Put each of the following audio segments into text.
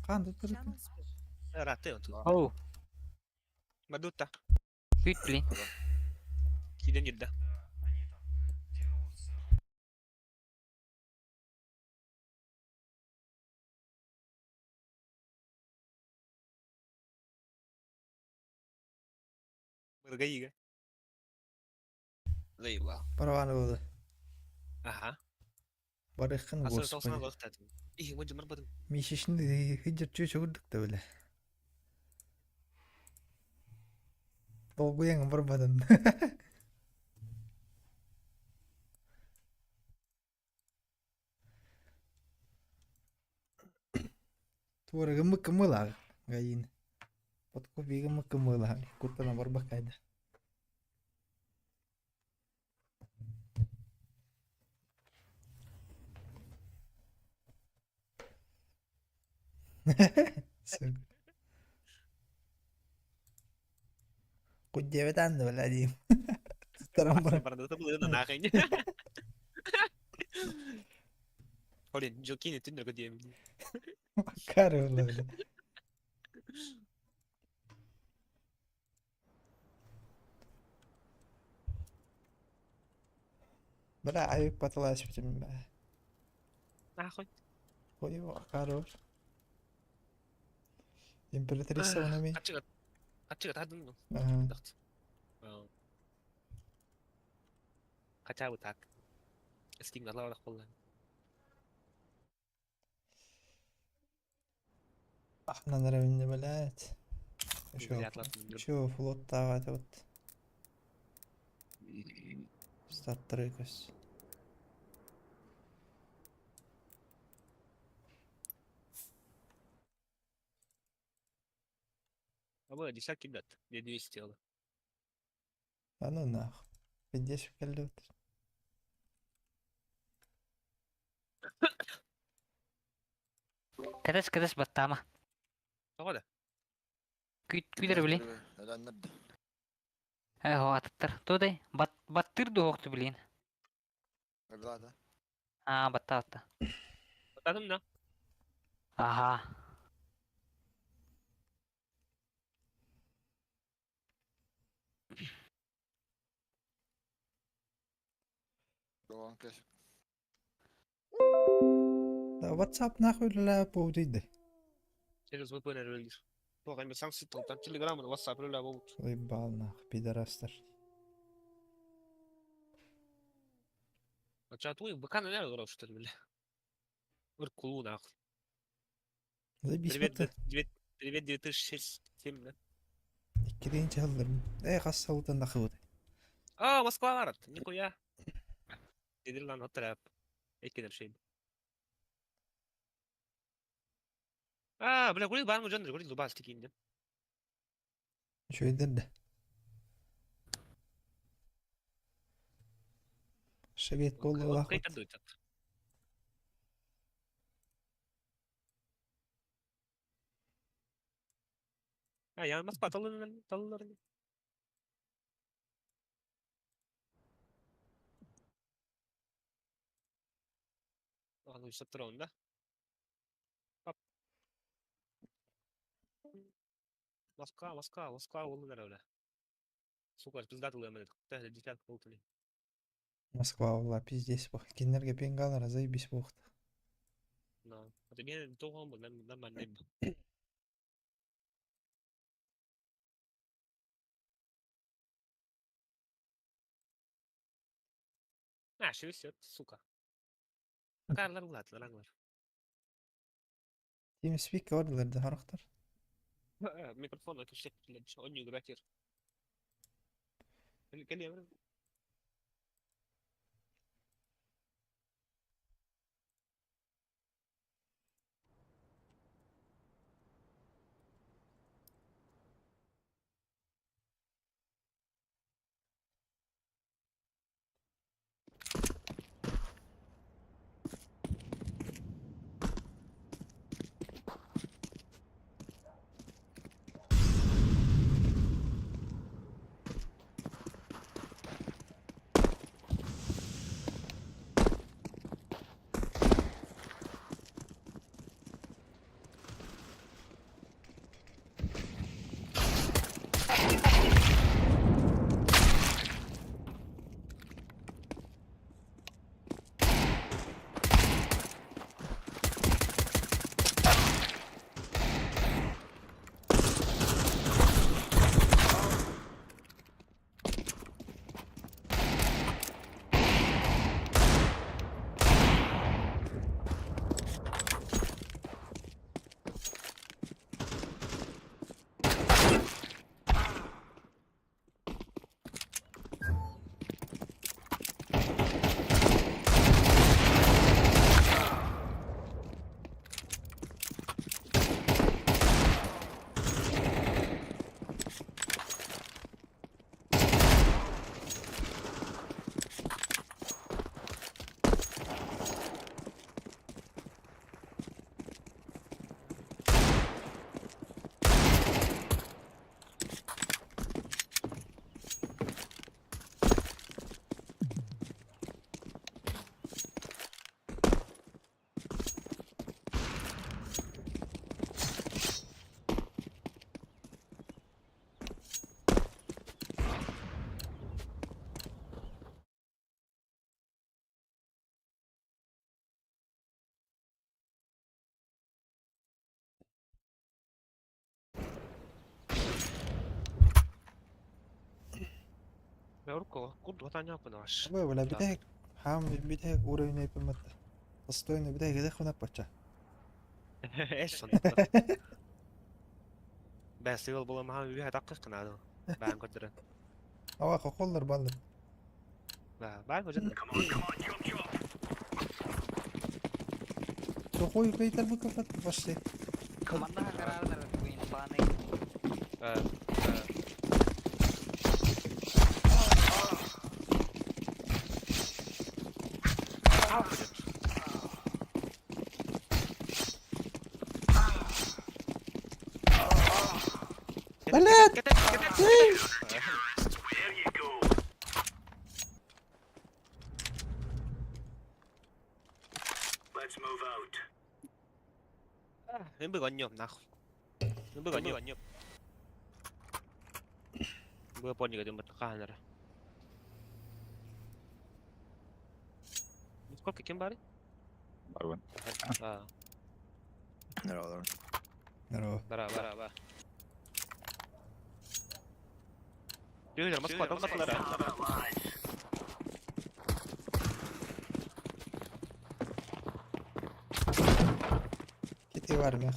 Хаан туттар. Ыраатты онту. Оу, Мадутта. күүт блин. Киирэн ирдэ. Мыргайыга. Заебал. Барабаны болды. Аха. Барыххын Асыр господи. тоқсан алықтадым. Их, мы жымыр бадым. Мишишин хиджер чүгүрдүк да биле. Долгуяң барбадын. Туора гыммык кымылаах гайын. Потку бигыммык кымылаах куттана барбаккайда. Куддиэбит анды бля диим. Туттаран баран. Барда булын нахын. Олин, жокини түннөргө диэм. Макар була бля. Бля айык батылаашпытым бля. Нахуй. Ой, Макар. Императрица унами. Качыга. Качыга тадын. Ага. Хотя бы так. Steam лаврах болла. Ахнан эрэ блядь. Шо, шо флоттааҕа вот. Статтырыкас. Абы десятки дат. Не 200 тело. А ну нах. Пиздец кэллибит. Кэтэс кэтэс баттаама. Тоҕо да? Күүт күүтэр блин. Өлөннөр да. Э, хо атыттар. Туодай бат баттыр дуохту блин. Өллаата. Аа, батта батта. Баттадым да. Аха. Долан кэс. Да WhatsApp нахуй үлэлээ буутуйда. Через VPN өлгөр. Тоҕо эми санкция толтан Telegram WhatsApp өлө болут. Заебал нах, пидорастар. Ача туй быка наверное играл что ли бля. Ыркулу нахуй. Заебись Привет, бата. привет 2007, да? Иккилиин чаллым. Э хас сылтан нахыбыт. А, Москва барат. Нихуя. Нидерланд отряд. Эккенер шейм. А, бля, гули бар мужан, гули зубас тикинде. Үчүгэйдэр да. Швед буоллалаах. А, я Москва таллар таллар. А, ну, сатрон, да? Москва, Москва, Москва, улунар бля. Сука, пиздатый мен. Десятка болтули. Москва буолла пиздец буох. Кинилэргэ пенгалара заебись буохта. No. Это мен тоғын бұл, нормально. А, 60, сука. Карлар улатлар, аңлар. TeamSpeak ордилар да харахтар. Микрофон өтүшек, онню гратир. Кэлиэмэр. Урукку курдук таанньааппын Бу бля бүтэһик хаам бүтэһик уровень өйпөмөт. Достойный бүтэһик эдэх хунаппачча. Эс Бэс сыал буола маһан үһэ таққых гынаады. Баан көрдөрөн. Ава хохоллар баллар. Баан көрдөрөн. Сохой кайтар бу кафат пошли. Манна караардар буин бааны. Блядь! Мин быгонньом нахуй. Мин быгонньом. Бу поньга дем хаанара. Сколько кем бары? Барбын. А, Здорово. Здорово. бара, бара, бара. Түйелер Москва, там Москва. Кити бар мех.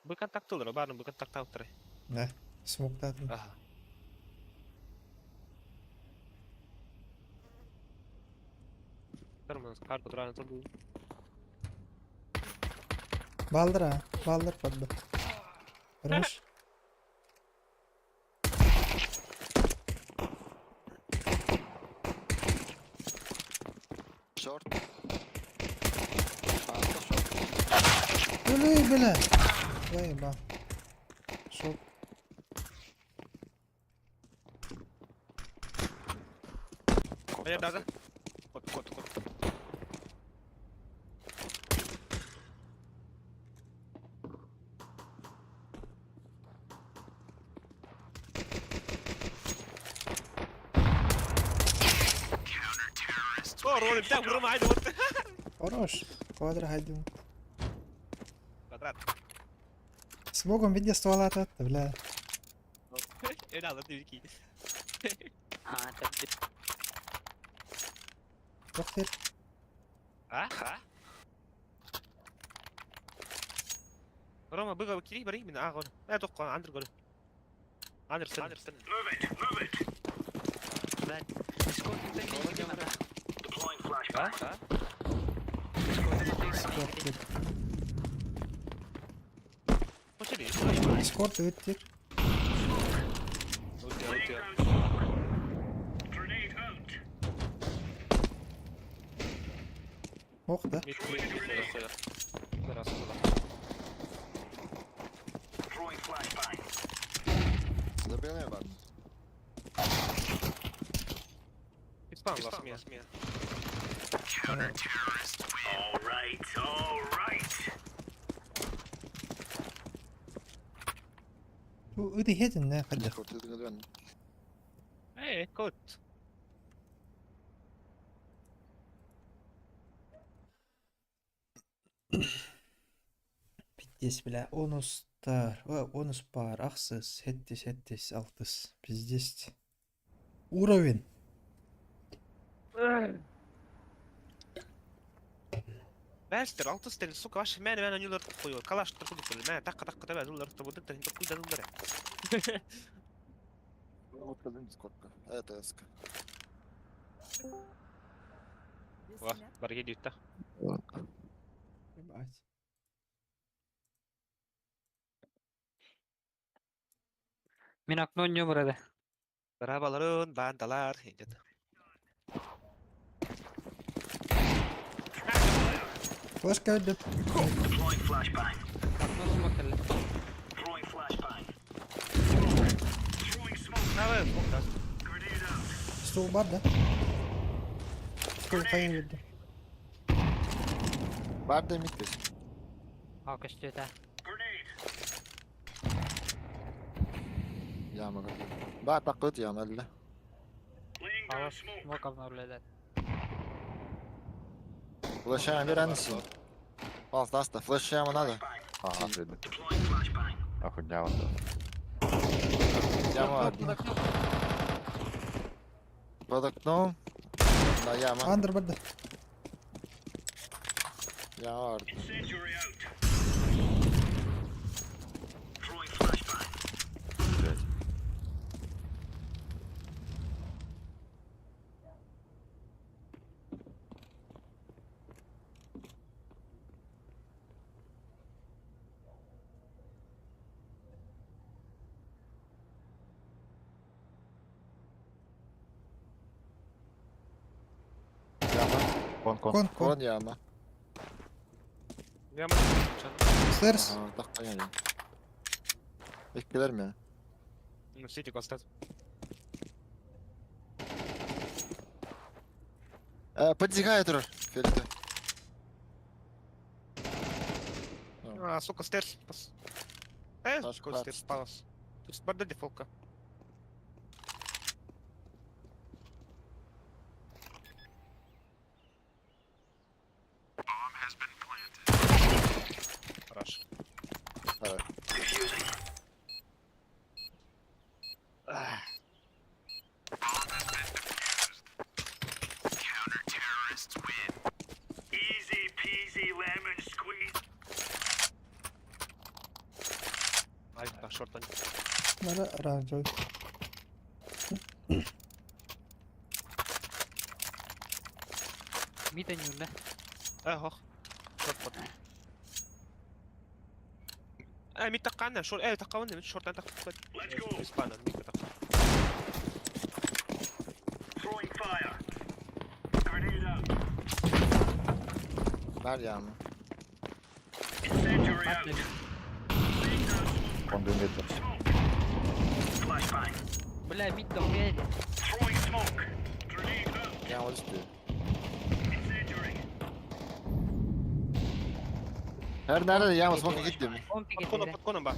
Бу контактылар, барын бу контактылар. Да. Смоктадым. Ага. Тормоз, карта туран турду. Балдыр а. Балдыр падды. Хорош. Short. А, это short. Өлүй бля. Заеба. Шок. Э, да, да. Кот, кот, кот. О, ролик, да, грома, айда, вот. Хорош. Квадро хайдым. Квадрат. С богом виде ствола атат, бля. Э, да, вот ты А, это Доктор. А? А? Рома, быга кири бari мин агон. Э, тоққан, андыр гол. Андыр сен. Андыр сен. Блядь. Сколько ты А? А? Скорт. Почали. Скорт өттер. Өте, өте. Ох, да. Мит, мит, мит, мит, Раз, Забил бар. Испан, лас, мия. Бу өте хетин не қадыр. Short өтүгө Эй, кот. Пиздец, бля. Онустар. О, онус бар. Ахсыз. Хеттис, хеттис, алтыс. Пиздец. Уровень. Бәстер, алты стел, сука, ваш мә мә нюлар қойы. Калаш тұрды қойы. Мә таққа таққа таба нюлар тұрды да қойды нюлар. Вот Дискордка. Это СК. Ва, барге дүйті. Ебать. Мин окно не burada. Барабаларын, бандалар, деді. Флешка өтіп. Окно смокали. Давай, смок Стул бар, да? Стул қайын өтті. Бар да мид кес. А, көстөтө. Яма көрдүм. Бар таққыт яма эле. Ава смок обновляет. Улашан бир анысы. Палс аста, флеш яма надо. Ага, видно. Охуйня вот. Яма Под окном. под окном. Да, яма. Андер барды. Яма бар. Блять. Яма. Кон, кон. Кон, кон. Кон яма. Яма. Стерс. Ага, так понятно. Иккилер ми? Сити костат. Подзигай тур. Фельте. А, сука, стерс. Пас. Таш Какой стерс, класс. палас. Тут барда дефолка. Хорошо. Давай. Ай, да, шорт они. Нара оранжевый. Мид они, да? Ох. Шорт под. Мид таққанна, шорт, таққанна, мид шорт таққанна. Испана, мид таққанна. Бар яма. Ладно, Кон дымит. Бля, мид дохуя. Яма üstü. Her nerede yama smoke gittim. Он пикет, Под коном, да. под коном, ба.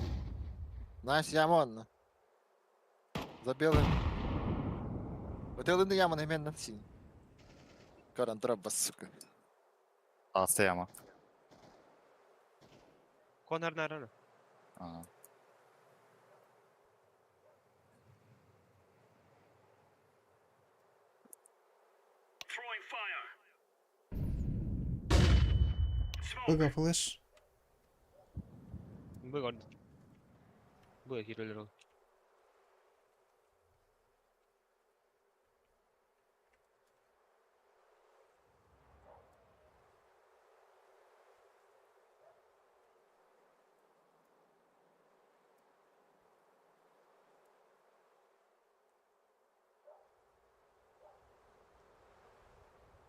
Nice яма онна. За белым. Вот я яма на мен син. Каран траба, сука. Аста яма. Кон нарана. Ага. Быга флеш. Быга. Быга кирелер ол.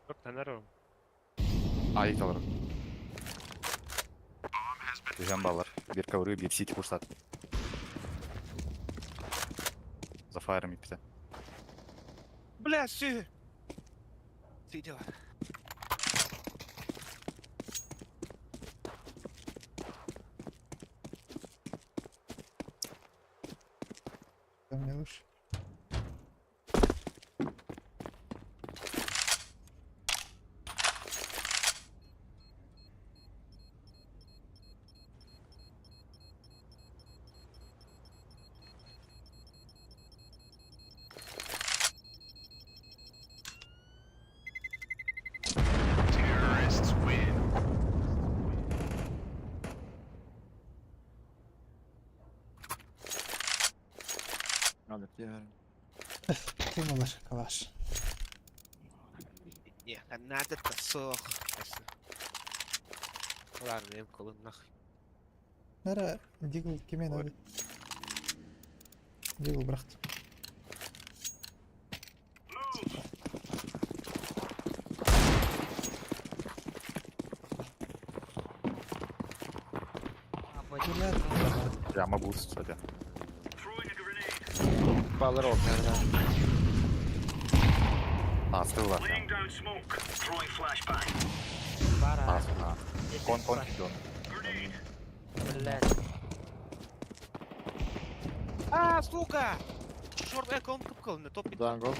Шорт нарана. А, их алыр. Түһэн балар. Бир ковры, бир сити курсат. За фаером иппите. Бля, сü. Сидела. Там не лучше. Алып diyorum. Ким алар калаш. Не, надо тасох. Ладно, им колын нахуй. Нара дигл киме надо. Дигл бырахтым. Бля, Яма буст, кстати. Балар oldu. Аста бар. Бара. Аста. Кон, кон, кидон. Блядь. А, сука! Шорт, кон кып на топ. Dango.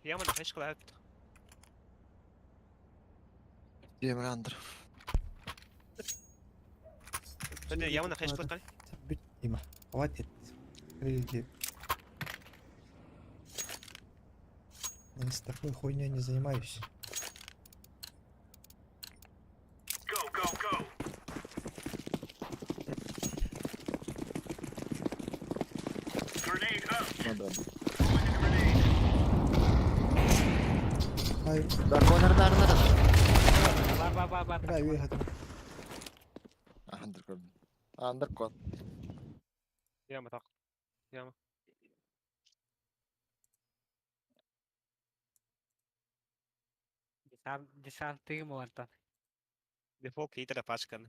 Яма хач кылаат. Демрандр. Яма хач кылаат. Бүт Дима. Хватит. Выйди. Я с такой хуйней не занимаюсь. Ну да. Ай, Да, конер, да, да, да. Бар бар бар бар. бля, выход. Андеркон. Андеркон. Яма так. Яма. Десант десант тыгым олартан. Дефолт кейтер пачканы.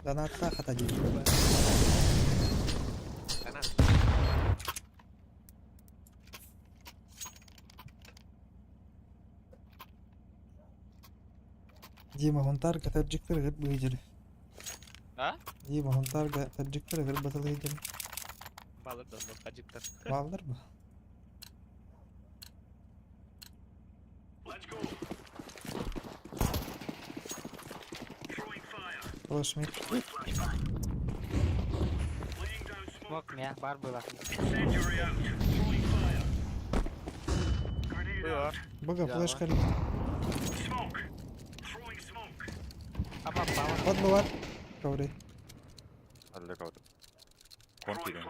Донатта хата дии. Дима, хунтарга таджиктер гыр быйдыр. А? Дима, хунтарга таджиктер гыр батылыйдыр. Балыр да, таджиктер. Баллар ба? Флеш мид. Смок меня бар было. Бага Яма. флешка. Аба баба. Вот была. Ковры. Алле калды. Кон киирэн.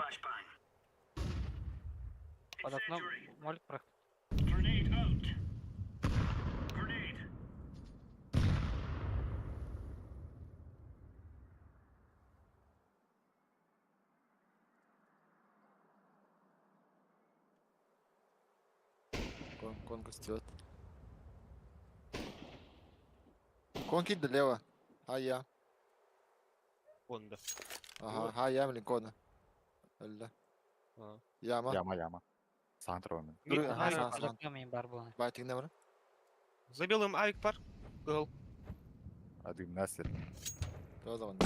Под окном молик про. Кон, кон костет. Кон кид лево. А я. Онда. Ага, а я, блин, кона. Алла. Яма. Яма яма. Саҥа турар. Ага, Ага, сан, под сан. окном им бар было. Байтик не бар. За белым авик пар. Гол. Адым сир. Тоже он.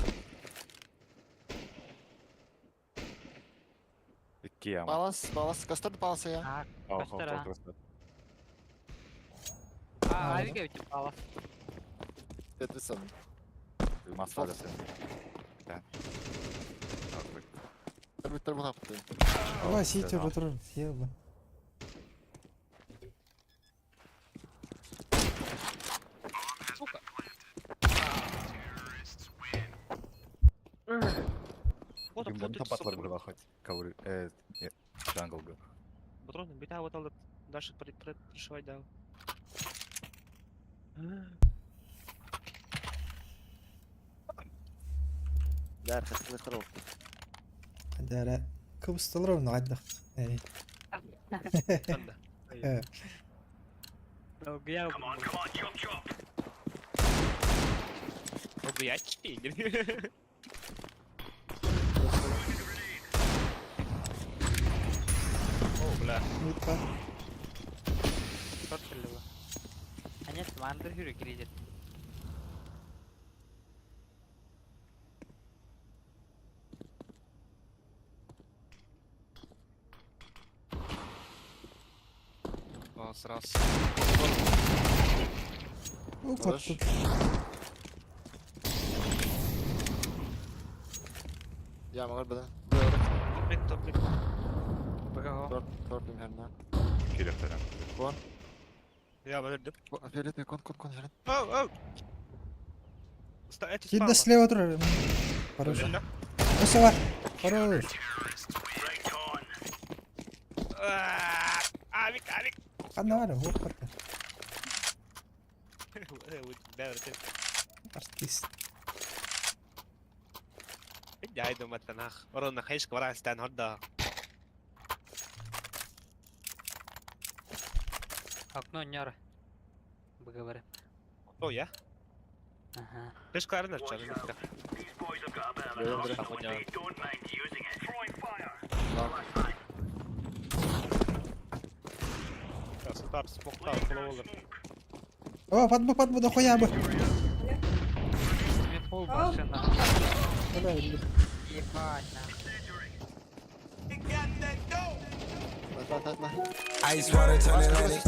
Икки яма. Палас, палас, костер паласа я. А, Ау, Костер, а. костер. а, авик я пала. Это сам. Масса сен. Да. Давай, сидите уже тоже. Съел бы. Сука. Вот Дымдан тапатлар было хоть. Ковры. Джангл был. Патроны бita вот алып. Дальше пришивать дал. Да, хотел здорово. Да, кыбыстылар оны айдық. Эй. Анда. Долгия. Долгоячки. О, бля. Мид бар. Шорт было. А нет, Вандер Хюрик кредит. О, сразу. Ну, Хорош. вот тут. Яма бар бада. Топик, топик. БГО. Торт, торт им херна. Киирэн. Кон. Я бөлдүм. Фиолетовый кон, кон, кон, херен. Оу, оу. Эти Кидда слева турар. Хорош. Өсө бар. Хорош. Авик, авик. Қандай бар? Оқ бар. Артист. بدي مثلا اخ ورانا خيشك ورا استان هدا. Окно нёра. БГ О, я. Ага. Хешкаларын açacağım. Стар, смоктар, olur. О, подбу, подбу, дохуя бы. Тебе пол больше нахуй. Бля, блин. Ебать нахуй. Ice water turn Atlantic.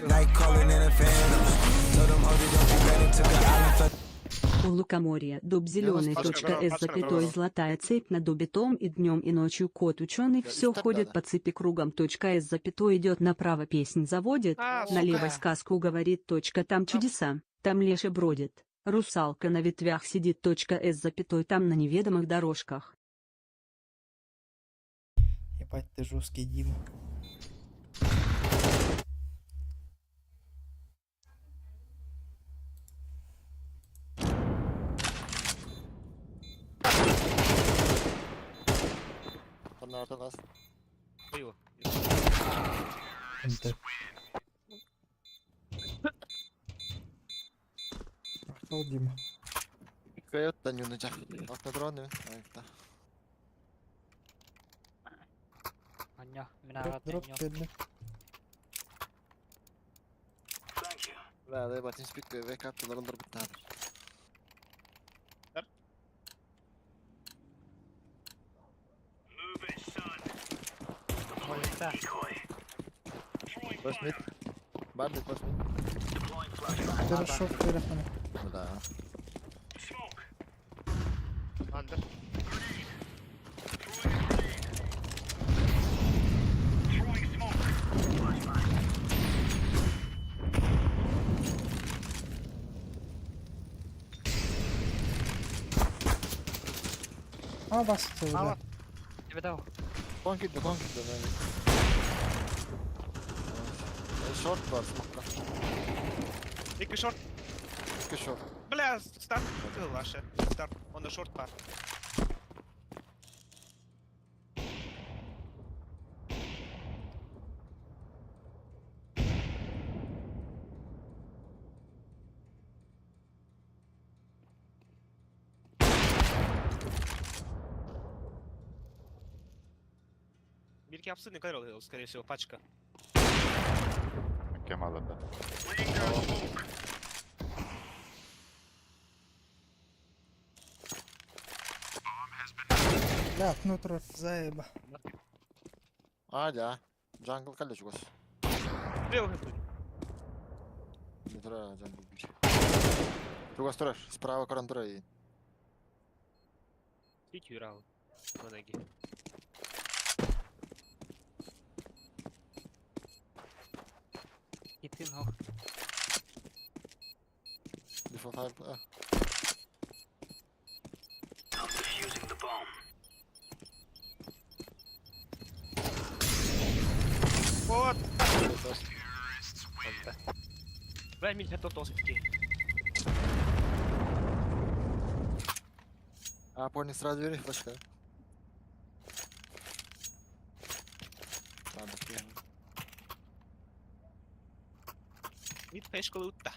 Night calling in a phantom. Told them, hold it, don't you panic. Took an island, felt У лукоморья дуб зеленый Пашка, точка с Пашка, запятой золотая цепь над убитом и днем и ночью кот ученый Да, все и так ходит надо. по цепи кругом точка с запятой идет направо песнь заводит, А, сука. налево сказку говорит точка там чудеса, там леша бродит, русалка на ветвях сидит точка с запятой там на неведомых дорожках. Ебать, ты жесткий, Дима. Артан нас. Было. НТ. Ахтал Дима. Кайот да нюнуча. Алтан дрон. Айта. Анья, Дроп, минарат дроп, анья. бедный. Да, да, батин спик век ап доллар битнадыр. Дар. Болиста. Флеш мид. Бардик флеш мид. Хорошо, перехана. Да. Андер. А, бас, ты А, уже. Тебе дал. Кон кидdi, кон кидdi. Шорт бар, смокка. Екі шорт. Екі шорт. Бля, старт. Ты ваша. Старт. Он на шорт пар. Бирки абсолютно не kadar скорее всего, пачка. Кем алынды. Бля, внутрь заеба. А, да. Джангл кале чугас. Бля, Не тра джангл бич. Чугас турар. Справа коран турар. Сити раунд. На ноги. И ты ног. Дефолт хайп. А. Вот! Бля, мин хотел тоже такие. А, понял, сразу двери, флешка. Ладно, хуй. Мид фэшка лутта.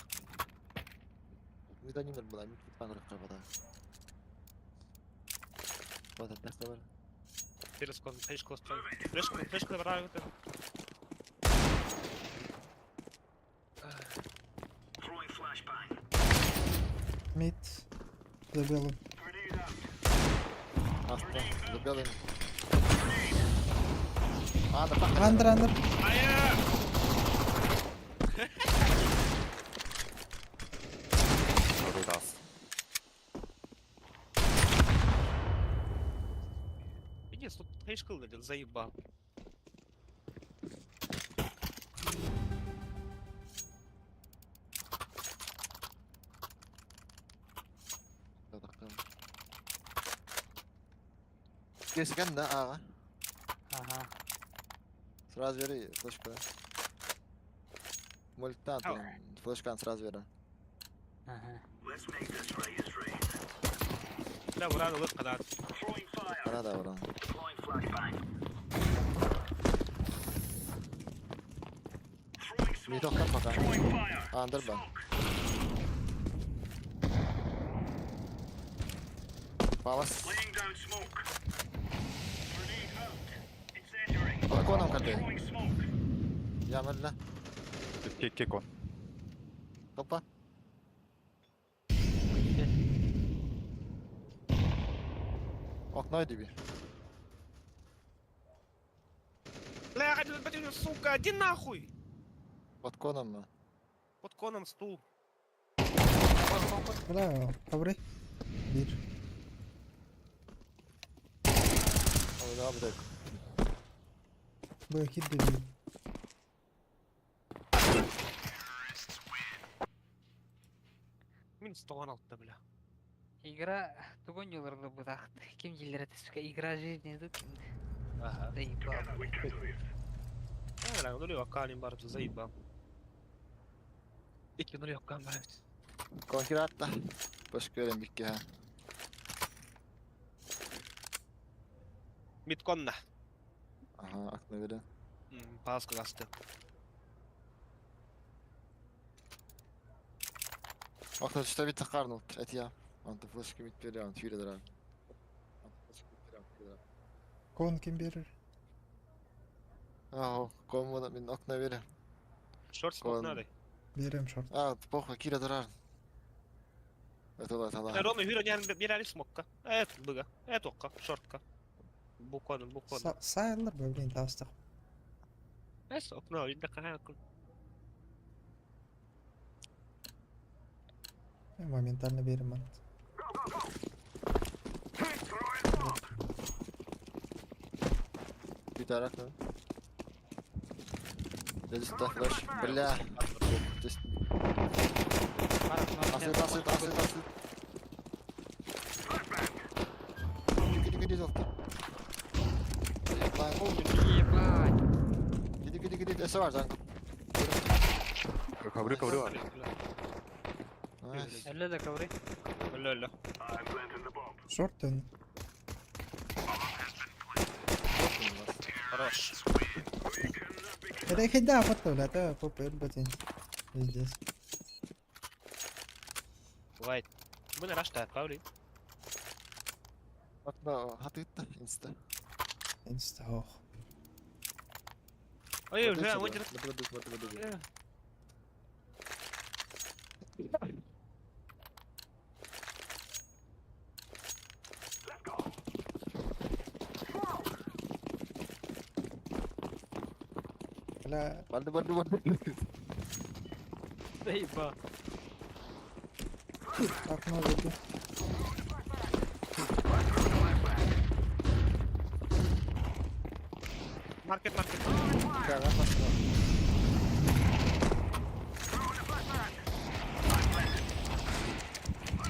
Мид один была, мид панрах пропадает. Вот это место Перескон, фэшка Флешка, флешка набрали. Мид. За белым. Аста, за белым. А, да, пахнет. Андер, андер. Ая! Раз. Иди, тут фэшка лутта, заебал. Да, да, да. Кескен, да, ага. Ага. Сразу бери флешку. Мультан, Ау. флешка сразу бери. Ага. Бля, уран лут кадат. Пора, да, уран. Не только пока. А, андербан. Палас. Балконом коты. Я мэллэ. Кик он. Толпа. Окно диби. Бля, сука, иди нахуй! Под коном на. Под коном стул. Бля, ковры. Бир. Ой, да, блядь. Б, хит бир. Минус 96, бля. Игра тугун юларлы бытахт. Ким дилер это, сука, игра жизни тут. Ага. Заебал. Бля, ну аккаунт бар, заебал. Икки нули аккаунт бар. Конкретно. Башкөрен бикке ха. Митконна. Aha, aklına göre. Паска касты. Окно что бит тақарныл. Эт я. Анты флешка бит берем, түйре дырар. Анты флешка бит берем, түйре дырар. Кон ким берер? Ахо, кому мин окна берем. Шорт смок Кон. надо. Берем шорт. А, похуй, кире дырар. Это да, это да. Рома, юра, не не смокка. Это быга. Это окка, шортка. Букон, букон. Сайлар ба, блин, тастық. Эс окно, инде кая. Моментально берем мат. Bir tane окно. Дедisi флеш. Бля. Здесь. Асыт, асыт, асыт, асыт. Гиди, гиди, алты. Ебать. Гиди, гиди, гиди. Эсе var jungle. Ковры, ковры var. Nice. Öyle de ковры. Өлө, өлө. Шорт он. Хорош. Это хида фото, бля, то попер, блин. Пиздец. Бывает. Мы на рашта, Павли. Окно, хатытта, инста. Инста, ох. Ой, уже, мы Бля, Барды, барды, барды. Заебал. окно веду. Маркет, маркет. Кара, пошла.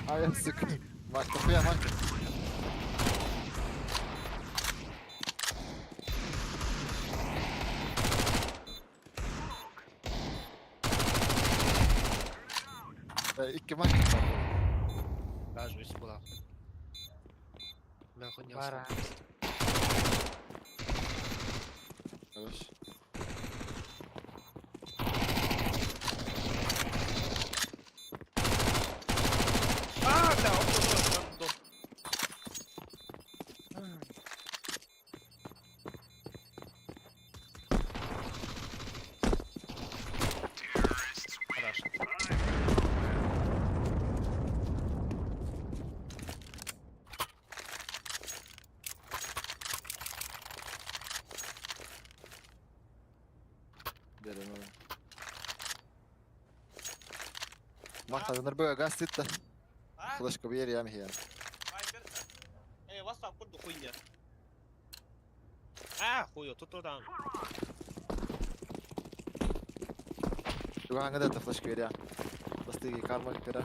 А я, сука. Марк, хуя, Марк. Икки маркет бар. Даже если была. Нахуй не Бара. Хорош. А, да, он тоже там дом. Хорош. Берем onu. Марта, нырбыга газ титта. А? Флешка бер ям хия. Эй, вас там курду хуйня. А, хуё, тут там. Туган гада флешка бер я. Бастыги карма бер.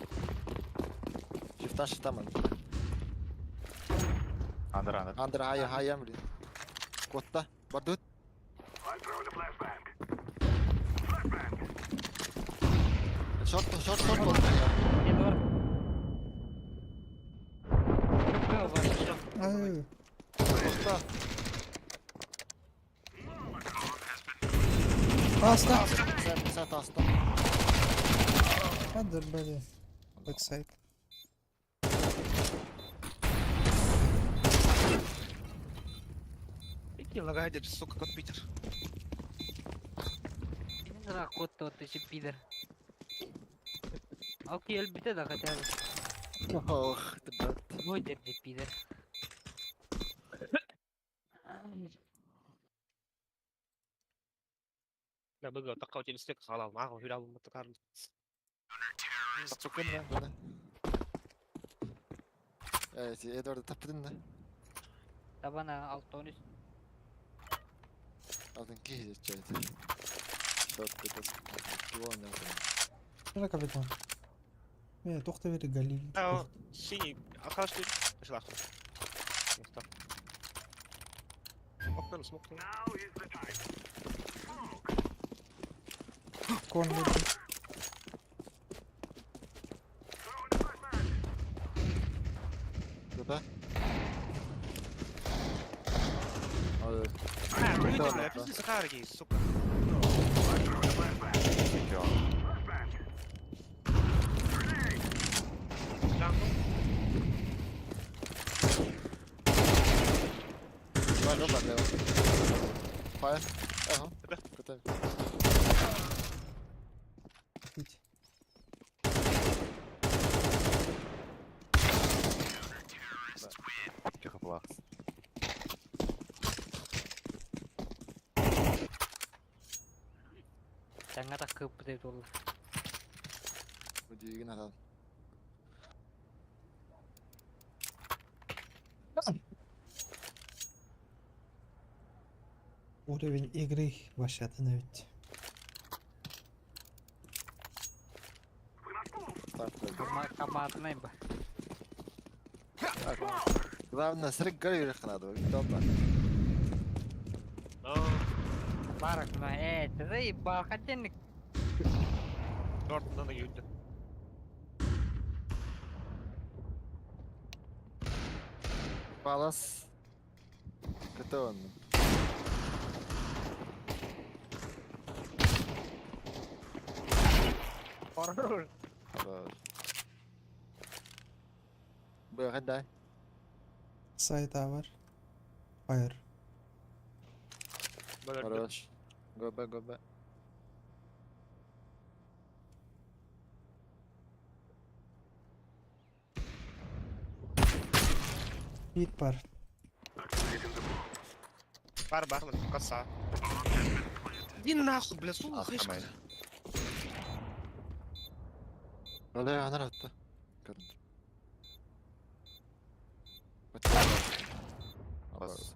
Шифтан шифтаман. Андер, андер. Андер хая хая блин. Котта. Бардут. Шорт, шорт, шорт болды. Эдуард. Какой у вас еще? Ай, Котта. Аста! Сәт, сәт аста. Андер, блин. Бэксайд. Какие лагает, сука, компьютер. Не знаю, кот тот еще пидор. Окей, өлбүтэ да хотя бы. Ох, ты брат. Ой, дерди, пидор. Да быга такка телестек халал мага хүрал мутакар. Сукын да, бана. Э, Эдвард таппытын да. Табана 6-13. Алтын киһи чайт. Шот кытас. Кивон Что капитан? Э, тохта бери Галиль. А, синий, а что Пошла. Окна, смок. Кон бери. Да? Ой, А, ну Да, иди, да. бля, пизди Сахарги, сука. Jungle. Два гоба, да. Фаер. Ага. Да. Куда? Ить. Тихо была. Саңа такып деп ол. Удивительно надо. Уровень игры вообще ведь. Так, Командный ба. Главное, срык горы надо. Долба. Ну, Барак, на, ты заебал, хотя не Норд на ноги уйдет. Палас. Кто он? Хорош. Хорош. Бля, дай. Сайт бар. Фаер. Хорош. Гоба, гоба. Бит бар. Бар бар, коса. Иди нахуй, бля, сука, Атамай. Бля, она рата. Көрдүм. Бас.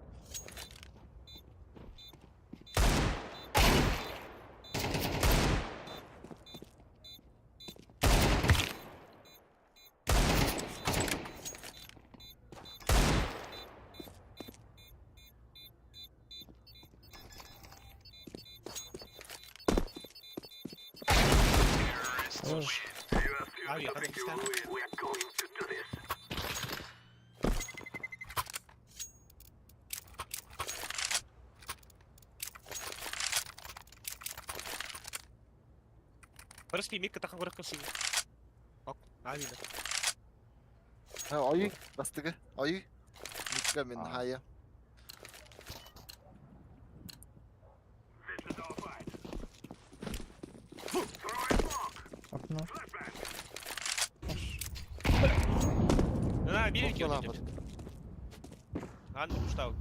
Хорош. А, я там Барыски микка тахан көрөк кылсын. Ок, авида. Ой, бастыгы. Ой. Микка мен А. хая. Окно. На, бери Окно кио. Андер пуштау.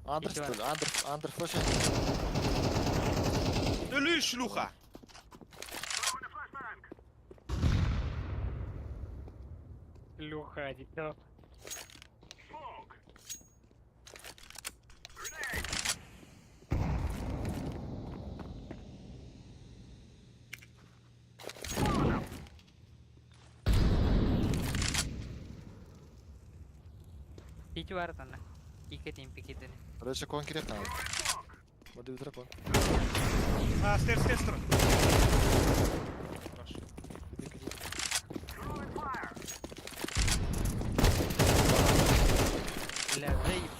Андер, Икки что ли? Андер, андер, слушай. Өлі шлюха. Люха, дитё. Ич бар тана. Икетин пикетин. Короче, кон керек надо. Вот и дракон. А, стер, стер, стер. Хорош. Иди, иди. Бля, заеб.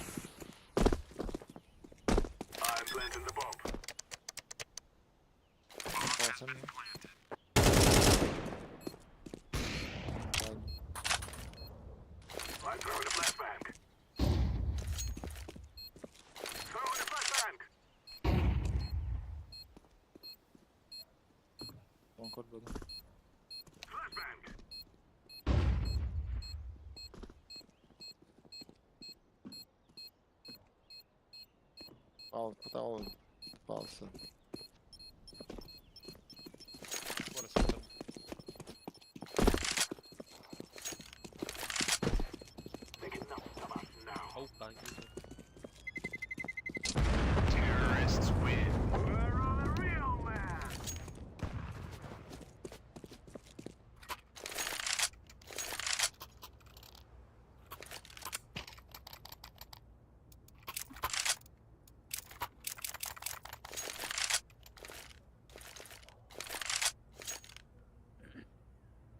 Палсам. Ладно. Конкорд буду. Пал, пался. Скоро сатам. Аук танки.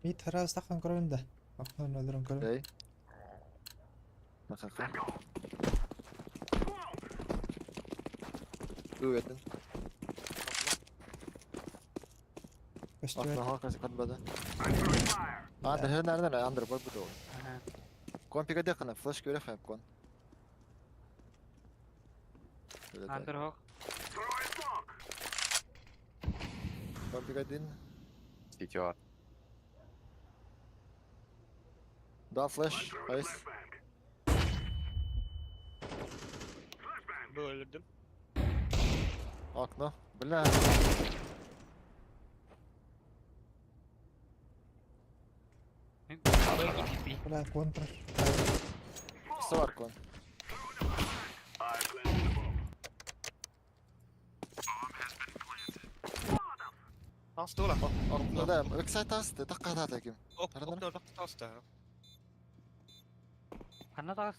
Мид раз тахан көрөбүн да. Окнон өлөрөн көрөбүн. Окей. Нахаха. Уверен. Көстүбэт. Окно хакасы катбада. Андер, хер nereden? Андер bak bu da olur. Ага. Кон пигаде хана, флеш көре хайп кон. Андер хок. Кон пигадин. Сити А. Да, флеш. Айс. Б өлөрдүм. Окно. Бля. Б киирби. Бля, контр. Савар кон. Астыла. Окно да. Вексайт асты, такка да таким. Ок, Ардан? окно бак таста. Ханна таас.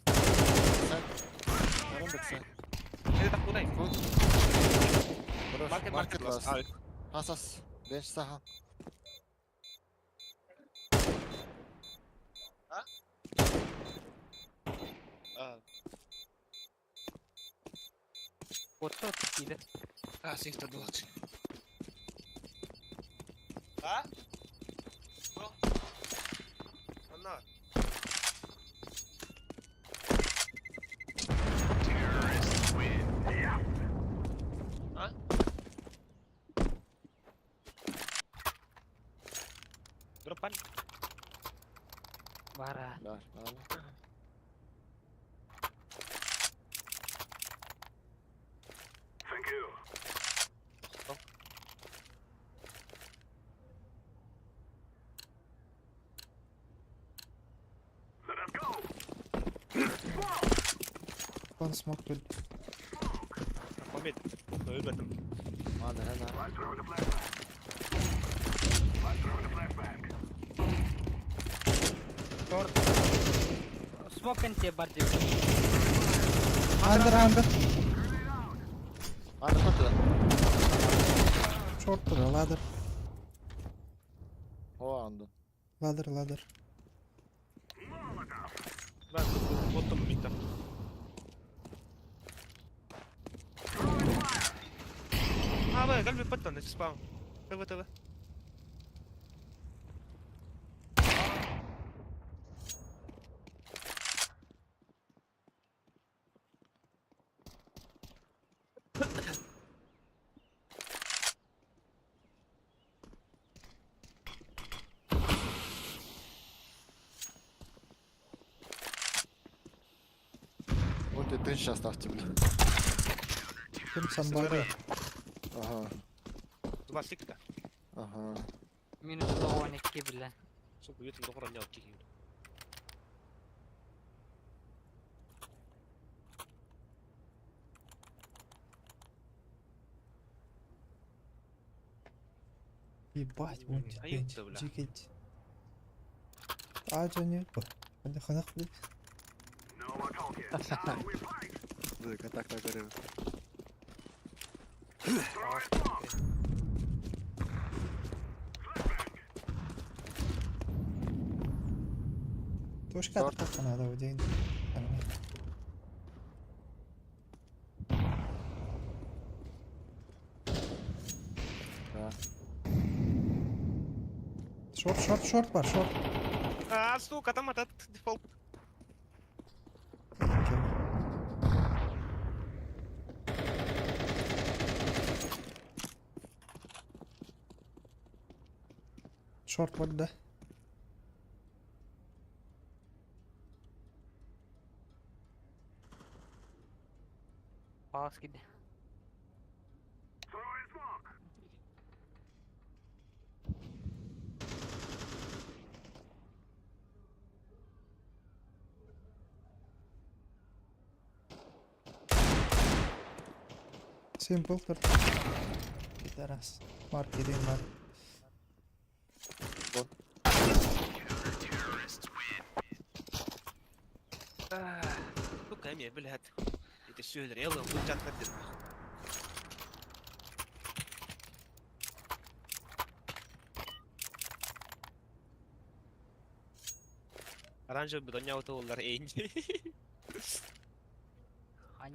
Сайт. Аран бексайт. Эде так кудай. Good. Хорош. Маркет, маркет Маркет ласт. ласт. Хасас. Бенч саха. А, Отто киирде. а, 320. А? О. Анна. А? Дропан. Бара. Да, да. Кон смок көл. Комет. Өлбөтүм. Андер, хена. Шорт. Смок энте бар деп. Андер, андер. Андер кот. Шорт тура, ладер. О, андер. Ладер, ладер. Мен боттум мидде. А, бе, قلبي بطل سباون. تبى تبى. Вот ты сейчас ставьте, бля. Ким самбары. Ага. Два сикта. Ага. Минус 112 бля. Сука, бүтүн дохрон не алып кийин. Ебать, вон Аюкта, бля. Жигит. А, жане. Ханах ханах блин. Бля, контакт говорю. Точка Шорт. атака надо один. Да. Шорт, шорт, шорт бар, шорт. А, сука, там этот дефолт. Окей. Шорт бар да. Палас киирде. Simple тұр. Пидорас. Маркерин бар. Сука, эмиэ билэт. Ити сүөлэр элы бу жаттар дир. Оранжевый бедоня улар эйн.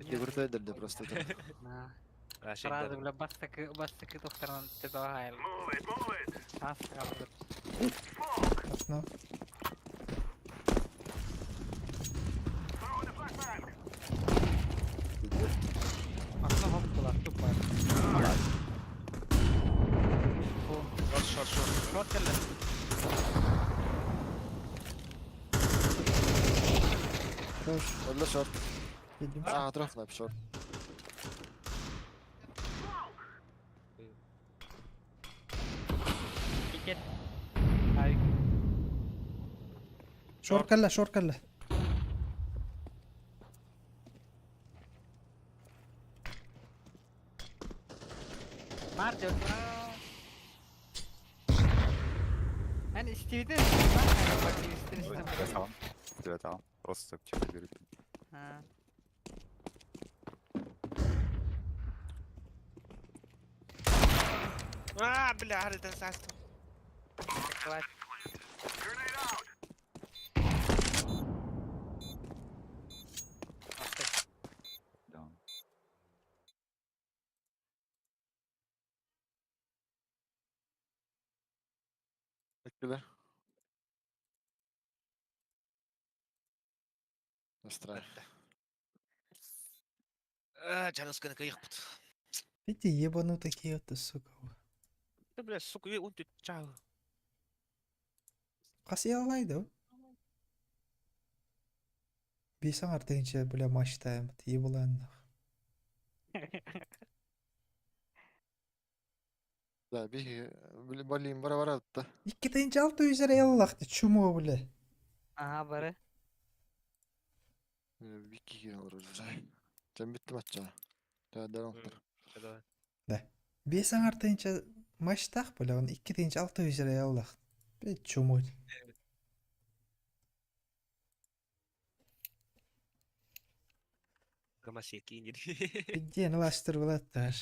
Ты крутой дерде просто тут. Сразу, бля, бастакы, бастакы тохторон тебагайл. Ас кабыр. Окно. Окно хоптула, тупо. Шорт, шорт, шорт. Шот кэллэ. Хорош. Өллө шорт. Едем. Аа, трахнап шорт. Пикет. Ай, Шор кэллэ, шор кэллэ. Мартин. Мен истибитин. Тебя там. Тебя там. Просто что-то берут. А, бля, это састу. Да. Эккилер. Астра. А, Джанысканы кыйык бут. Эти ебанутые такие сука. Да, бля, сука, он тут чау. Хас яллайды. Бейсан артынча, бля, матч тайм. Ебалан. Да, би балим бара бара да. Икки алты yüzere яллахты. Чумо, бля. Ага, бары. Бики олор уже. Жан битти матча. Да, дароңтор. Давай. Бейсан артынча матч тах, бля, он икки алты yüzere яллах. Бля, чумо. Гомосеки, не. Где ластер булаттар.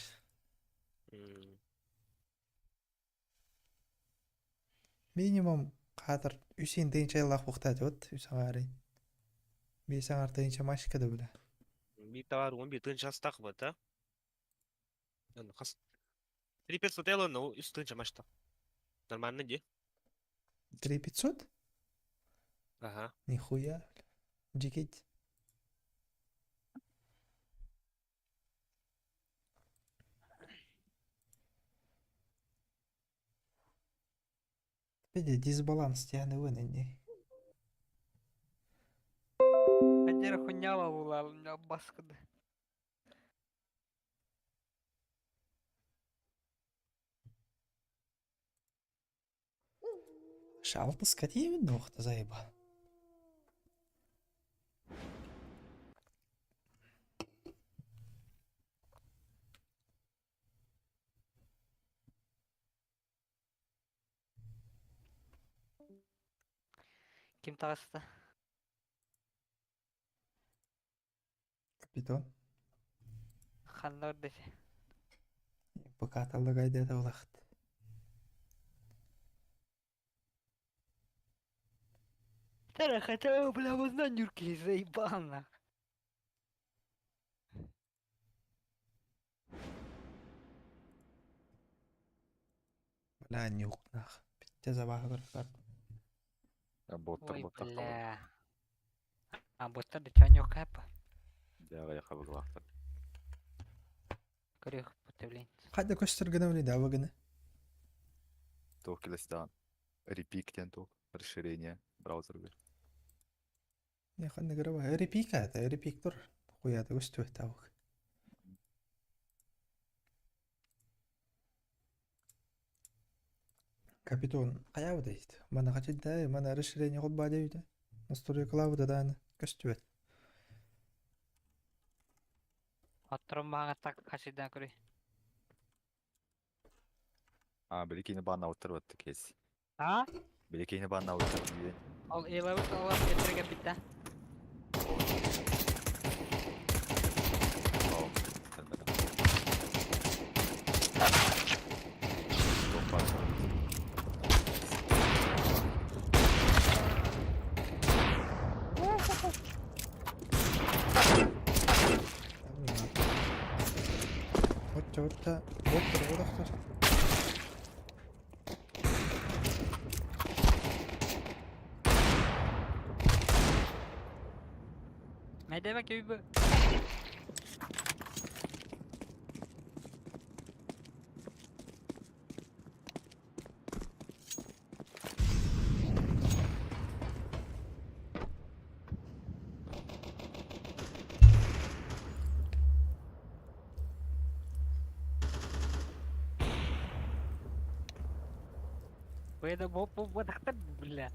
Минимум кадр үсен тыйынча яллах бухтады вот үсен ари. Бейсан артынча матч кады, бля. Би товар, он би тынча астак бат, а? Ну, хас. 3500 эло, но үс тынча машта. Нормально, де? 3500? Ага. Нихуя, бля. Джикет. Види, дисбаланс тяны вынени. Адер хуйняла була, у меня баскады. Шалты скотиевин нохта заебал. Ким таҕыста? Капитан. Ханна ордесе. Пока таллагайды улахт. Тара хотя бы, бля, вот на Нюрке заебал нах. Бля, нюк нах. Питте забаха бір Боттар, Ой, боттар. бля. А, боттар да чё нюк хэпа? Я я хабылахтар. Көрөх потеблин. Қайда көстіргіні біледі, абыгыны. Туох келестан. Репиктен туох. Расширение браузера. Не қандай кірі бар. Репик это, репик тұр. Қояды көстү табық. Капитон қая дейді. Мана қачыда, мана расширение қолба дейді. Настройка лавы да көстү. Отторон баҕа так хасыйдан көрүй. А, били кини бааннаабыттар батты кейс. А? Били кини бааннаабыттар диэн. Ол елабыт ол эттерге битте. Ол, кэлбэтэх. Туох баар Оччо-оччо боттор бодохтор. Мэдебе көйбү. Бэйдэ боп боп бодахтар бля.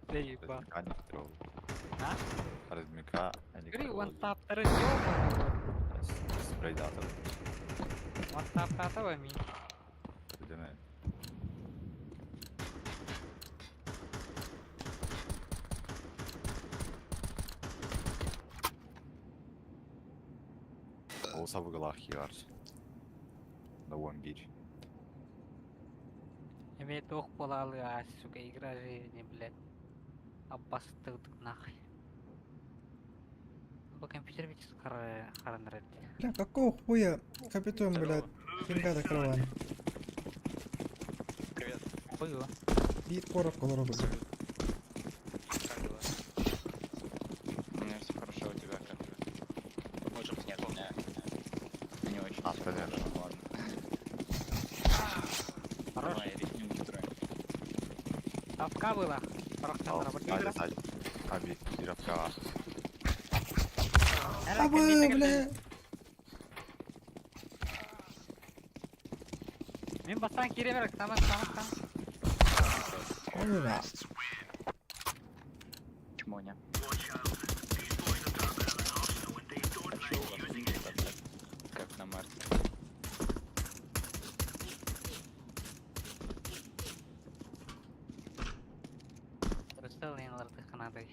Заебал. Размика не трогал. А? Размика не Говори, трогал. вон таптары ёбаный. Спрей дата. Вон таптата мин. Değil mi? Olsa bu var. Да 11. Эмиэ туох буолаалыы сука, игра жизни, блядь. Аббастыгдык нахуй. Бу компьютер ведь харанар Бля, какого хуя капитан, блядь, хинга закрываем? Привет. Хуй его. Бит короб колору, блядь. Как дела? У меня все хорошо, у тебя как? Можем. Нет, у меня не очень. А, всё понятно. хорошо, ладно. Хорош. Давай, ритм строим. Тавка была. Al, Рохтан hadi hadi. Abi bir hafta var. Абы, бля. Мин бастан кире берек, таман, таман, таман. Ой, бля. Чмоня. А чё у вас пиздец, так, как на Марсе? Рустал янларды ханады.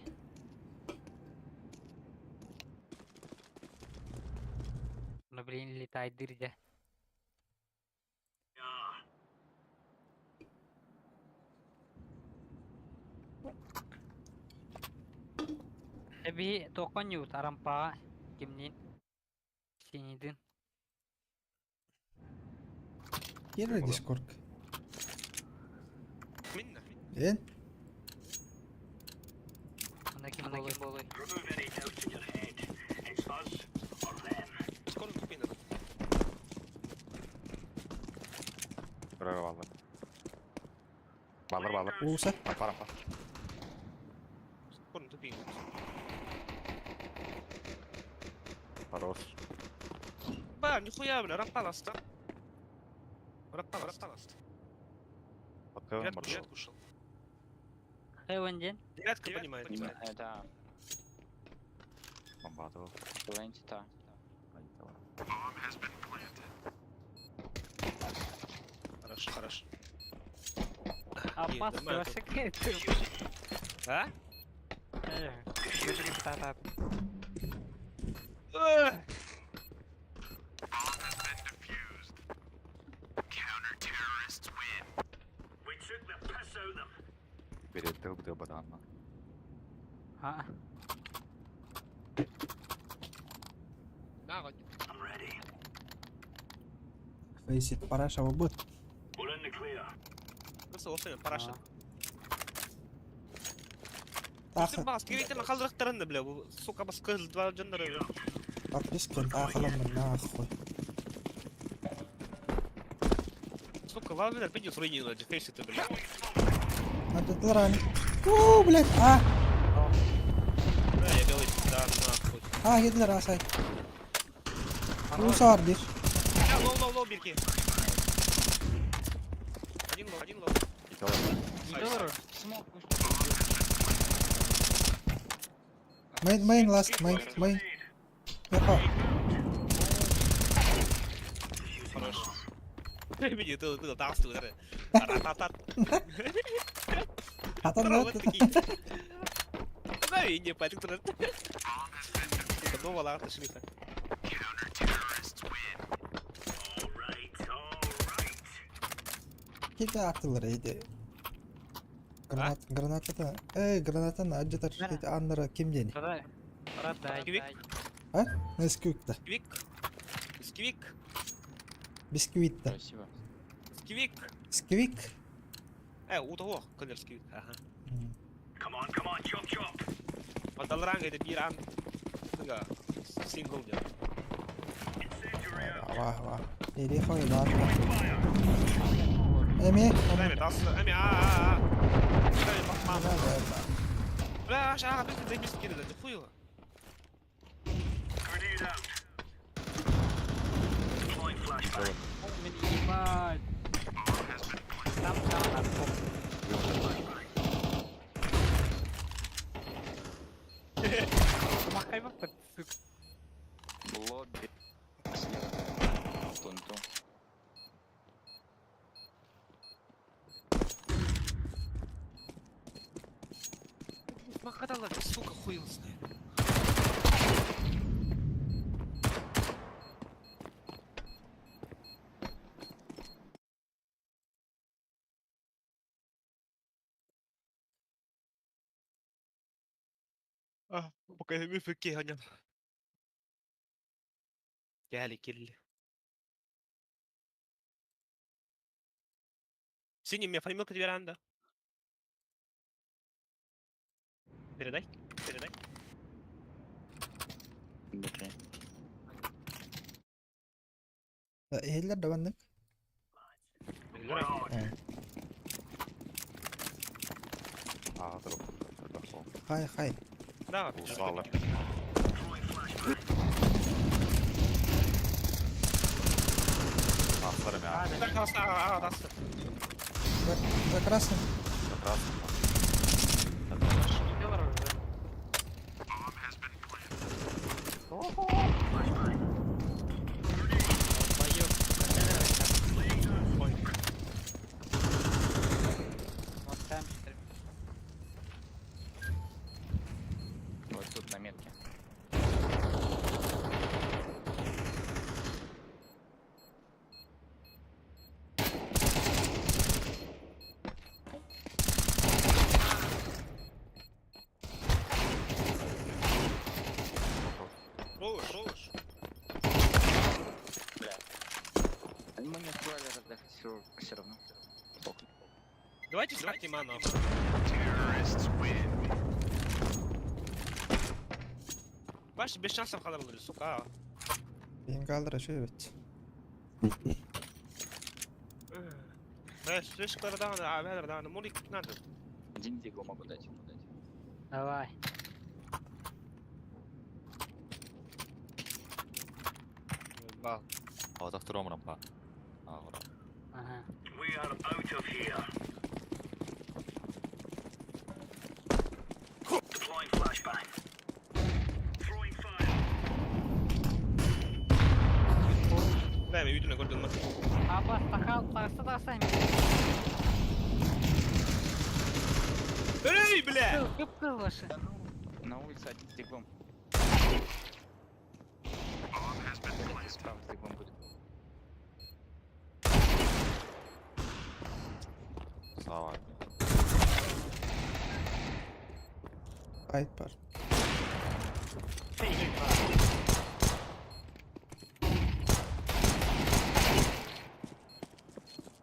Ну блин, летай дырдя. Эби тоққан ют арампаға кимнин синидин. Кире Дискорд. Минна. Эн? Анда ким болой. Скоро тупи надо. Bravo valla. Balır balır. Ууса. Rampa rampa. Скоро тупи. Хорош. Ба, нихуя, бля, рампа ласта. Рампа ласта, ласта. Bakıyorum Девятку, burada. девятку ушел. Хэвенден. Девятка понимает. Это Bomba atalım. Лентита. Ay tamam. Хорошо, хорошо. Аппас нормально. А? Эх! Беретте бу баданна. А, На, Фейсит параша бут. Просто офен, параша. Тахы. Бас, кирите халдырыктарында, бля, бу, сука, бас кыз два жандары. Подписка тахалам нахуй. Сука, ладно, пойди сруинила, дефейс это, бля. Надо драни. Уу, блядь, а. Да, я белый, да, нахуй. А, киделер асай. Ууса бар бир. Бля, лоу, лоу, лоу, бирки. Один лоу, один лоу. Италия. Смог. Мейн, мейн, ласт, мейн, мейн. Япа. Видите, тасту. Рататат. Хатан Да, и не пойду туда. Нового ларта шлиха. Кити атылар иди. Гранат, граната Эй, гранатаны ажытар ити аннара ким дени? Продай. Продай. Квик. А? Несквик да. Сквик. Сквик. Бисквит да. Спасибо. Сквик. Сквик. У того, көнөр сквик. Ага. Мадалранг это бир ан. Сингл дел. Ва, ва. Или хой бар. Эми. Эми, тас, эми, а, а, а. Эми, бахман. Бля, аш, а, бля, заебись кидали, да хуй его. Ебать. Там, там, там. Махай сука. Лобби. Слева. Тунту. Махатала, сука, хуй его знает. А, пока я мифы гонял. Кяли, килли. Синий, мне фамилка веранда. Передай, передай. Окей. Эхиллер да баннык. А, дроп. Хай, хай. Да, Узала. А, сарами, а. А, да, За красным. За красным. Вот там Вот тут на метке. Роуш, роуш. Бля. Мы не успевали раздахать все равно. Похуй. Давайте скрафтим ману. Баш без шансов халабылы, сука. Бенгалдыр şu evet. Слышкалар даҕаны, абэлэр даҕаны, мурик надо. Один дигл могу дать. Давай. Бал. А, так втором рампа. А, ура. Ага. Дай мне видео на гордон мат. Аба, стахал, тахса, тахса. Эй, бля! Кып-кыл ваши. На улице один с диглом. Справа с диглом будет. Слава. Айт бар.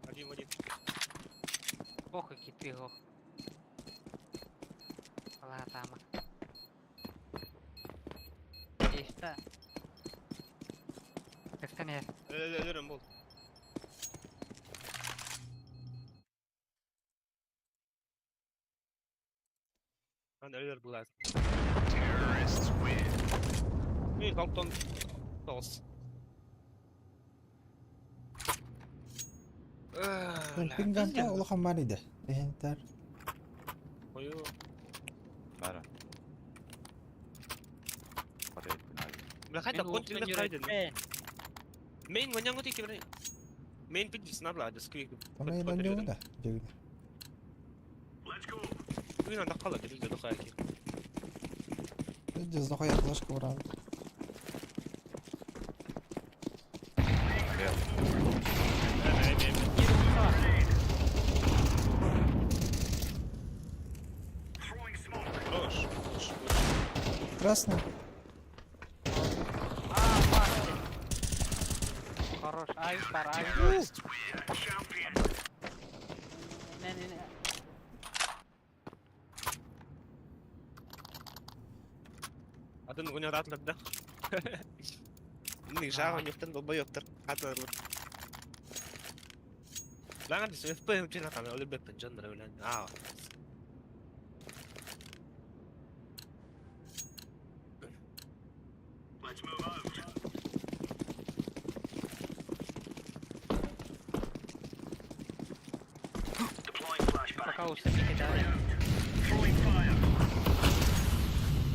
Один в один. Похуй, киты го. Ла тама. И что? Кастане. Өлөрүм бол. Ан өлөр булар. Мен халктон тоғыз. Пингамта улахан бар иде. Эхентер. Ою. Бәрі. Бля, Бля, хайда контринг кайда. Мейн вонян готи кибре. Мейн пидис на бла, сквик. Там я на нем, да, дегүнэ. Күн анда кала дегүнэ дохайки. Пиздец, нахуя флешку брал. Хорош. Хорош. Красный. А, пар. Хорош, ай, пар, ай. Не, не, не. Атын уняр атлар да. Ник жага нюхтан долбоёбтар. Атлар. Лаңа дис FP үчүн атаны өлүп беппин жондор билен. Аа. Пока усы не кидали.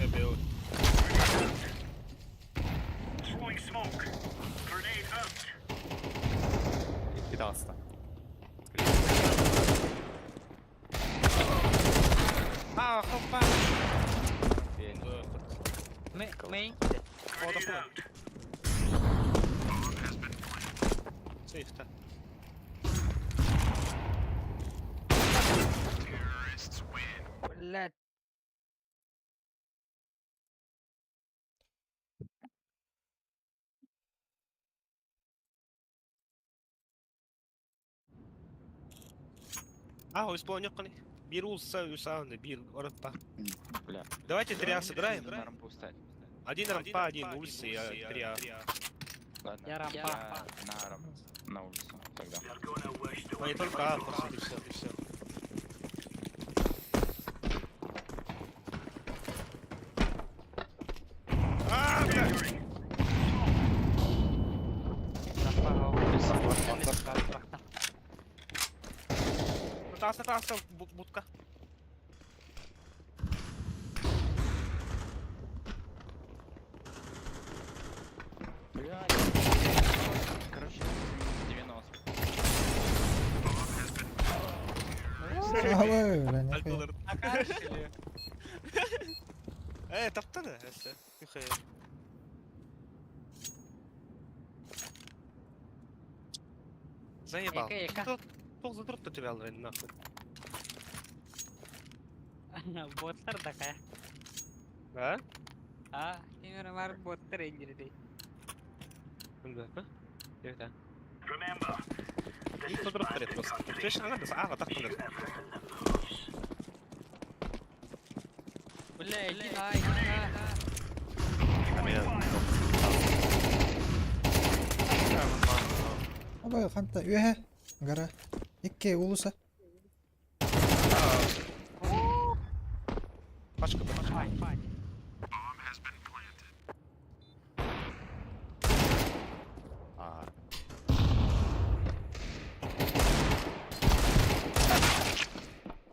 Эбе. Икки таҕыста. Аа, хоппа. Мейн. Ода Сейфта. Блядь. А, исполнил каны. Бир улса усаунды, бир ороппа. Бля. Давайте три А сыграем. На рампу встать. Один рампа, один ульсы, я три А. Ладно. Я рампа. Я на рампу. На улицу тогда. А не только А, просто и все, и все. А, блядь! Рампа, Таса, таса, будка. Бля, короче, 90. Ой, бля, нихуя. Альтулер. Таптаны, эссе. Нихуя. Заебал. Эка, эка. Пол задроп то тебя алрын, нахуй. Боттар такая. А? А, именно бар боттар индирди. Да, а? Это. Задроп просто. Ты ж она ага, так надо. Бля, иди на, иди на. Абай, ханта, үһэ. Гара. Икки улуса. Пачка, пачка. Ай, ай. Аа.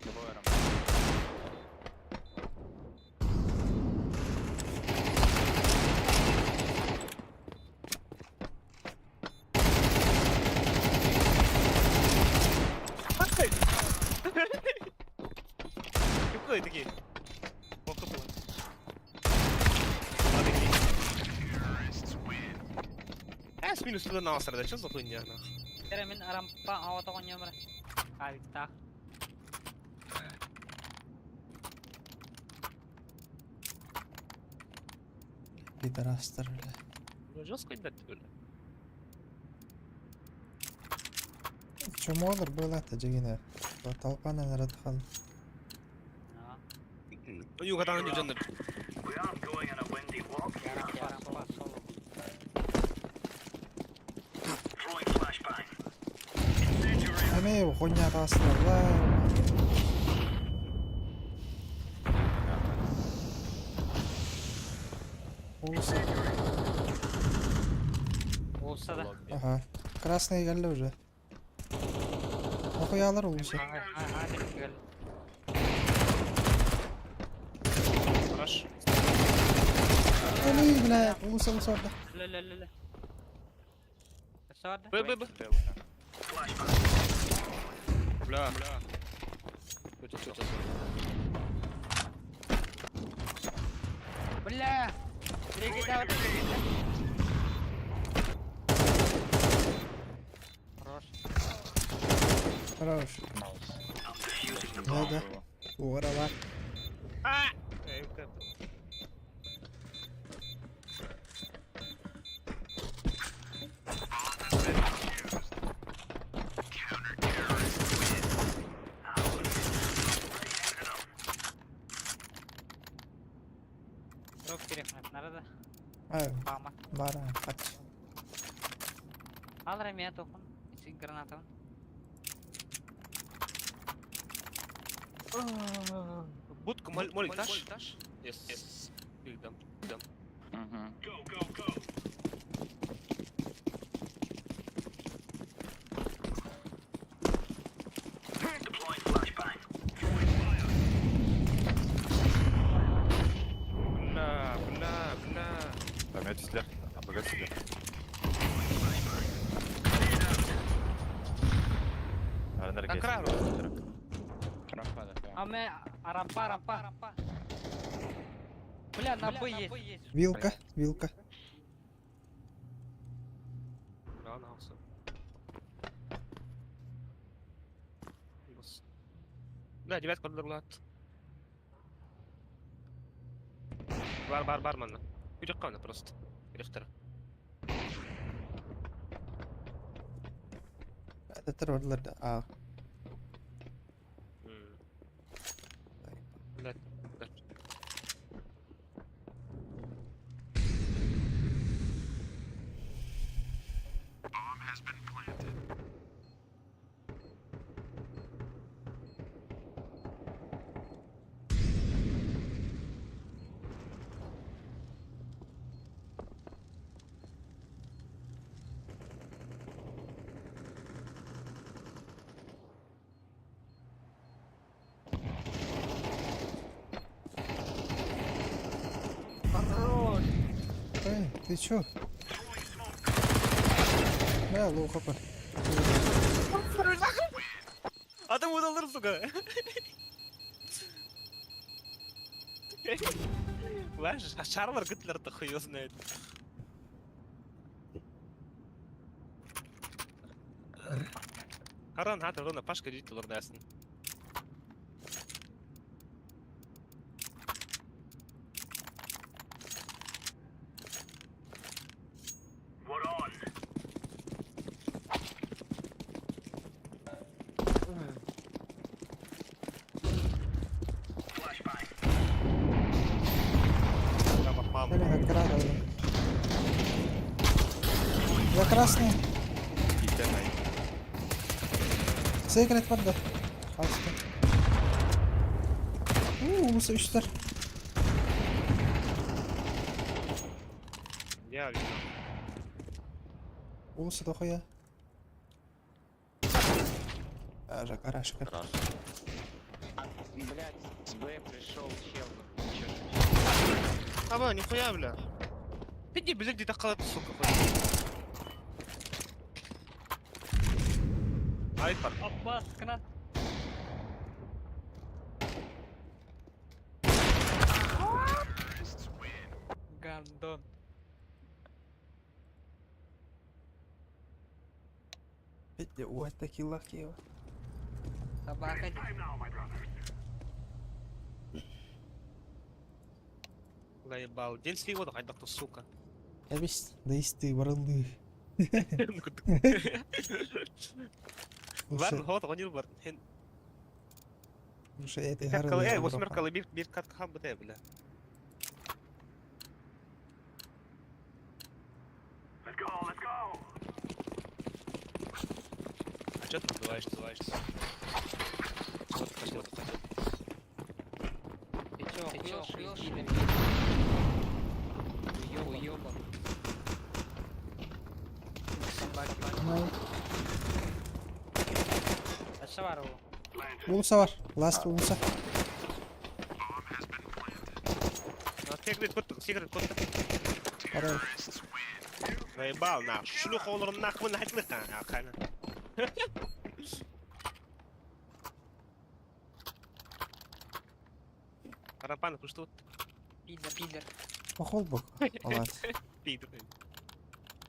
Двое рампа. Какой такие? Плохо было. А такие. С минус туда на да что за хуйня, нахуй? Тере мин рампа авата коньямра. Авикта. Пидорастар, бля. Ну жестко не дать бля. Чумолар было это, дегине. Толпа на радхан. Ну, юга не жонно. Я рампа соло. Эме хуйня тастар, бля. Улуса. Olsa да. Ага. Красный geldi уже. Нахуялар улуса. Ай, ай, ай, гел. Хорош. Ой, бля, улуса улуса орда. Ле, ле, ле, ле. Сорда. Б, Б, Б. Б уже. Бля. Бля. Что Бля! Три Хорош. Хорош. Да, да. Уорала. А! Yok перехнет надо. А, Пама. бара, ач. Ал Рамия тохун. Ичи гранатон. Будку молик дашь? Yes. Yes. Дам. Дам. Угу. Бля, бля, бля. Там я түстүлэр. Абыга түстүлэр. Арындар На краю. Рампа да. А мы а рампа, рампа, рампа. Бля, на Б есть. Вилка, вилка. Да, на все. Бос. Да, девятка дарлат. Бар, бар, бар манна. Күтек просто. Рихтер. Это бардылар да. А. Да, да. Хорош. Эй, ты чё? Да, лоу хп. Адам удалыр, сука. Знаешь, а шарлар гытлер-то хуй его знает. Харан хатыр гына пашка дейт олар дәсін. Бля, как рада, За красный. Секрет барда. Алысты. Уу, улуса үчтер. Я вижу. Улуса дохуя. Даже гараж. Гараж. Блять, с Б пришел чел. Чё ж. Аба, нихуя, бля. Ты не блядь, где-то халат, сука, хоть. Ай, пар. Опа, гранат. Гандон. Вот такие лаки. Собака. Заебал. День с его, хайдак, сука. Я весь, да есть ты, барылды. Бар, Лучше, хот, гонил бар. Хен. лучше этой Как горы. эй, восьмерка, бир, бир кат хам бте, бля. А чё ты называешь, называешь? Вот хотел, хотел. Ты чё, Ты чё, охуел, охуел, что ли? Уёбан. Уёбан. Собаки. Ну, А бар ол? улуса бар. Ласт улуса. Секрет кот, секрет кот. Хорош. Заебал, нах. Шлюха, он нахуй на хатлыха. Карапан куштут. Пидор, пидор. Похол бу. Алат. Пидор.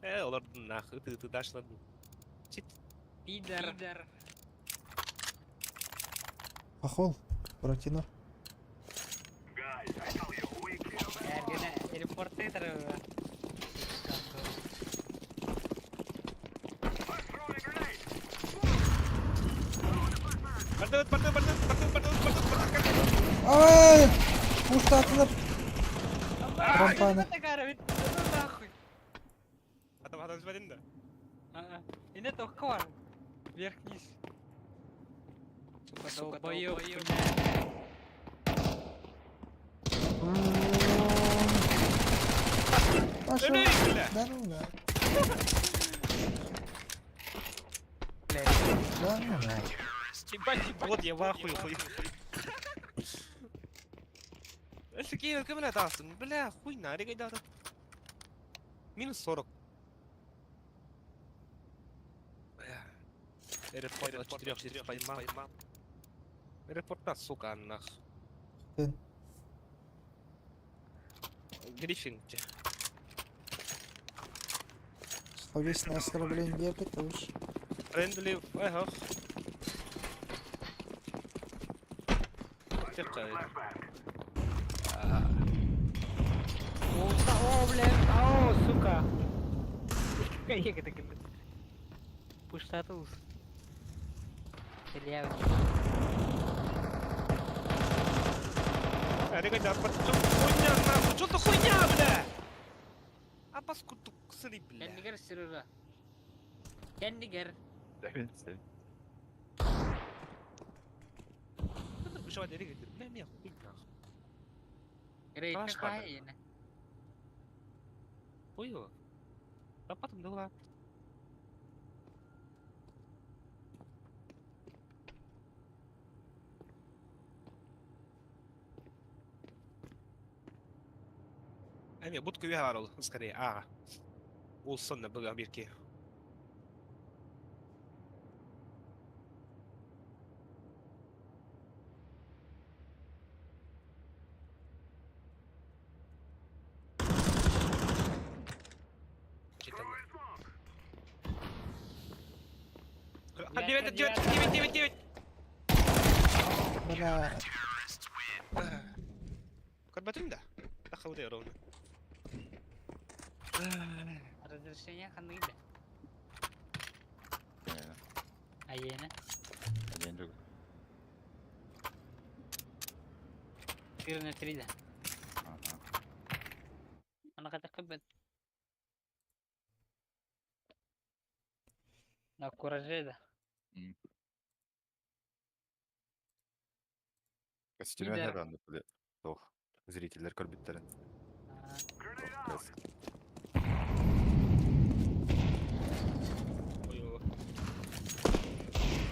Э, олордун нах, ыты ыты дашладын. Чит. Пидор. Пидор. Похол. Буратино. Эргene телепорты Бардыбыт, бардыбыт, бардыбыт, бардыбыт, бардыбыт, бардыбыт, бардыбыт. Ай! Пуштатылар. Рампаны. Нахуй. Адам адам ዝበдин да. Ине тохка бар. Вверх вниз. Сука, долбоёб, блядь. Пошел. Өлөй, бля. Да ну да. Блядь. Да ну да. Ебать, вот я в ахуе, хуй. Эсики, бля, дасын, бля, хуй на, регайда. Минус 40. Бля. Аэропорт 24 поймал. Аэропорта, сука, нах. Тын. Гриффин. те. Словесное оскорбление это уж. Френдли, ага. Тихо. О, о, блядь, о, сука. Как это говорит? Пуштатус. Стреляю. Регайда, что хуйня, нахуй, что за хуйня, бля? А паскуду, сыри, бля. Кэннигэр, Сережа. Кэннигэр. Бля, меня хуй нахуй. Рейд Калаш какая? Хуй его. Да потом дела. Эми будка үйе ол, скорее. А. Ол сонна бұға бирки. Читано. А, 9, 9, 9, 9, 9. Бля. Карбатым да. Тахауды ровно. Разрешение ханы, бля. Айена. 4 на 3, да. Ана қата қыбыт. На кураже, да. Костюме Пидор. наверное, бля. Тох. Зрительдер көрбүттерин. А, Ой, ой.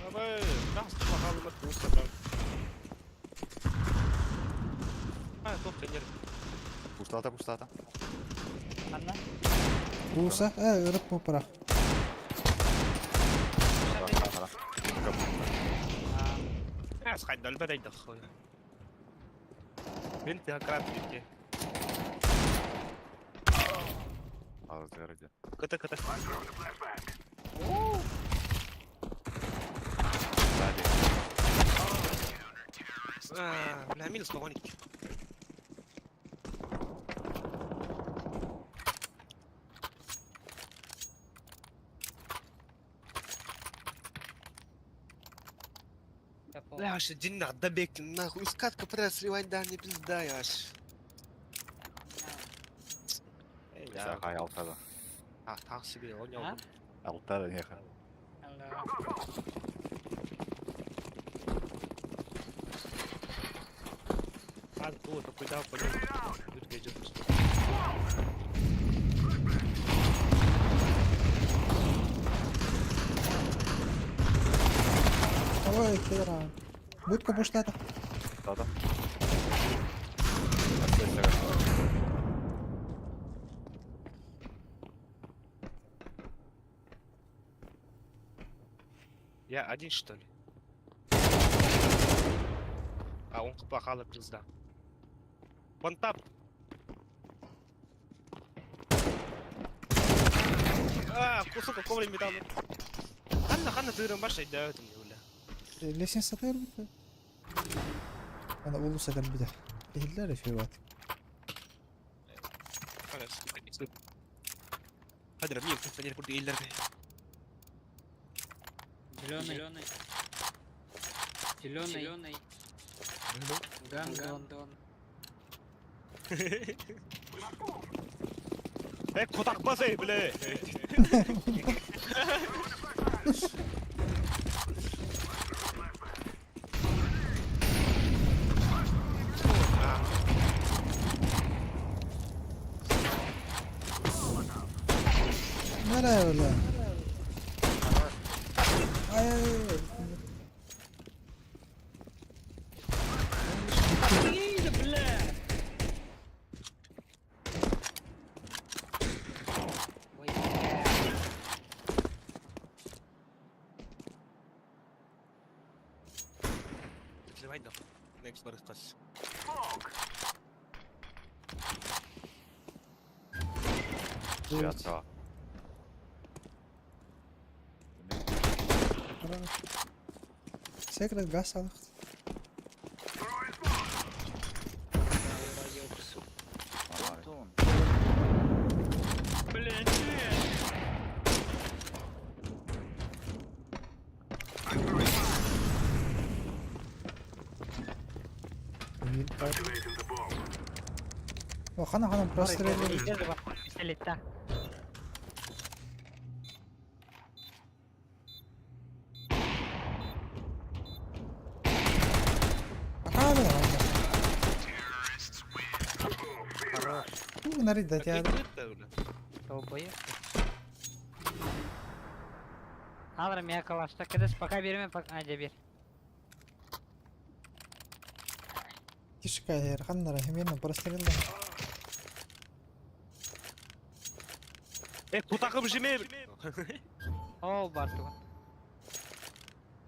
Абай, нас помогал туса там. А, топ тренер. Пустата, пустата. Анна? Туса. Ырып пора. Хара, хара. А, схайдал бадайда хуй. Бинт я крат битки. Азыр где. Ката ката. Сзади. А, бля, минус погоник. Капо. Бля, аж один на добег, нахуй. Скатка прям сливать, да, не пизда, я аж. Эй, да. Хай алтада. А, так себе, он не А? Алтада неха. Алло. А, то, такой дал, понял. Юрка идет. Ой, хера. Будка буштата. Пустата. Я один, что ли? А он плохала пизда. Вон тап. А, сука, коврик металл. Ханна, ханна, тырым баш айда өтүм бля. Лестница кэлбитэ. Ана улуса кэлбитэ. Иһиллэр эфир Hadi bir feneri burada ileride. Зеленый. Зеленый. Зеленый. Гандон. Э, кутакпас эй, бля. Nereye öyle? Ay ay ay. Ой, бля. Next барыхтас. Девятого. Секрет газ алых. Антон. Блин, О, хана хана прострелили. Пистолет-то. Хана. Ту нарид дать я. Долбоеб. Алыр меня калашта кыдыс, пока берме, пока... А, бер. Тишка ханнара хемена прострелили. Э, кутакым жеме. Ол бар тугун.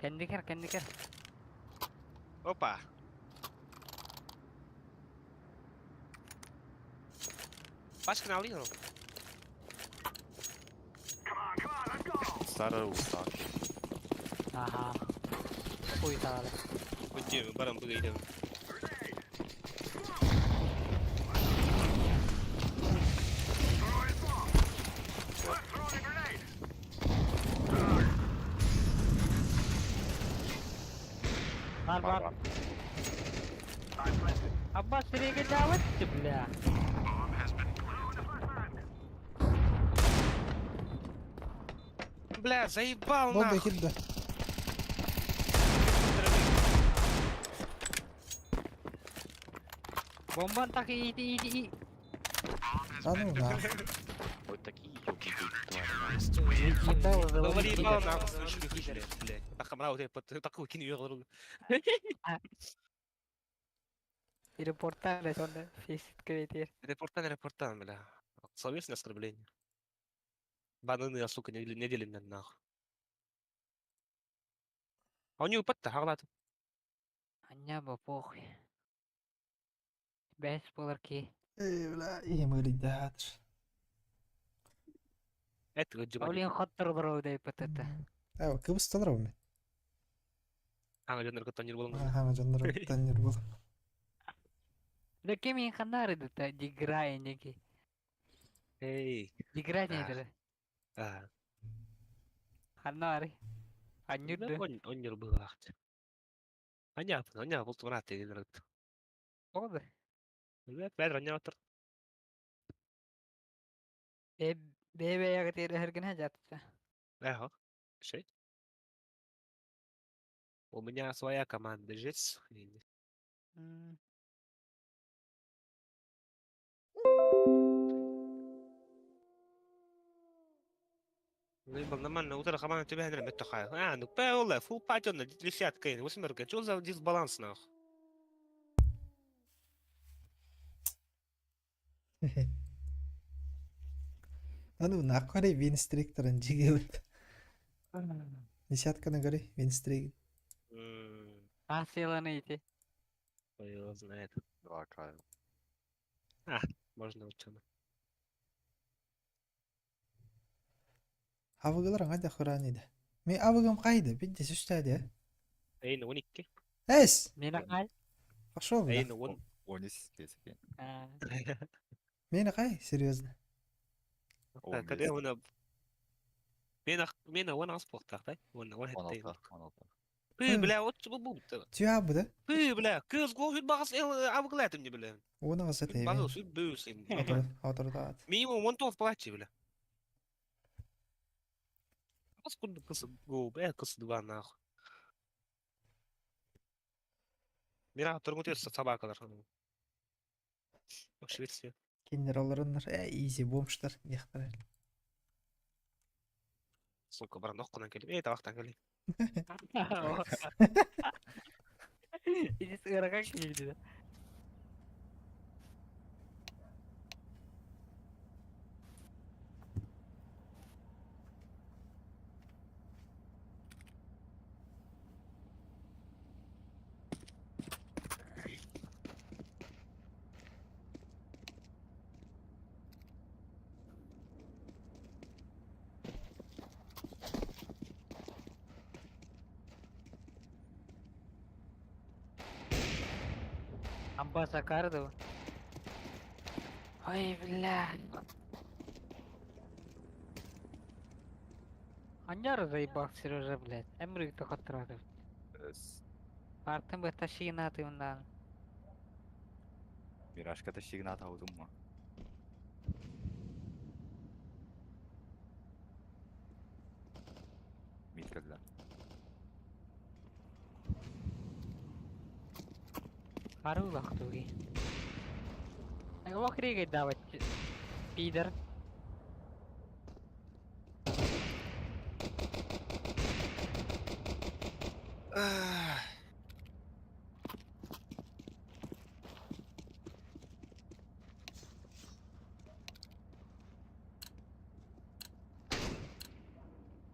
Кендикер, кендикер. Опа. Пачка налил. Старый устак. Ага. Хуй тағады. Өте барам бүгейдім. Бар, бар. Аббас сиреге жабытты, бля. Бля, заебал Болды нахуй. килді. Бомбан так и и и и. А ну нахуй. Вот такие ёбнутые твари. Говори, ебал нахуй, слышь, блядь. Тахамра вот это такую кину еғырыл. Репортаж сонда фейсит кретер. Репортан, репортан, бля. Словесное оскорбление. Бананы, сука, не, не делим меня нахуй. А у него патта, хаглат. Аня ба похуй. Бәс болар ки. Эй, бля, еміридатыр. Это вот Олин хоттыр бұрау деп пытыты. Ә, кыбысталар мен. Аңа жондар көттан жер болың. Ага, жандар танер бол. Да кем мен ханары да диграй неки. Эй. Диграй Да. не деді. А. Ханары. Анюрды. Он он жер был ахт. Аня, аня, бұл турат деген рыт. Болды. Бля, бәр аня отыр. Бебе яғы тері хіргіне жатты. Ага. Шей. У меня своя команда жец. Ну, нормально, утро команда тебя не метахаю. А, ну пэ, фул патён, десятка, восьмерка. Чё за дисбаланс нахуй? А ну нахуй винстрикторын жиге. Десятканы гори, винстригин. А сыйланы ити. Ой, его знает. Два Кайл. Можно ученый. Авыгылар аңа да хыран иде. Мен авыгым кайда? Бидде сүстәде. Эйн 12. Эс! Мени кай? Пошел, бля. Эйн 10. Он десять. А, Мени кай? Серьезно. Он Когда бес. он Мен он ас болтақ, Он он Он хетте. алты. Он алты. Пы, бля, вот бу бу. Тюа бу да? Пы, бля, кыз гол багас авыглатым не бля. Оны кызы тейбен. Багас бүүс. Отырдат. Минимум 19 плачи, бля. Откуда кыз гол, бля, кыз два нахуй. Мира тургут собакалар. Швеция. Киндер оларыннар. Э, изи бомжтар. Яхтар. Сука, баран оккунан келип, эй, табактан келип. Иди сыгырака килди. Амба Сакардова. Ой, бля. Аньяр заебал Сережа, блядь. Эмрик то хатрадов. Эс. Артем бы тащи на ты на. Мирашка тащигната аудумма. Миткалла. Харулах туги. Лох давать, пидор.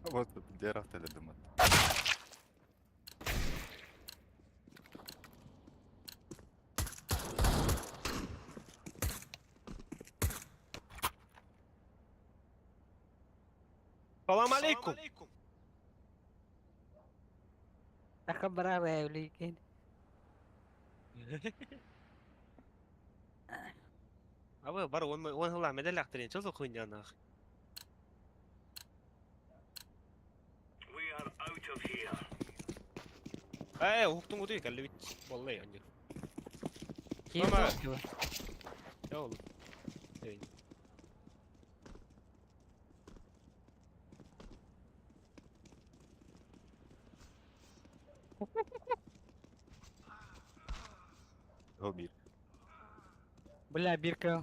Вот дерах теледумат. Салам алейкум. Тахабрала блин. Абы бар он он хыла медаль актырын, чозо хуйня нах. Эй, ухтун гуды калли бит. Боллай анжы. Ким Мама. сокту? Я ол. Эй. О, бир. Бля, бирка.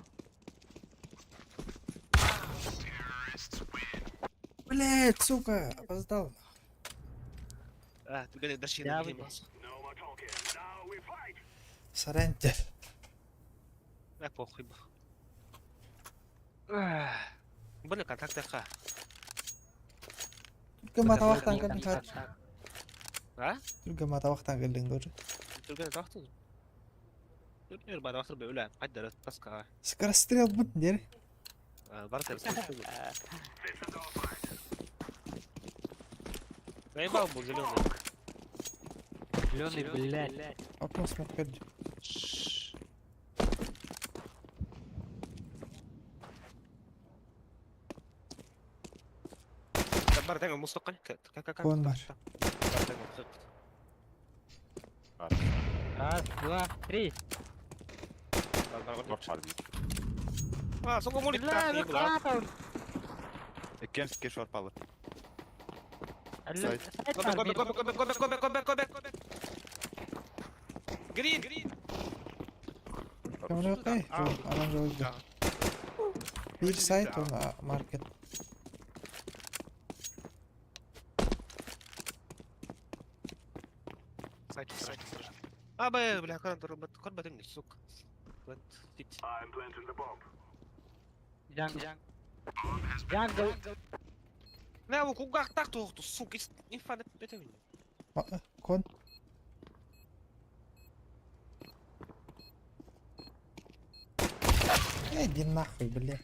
Блять, сука, опоздал. А, түгәне дашина Я билем. Сарантер. А, похуй бу. Бұны контактыға. Түркө матабактан келдиң кар. А? Түркө матабактан келдиң тоже. Түркө тақтың. Түркө бар вакыт бөлә. Кайда таска. Скорострел бут дер. Бар тер. Заебал был зеленый. Зеленый, блядь. Окно смок келди. Бар тең мустакан. Кон бар. Раз, два, три. Шорт бар бир. А, соңго молик Бля, ну как он? Кемске шорт алып. Сайт Go back, go back, go back, go back, go back, go back, go back, go back. Green, green. Камера кай? Оранжевый. Бир сайт он маркет. Сайт, сайт, сайт. А, бля, бля, кан турбат, кан батым, сука. Плант, сити. Джангл. Джангл. Мэ бу кулгаахтаах туохту, сука, инфа этэбин. Кон. Э, иди нахуй, бля.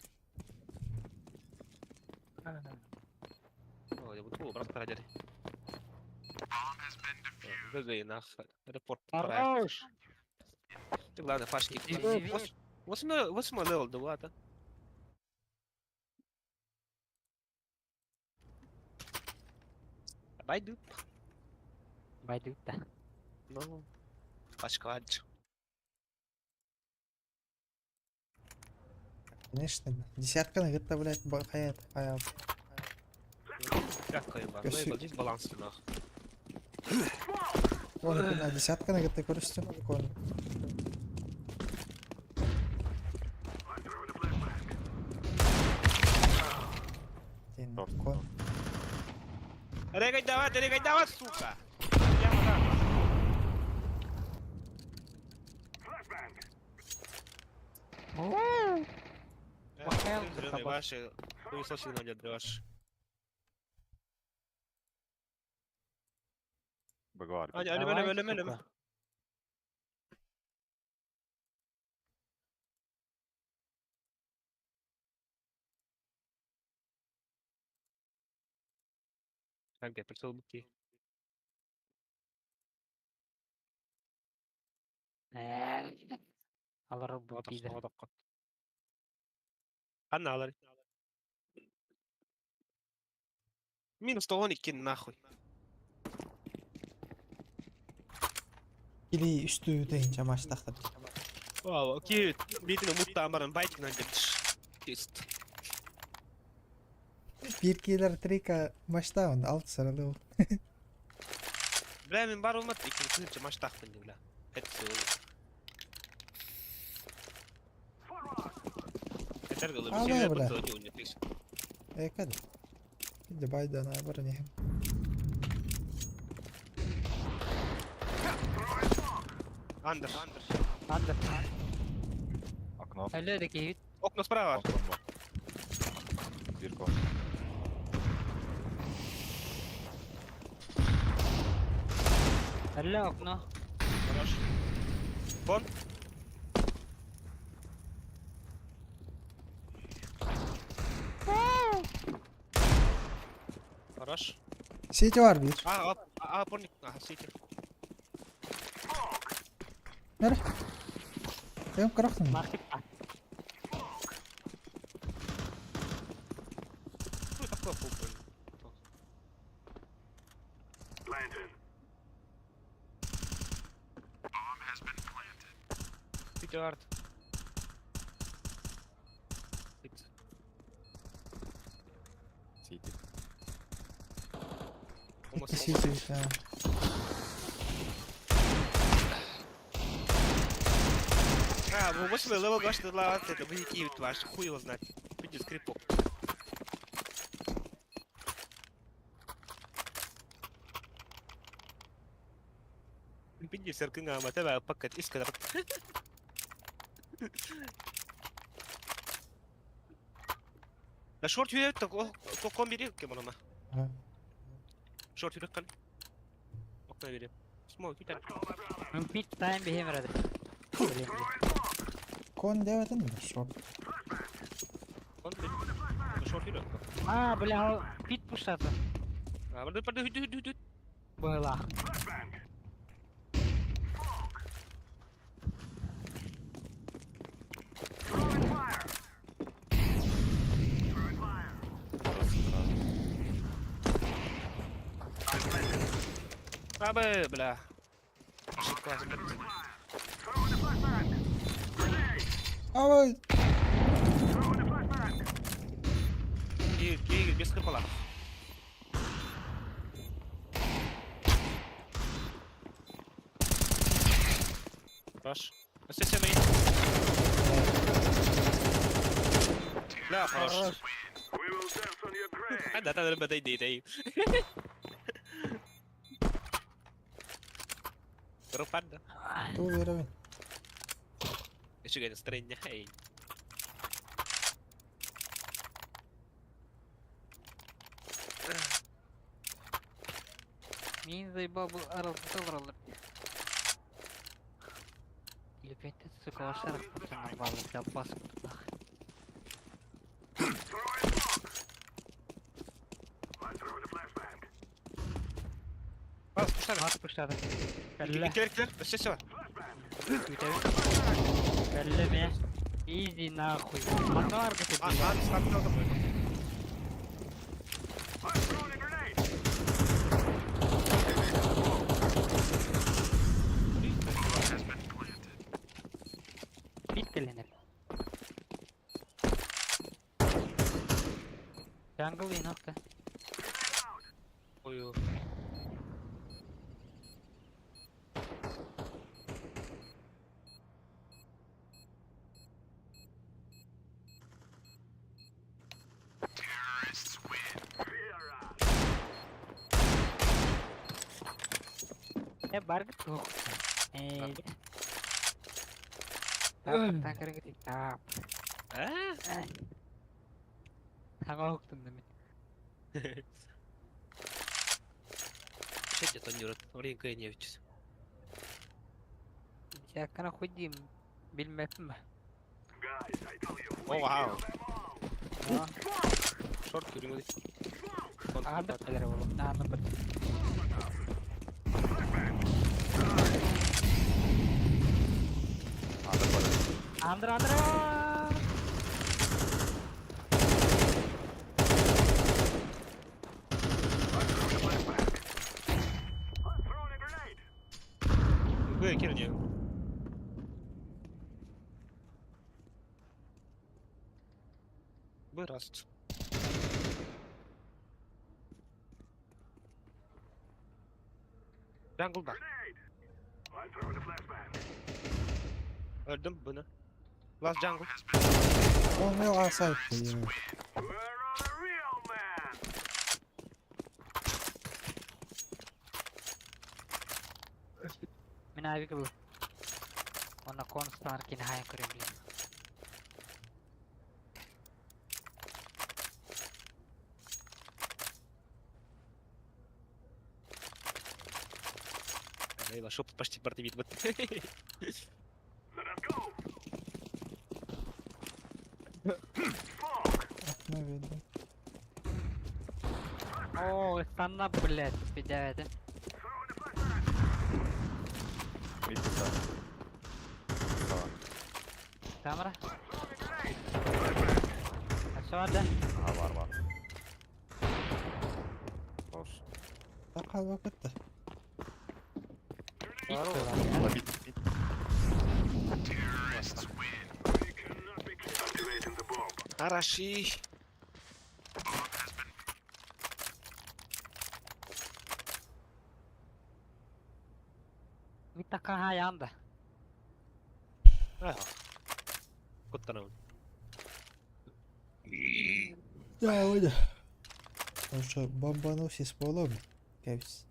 Ой, вот брат ради. ГГ нахуй. Репорт. Хорош! Ты главное, фашки. Восьмой, восьмой левел два, да? Байду. Байду, да. Ну, пачка Конечно, десятка на где-то, блядь, хаят, хаят. Десятка еба. Ну, здесь баланс нах. Вон, на десятка на где-то көрүстүм. Кон. Кон. Регай давай, регай давай, сука! Ваши, хуесосили на ваш. Б бар. Аня, ölüm ölüm ölüm ölüm. Так, я пришел буки. Алар бу пидор. Анна алар. Минус 112 нахуй. Или үстүү дегенче маштахтар. Вау, окей, битini муттаан баран байтигынан деп Тест. Бир килер трика маштаун алты саралы. Бля, мен бар olmadı. İkinci тыынча маштахпын деп, бля. Hepsi olur. Yeter kalır. А, Bir şey да, бля. yapıp da oynuyor. Экад. Иди байдана бар не. Андер. Андер. Окно. Өлө да кейит. Окно справа. Кон, кон, Бир кон. Өлө окно. Хорош. Вон. Хорош. Сети бар бир. А, а, а, опорник. Ага, сити. Нere? Эм карахтын. Маркет. Ну, такой фул, Сити арт. Сити. Сити. Сити. А, вы восьмой левел гашты ла, это вы Киев ваш, хуй его знать. Видите, скрипок. Пиди сэркинга матева пакет искра. Да шорт юрет так о ком бери кем она. Шорт юрет кан. Окна бери. Смог китар. Пит тайм бихемер Кон девятын шорт. Кон бери. Шорт юрет. А, бля, пит пушата. А, барды барды хүдү хүдү хүдү. Была. Абы, бля. Ошибка. Ай, Кигер, кигер, без крыпала. Хорош. Все, все, Бля, хорош. А, да, да, да, да, да, да. Пропад, да. Туу беребин. Үчүгэй настроение. Эй. Мин заебал был аралдыта олороллор. Лепетте, сука, вашарах пацана баллы, да бас нах. Бас пуштары. Бас пуштары. Кэллэ. Кэлэр кэлэр. Өссө өссө. Кэллэ ме. Изи нахуй. Манна аргыты. А, ан стартта алдым. Бит кэлэнэр. Jungle инохта. Ой. Э, баргыт туох. Э. Тап, так, тап. Аа? Саҥа уһуктуннум мин. Шедде тоннюрат. Орин кыйневич. Дьиаккана хуй диим билбэппин ба. О, вау. Шорт көрүҥү. Аҕарбыт кэлэрэ буолуо. Нааны быт. Андыр бар. Андыр андыр! Б кирне. Б раз. Jungle'da. Öldüm bunu. Last jungle. Он A site дейм. Мин авик был. Онно констанар кини хайан көрөм билин. Эй, вошел почти партивит. Вот. Окно видно. Оо, станна, блядь, пидээтим. Мид пуста. Стала. Камера. Өссө да. Ага, бар, бар. Хорош. Такая бакытта. Ла, мид, мид. Хороши. Мид такка хайан да. Ага. Куттанабын. Да, ойда. Потому бомбанулся с полом. Кэвс.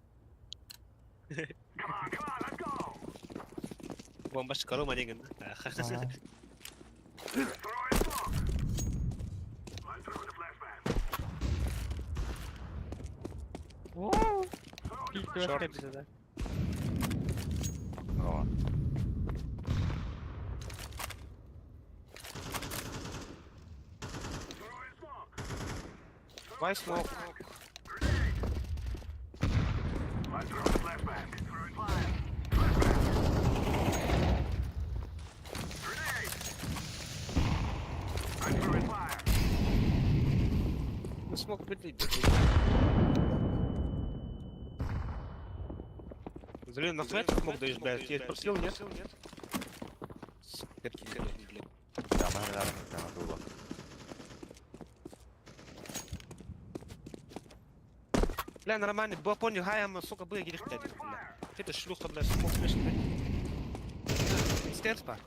Бомба шкару манегин. Ага. Оо. Шорт. Пиздец, да. Ла. Вай смок. Ну смок блин. Блин, нахуй я смог даешь, блядь? Я просил, нет? Сука, блядь. Да, мы наверное, прямо было. Бля, нормально, был понял, хай, я, сука, был грех, блядь, бля. Это шлюха, бля, смог, блядь, блядь. Стерс, ба.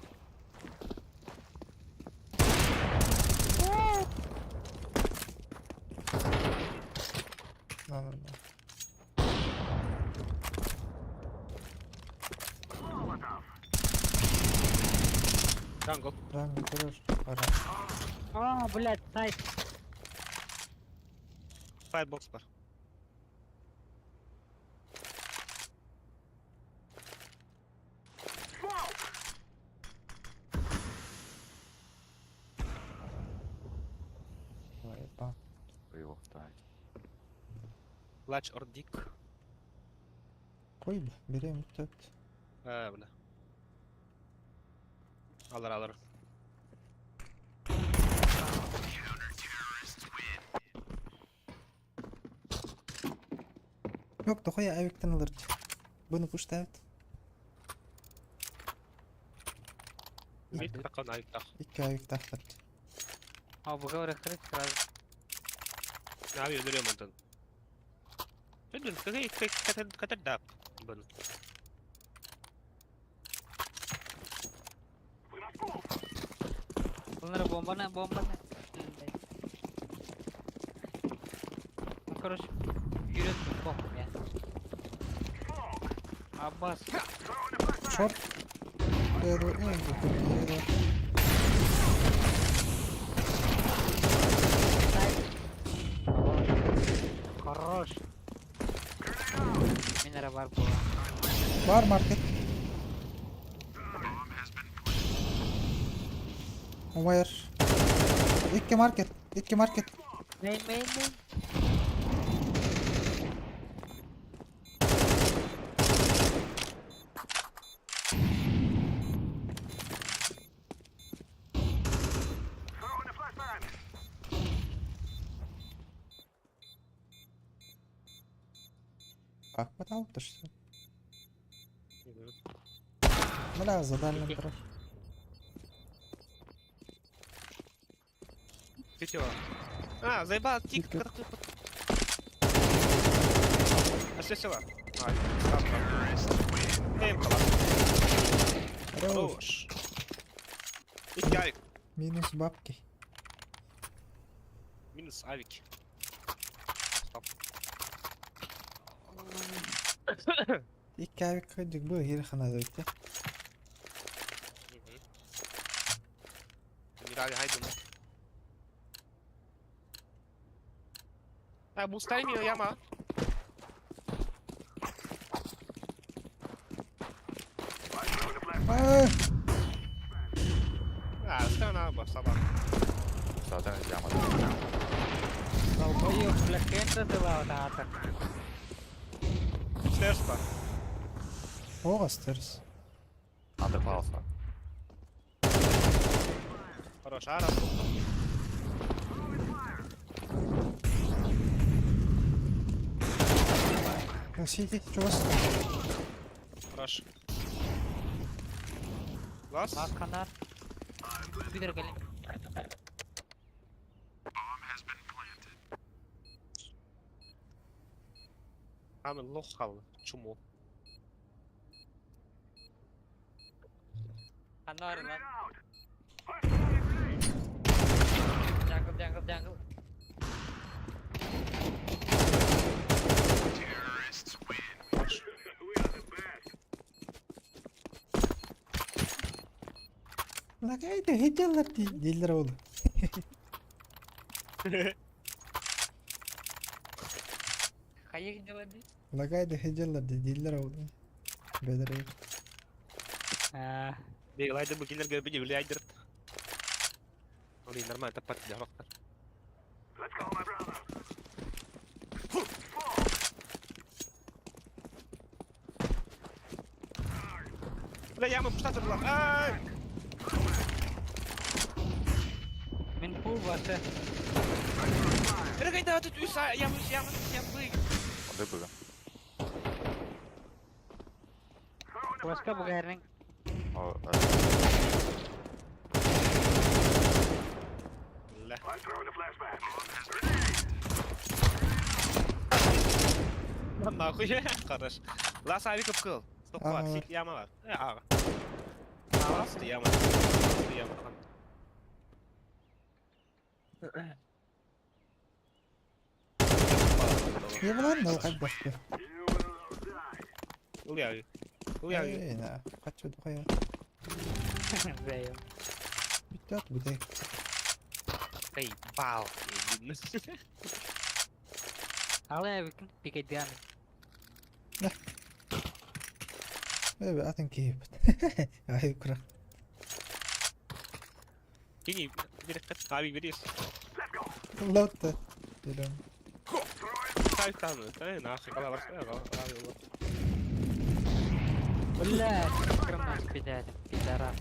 На, на, на. Jungle. Jungle көрөр. Ара. Аа, блядь, сайт. Firebox бар. Давай. Clutch or dick. Кой берем тут. А, бля. Алыр алыр. Yok дохуя авиктан ылыр. Бұны пуштают. Бит такан айыктах. Икки авик тахтар. А, выговор открыть сразу. Ави өлөрөм онтон. Өдүн кыгый катер дак. Бын. Bunlara bomba ne? Bomba ne? Ну, короче, вперед похуй, я. Аббас. Шорт. Первый, ну, первый. Хорош. Минера бар була. Бар маркет. Умайыр. Икки маркет. Икки маркет. Мейн, мейн, мейн. Так, потому что. Бля, за дальним трохи. Тетива. А, заебал, тик, Тик. А все села. А, там, там. Эм, халат. Хорош. Хорош. Икки авик. Минус бабки. Минус авики. Стоп. Икки авик кыдык бу хир хана өтте. Мирали хайдун. А, бустай меня, яма. А, А, страна, саба. Zaten яма. Долбоёб, бля, кента дала вот так. Стерс па. Оға стерс. Андер паласа. Хорош, ара. Сиди, чувас. Хорош. Лас. Лас канар. Бидер кэлин. Аны лох хал. Чуму. Канар lan. Jungle, jungle, jungle. Лагайды хеджалар дийлер oldu. Хайыр делады. Лагайды хеджалар дийлер oldu. Бедер. А, Беглайды бу киллерге били билайдыр. Блин, нормально, таппат дяроктар. Бля, яма пушта турла. Ай! Мин пул басы. Эргайда тут үс яма үс яма үс яма. Ондай быга. Başka bu gayrının. О, Бля. Нахуй, хорош. Лас авик кыл. Стоп, Ага. сик яма бар. Э, ага. Лас яма. Лас яма. Не булан да кайт бакты. Ульяви. Ульяви. Эй, на, хочу дохуя. Бля, Бүтәт бүтәк. Эй, бал. Алай бикин пикет диями. Эй, атын кейп. Ай, кура. Кини, бирек ави берес. Лотта. Берем. Ставь там, нахуй, голова, голова, голова. Блядь, гранат пидорас, пидорас.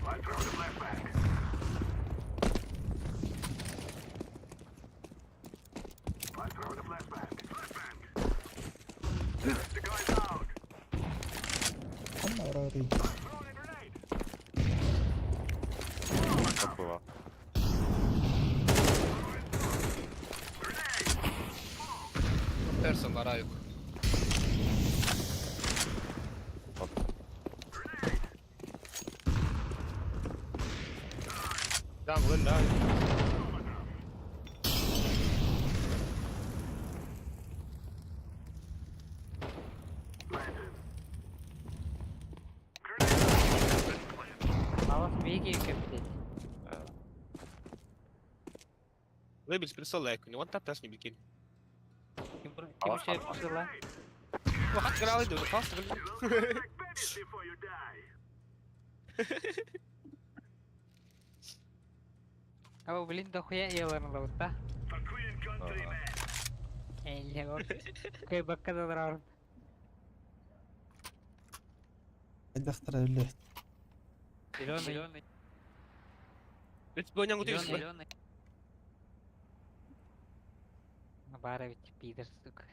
Ханна орорий. Как было? Person var yok. Jungle, да. Алас беги, блядь. Выбить присол лайк, не вон тап тас не бикин. Ким ким şey yaptı lan? Хат гралы ду, фаст блин. Ama блин дохуя еларнылабыт да. Элле вот. Кой бакка да драр. Хайдахтара үлэ. Зеленый. Зеленый. Үт боняң утуйс. Зеленый. Бара ведь пидор, сука.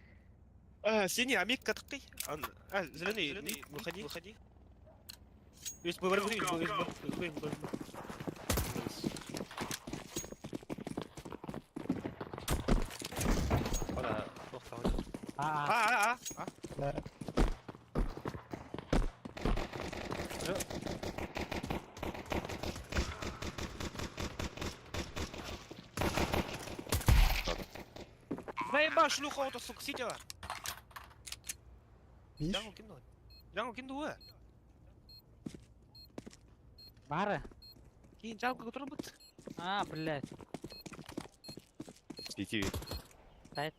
А, синий, амик катыкый. А, зеленый, выходи, выходи. Үс бу бар, үс бу, үс бу, үс бу, үс бу. Ора, тоқта. А, А, а, а, а. Да. Заебал шлюха, вот, сука, сидела. Биш. Jungle ким дуа? Jungle ким дуа? бары. Кин jungle турбут. А, блядь. Сити. Блядь.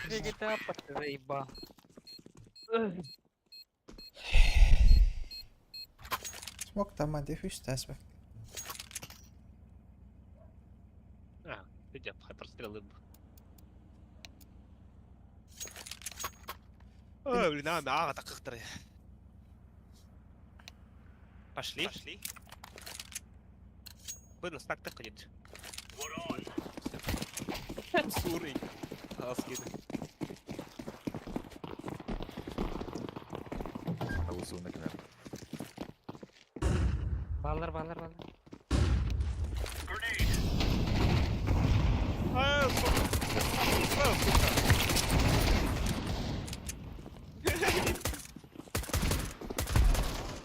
Ты GTA ты заебал. Смок там дефьюз таспек. А, иди, прострелы. Ой, блин, а, а, так как Пошли. Пошли. Вынос так так ходит. Сурый. Аскин. Аузу, например. Баллар, баллар, баллар. А, сука. А, сука.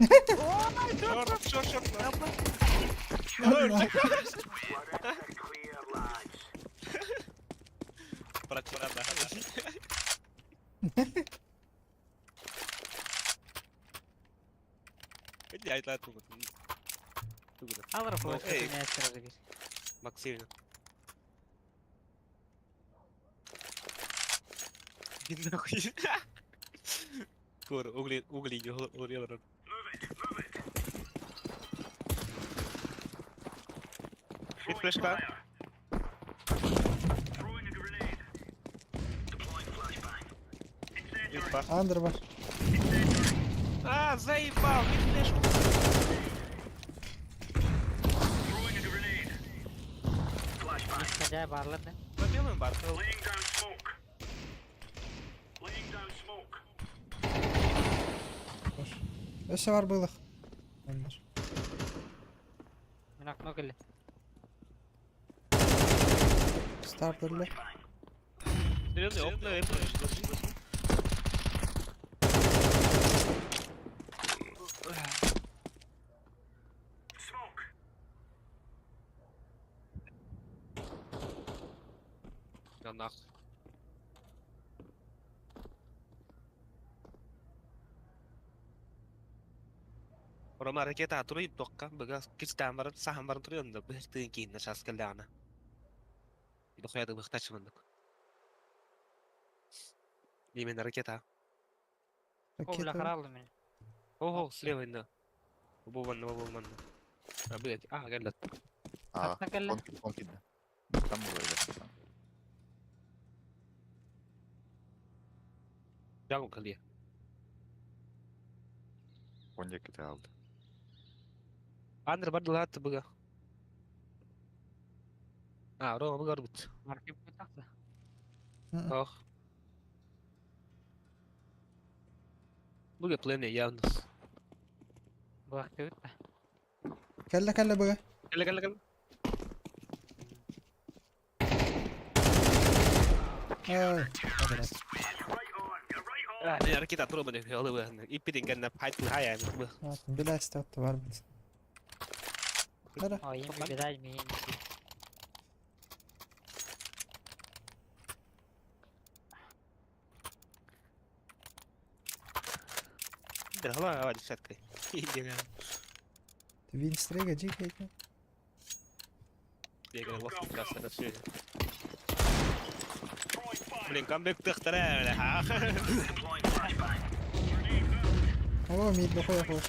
Шорт, шорт, шорт. Брат, брат, да. Иди, ай, тугут. Тугут. Алар флешка Эй. меняет сразу бир. Максим. Иди нахуй. Кур, угли, угли, угли, угли. Бит флешка. Бит бар. Андер бар. А, заебал, бит флешку. Хотя барлар да. По белым бар. Бош. Өсө бар былых. Андер. Мен окно келе. Стартерлер. Зеленый окна, это Да нахуй. Рома ракета туруй тоққа быга кичтан барып сахан барып туруй онда бир тыын кийин шас келди ана. Дохуяды быхтачы мындык. Именно ракета. О, бля, Ракета. харалды мен. Ого, слева инде. Бу ванна, бу ванна. А, блядь, а, келди. А, Атна келе. он, он кидді. Там было Jungle кэлиэ. Он диэки таалды. Андер бардылаат быга. А, Рома быгарбыт. Маркип бутахта. Ох. Быга плене явно. Бахтыбыт да. Кэллэ кэллэ быга. Кэлэ кэлэ кэлэ. Ай, обрат. А, ракета Рома не алыбы. Иппитин кэннэ хайт хая. Билээсте отто бар бит. Бара. Ой, им выбирай меня. Драла десяткой. Иди. Винстрега дикая. Блин, камбэк тахтара, бля. О, мид дохуя хуй.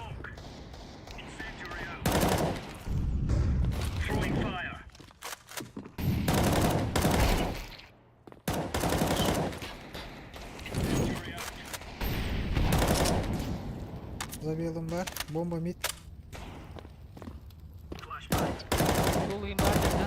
За белым бар. Бомба мид. Тулуйум бар да.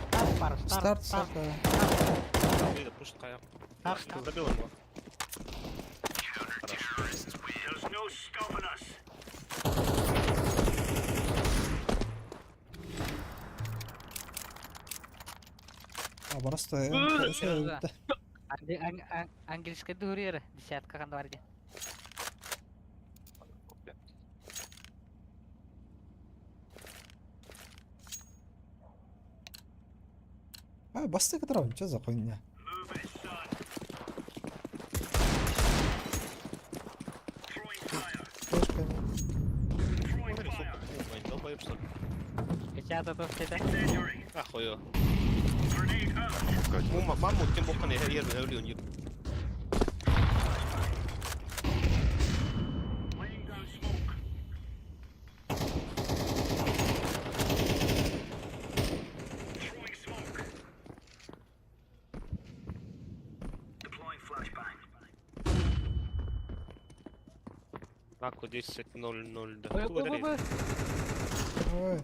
Старт бар, Старт, старт, старт. старт, да. Блин, пушит хая. старт. Забил его. А, просто... Серьезно? Английский дурьер, десятка хандварди. А, басты которого, что за хуйня? Флешка мид. Смотри, сука, ой, долбоеб, что ли? Печата то все Ахуё. Мумма, маму, тем бокон, я ербе, өлүн юр. Аку 10.00, да. Б, Б, Б, Б. Ой,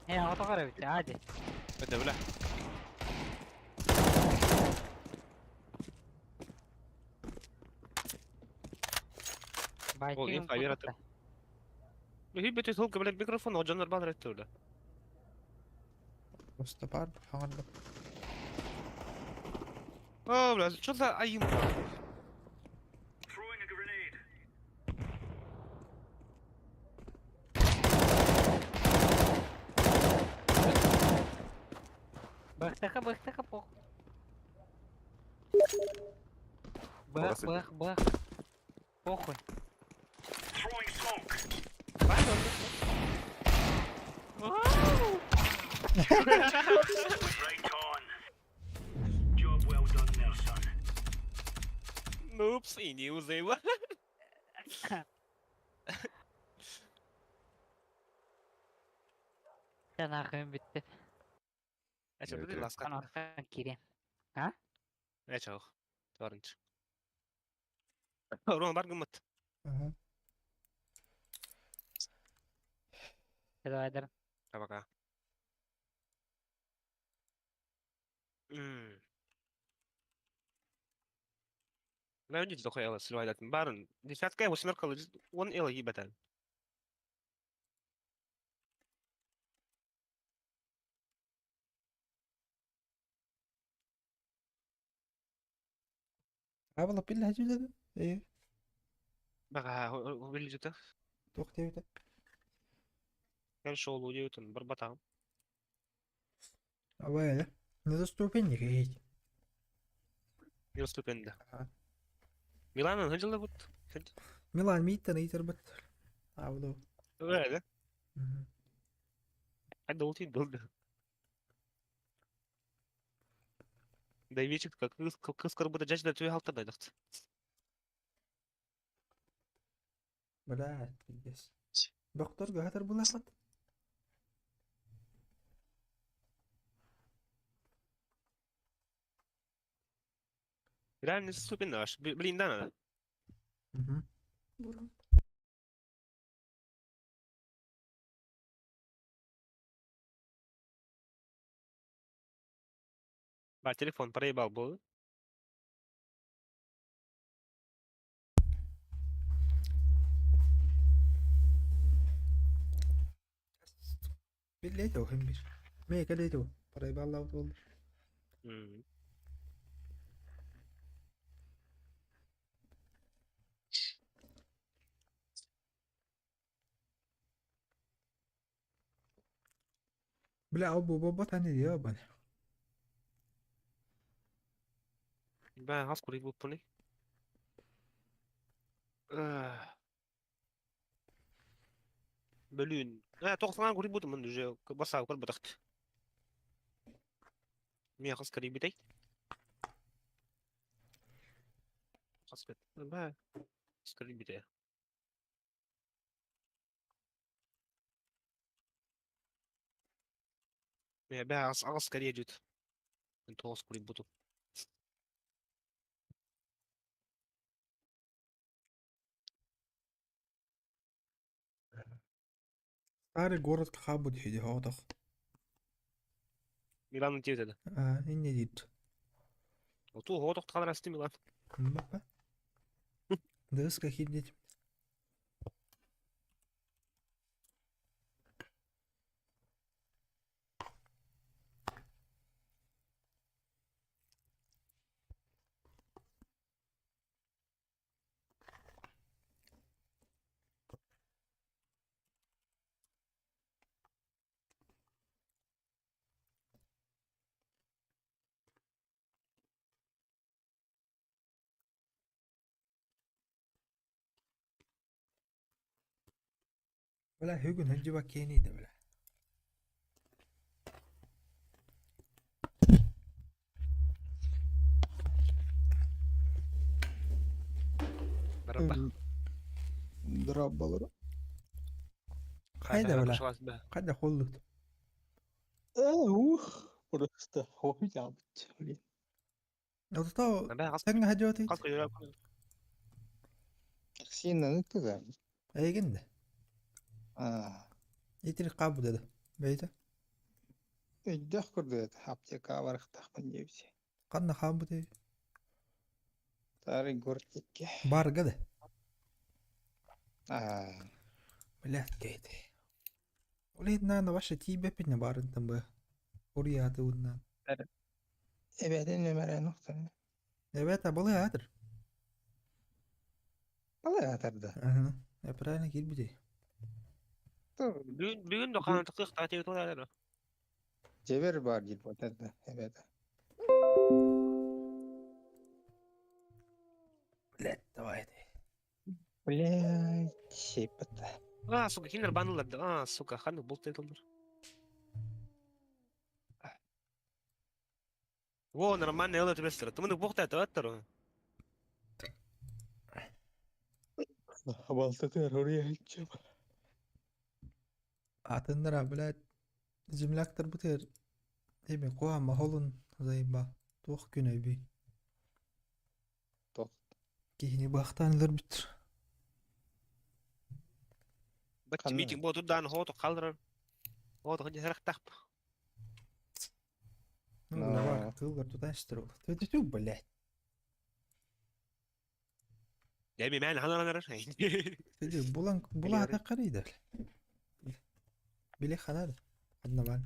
Э, вот такой ведь, ади. Это, бля. Байки. инфа, вера ты. Ебать, толка, блядь, микрофон, он Джаннер Баннер это, бля. просто бар, хаңарда. О, бля, что за аим? Бахтаха, бахтаха, пох. Бах, Бросить. бах, бах. Похуй. Нупс, и не узыва. Я нахуй битти. А что, Evet, ты evet. ласка? Анархан кирен. А чё? Творнч. Рон бар гыммат. Ага. Давай, дар. А пока. لا يوجد دخول إلى سلوايدات بارن ديسات وسمركل ون إلى يبتن. А, было пилля хажу Э, بقى هو اللي جته туох диэбитэ. كان شغل وديوتن بربطها. Абай, да? Недоступен гейт. يستوبندا. Ага. ميلان هجل بوت. Милан миттен ыйтар бит. Абдо. هذا عند ولتي دولد. Давидчик кыз кыз көрбүтэ дьэ да түө халтар дайдахт. Блядь, пиздец. Доктор гатар булахат. Реально супер наш. Блин, да надо. Угу. Ба телефон проебал был. Биллээт оһын бир. Мэ кэлээт о. Проебаллаабыт буоллар. Бля, ол бу бобот ани диэ бан. Ба хас курик буппуни. Бөлүүн. Тоқсан курик бутум мын уже баса көр бутахт. Мия хас курик битей. Хас бит. Ба хас курик битей. Мия ба хас агас курик жут. Тоғыз курик бутум. Старый город хабут хиди хоодох. Милан тиэтеді. Аа, инне диит. Оту хоодох тахалар асты Милан. Бапа. Дыска хиддит. Бля, бүгүн ханжыба киэниде бля. Бараба. Драббалар. Хайда бля. Хайда холлут. Ух, просто хуябыт, блин. Отото тэҥ хажуати. Хас курик. Синнаны тыга. Эйгинде. А, Итир кабу деди. Бейте. өйдөөх курдук аптека барыхтахпын диэбит. Канна хабу деди. Старый город икки. Барга да. А, Блядь, кейти. Олид на ваша тибе пине барын там бы. Урияты унна. эбэтин нөмэрэ нохтан. Эбета болы атыр. Балай атарда. Ага. Я правильно кирбиди. Бүгүн бүгүн дохаан тыкых таатыы тула. Жебер бар дип атарда эбэт. Блядь, давай ты. Блядь, сепата. А, сука, кинер банылар. А, сука, ханы болт этилдер. Во, нормально, эле түбестер. Тымны бохта это Балтатыр уруйаччым. Атындара, блядь, земляктар бутер. Эми куа махолун заеба. Туох күн өйбүй. Тох. Кихини бахтан бит. Бат Ханна. митинг бо турдан хото калдырар. Хото ханжа сарак тап. Ну, Но. давай, кылгар тутан штыр. Ты ты блядь. Эми мен ханар. Ты булан була ата карыйды. Биле ханады. Однован.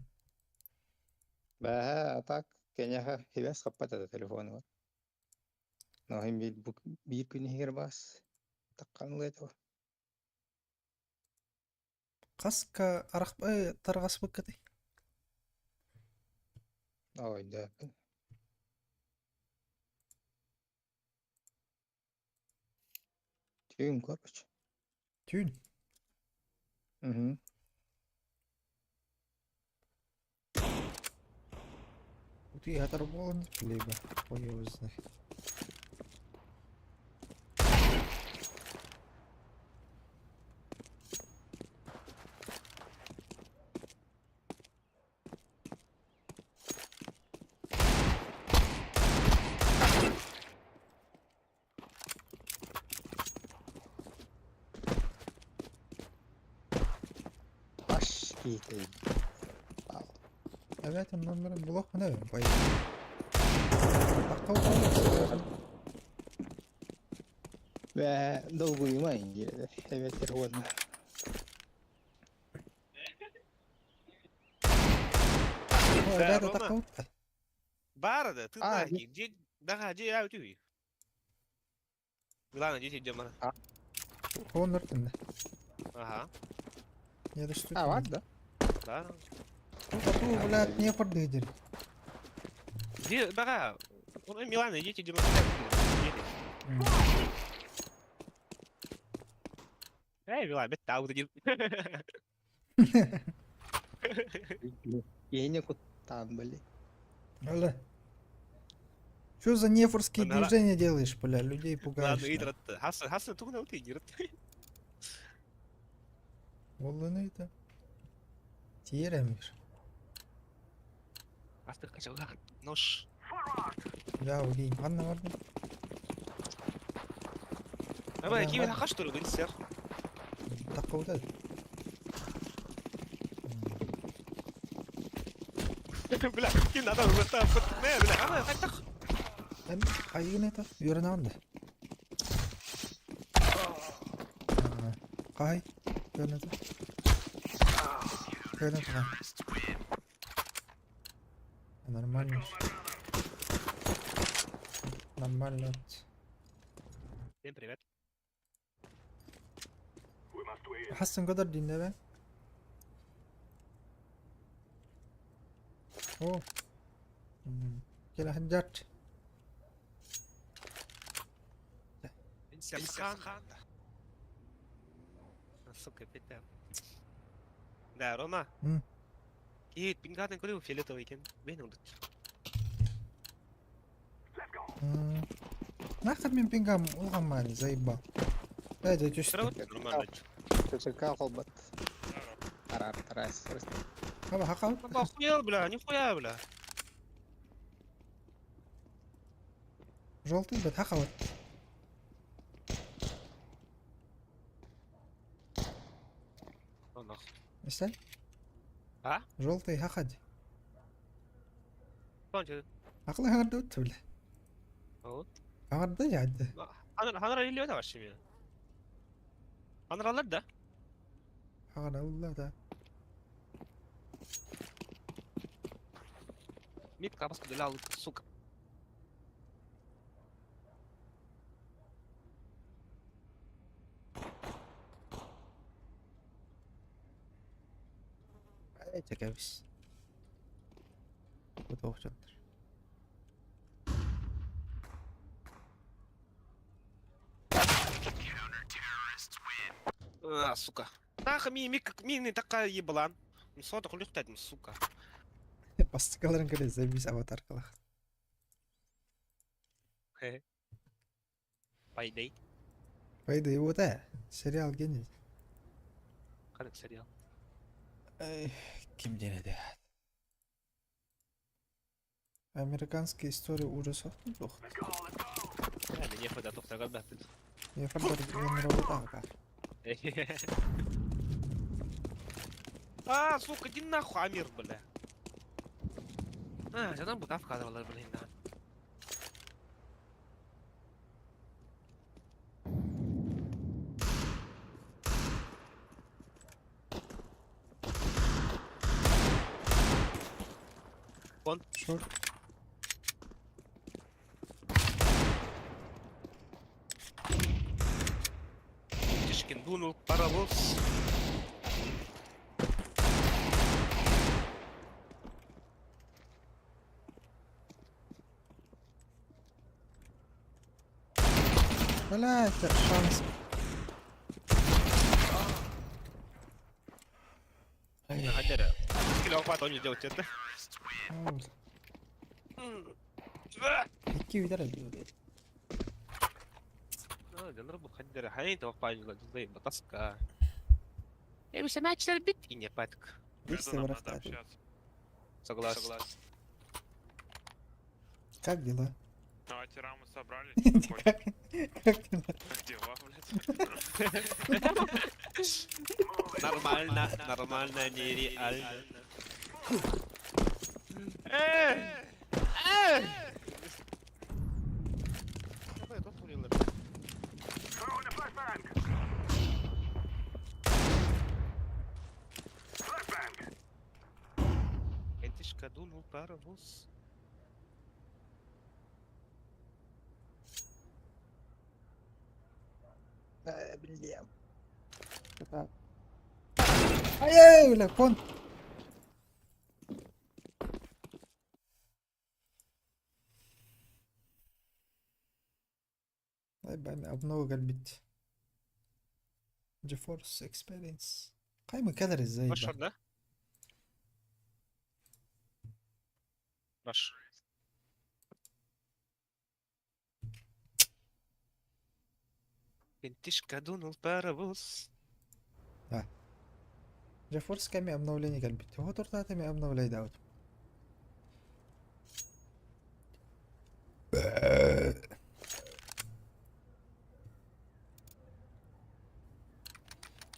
Бэһэ, а так кенеха хибес хаппата телефону бар. Но хим бир бир күн хигер бас. Таккан лето. Каска арах таргас быккаты. Ой, да. Түйін короче. Түйін. Угу. Утуйа хатар буолан либо хуй его знает. Аш киитэй. Эбэтин номерын булуохпун эбин по Тахха Бээ, долгуйума диир эбэтэр уонна. Да, Эбэтэ Рома. тахха Баар да, ты А, нахи, где, да, где я утюги? Главное, дети идем. Хонор тынна. Ага, Я да что А, бар да? да. Ту, блядь, не фордыдер. Где, да, он Милана, идите, идем. Эй, Милана, бет тау один. Иэни куттаан были. Алла. Что за нефорские Анара. движения делаешь, бля, людей пугаешь. Ладно, идрат. Хасан, Хасан, тугна ути, идрат. Волыны это. Тиеремир. Астых качалгах. Нож. Я убей. Ладно, ладно. Давай, Да, киви ладно. хаш что ли, сер. Тахха вот это. Бля, кин надо уже там, бля, ана, как так? Айгын это. Юрна онда. Кай. Юрна это. Юрна это. Нормально. Нормально. Всем привет. Хасан قدر دين О. Кела ханджат. Хан. Сука, опять да. Да, Рома. М. Кит, пингатын көрү фиолетовый экен. Мен урдут. Нахер мен пингам улгаммани, заебал. Дай, дай, түстү. Нормально. Чөчөкө холбат. Арар тарас. Хаба хакал. Охуел, бля, нихуя, бля. Желтый бет хакал. О, нахуй. Истен? А? Желтый хахад. Кончил. Акылы хагарды өттү бля. Вот. Хагарды яды. Ханар, ханар или это вообще меня? Ханар да? Хагарды да. Митка, баска, сука. Эти кэбис. Вот охчаттыр. А, сука. Нахуй ми ми ми такая еблан. Сота хулюхтать, сука. Бастыкаларын көрө заебись аватаркалах. Пойдей. Пойди вот сериал гений. Қанық сериал. Ким денеди? Американская история ужасов неплохо. Не фада тоқтаған бәпіл. Я фардар мен работал. А, сука, иди нахуй, Амир, бля. А, жадам бутав кадрлар, блин, да. Шорт. Тишкин дунул паровоз. Блять, шанс. Хотя, скилл потом не делать это. Ау. Икки бүтэр элбэх. Между нам надо общаться. Согласен. Как дела? Давайте раму собрали. чё Как как дела? Как дела, блядь? Нормально, нормально, нереально. Этишка дунул паровоз. Бля. Ай-яй, бля, кон. Ай, бами, обнова кэлбит. GeForce Experience. Кайма кэлэр ازاي Раш ده؟ да? Раш. Винтишка дунул паровоз. GeForce кэми обновление кэлбит. Тоҕо тортаата ми обновляйдаабыт.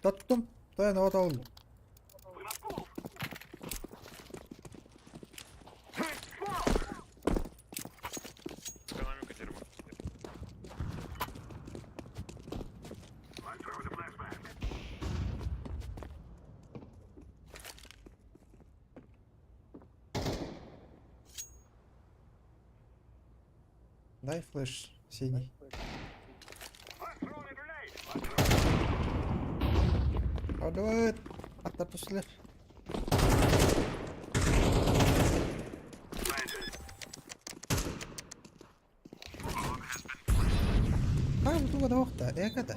Тоттум. Тойон от ол. Экономика дерьмо. Дай флеш синий. Давай, аттар түстүлэр. А, бу туга да эката.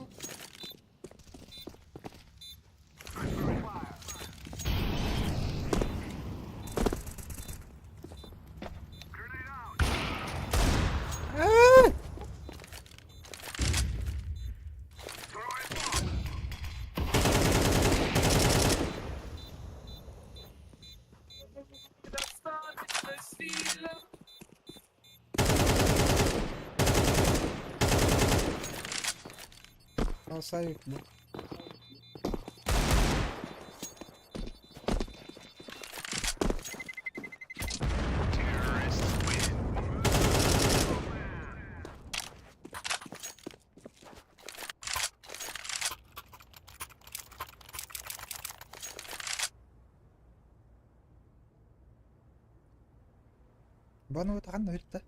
Аа! Алсайык бу. Баны ханна бүттэ.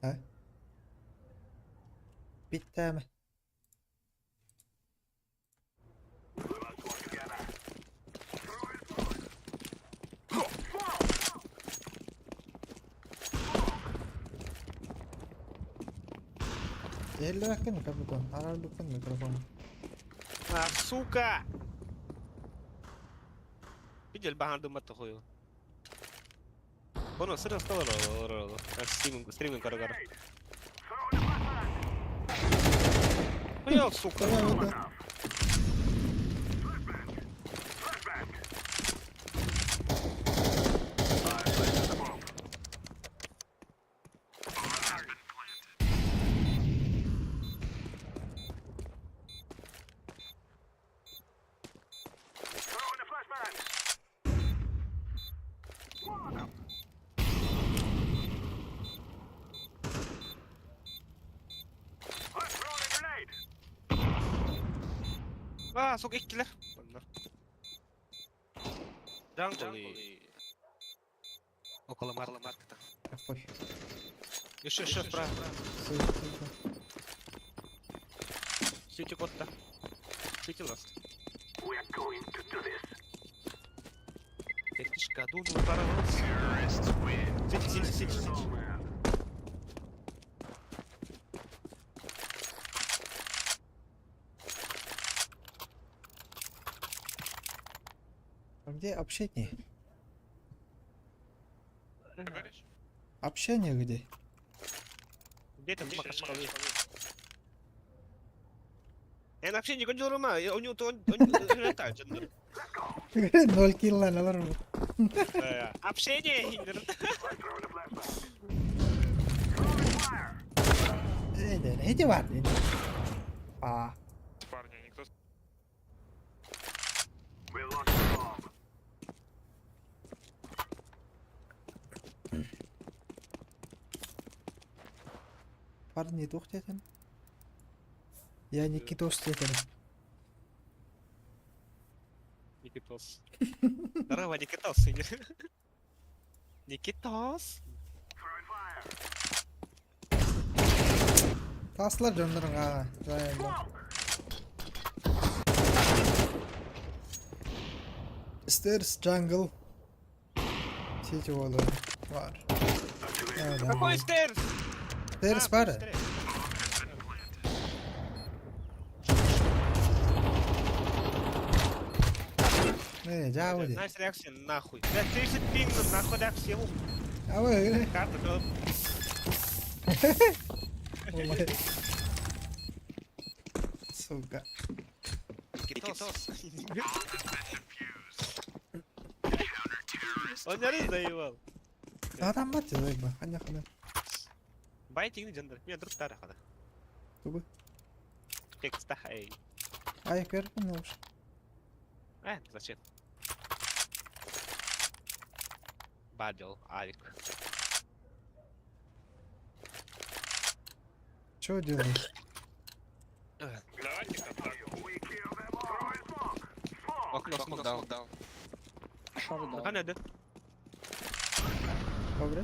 А? Бүттэ Иһиллибэккин капитан, араарбыккын микрофон. А, сука! Видел баһаан думмат хою. Ону сыры столор стриминг стриминг каргар. Ой, сука. Давай, да. А, сука, иккилэр. Онно. Jungle. Около маркета. А, пофиг. Еще, еще справа. Стой, стой, стой. Сити код-то. Сити ласт. Пятишка, дунул паровоз. Сити, сити, сити, сити. А где общение? Общение где? Где там Махачкалы? Я вообще не гоню Рома, у него то он летает. Ноль килла алар бу. Общение, Хиндер. Эти бар. А. Парни, никто Парни туох диэтин? Я Никитос диэтин. Никитос. Здорово, Никитос. Никитос. Таслар дьоннорун аа. Stairs jungle. City wall'u var. Какой stairs? Stairs бар. Не, дьаа дии. Nice reaction, нахуй. Бля, 30 пинг, нахуй, да, всему. Абы. Карта, Сука. Никитос. Он не заебал. Адам бар дии ба. Ханна ханна. Байтинг дьоннор. Мен друг тара хада. Тугу. Текста, эй. Ай, көрдүм уж. А, зачем? Бадел, Алик. Чё делаешь? Давайте контакт. Окно smoke дал. Short дал. Хана, да? Добре.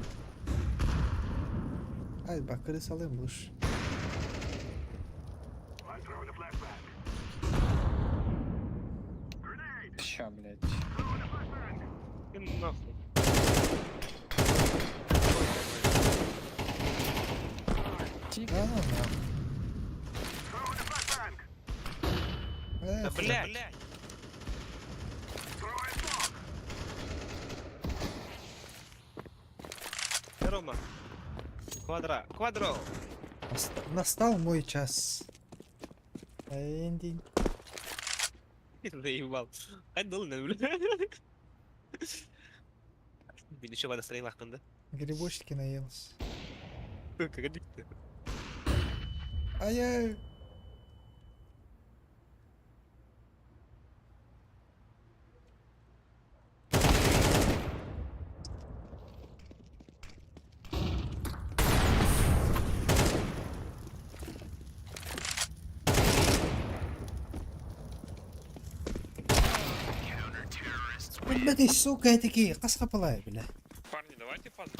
Ай, бакыры салайм лучше. Ща, блядь. Ты нахуй. Тихо. Да ну нахуй. Да, Эх, блядь. Рома. Квадра. Квадро. Настал мой час. Эндин. Заебал. Ай, дол, бля. Блин, еще вода стрела да? Грибочки наелся. Как аддикты. Ай-яй. Блядь, сука, такие, қасқа бля. Парни, давайте фазу.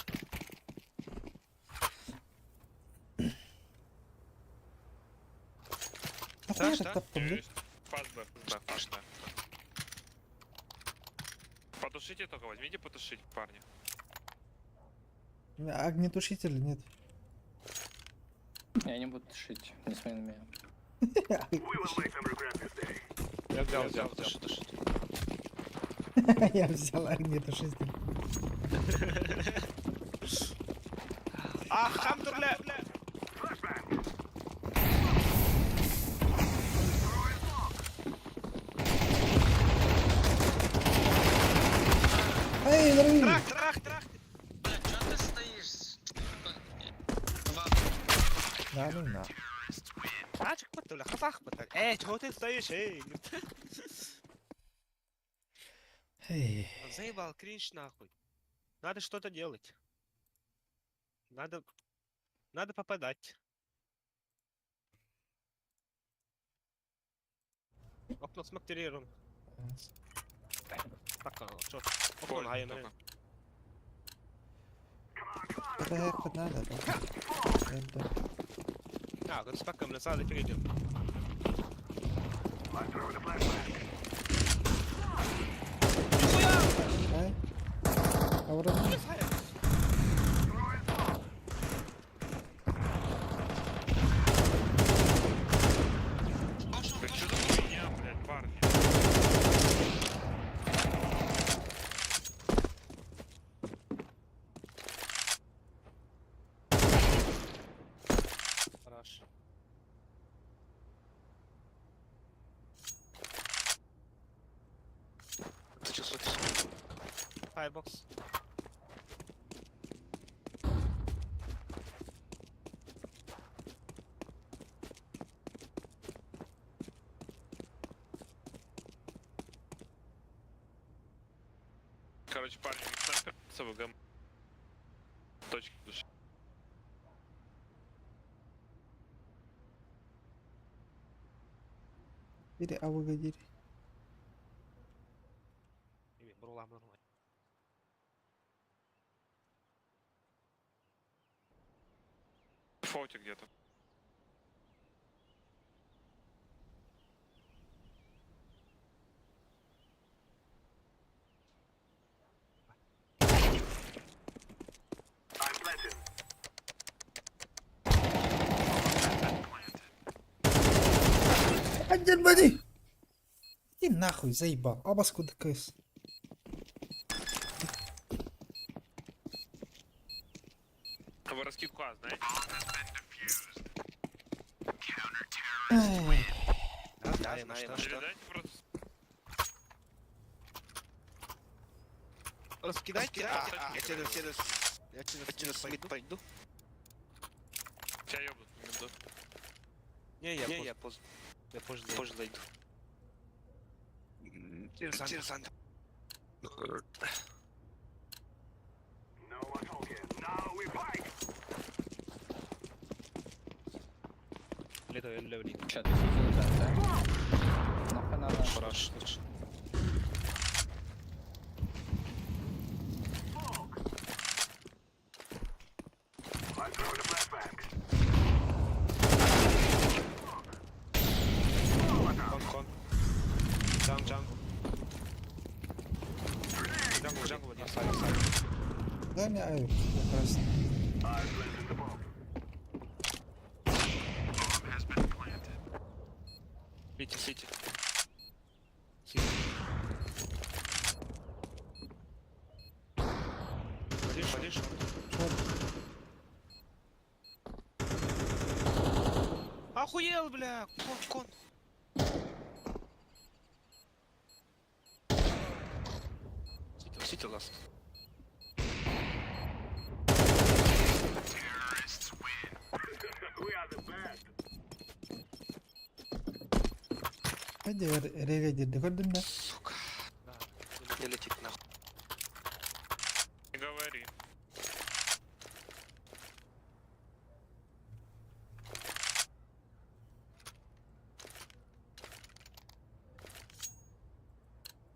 Нахуя Что? так таптым, да? Есть. Фаз Б, Б, фаз Б. Потушите только, возьмите потушить, парни. У меня огнетушителя нет. Я не буду тушить, не смотри на меня. Я взял, взял, туши, туши. Я взял огнетушитель. Ах, хамтурля! Эй, дорогие! Трах, трах, трах! Бля, чё ты стоишь? Да ну на. Ачик бля, хасах бля. Эй, чего ты стоишь, эй? Эй. Заебал, кринж нахуй. Надо что-то делать. Надо попадать. Окно смактерируем. Так, а, чё? Окно Поле на только. Это хоть надо, да? Это. А, говорит, спокойно, бля, сразу перейдем. Ай. А вроде. Да что за хуйня, блядь, парни? Firebox. Короче, парни, снайпер с АВГ. Точки души. Biri AVG диир. Бурула бурула. В фоте где-то. Один боди! Иди нахуй, заебал. Абаску ДКС. Вы раскидку А, знаете? Эй, Да, я Передайте просто. Раскидайте, а, я через, через, я через, через мид пойду. Тебя ёбнут, не дадут. Не, я, не, я позже, я позже, позже зайду. Через, через анда. Лето, лето, лето. Чё, ты сидел, да, да? Нахуй надо. Хорошо. Кон, кон. Джанг, джангл. Джангл, джангл, один. Сайд, сайд. Дай мне авик, я красный. Сити, сити. Сити. Один шот, один шот. Шорт. Охуел, бля! Кон, кон. Сити, сити ласт. Hadi reve girdi gördün mü? Сука. Не летит нахуй. Не говори.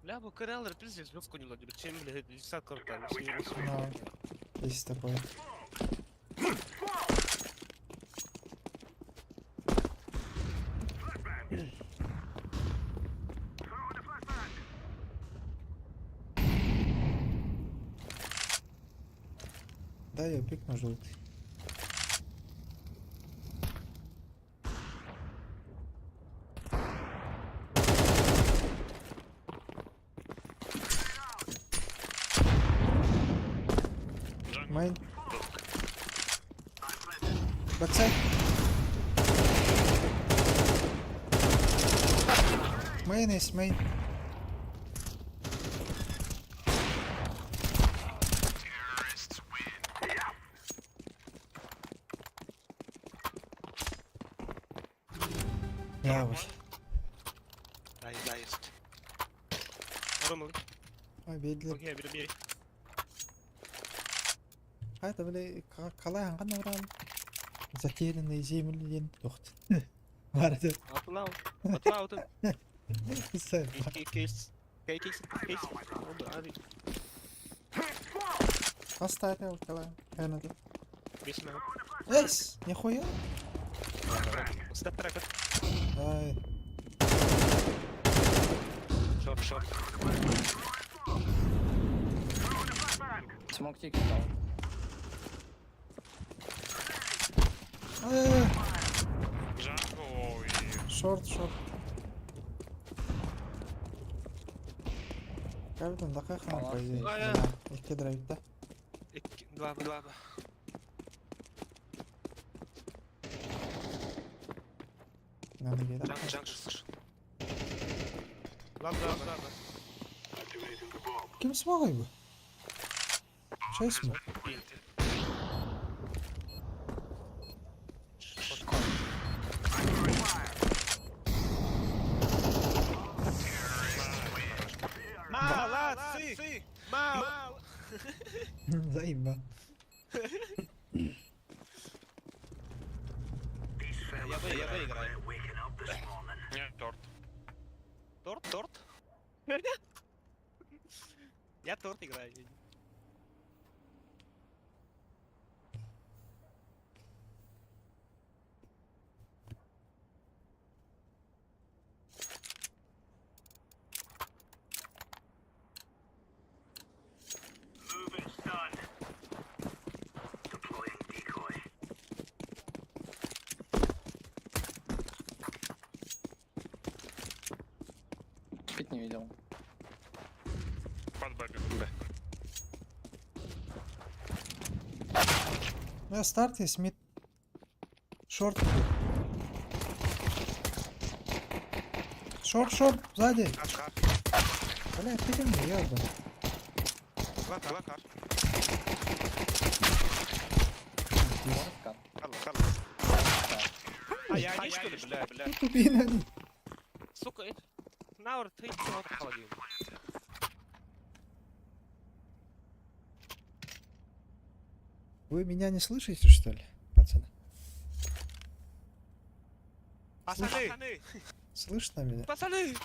Бля, бу КРЛ пиздец, звездку не ловит. Чем, бля, десятка там. Ну, есть такое. Да, я пикну желтый. Jungle. Main. Backside. Main есть, main. Я вот. Да, да, есть. Рома, Ой, бедли. окей, бери, бери. Это, бля, қалай аңған орал. Затерянные земли ден тоқты. Бар деп. Атлау, атлау, ты. Сәл. Кейс, кейс, кейс, кейс. Поставил қалай. Канада. Весь на. Эс, нихуя. Степ трекер. Ай, Шорт, шорт. Смог тикет дал. Ай, Jungle и... Шорт, шорт. Капитан, дақиқа Молодцы. по идее. А, я. Да, Екі драйв, да? Икки, Два, два. Надо где Джанг, джанг. Два, два, два. Ким смогай бы? Шесть мы? Молодцы! Мал! Заеба. Я выиграю. Нет, торт. Торт, торт? Я торт играю. Пить не видел. Под Б. Б. На старте есть мид. Шорт. идет. Шорт, шорт, сзади. Бля, ты мне, ёбан. А я не что ли, бля, бля. Ну тупи на них. Сука, Наур, ты чего холодил? Вы меня не слышите, что ли, пацаны? Пацаны! Слышно меня? Пацаны!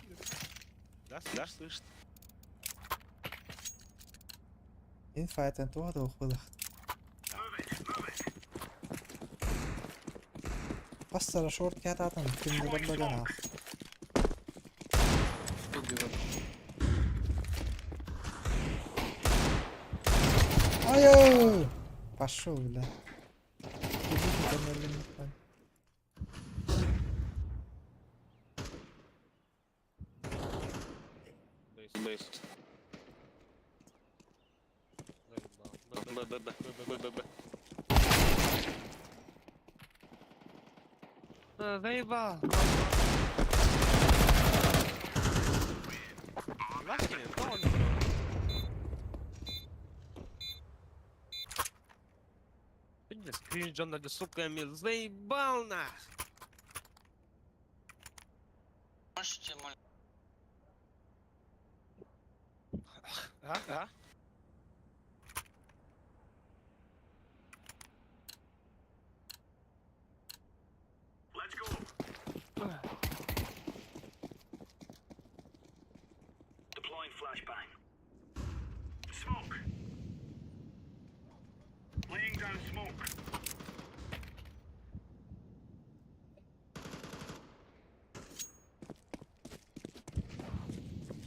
Да, да, слышит. Инфайтен туода ухвылах. Пастара шорт кятатын, кимди барбаган ах. Ай-ой! Пошел, бля. Бейс. Б, Б, Б, Б, Б, Б. Заебал. Скринджон, сука, заебал нах. Можете, моль... А? А?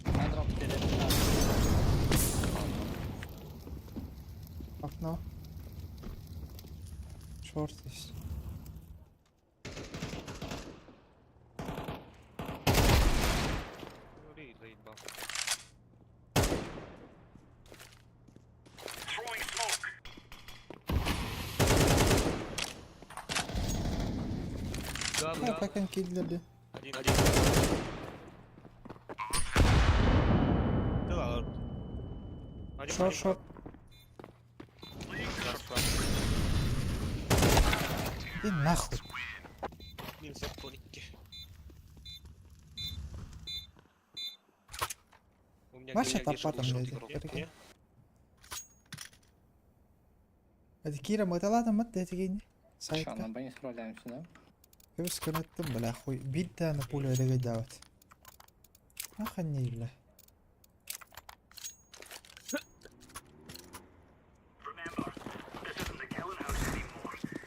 На дроп перед. Окно. Шорт есть. Заебал. Да, Ну, да. как они кидали. Один, один. Да ладно. Один, Шорт, один. шорт. И нахуй. Минус тоник. У меня Маша где- где топа там шел лезет, игрок? прикинь. Не? Это Кира, мы это ладно, мы это Чё, Сайтка. на Б не справляемся, да? Көбүс көрөттүм, бля, хуй. Бир на пуля эреге дават. Охренеть, бля.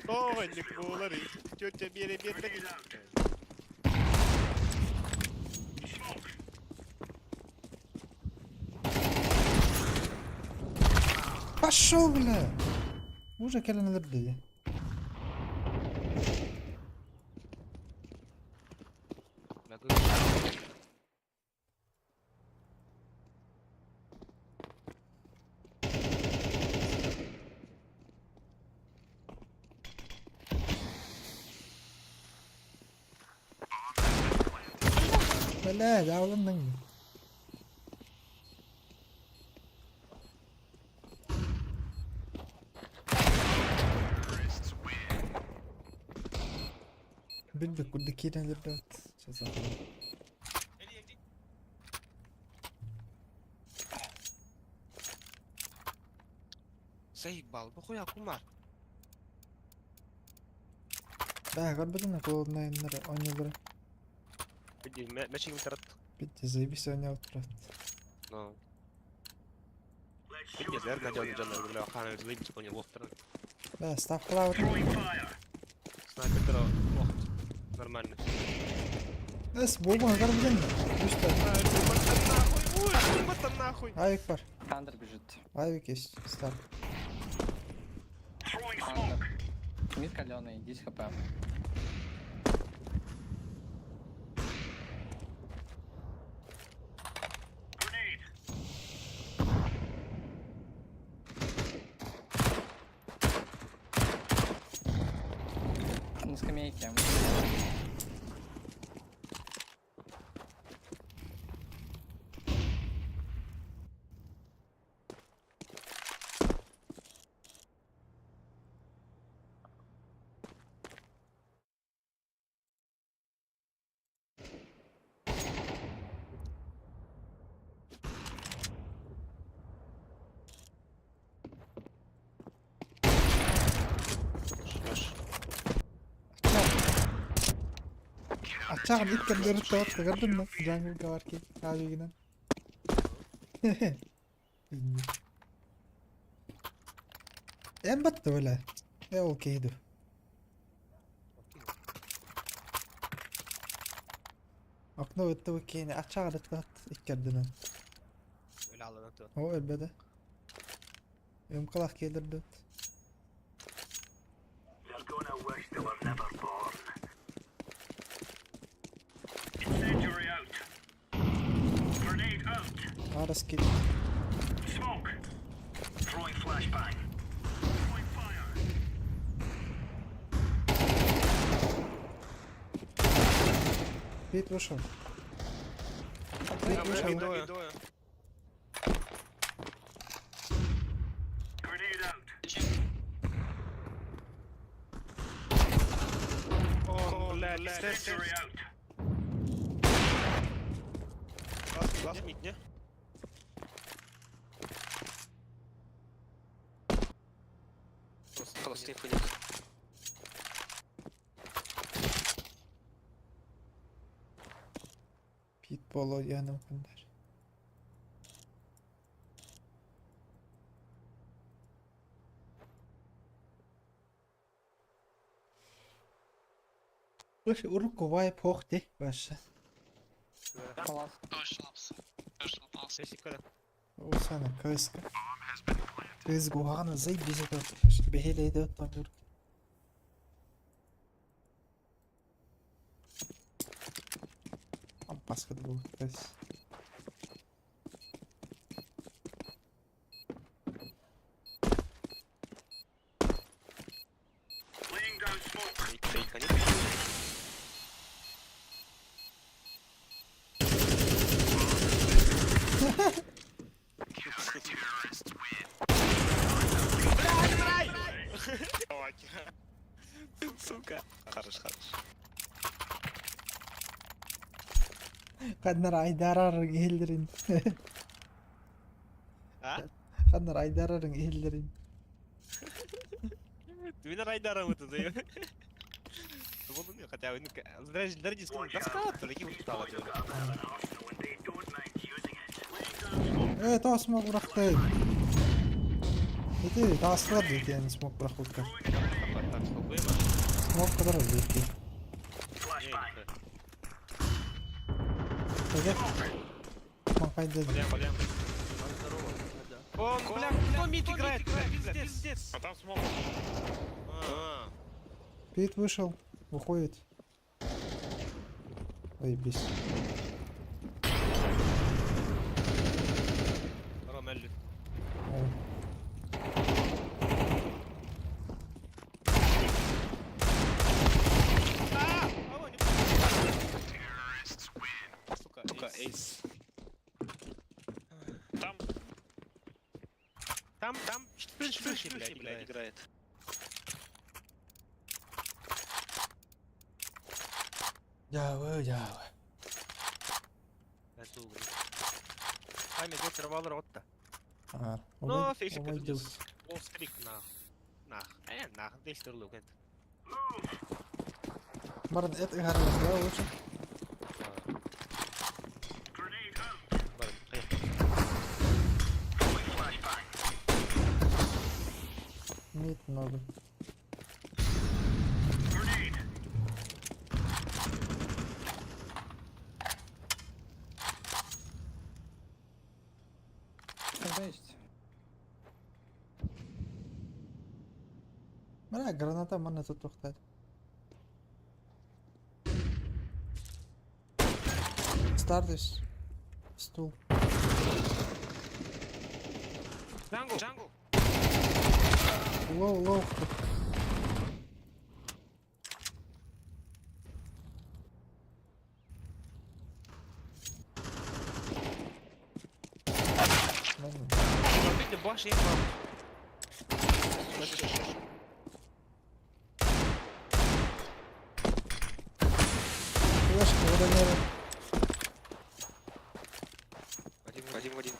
Тоник булары, тетя Бере Бере. Пошел, бля! Уже кэлэн өлөрдө. Бля, даалынның. Билбит курдук киирэн олордубут. Заебал, похуя кумар. Да, көрбүтүн холоднайыннар оонньууллара. Иди, мячик тарат. Битти заебись оонньообут турат. Ну. Пиздец, наверное, дьон дьон бля, хана заебись понял, лохтер. Да, ставкалаабыт. Снайпер лохт. Нормально. Эс, буолбун көрбүтүн. Үстэ. Нахуй, ой, там нахуй. Авик бар. Андер бежит. Авик есть. Старт. Андер. Мид каленый, 10 хп. На скамейке. Ачаҕын иккэн көрүттэ көрдүн да jungle бар ки авигинен. Эн батты бля. Э ол кейду. Окно өттө кейни ачаҕын өттө иккердинен. Öyle alın О өлбөдө. Ымкалах келдирди. Арас кет. Пит вышел. Пит вышел. О, блядь, степ. Глаз мид, не? Просто хуйня. Пит боло яным кындар. Слушай, урукку вай похти ваша. Палас. Усана кыска. Кыз гуганы заебись это. Бехеле идет там юр. Апаска был кыз. Сука. Хорош, хорош. Ханнар айдарар иһиллерин. А? Ханнар айдарарың иһиллерин. Ты меня райдаром это заеб. Хотя, ну, даже доска, только устала. Э, тоо смог бырахты. Ити таастылар диэн смог бырахпыкка. Так, Смог кадар диэки. Теге. Маңкайда. Он, бля, кто мид играет? Пиздец. А там смог. А, Пит вышел, выходит. Ой, бес. Ромелли. Ой. Сука, сука, эйс. Там Там, там, блядь, играет. Дьаабы, дьаабы. Ай, мен травалар отта. Аар. Но, фейсик Омай дыл. Ол стрик нах. Нах. Э, нах, дейстер лугент. Баран эт ыһарылар да лучше. Баран, кая. Мид много. Когда есть? Бля, граната манна тут тухтат. Стардис. Стул. Джангл, джангл. Лоу, лоу. Ладно. Видно, баш и вам. Флешка, водомеры. Один, один, один.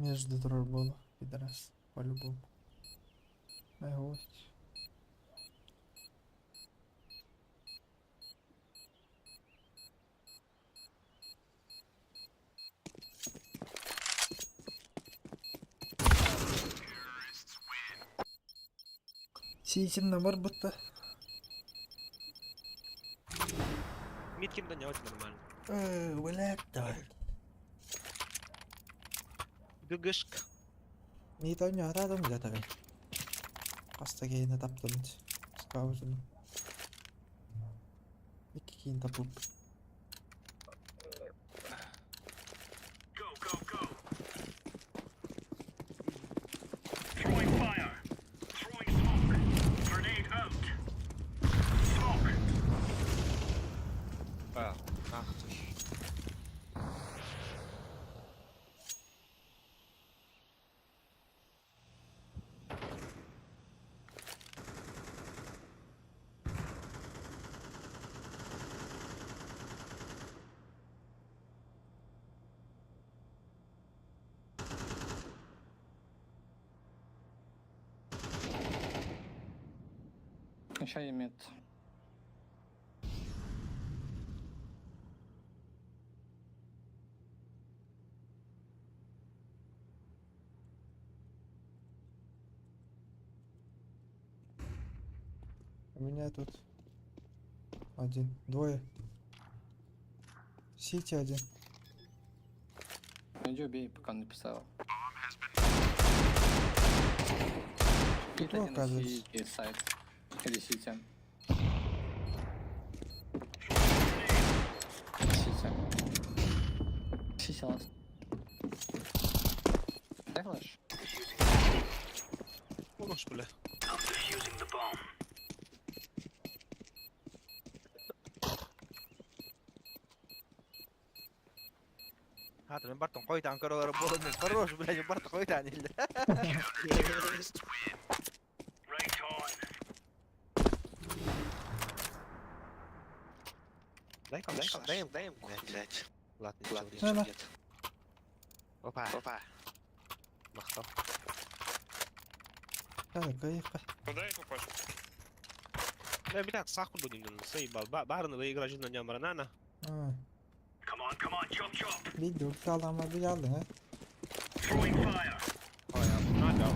Между было, пидорас, по-любому. На гвоздь. Сиитин набор будто. Миткин да не очень нормально. Блядь, давай. ГГшка. Не то не атадым где-то. Хаста кейіне таптым. Скаузын. Икки кейін тапып. А, ах ты ж. Еще имеет. У меня тут один, двое. Сити один. Иди убей, пока он написал. Пит Кто один оказывается? Сити сайт. Или Сити. Сити. Сити ласт. Дай флеш. Хорош, бля. Хата мен бартон қойтан көрөлөр болдум. Хорош, блядь, бартон қойтан илде. Дай калаш, дай им, дай им, блядь. Ладно, Ладно. ничего нет. Опа. Опа. Махтал. Так, кайф. Куда я попасть? Да, блядь, саху будем, заебал. Барна игра жизнь на нем ранана. Bir dört adamla bir geldin ha. Ой, надо.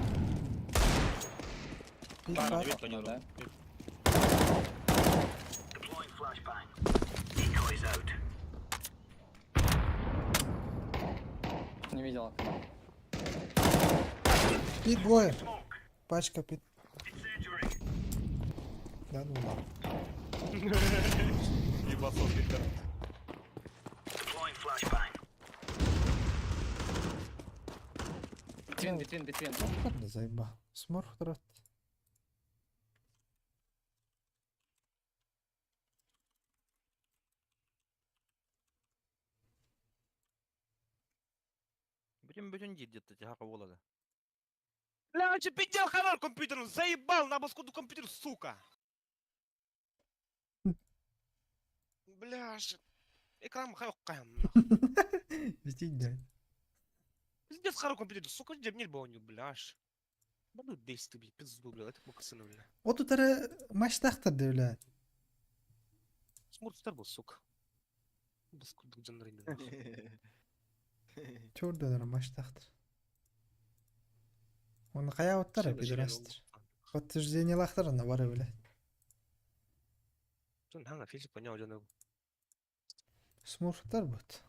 Bir Барна, var. вид на Да. Не видел окна. Bir двое. Пачка пит. Да ну ладно. Ебасос, Виктор. Between, between, between. Ладно, заебал. Смурф трот. Бүтүн бүтүн диир дьытта тиһэх буолара. Бля, он же пиздел хоррор компьютер, он заебал на баскуду компьютер, сука. Бля, ж- экран хайок Витить, да. Пиздец хоррор компьютер, сука, где мне был, бля, аж. Буду 10 бля, пизду, бля, это боксына, бля. Вот тут маштахтар бля. Смурт был, сука. Баскуду жанры. Чурдалар маштахтар. Оны каяуттар пидорастыр. Подтверждениелахтар ана бары бля. Тут физик понял, жана. Смурфтар бут.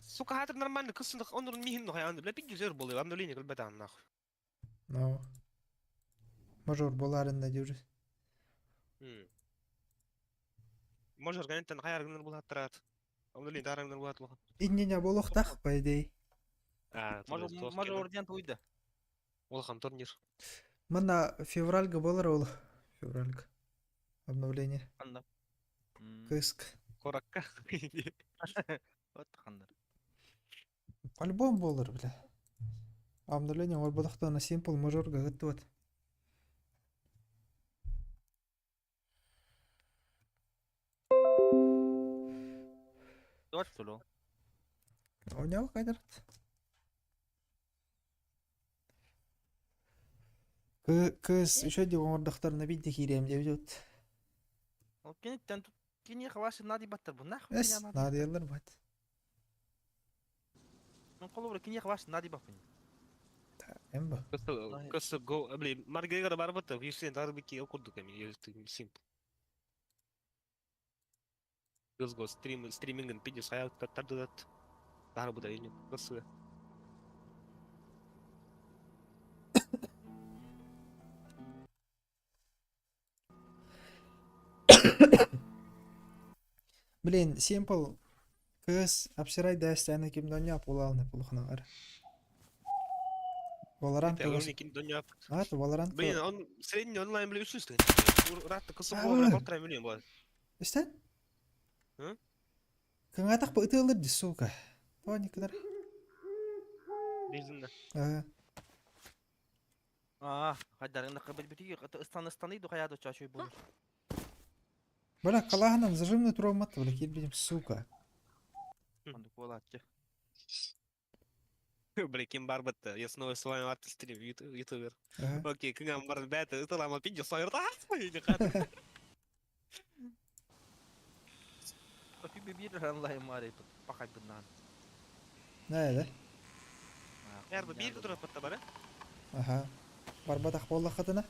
Сука, хатыр нормально, кысындык, онурун михин нохай анды, бля, пиздец зөр болы, обновление кылбатан нахуй. Ну. Мажор боларын да дюрү. Может, органиттен хайаргыныр булаттырат. Обновление дарыгыныр булат лохан. Иннене болохтах, по идее. А, Может, может орден туйда. Улахан турнир. Мына февральга болар ол. Февральга. Обновление. Ханда. Кыск. Коракка. Вот хандар. По-любому болар, бля. Обновление ол бодохто на Simple мажорга гыттыбат. Давай что ли? Ойнау кайдарат. Кыз еще де оңордохторuna бидде киирем деп жут. Ол кенеттен тут кини хавасы нади баттар бу нахуй Эс, кини надыялар бат. Мен колу кини хавасы нади бапын. Эмбо. Кысы го, блин, Маргеригара бар бата, UFC дарбики окурдук эми, симп. Кыз го стрим, стримингин пиздец хаял тардыдат. Дары буда эми, кысы. Блин, Simple кыз обсирай дәстәне ким дөнья пулалны пулханагар. Valorant А, то Valorant Блин, он средний онлайн, блин, чувствует. Рат кысы бу, 1,5 миллион была. Истен? Ы? Кыңатак бу ытылыр ди, сука. То никадар. Безумно. Ага. А, хайдарында кыбыл бити, ыстан ыстаны ду хаяды чачуй бу. Бля, калаханан зажимный травмат, бля, кирбидим, сука. Андык болатчы. Блин, ким бар бітті. Я снова с вами Артур стрим, ютубер. Ага. Окей, кыңам бар бәті, ытылама пинде сойырда. Или қаты. Тофи бир онлайн мари пахай буннан. Да, да. Яр бир тұрып бітті бар, Ага. Барбатах болла хатына.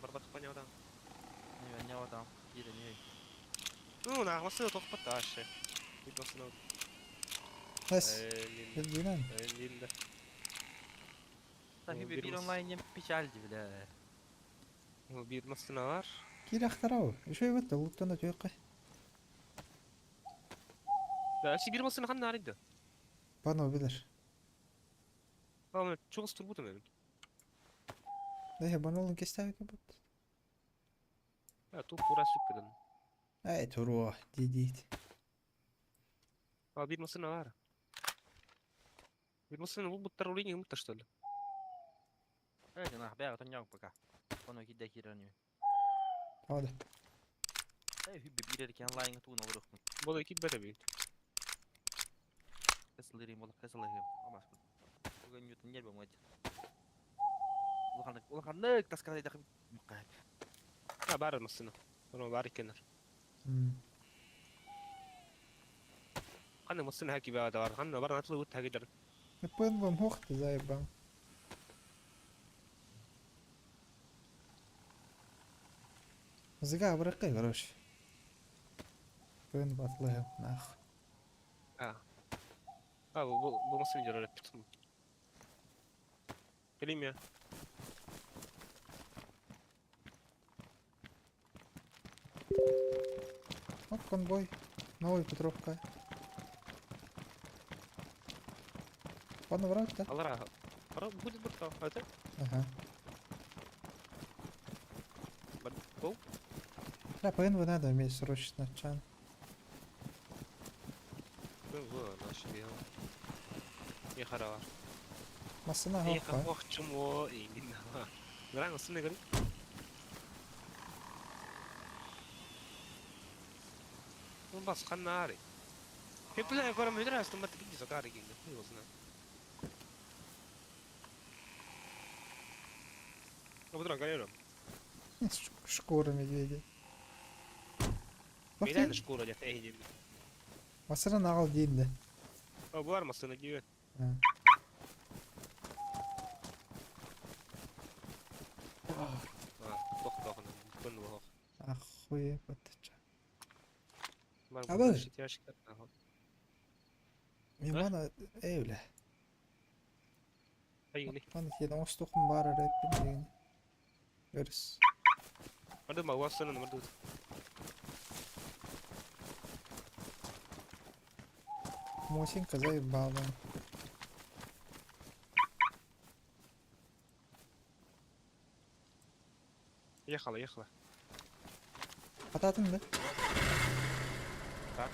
Барбатах понял, Не, не адам. Кире не. Ну, нағмасы тоқ бітті ашы. Видосына. Эс. Билмейм. Линда. Тофи бир онлайн печаль бля. Бир масына бар. Кир ахтарау. Еще и бітті, луттан өтөй Да, си бир масына хан нарыйды. Бано билер. Ама чоғыз турбутым эми. Да, банолын кеставит бут. А, ту пура сүпкеден. Ай, туруа, дидит. А, бир масына бар. Бир масына бул буттар улине мытта что ли? Эй, на, бәгә тоняк пока. Оно киде кире не. Hadi. Эй, хүбби бир экен онлайн туун олурук. Бола кит бәтә бит. Кысылырым бола кысылырым. Амаш. Бүгін ютун нер болмайды. Улаханнык, улаханнык таскалай да мукай. А, бар масына. Оно бар экен. Кандай масына хаки баа бар. Ханна бар натлы ут хагидар. Пен вам хохты заебал. Зыга абракай, короче. Пен батлы, нах. А. А, бу бу масына жарар бит. Келим Оп, конвой. Новый Петровка. Пан враг, да? Алара. Ара будет бутка. Это? Ага. Гол. Да, ПНВ надо иметь срочно, чан. Массыына оһох Шкура медведя. Массыына аҕал диин да. Ахуе баттача. Абы. Мен мана эвле. Мана тиен оңостуқым бар рэппин деген. Өрүс. Мосинка заебала. Ехала, ехала. Ататын да? Так.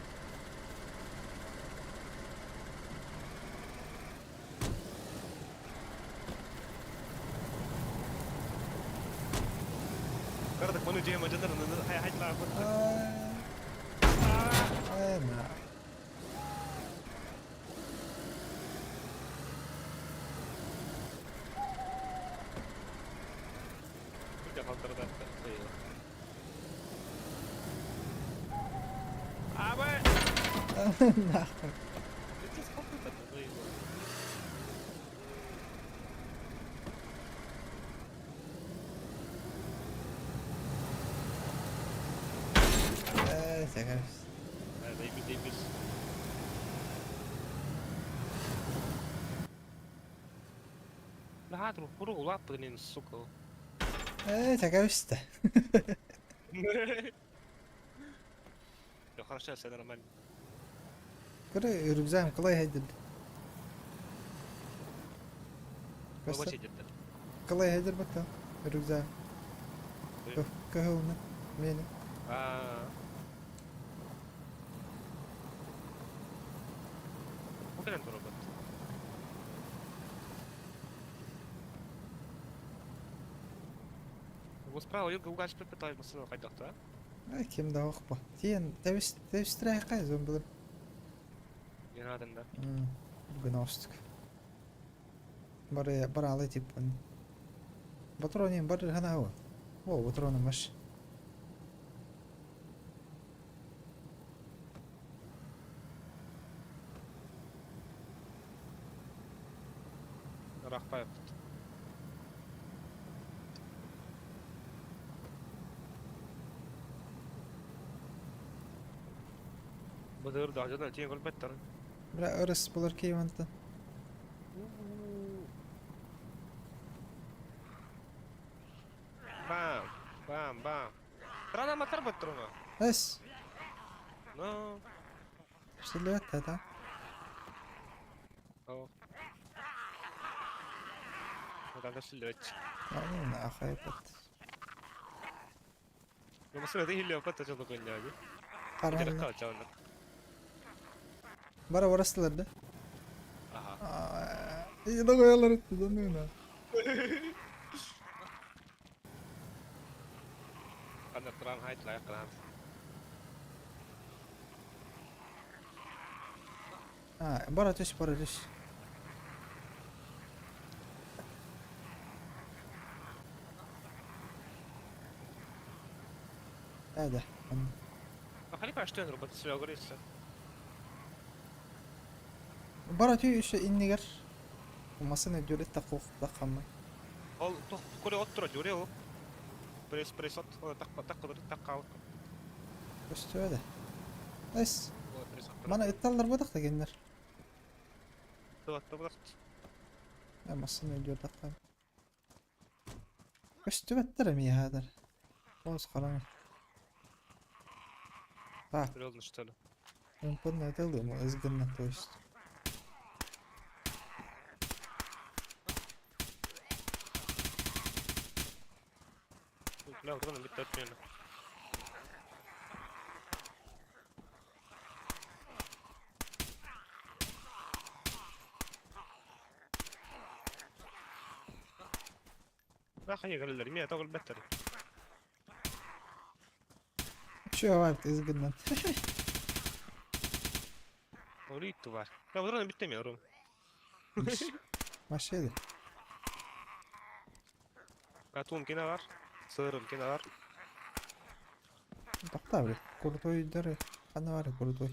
Кардак, маны дьиэ мадьанар, Ай, на. Нахуй. Э, сәгәрс. Э, сәгәрс та. Хорошо, все нормально. Көрө рюкзагым кылай хайдыр. Вообще где-то. Кылай хайдыр бакта. Рюкзагым. Көһөлнө. Мени. Покелен робот. Справа юга угаш припитай машину хайдахта. Э, кем да оқпа. Тиен тәвис тәвистирә кай зомбилар. Не надо, да. Бүгін ауыстық. Бар бар алы тип. Патронин бар хана хава. О, патроны маш. Рахпаев. Быдыр да жана тиен көрбөттөр. Бра ырыс булар кейванта. Бам, бам, бам. Рана матар баттырма. Эс. Ну, Силуэт да. о. Надо силуэт. Ну, нахай бат. Ну, машина ты хилио патта жолу көндө. Каранна. Бара барастылар да. Ага. Ида коялар этти да ну. Ана тран хайт лайк кылам. А, бара түс, бара түс. Әдә. Хали паштен робот силуэт. Бара түй еще иннигер. Масына дюрет тақуқ таққамай. Ол көре оттура жүре ол. Пресс пресс от так так так кал. Көстү әдә. Эс. Мана итталлар бодақ дегеннер. Масына дюрет таққам. Көстү бәттер ми хәдер. Оз қараңы. Так. Серьезно, что ли? Он поднадел ему изгнно, то есть. Бля, вот он бит отмена. Нахуй кэлэллэр, эмиэ тоҕо билбэттэр. Че бар изгынан. Олуйту бар. Я будраны биттemiyorum. Машина. Катумкина бар. Сырымкина бар. Тохтоо бля. Крутой дары. Ханна бар крутой.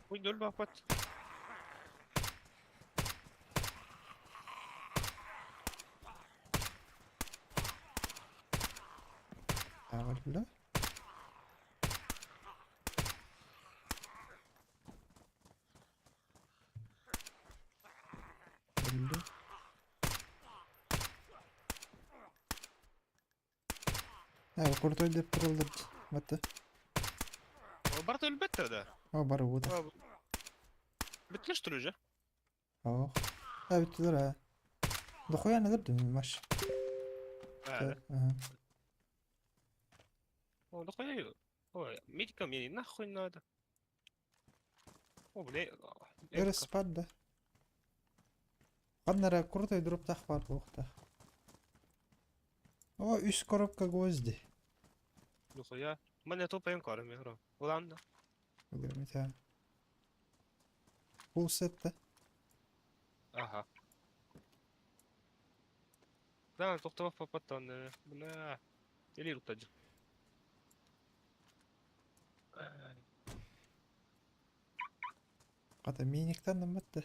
Ой, нөл бапат. Бля. Бля. Крутой деп тураллар. Батта. Барта өлбөттөр да. О, бар бу да. Бүтлөштүр уже. Ох. А, бүттүлөр а. Дохуя не дырдым маш. Ага. О, дохуя. Ой, медика мне нахуй надо. О, бля. Өрө спад да. Ханнара крутой дроптах бар буохтах. О, үс коробка гвозди. Дохуя. Мене тупо корм игру. Ладно. Өлөрмөтө. Бул сетте. Ага. Да, токтоп папаттан. Бля. Или рутаджы. Ката миниктен ныммытты.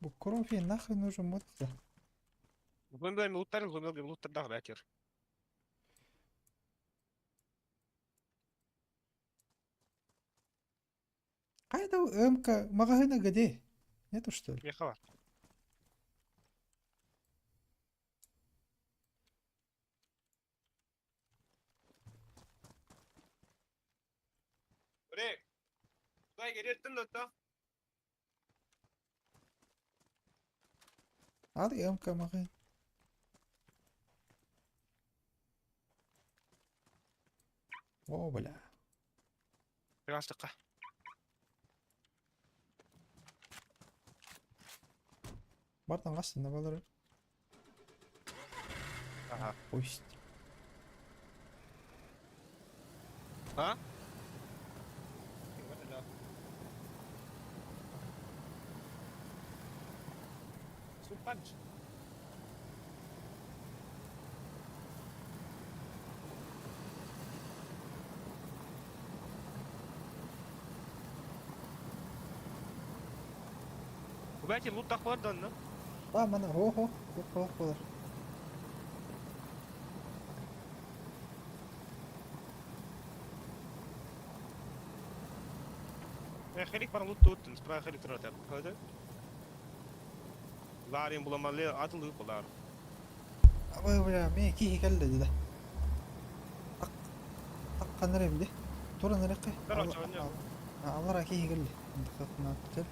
Бу кровь нахуй нужен модда. Гомел луттар, гомел луттар дагы бәтер. Кайда МК магазина где? Нету что ли? Меха бар. Рек. Кудай кереттин да. Ал МК магазин. О, бля. Астыкка. Бартан кастында балар. Ага. Пусть. А? Супанч. Бәти лут бар да онно. А, мана, хо хо, хо хо болар. Хелик бар лут туттун, справа хелик турат. Хады. Ларин буламалы атылы булар. Абай бля, мен кихи келди деди. Так так каныр эмди. Тура нерекке? Аллара кихи келди. Дыкына тел.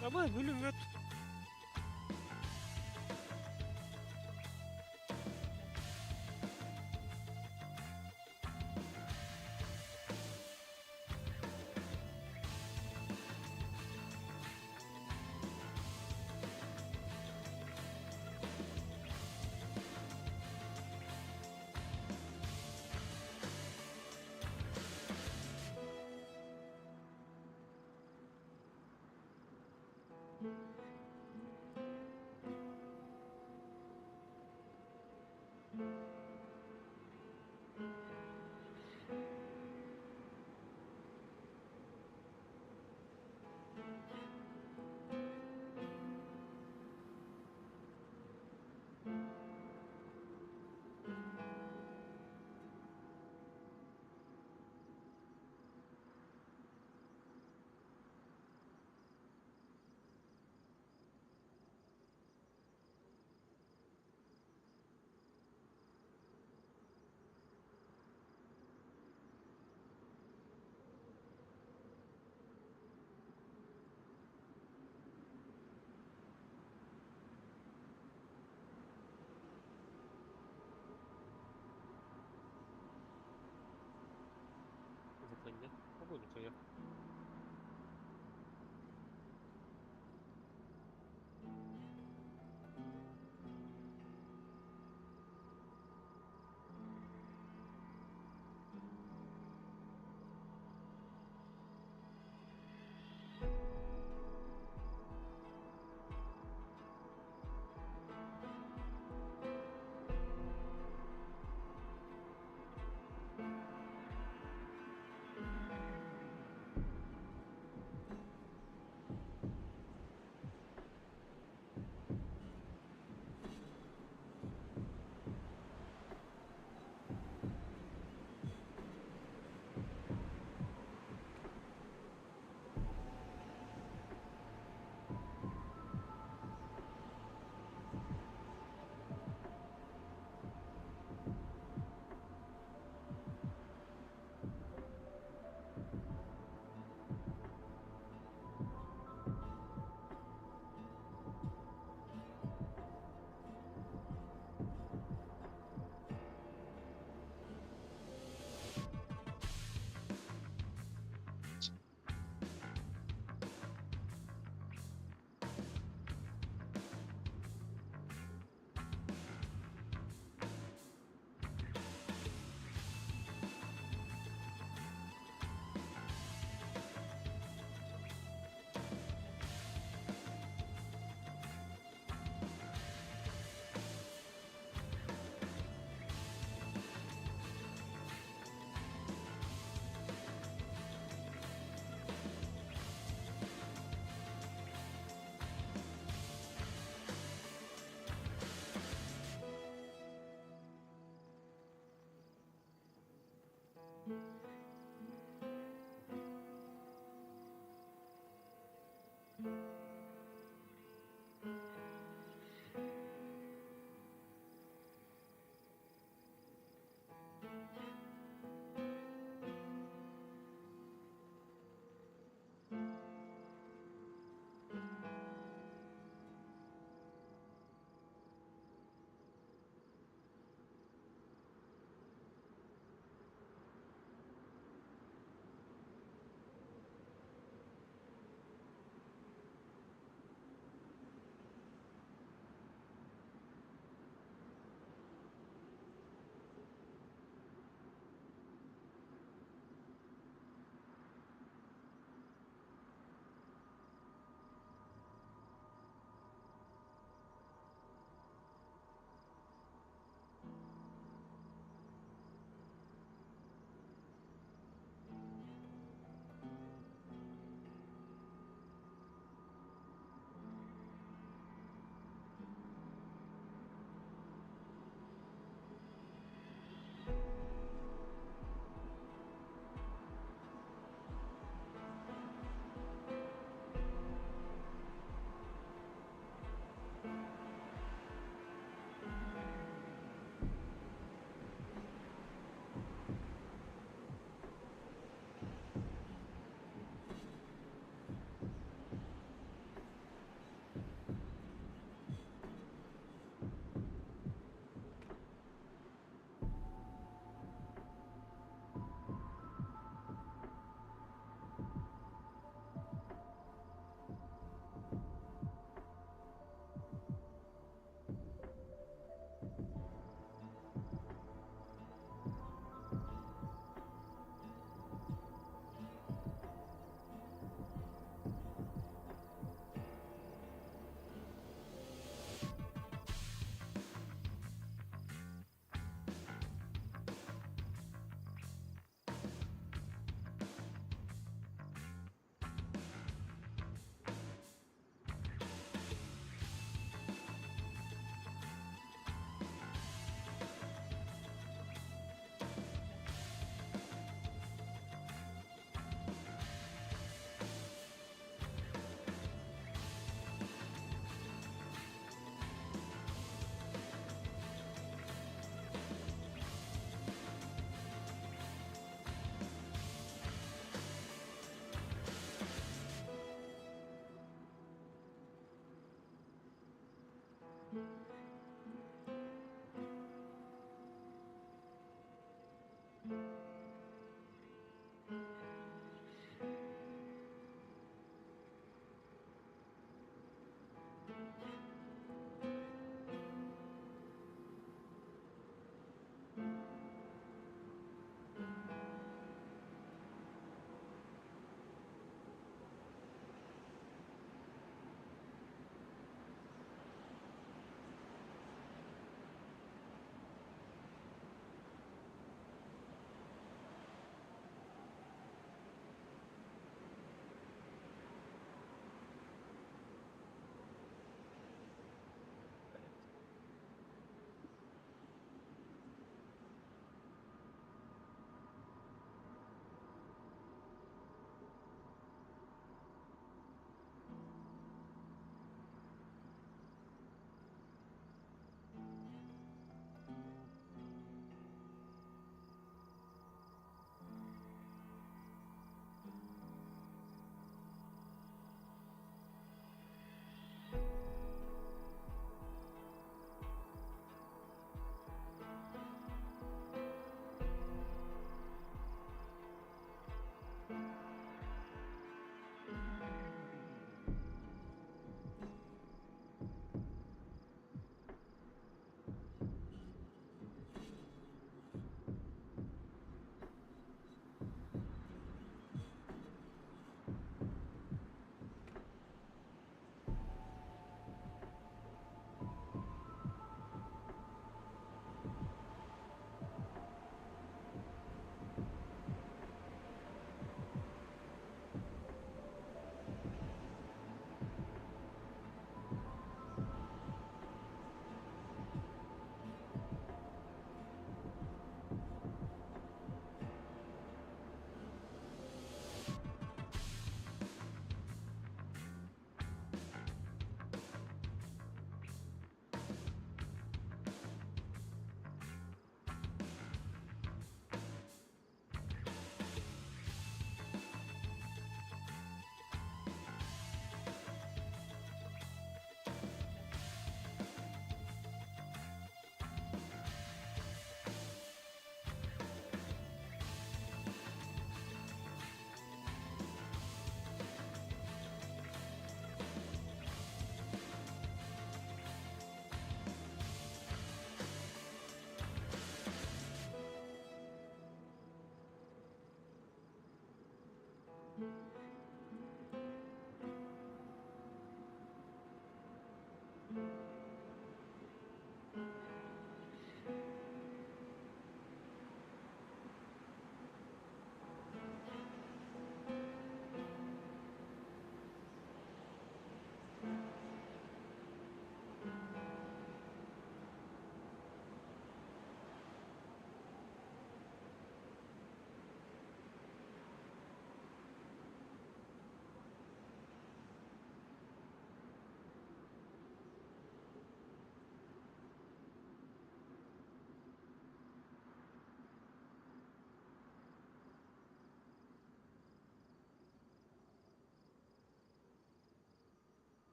Абы, бүлүмөт. Выходи. Погода твоя.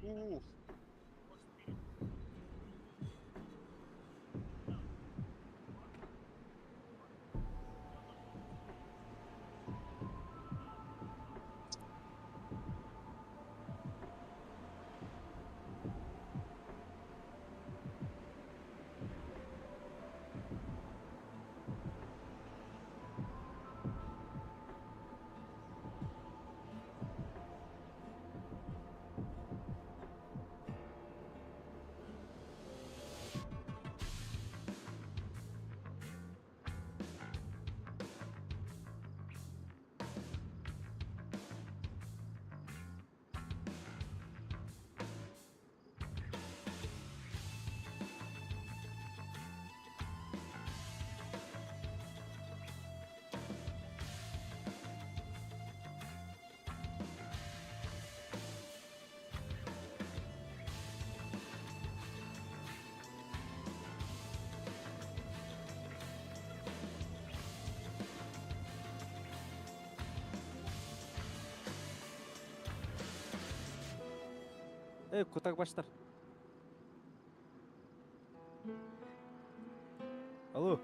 Ух. Эй, кутак баштар. Алло.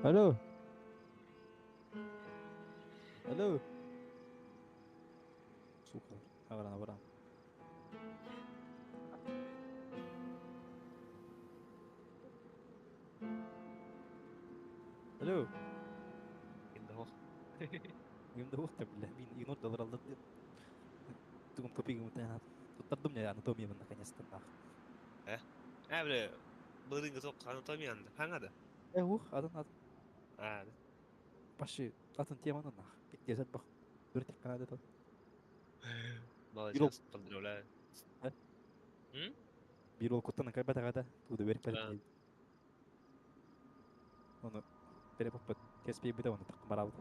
Алло. Алло. Сука, абран, абран. Алло. Кимде уох, бля, мин игнор далар алды. Тугум топигым туттардым я анатомиябын наконец-то нах. Э? Э, бля, былырыҥҥы туох анатомиянда хаҥада. Э, ух, атын атын. А, Паши, атын теманы нах. Пиздец, бах. Дүртик канада то. Молодец, поздравляю. Э? М? Бир ол куттан кайбатагата, туду берип Да. берип. Оны перепоппут. Теспей бите оны такым барабыт.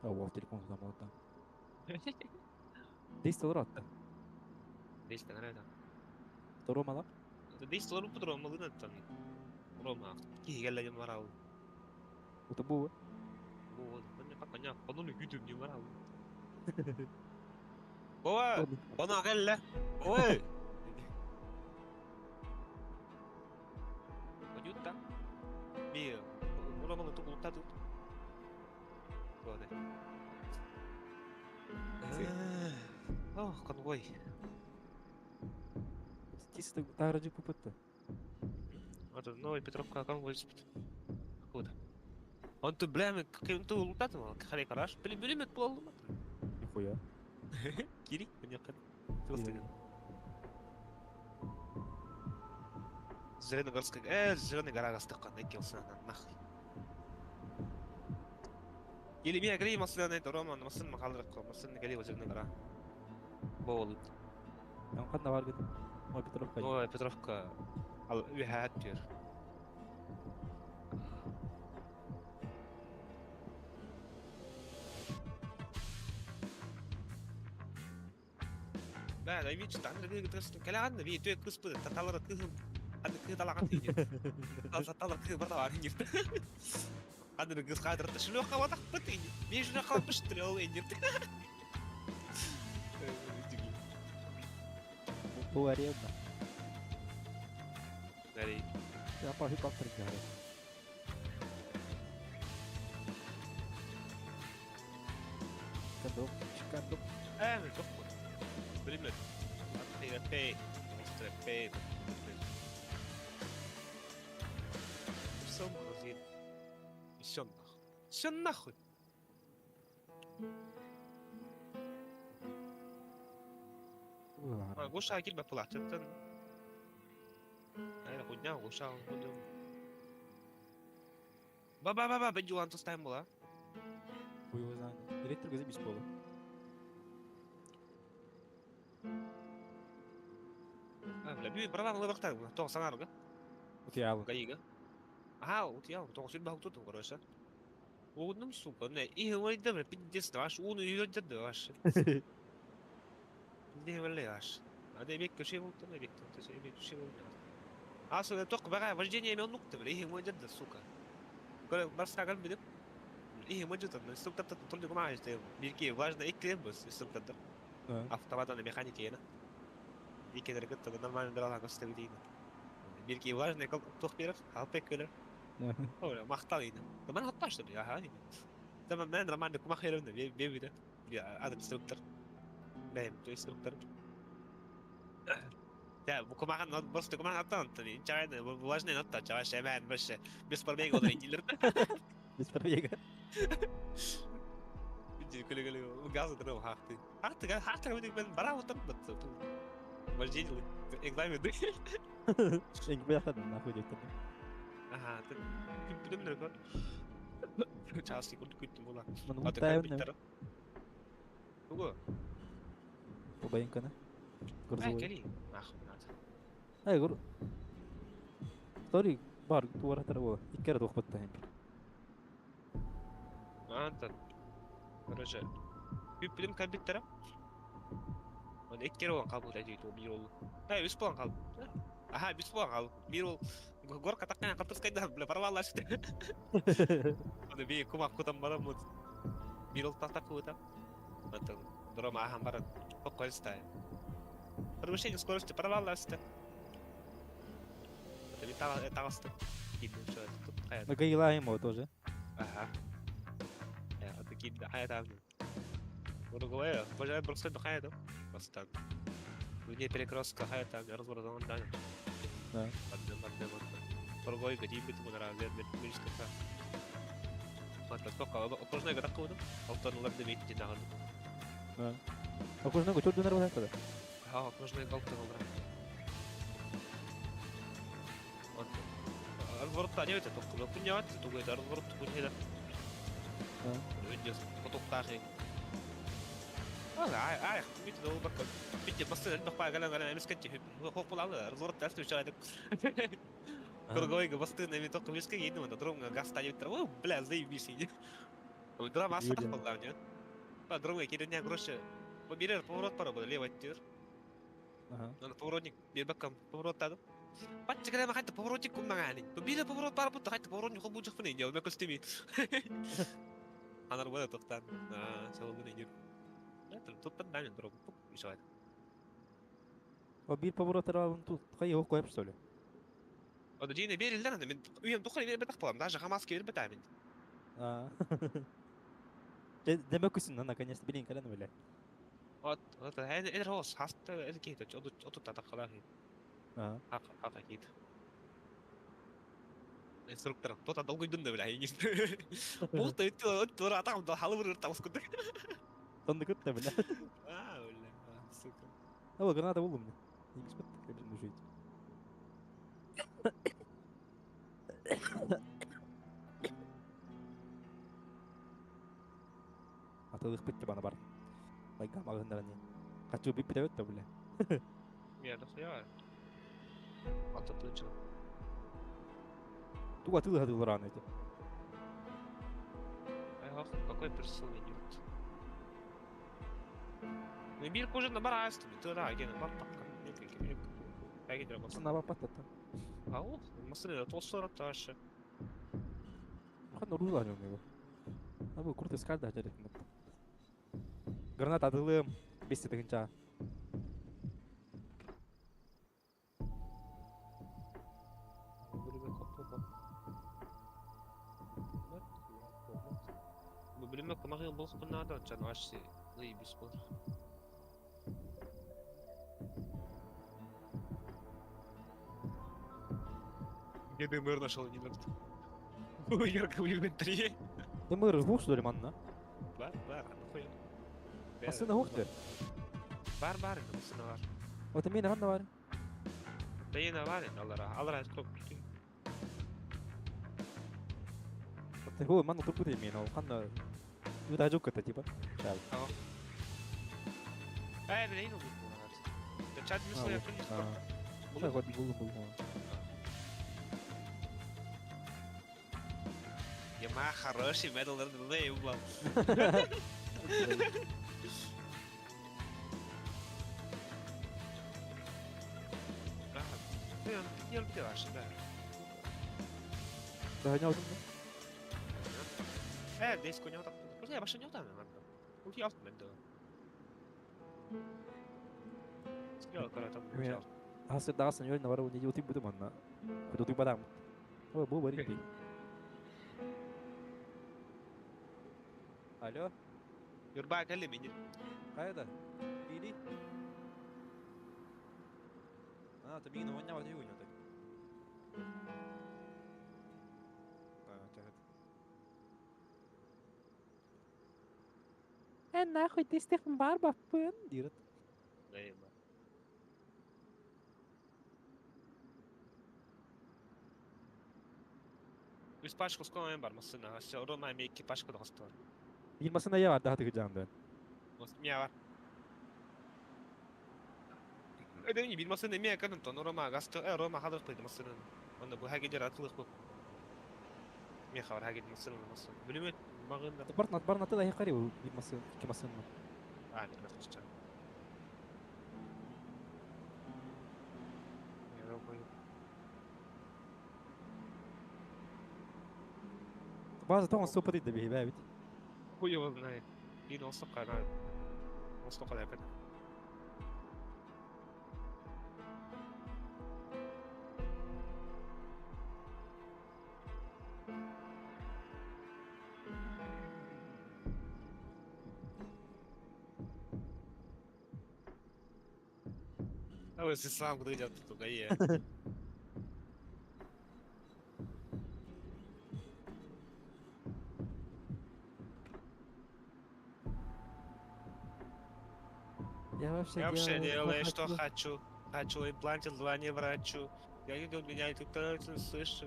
А, ол телефон замолда. 10 доллар атты. 10 наверное. Второго малак. 10 доллар по малына там. Рома, киһи кэллэ барабыт. Это бу. Вот, коня, коня, күтүм не барабыт. Бова, бана кэллэ. Ой. Конюта. Би, Романы тугулта тут. Вот. Ох, конвой. Чисто таһырдьа куппут. Вот Новая Петровка кам вылезет. Куда? Он тут, бля, мы каким-то улутатым, хали караш, пулемет был. Нихуя. Кири, мне Просто. Зеленогорская, Зеленая гора гастыккан, экелсен нахуй. Или меня гри маслена это Рома, маслен махалрак, маслен гали Зеленая гора. Болот. Эн ханна бар гыт. Новая Петровка. Новая Петровка. Ал үһәт төр. Бә, да вич, там да гыт кәләгән би төк кыспы, таталар кызым. Аны кы талаган дигән. Таталар кы бар табар инде. Аны кыз кадыр шүлө кабатак бит инде. Мен шүлө калып пыштыр ол инде. Бу арена. Нәри. Я пахи пактыр гары. Кадок, чикадок. Э, мен жоқ. Билмедим. Аты Пей, Пей, Все магазин. Все нахуй. Все нахуй. Гоша килбе пулатыттан. Айра худня гоша худня. Ба ба ба ба бен жуан тостайм була. Хуй его знает. Директор газы без пола. А, бля, би брала лыбактар, тоқ санарга. Утуйалын. Гаига. А, утуялын, тоқ сүл багы тутум, короче. Угунум, сука, не, и говорит, да, пиздец, ваш, уну үйрөндө ваш. Не вале ваш. А да бек көшө болду, бек көшө, бек көшө болду. А, сука, тоқ бага вождение мен нукты, бля, и говорит, да, сука. Көрө барса билип, и говорит, инструктор только кумага işte, бирки важно эки бус инструктор. Автоматаны механики ена. Икелер кытты нормально дыралан көстө дейин. Бирки важно тух берер, алпек келер. Ой, мактал дейин. Мен хатташты я, ха дейин. Tamam мен нормально кумах берем бе бе бе ады инструктор. Бәм, инструктор. Да, бу кумахан просто кумахан аттан аттан. Чагай важный нотта, чагай шемен баше. Без пробега олар инилер. Без пробега. Күле күле газы дырым хакты. Хакты, хакты мен бара отырып бит. Вождение экзамен. Эң бияктан нахуй деп. Ага, күптүм көр. Час секунд күттүм була. Муну муттайым. Тугу. Убайынканы. Грузовой. Кели. Нахуй надо. Ай, гур. Стори бар туаратар була. Иккер тухпатта хем. Антон. Короче, күптүм компьютера. Оны эккер болгон кабыл дейт, бир ол. Ай, үс болгон кабыл. Аха, үс болгон кабыл. Бир ол горка таккан калтырскайда, бля, порвалась. Оны би кумак кутам барам вот. Бир ол тактак кута. Антон, дрома ахан барат. Покойста. Превышение скорости порвалась. Это летала, это Кидно, что это тут хая. Ну гаила ему тоже. Ага. Это кидно, хая там. Уругвай, божай просто хая там. Просто. Вне перекрестка хая там, разворот да. Да. Одна, одна, одна. Уругвай, где бит мунара, где близко. Вот, сколько, окружной город куда? Алтон лабда бит не надо. Да. Окружной город чё дунар тогда? А, окружной город тогда. Вот. Разворот не это только, но понять, тугой разворот тугой да. Да. Видео, поток тахи. А, ай, бит дол бак. Бит бас бак гала гала эмес кетти. Хок була разворот тәстү чыгады. Круговой басты на только близко едем, на другом газ станет. О, бля, заебись. Драма асатах болду, не? Па другой кирен грошы. Бирер поворот бар бу, левый тир. Ага. Аны поворотник бир баккам поворот тады. Патчы кирем хайтты поворотник куммагани. Бир поворот бар бу, хайтты поворотник хол бу жакпын инде, мен көстеми. Анар була токтан. А, сабыл инде. Это тут там дорогу. Ишай. О бир поворот арабын тут кай yok коюп что ли? Ода жине берилден аны мен үйем тухай бербет акпалам, даже Хамаска бербет мен. А. Демек күсүн, наконец-то билин кален биле. Вот, вот, эн эн рос, хаста эн кейт, отут отут татап калар. Хата кит. Инструктор, кто-то долгуйдун да бля, я не Бухта, тура атам да халы бір табыс күдік. Тонны күтті, бля. А, бля, сука. О, граната булду мне. Не беспот, как жить. Атылых бітті бана бар. Байга мағындар не. Хочу біп бітті, бля. Я дохуя. Ататынчы. Туга атылы атылы рано эти. Эх, какой персон идет. Ну, бир кожа на барасту, ты да, ген бар тапка. Сына бапатата. Ау, масына толсора ташы. Хан оружие у него. А вы курты скальда жерек. Граната атылым. Бесте тыгынча. Бөлімі көмағы болық бұнады, жан ашсы, заебись болар. Где ДМР нашел, не надо. Ярко в инвентаре. ДМР жгух, что ли, манна? Бар, бар, нахуя. Масына хух ты? Бар, бар, масына бар. Вот мен ханна бар. Да ена бар, алара, алара көп. Вот его манна турбу мен ол ханна. Юда жук это типа. Да. Э, бля, ну Да чат мисл я принес. Да, вот булу булу. Ема хороший медал РДД, ебал. Да, не Э, десь коня там. Просто я баша не там, надо. Ути автомент да. Сколько там. Хасы дагасан йол навара не ути буду манна. Куда ты бадам. Ой, бу бари. Алло. Юрба кэлли мени. Кайда? Или? А, ты бигин оня вати уйнё так. Э, нахуй, ты Стефан Барба, пын, дирет. Үс пачка скоро бар масына. Все, Рома ми екі пачка достар. Билмасына я бар, daha тыгы Мия бар. Эдени билмасына мия кадын тон Рома гасты, Рома хадыр кыйды масына. Онда бу хагедер атылык бу. Мия хабар хагед масына масына. Билмет магында. Бар бар наты да хакари билмасы, ки масына. А, не расча. База тоң супер да бихи бит. Хуй его знает. И носок она. Носок она опять. А вы сам куда идет туда е. Я вообще Я вообще делаю, что хочу. Хочу импланты, звони врачу. Я не меня тут слышу.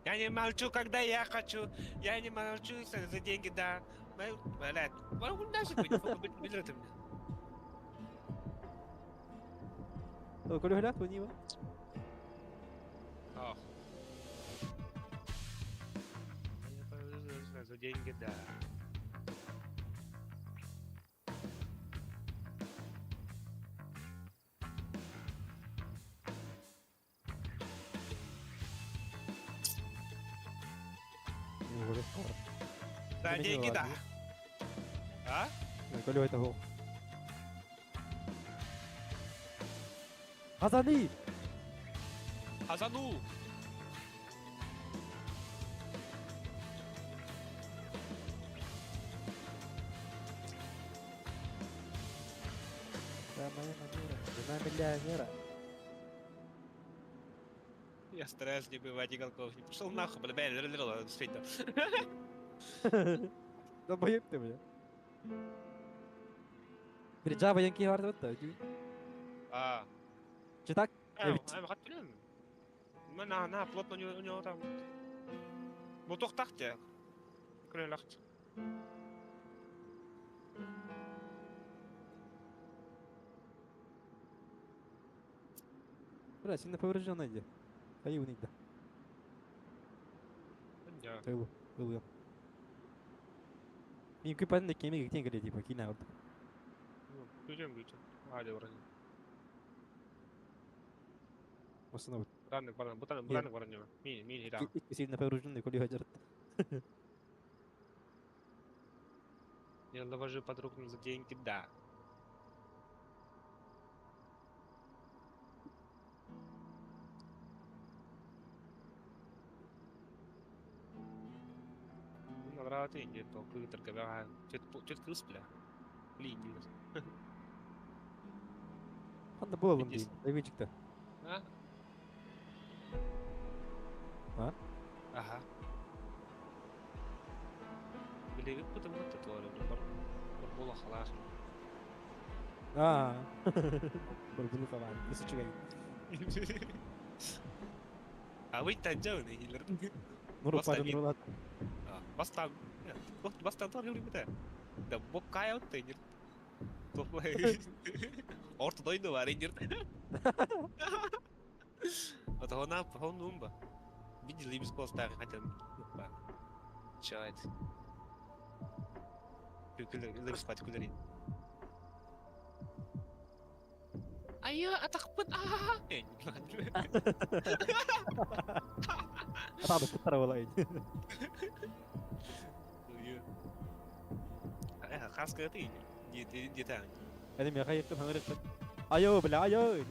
Я не молчу, когда я хочу. Я не молчу за деньги, да. Блядь, Көрөһөлөт бу нима? Ах. За деньги, да. За деньги, да. А? Көрөһөт хо. Хазани! Хазану! Да, моя манера. Жена Бля, Мера. Я стараюсь не бывать иголков. Не пошел нахуй, бля, бля, бля, бля, бля, Долбоеб ты, бля. Бля, Java янки бар да А. Че так? На, плотно у него там. Мотор тахте. Крылахт. Бля, сильно поврежденный иди. Хайы да. Да. Тылы, ылы. Мен күпәнде кеме гектен киле типа кина алды. Күтем күтем. Али вроде. Осына вот. Ранник баран, бутан, бутан баран него. Мин, мин хира. Сильно поврежденный коли хаджарт. Я ложу подруг за деньги, да. Нравится инди, то кытыр кабага, чет чет кыз бля. Блин, Ханда болом дейін, дайвичикті. А? А? Ага. Билеги потому что тоже бар бар халах. А. Бар халах. Несі чугай. А вы танжау не хилер. Нуру пары нурулат. Бастан. Бастан тор юри бите. Да боккай от тенир. Орто дойду бар инир. Вот она хонумба. Видели без коста хотя Чайт. Күлер спать күлер. Ayo, atakput ah. Атады куттара болайын. Хас кыты. Ди ди та. Әне мен хайыптым хаңырып. Айо, бля, айо.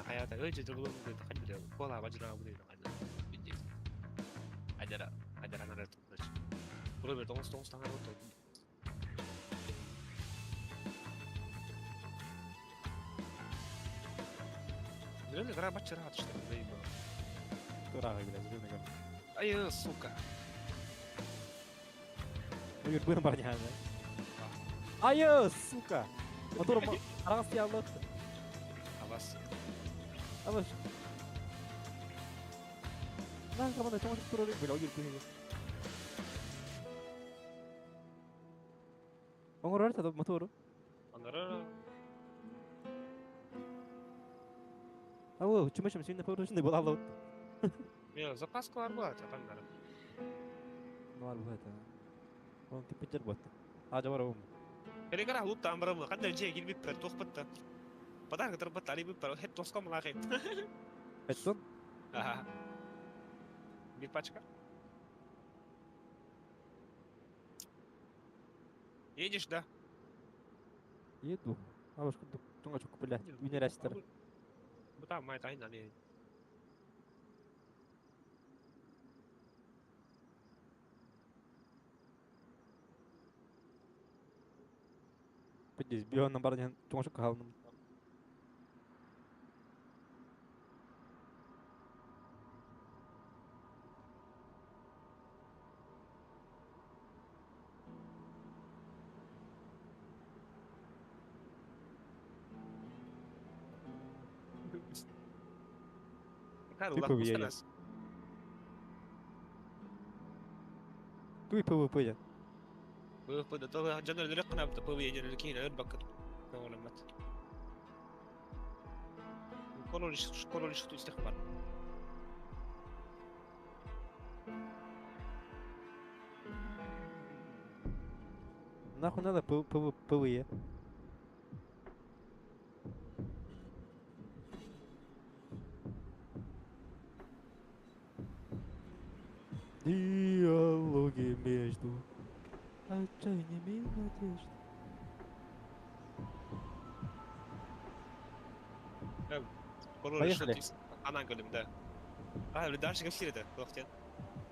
Хаята өчө жолун деп кола бажыра буду. Ажара, ажара нарат. Бро, тоңс тоңс таңар оту. Зеленый гора бачыра что заебал. Турага, бля, зеленый гора. Ай, сука. Уйыр бын бар няны. Айо, сука. Мотор араңыз ялды. Абас. Абас. Нан команда чоңо туралы бля, уйыр бын. Оңор арта мотору. Аңара. Алло, чумашым сильно поврежденный был, алло. Не, запаска бар была, там Бар была это. Он ты пидер бот. А, жабар ум. Эрегара лут там барам, кандай же килбип бер, тохпатта. Подарок турбат али бер, хеп тоском лахи. Хеттон? Ага. Бир пачка. Едешь, да? Еду. А уж тунга чук, бля, үнерәстер. Бу там май тайна не. Пиздец, бион бар дигән тунга чук калдым. Claro, Ты PvE. Туй PvP я. PvP да то жана лерек кына PvE жана кийин өр бакыт. Көңүлөмөт. Король король что истихбар. Нахуй надо PvE. Диалоги между отчаянием и надеждой. Поехали. Анан көрдүм, да. А, дальше кепсир это, локтен.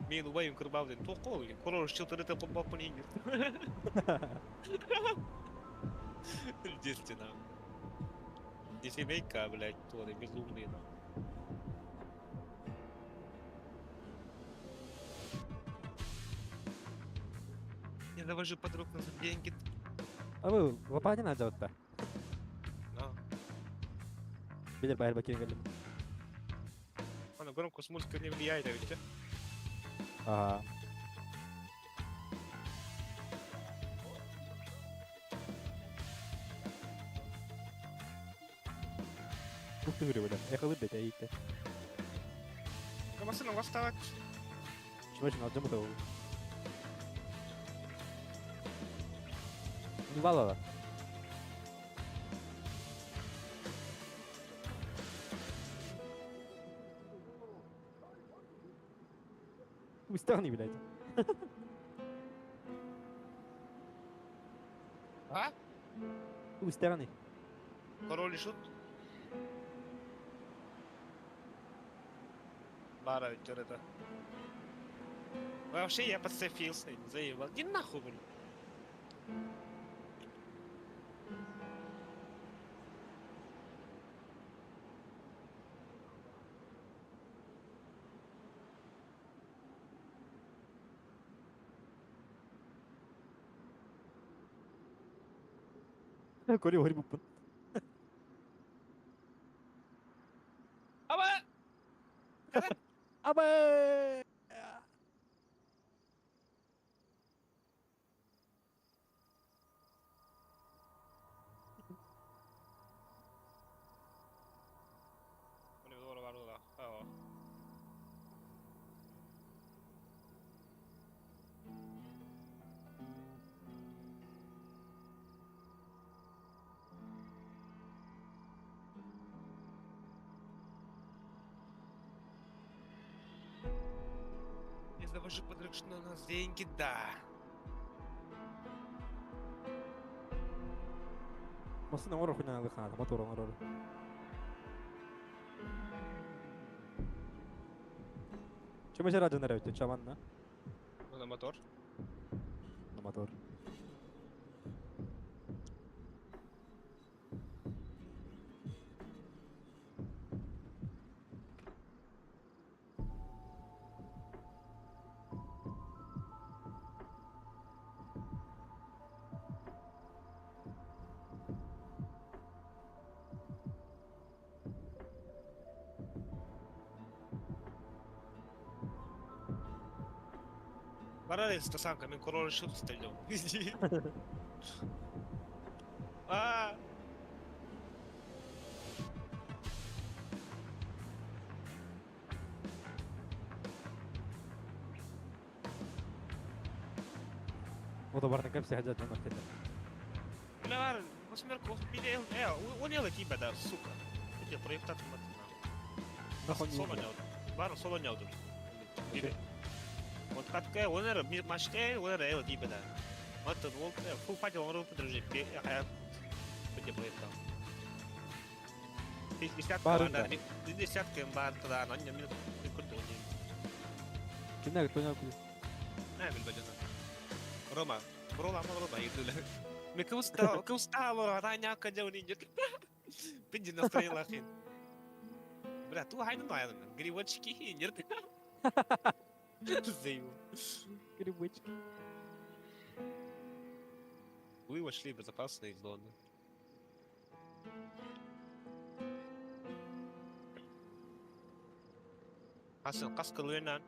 Мен убайым кырбав дедим. Тоқо, король шылтыры кылбаппын эң. Десте нам. Не семейка, блядь, то безумные, нахуй. Я завожу подруг на деньги. Абы лопатин ажабытта. На. Билер байыр бакирин келдим. А на громкость музыка не влияет, а ведь? Ага. Ух ты, говорю, бля. Эхалы, блядь, аите. Машина восставать. Чумачын алжамы табыл. Ну, валала. Устарни, блядь. А? Устарни. Король и шут. Бара ведь это. Вообще я подцепился, заебал. Иди нахуй, блин. Көрү хори буппун. Аба! Аба! Я завожу подруг, что у нас деньги, да. Машина оро хуйня лыхана, мотор оро. Чумача раджа наревте, чаманна. На мотор. На мотор. Барарес самка, мен король шут стрелял. А! Мотор капси хаджат на хтета. Бля, бар, восьмерку, били, он тебя, да, сука. Иди, проектат Нахуй не. Соло не Бар, соло не Били. Вот катка, он era маште, он era тебя, да. Вот он, фу, пати, он руку держи, а я проектал. Десятка, да, десятка бар, тогда, но не мне курту не. Кинаг тоня ку. Не, бил Рома, Рома, Рома, иду. Me gusta, Таня, кадя Пинди настроение лахин. Бля, ту хайну на грибочки, нет. Заебал. Грибочки. Вы вошли в безопасные зоны. Хасан, каска луэнан.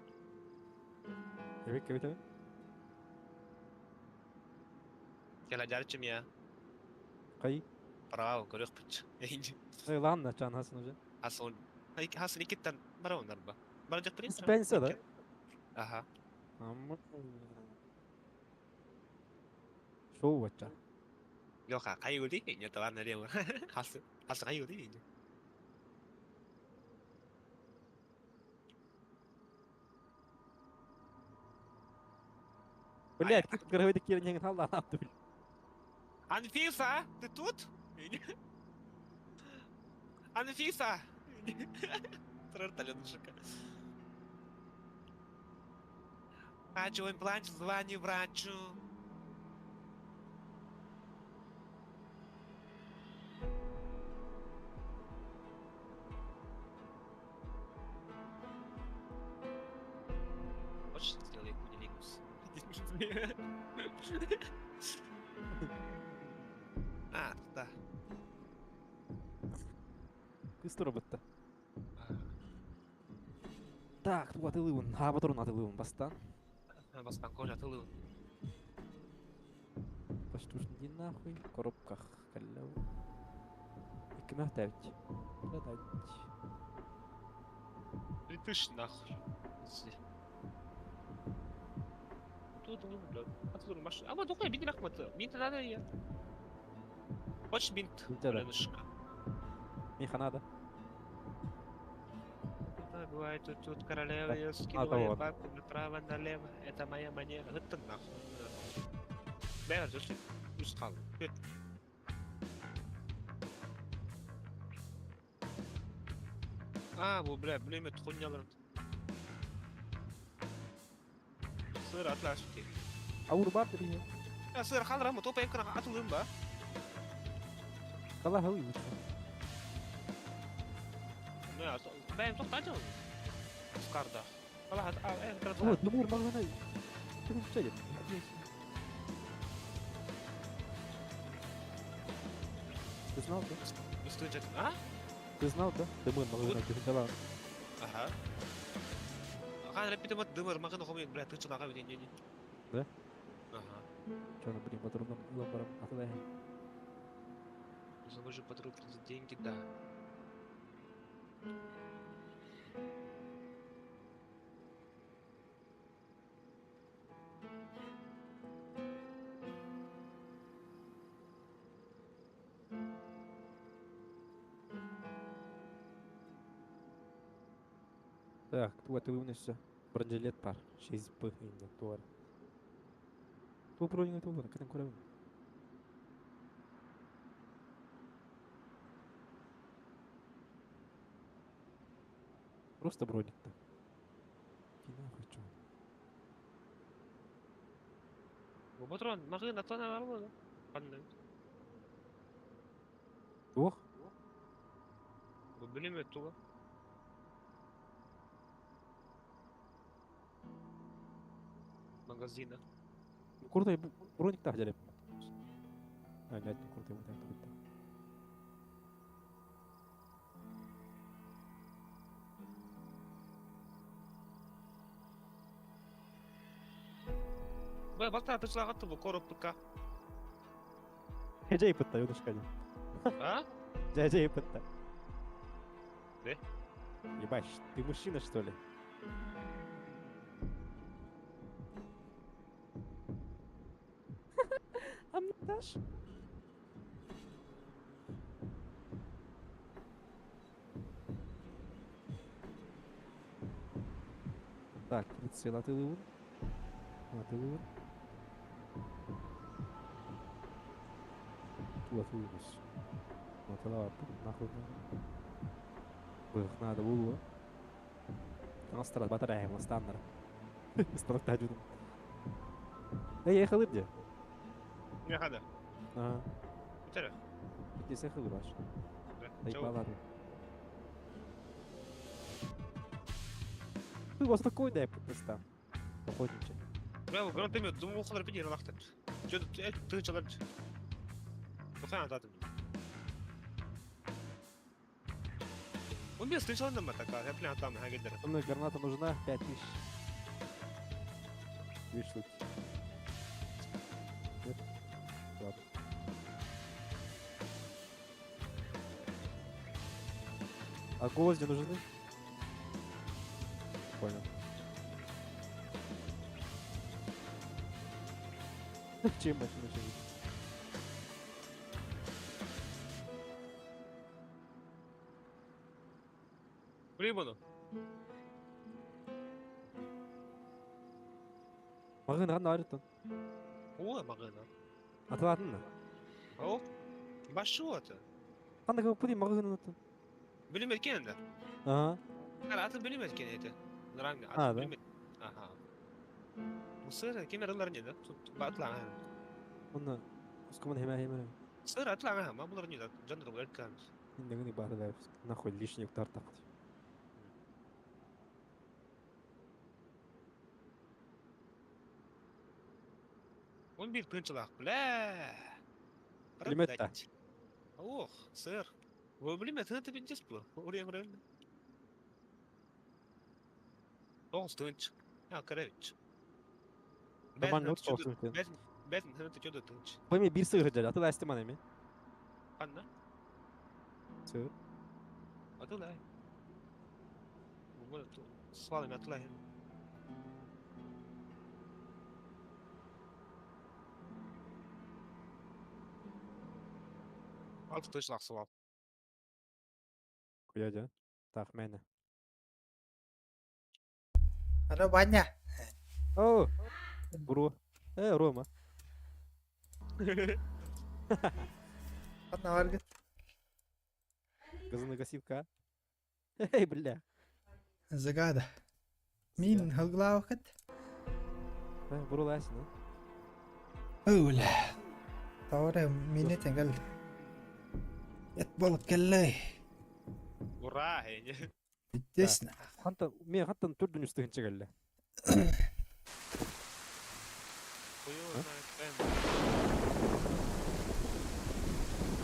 Эбик, эбик, эбик. Кела жарчым я. Кай? Право, көрөх пыч. Эй, ладно, чан Хасан уже. Хасан. Хасан икиттен барабан арба. Баражак принц. Пенсия, да? Ага. Шоу вача. Йоха, кайгули, не тавар на лево. Хасан, хасан кайгули. Блять, как гравити кирнен халла блядь. Анфиса, ты тут? Анфиса! Трарталенушка. Хочу имплант, звоню врачу. А, да. Кыс турабытта. Так, туга атылыбын, хаба турун атылыбын бастан. Бастан кожа атылыбын. Поштушный иди нахуй, в коробках каллау. Икки тавить. Продать. 3000 нахуй. Тут, ну, бля. А тут машина. А вот ухай, бинт рахмат. Бинт надо я. Хочешь бинт? Бленушка. Миха надо. Да, бывает тут, тут королева, я скидываю бабку направо налево. Это моя манера. Это нахуй. Бля, слушай, устал. А, бу, бля, пулемет хуйнялар. Сыр атлашки. Ауыр бар деп Я сыр халрам, топа экран атылым ба. Кала хылы лучше. Да, бәйм тоқтады. Скарда. Кала а, Вот, ну мыр магана. Ты что? Ты знал, да? А? Ты знал, да? Дымыр магана дала. Ага. Ага, репетимат дымыр магана хомын, бля, ты что нага не не. Да? Ага. Че, ну, блин, патроном ламбаром атылай. Завожу подруг за деньги, да. Так, туга тылынышса. Бронежилет бар. 6 Б инде туар. Ту бронең ту кытын күрәм. Просто броник-то. И нахуй чё? Бу патрон, магын атана бар бу. Кандай? Ох, Бу пулемет туга. Магазина. крутой броник та хәҗәлеп. А, нет, не крутой, вот это вот. Бу балта тышлагатты бу коробка. Жай пытта, юнушка. А? Жай пытта. Да? Ебать, ты мужчина, что ли? А мне дашь? Так, прицел атылыбын. Атылыбын. Ту атылыбыз. Атыла нахуй. Бых, надо было. Астра, батарея, станнер. Станок жудум. Эй, я хылып де. Не хада. Ага. Битәре. Битесе хылып аш. Да. Дай ладно. Ты у вас такой дай просто. Охотничий. Бля, бу гранатомет думал халар бит яралактыр. Жо тыгычалар. Бухан атадым. Он без тыгычалар да такая, я плен атам хагедер. Мне граната нужна 5000. Две штуки. Нет? Ладно. А гвозди нужны? Понял. Чем машина чинить? Прибыну. Мағын ғана арытын. О, магына. Атылатын да. О, башы аты. Қандай көп пұди мағын атын. Билим etken да. Ага. Ара атын билим etken eti. Наранга А, атын да? билим. Ага. Сыр кемералар не да? Тут батлан. Оны Ускуман хеме хеме. Сыр атлан ма булар не да. Жандыр булар кан. Инде бары да нахуй лишний тартак. 11 тыһыынчалаах, бля. Пулемет да. Продать. Ох, сэр. Вы, блин, это пиздец было. Урен, урен. 9 тыһыынча. А, короче. Нормально вот 9 тыһыынча. Бэтин хынты чөдө тыһыынча. Бу эми биир сыыр дьэ, атылаа эстим эми. Ханна? Сыыр. Атылай. Свалами атылай. 6 тыһыынчалаах свал. Куя дьэ. Так, мэне. Алло, Ваня. О! Бро. Рома. Ханна баргыт. Газонокосилка. Эй, бля. Загада. Мин хылгылаабаккыт. Бро лайсың, Өлә. Таура мине тәңгәл. Эт болып кэллэй. Ура! Э. Естественно. Хантан, мен хантан төрдүн үстүгүн келле. Хуё знает, бэм.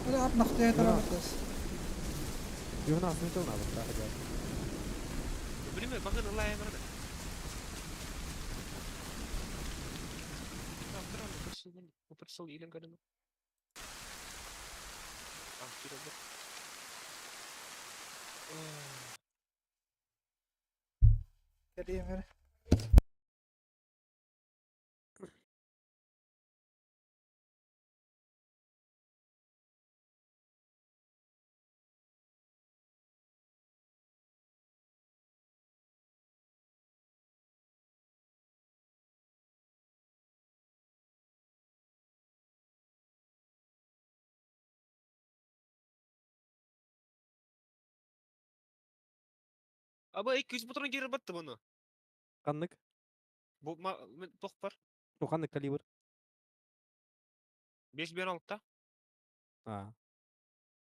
Ура, нахтая тарабытас. Юна сын чыл набы, так дьэ. Блин, багын ылай барда. Упросил илен горину. А, кирилл. Кэлиэмэр. Аба 200 бутрон кире батты бұны. Ханнык? Бу ма тоқ бар. Ну, ханнык калибр? 5 бер алты. А.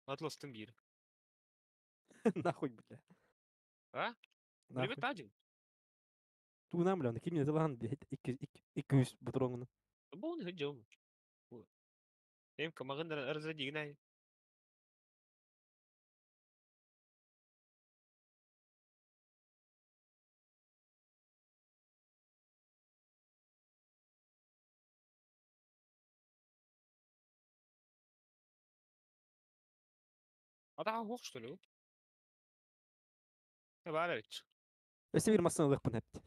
Атластың бири. Нахуй, бля. А? Нахуй. Привет, один. Туунан бля, кимне тылахан 200 патронгуна. Бу не жом. Эм камагын разрядигнай. Атаға хоқ, что ли? Бар evet. Өсө бир массаны лыкпын хепти.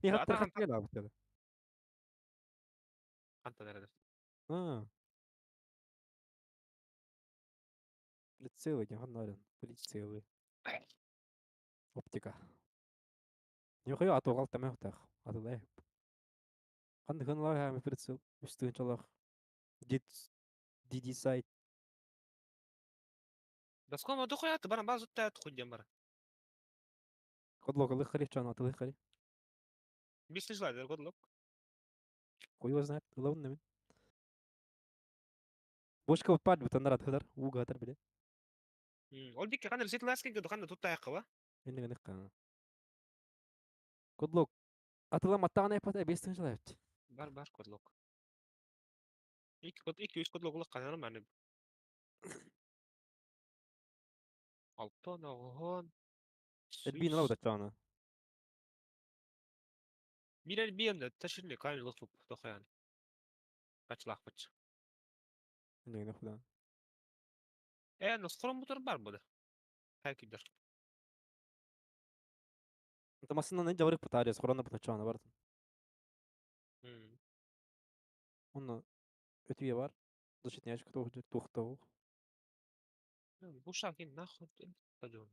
Мен хаттар Атахан хаттар алып деді. Қанта нәрәдер. А. Прицелы, не ханнарен. Прицелы. Оптика. Не хою атугал тамахтах. Атылай. Қанды ханлар хами прицел. Үстүн чалах. Дид диди сайт. Доскома дохуя баран базу та тхудям бар. Кодлок лыхари чан аты лыхари. Бис лежла, кодлок. Хуй его знает. Главное мен. Бошка вот пад бутандар атыдар. Уга атар биле. Ол дикке қандай ресет ласки гыды қандай тут таяққа ба? Енді гыны ка. Кодлок. Атыла маттаган айпат бестин жылайт. Бар бар кодлок. Ики код ики үч кодлок улак канары мани. Алтон огон. Элбин алау да чана. Мирел биемде таширли кайны лыхып тохаян. Качлах быч. Енді гыны худан. Носқорон бутар бар буды. Хайкидер. Тамасынан не жабырык бутария, скорона бутар чана бар. Онно өтүе бар. Защитный ящик тухтау. Бу шагин нахуй стадион.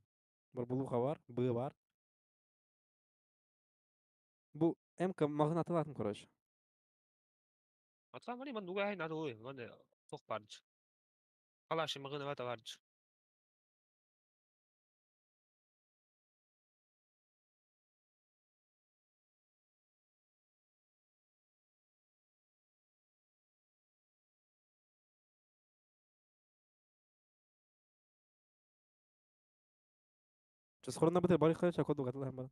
Бар булуха бар, Б бар. Бу МК мағын атылатын, короче. Атла мани ман нуга хай надо ой, ман тох барч. Калаши мағын вата барч. Сейчас хорона бутар бар короче, код атылатын бар.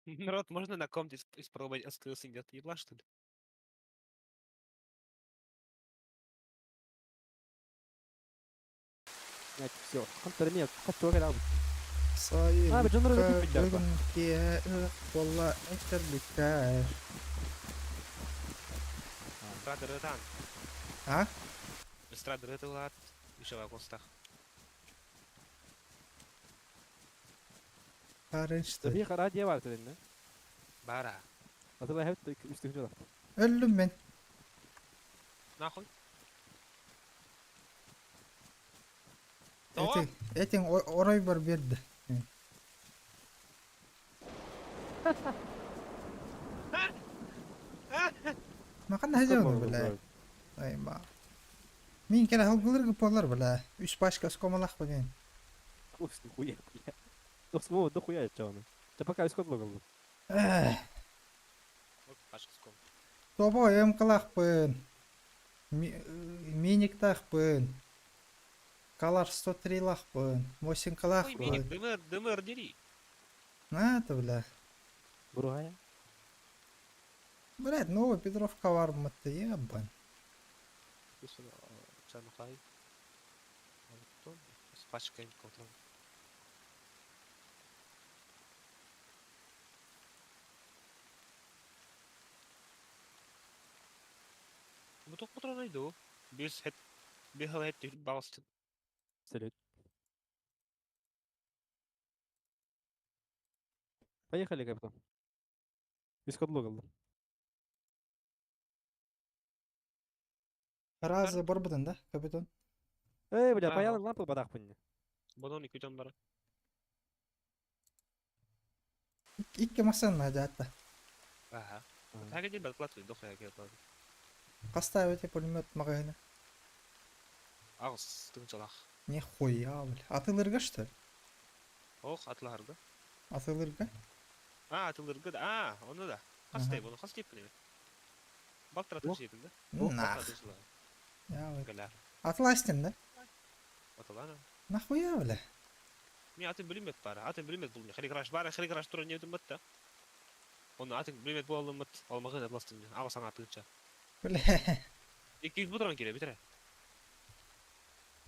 Народ, можно на комнате испробовать СКС идет, ебла, что ли? Нет, все. Хантар эмиэ хаччуга кэлэ аҕалбыт. Сайылыкка А, дьоннор өлөрбүт биллэр. бүгүн киэһэ ыһыах буолла этэрбиттэр. Эстрадырытан. А? Эстрадырытылаат. Ишева костах. Харын что ли? Эбии радио бар тилинне. Бара. Атыла хэт үстүн жолах. Өллүм мен. Нахуй. Этиң, этиң орой бар берді. Махан хажа бля. Ай ма. Мин кere халгылыр гыполар бля. Үч пачка скомалах бген. Ус хуя хуя. Дохсмо дохуя чоны. Та пока исход логал. Пачка ском. Тобо эм кылахпын. Миник тахпын. Калар 103 лахпын. Мосин Ой, миник, кылахпын. ДМР, ДМР дери. На это бля. Буругая. Блядь, новый Петровка варматты, ебан. Чанхай. С пачкой контрол. Бу тоқ патрон айду. Бис хет бихал хет багыстын. Салют. Поехали, капитан. Исход логал. Разы барбыдан да, капитан? Эй, бля, паял лампа бадах пынне. Бодон икүтөн бара. Икки масан хажатта. Аха. Тага ден балклат дохуя кеп. Каста пулемет магазина. Агыс тыңчалах. Нихуя, бля. Атылырга что ли? Ох, атыларга. Атылырга? А, атылырга да. А, оны да. Хастай bunu, хастай пынеме. Балтыра тыңчы да. Нах. Я Гала. Атыластын да? Атылана. Нахуя, бля? Ми атын билмет бара. Атын билмет бул. Хриграш бара, хриграш туран небдим батта. Оны атын билмет болалымыт, алмагын атластын. Ага саңа тыңча. Бля. 200 бутыран келе битире.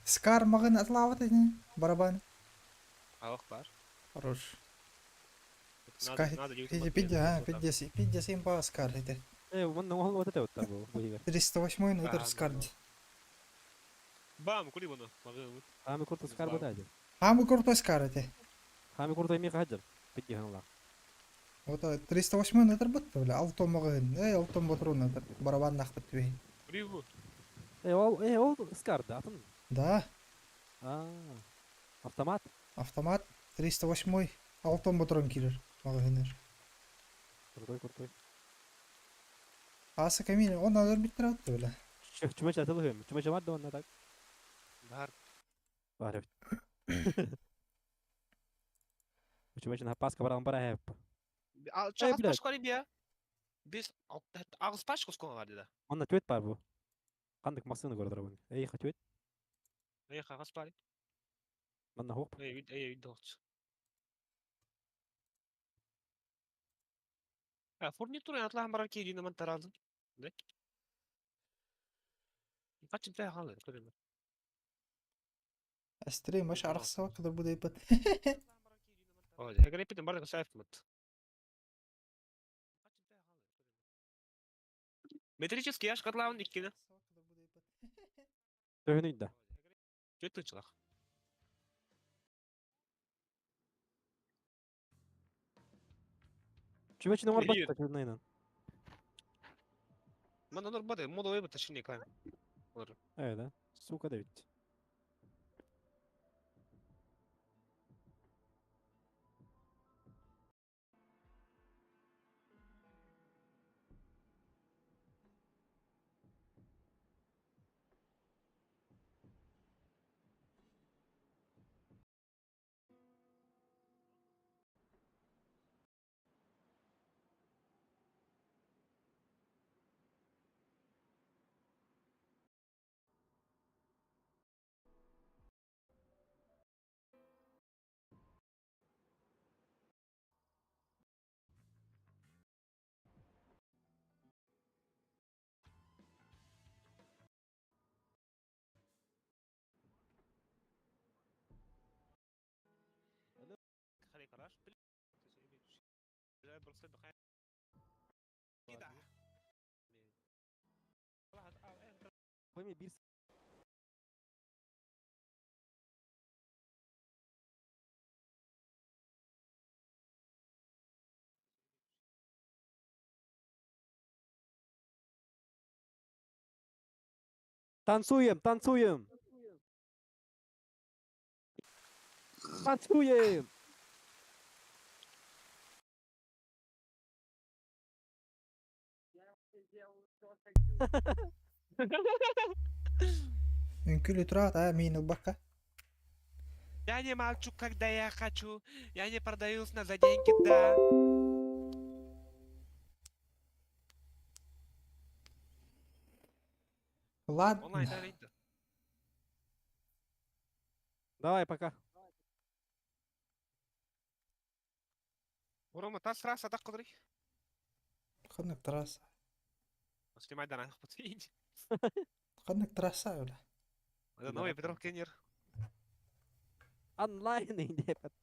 Скар мағын атлават един барабан. Ах бар. Хорош. Надо, Скар. надо, Пиди, пиди, а, пиди, пиди, симпа скар это. Эй, вон он вот это вот там был. Буйга. 308 на А, это скар. Бам, кули бұны. Мағын. Хами курту скар бутади. Хамы крутой скар это. Хами курту ми хаджар. Пиди ханла. Вот 308 на это бутта, бля, алтон мағын. Эй, алтон батрон это барабан нахпыт твей. Кули бу. Эй, ол скар да, атын. Да, А, автомат. автомат 308 алтон батрон кирер мағынер. Крутой, крутой. Асы камин, он надо биттер атты, бля. Чумач атылыгым. Чумач амат да так. Бар. Бар. Чумач на паска баран бара хэп. Чагас блядь. пачка бия. Биз агыс пачка скон бар да. Онна төт бар бу. Кандык машина көрдүр буну. Эй, хөтөт. Эй, кагас бар. Манна хоп. Эй, эй, дохч. А, фурнитура атлахан барар ки дина ман таразын. Да? Качын фә халы, көрөм. Астрей маш арқсы қыдыр бұдай бат. Ой, хегер эпиден бардык сайф мат. Метрический яш катлавын иккене. Төһүнүй да. Жөт тынчылак. Чумач номер Или- бат чуднайнан. Ман онор бады, модовый бат шине кайм. Эй, да. Сука да ведь. Пойми бир Танцуем, танцуем! Танцуем! Үҥкүлү тураат аа миин ылбакка. Я не молчу, когда я хочу. Я не продаюсь на за деньги, да. Ладно. Онлайн да. Давай, пока. Рома, тас раз, атак кыдырый. Ханнык трасса. Если майдан ах путин. Ханнык трасса бля. Это новый Петров Кеннер. Онлайн индепет.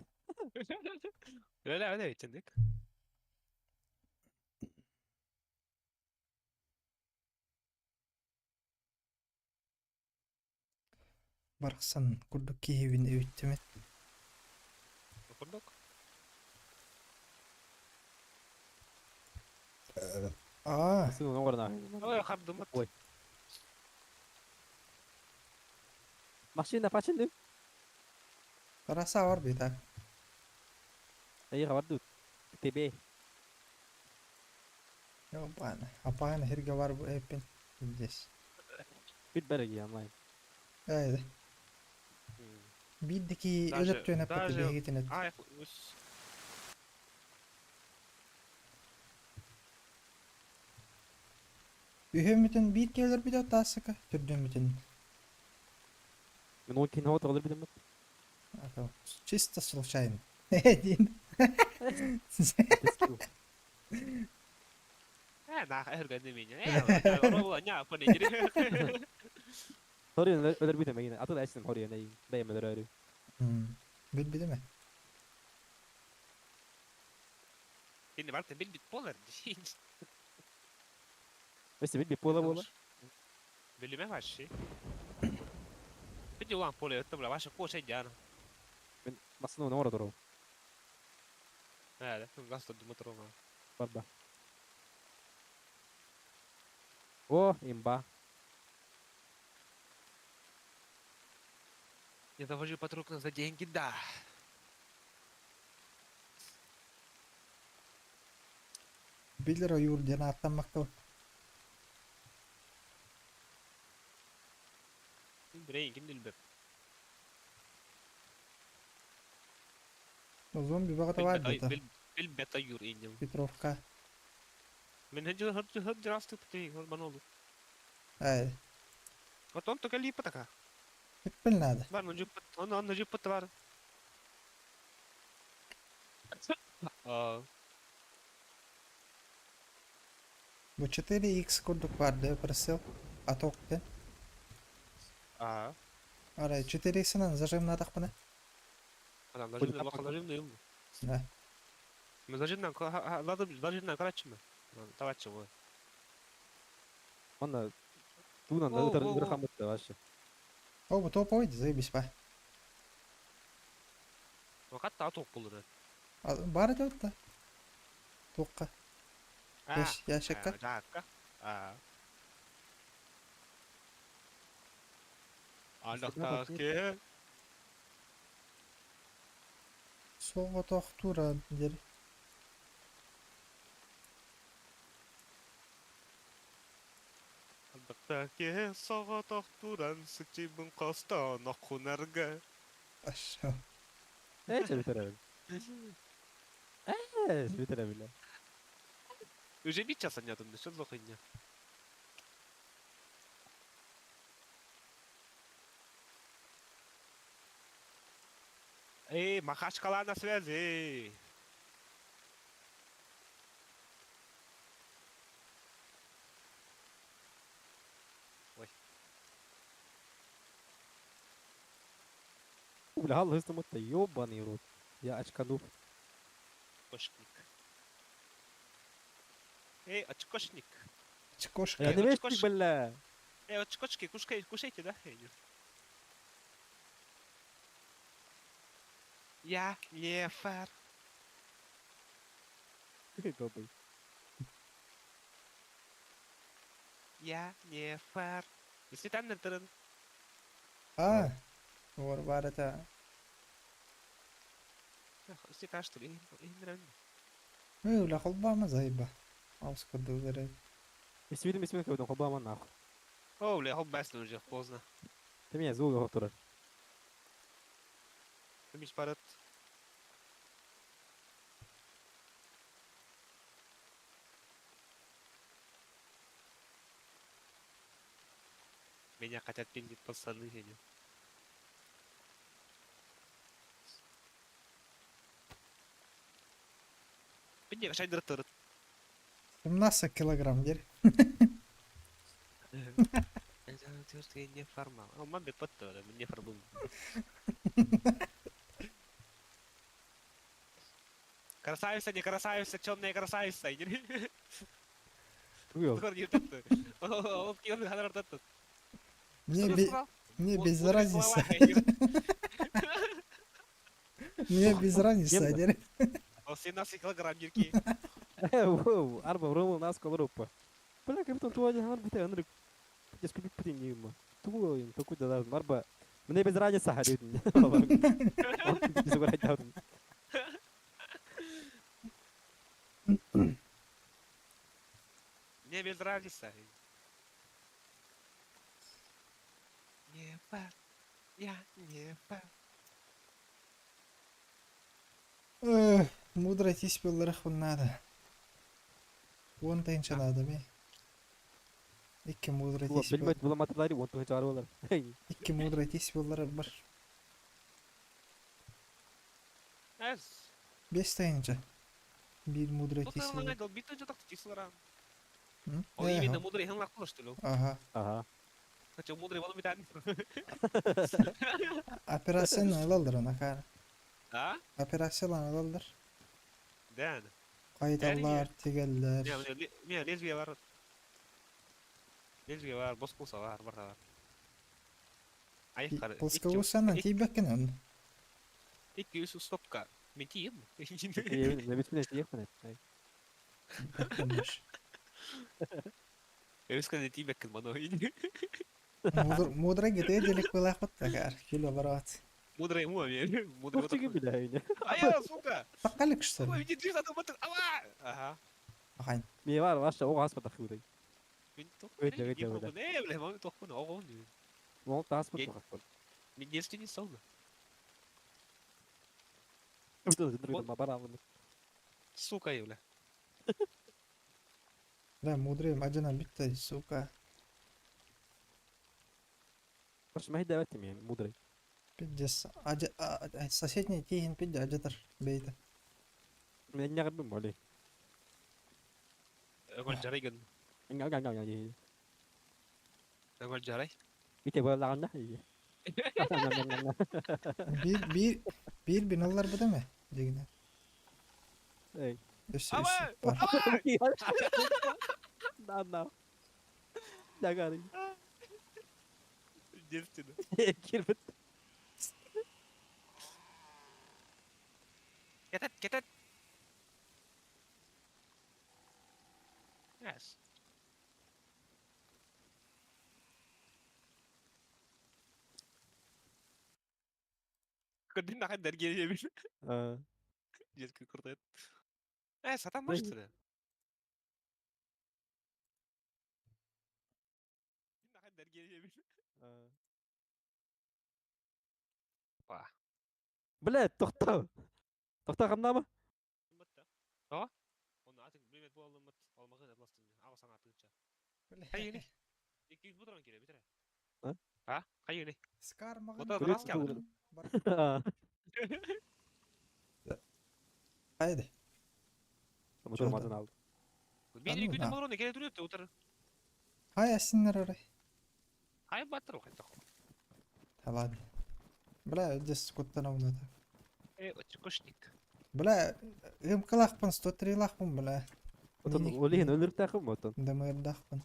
Ла ла ла итендик. Барахсан курдук киһибин эбиттимит. Курдук. Аа, Ой, хардымат. Ой. Машина починил. трасса бар бит а. Эй, хаварду. Тебе. Апаана. Апаана хирге бар бу эппин. Здесь. Бит береги онлайн. Ээде. Биддики Даже- өлөп түөнөп даже- бигитинет. Ай, ус. Үһөмүтүн биир келер бит таасыка түрдүмүтүн. Мен ол кино отыр билем. Чисто случайно. Дин. Э, на, эрген меня. Э, рола, ня, пони. Сори, өлөр битем эгин. Аты да эсин хори ней. Бэйм өлөр өрү. Бит бидеме. Кини барты бил бит полар. Өсө бит бит бола бола. Билиме вообще. Бит улан поле, это бля, ваша коша дяна. Мен басын оны ора туру. Э, да, газ тут думатрома. Барба. О, имба. Я завожу патруль за деньги, да. Билер ойуур диэн ааттаммакка Брейн, ким дилбеп. зомби баҕата баар диэтэ. Бил бета юр инем. Петровка. Мен хеджи хеджи хеджи расты пути, хор банолу. Ээ, Потом только липа така. иппил надо. Бар, ну жип, он жип товар. А, Бу 4x курдук бар деп просил. А токтен. а. Арай 4x-нан зажим надахпына. Адам, зажим, лоха, зажим, ну. Да. Мы зажим нам, ладно, зажим нам, короче, мы. Давай чего. Манна туунан Воу, ытыр воу, ытыр воу. хамытты вообще. О, бу топовый заебись па. Вакат аток булыр. Бар деп да. Тоққа. А. Яшекка. Жакка. А. Аллахтаке. Соға тоқтура дер. Аллахтаке сога тохтуран сычыбын костон окунарга. Аша. Э, битер. Э, битер бile. Уже бит часа нету, что за хуйня? Эй, Махачкала на связи. Ой. Бля, аллы мытты, ёбаный рот. Я очканув. Очкошник. Эй, очкошник. Очкошка. Я не вещик, бля. Эй, очкошки, кушай, кушайте, да? Я не фар. Добрый. Я не фар. Если там на А, вот бар это. Ой, бля, холбама заеба. Аус кодулары. Исвидим, исвидим, когда холбама нахуй. О, бля, холбасный уже поздно. Ты меня звук турар. Миш парат. Меня хотят пиздить пацаны, я не. Мне шайдер турат. 17 килограмм, дер. Не формал. О, мамбек подтора, не формал. Красавица, не красавица, темная красавица. Мне без разницы. Мне без разницы, дер. 17 килограмм, дирки. Арба врумал нас колорупа. Бля, как там твой арба ты анрик. Я скупи путин Ту такой да арба. Мне без разницы, говорит. Мне без разницы. Не пар. Я не пар. Мудро тиспеллер надо. Вон тенча надо ми. Икки мудро тиспел. Билбет буламатылары вон тенча арбалар. Икки мудро тиспеллер бар. Эс. Бес тенча. Бир мудро тиспел. Ол именно мудрый хыңлак что ли? Ага. Ага. Хотя мудрый вон битан. Операцияны алалдар ана А? Операцияларын алалдар. Да. Кайталар, тигеллер. Не, лезвие бар. Лезвие бар, бос болса бар, бар бар. Ай, кара. Плоскоусанан тийбеккен он. 200 стопка. Мен тием. Өскәне тибеккен мано. Мудро гите делик была хотта кило барат. Мудрый му, мудрый. Мудрый. А я, сука. Такалик что ли? Ой, иди Ава! Ага. Ахань. Ми бар, ваша, о, аспа тахудай. Мен тох. Өте, өте, өте. Не, бля, мам тохпун, огон. Мол таспа тохпун. Мен не солды. Сука, бля. Да, мудрый, мадина битта, сука. Баш махи давайте мен, мудрый. Пиздец. Соседний тихин пидде ажатар бейта. Мен не гарбым боли. Огон жарайгын. Anga anga anga. Огон жарай. Ите бола anga. Bir bir bir биналар бу деме? Дегине. Эй. Өссө өссө бар. Да, да. Дагары. Девственно. Кирбит. Get it, get it. Yes. Көрдүн нахан дәргер жебил. Жерки куртайт. Э, сатан баштыры. Нахан дәргер жебил. Па. Блядь, тоқта. Тоқта қамнамы? А? Оны атын билмет болымыт алмагын атластын. Ага саңа тыгыча. Кайыны? 200 бутран келе битер. А? А? Кайыны? Скар маған. Хайде. Мотор мазан алды. Мен 200 бутран келе турат отыр. Хай асиннер арай. Хай батыр хайта. Та ладно. Бля, здесь куттана уната. Э, очкошник. Бля, МК-лаахпын, 103-лаахпын, бля. Отон ол иһин өлөрүктээххин отон. ДМР-даахпын.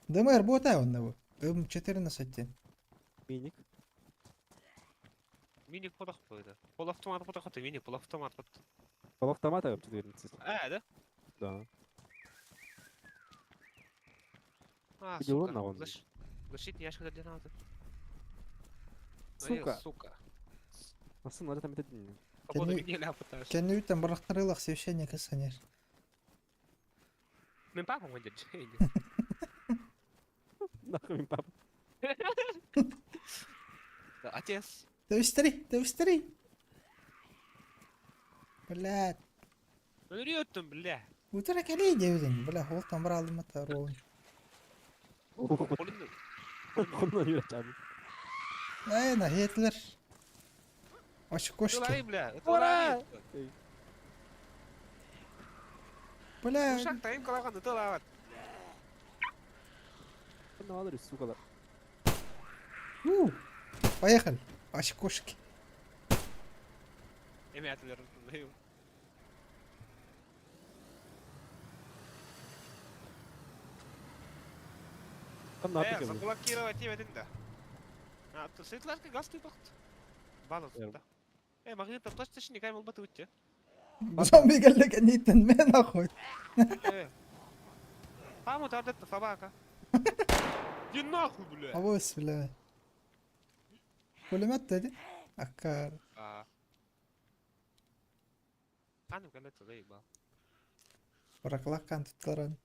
ДМР буота онно бу. М14 диэн. Миник. Миник подох это. Полуавтомат подох это миник, полуавтомат вот. Полуавтомат М14. А, да? Да. А, Где он сука. на он? Защитный ящик для надо. Сука. Сука. Асын ары там этедин. Свобода меня ляпытаешь. Кэннибиттэн бырахтарыылах священник санер. Мен папа мой дядя. Нахуй мен папа. Отец. Тэбистэри, тэбистэри. Блядь. Өлөрүөттүм, бля. Утара кэлии диэбитин. Бля, холтан бараалым ата роун. Холунну. Хонно юрачам. Эй, на хетлер. Очкошки. Тылай, бля. Ура! Бля. Ушак тайым калаган тылават. Хонно алыр сука. У. Поехали. Очкошки. Эме атылар. Хонно Э, атык. заблокировать тебе да. А, то светлашка газ ты бахт. База да. Э, магнит точно не кай болбаты өтте. Зомби кэллэ кэнниттэн мэ нахуй. Э. Паму тардат собака. Иди нахуй, бля. Абыс, бля. Пулемет dedi. Аккар. А. Аным кэллэ заебал. Бараклаккан туттаран.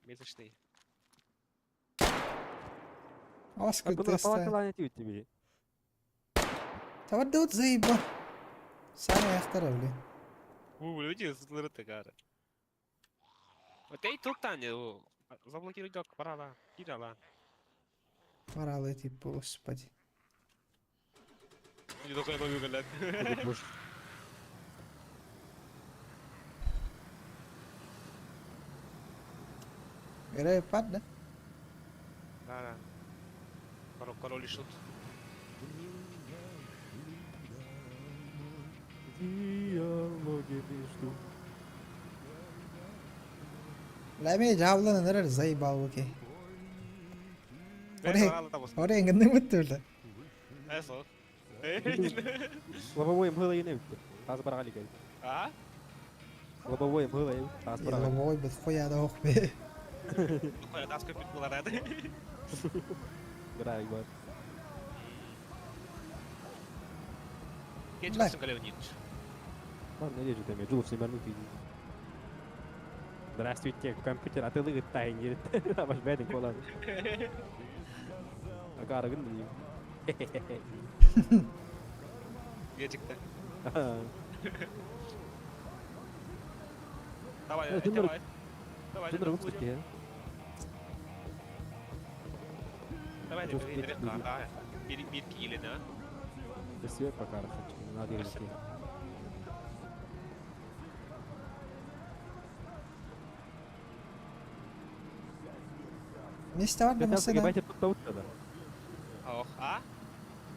Месячный. Ас Бұны күтесті. палакаланы тиют тебе. Тавардыут заеба. Самый аяқтары, блин. У, люди злыры гары. Вот эй, тут Таня, заблокируй док, барала, кидала. Моралы типа, господи. Не только я могу говорить. Эрэ пад, да? Да, да. Король, король и шут. Диалоги между. Ләме жабылан нэрэр заебал окей. Э, Оре, оре эңгиннең битти бля. Э, сол. Лобовой мгыла ене битти. Таз баргали кел. А? Лобовой мгыла ене таз баргали. Лобовой бит хуяда ох бе. Хуя, таз көпүт булар ады. Грай бар. Кеч касым калеонидович. Ладно, не же там, я Джулов семерну ты. Здравствуйте, компьютер, а ты лыгы тайнер. Ваш бедный кола. Агара гын Гечикте. Давай, Э, давай. Давай, Дундар выпуски. Давай, давай. Bir bir киилен, а? Спасибо, пока хочу. Надо идти. Месте бар да Что масына. гибайте тут таутта да. Ох, а?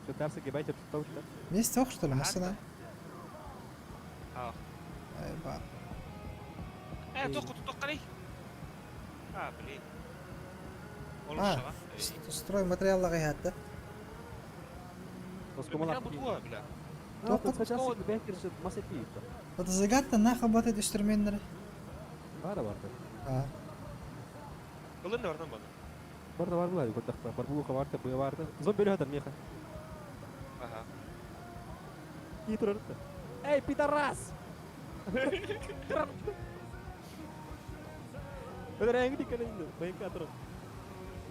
Что там гибайте тут таутта. Месте ох, что ли, масына? Ох. Ай, ба. Э, тоқ, тоқ, қарай. А, блин. А, строй материаллары хатта. Бля. Вот загадта нахуй батет инструменттер. Бара барды. А. Кылын да бардан баны. Барда бар булар, көрдөх бар. Булуха барды, бу барды. Зомби өлө меха. Ага. И турар. Эй, пидорас! Өлөр эңди кэлин, байка турар.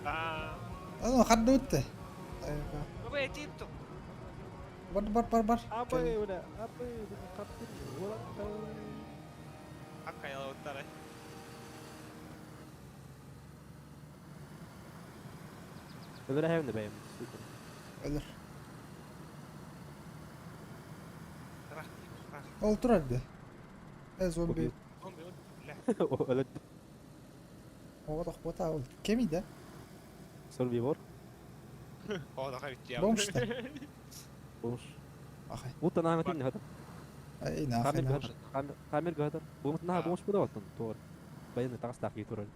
А. Аны хадды үтте. Ай, ба. Баба этим то. Бар бар бар бар. Абы, ула, абы, каптыр. Ула. Акка ялауттар. Өлөр эңди бэйм, сука. Өлөр. Ол турар да. Э, зомби. Зомби, бля. Өлөт. О, бота ол. Кеми да? Сурвивор. О, да, хавит Бомж та. Бомж. Ахай. Будто на тин хата. Ай нахай Камер нахай. гатар. Камер гатар. Бумут на бумуш буда оттон туор. Баяны тагыстак ки турар.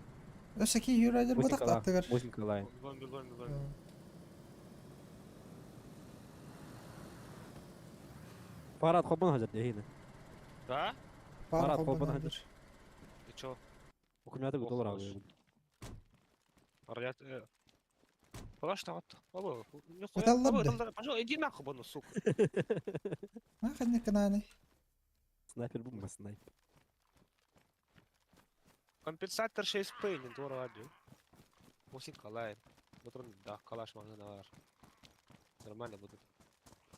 Өссө ки юрайдер Мусин бодак кала. аттыгар. Мусин калайн. Зомби, зомби, зомби. Фарад хобон хажат дехина. Да? Фарад Фарад хобон хобон хажат. хажат. И чё? Укмята Ох, доллар хорош. алды. Радиат... Куда что вот? Баба, нихуя. Металл Баба, лабды. пошел, иди нахуй, бону, сука. Нахай не кананы. Снайпер бумба снайпер. Компенсатор 6П, не дура радио. Мусин калай. Бутрон, да, калаш магна навар. Нормально будет.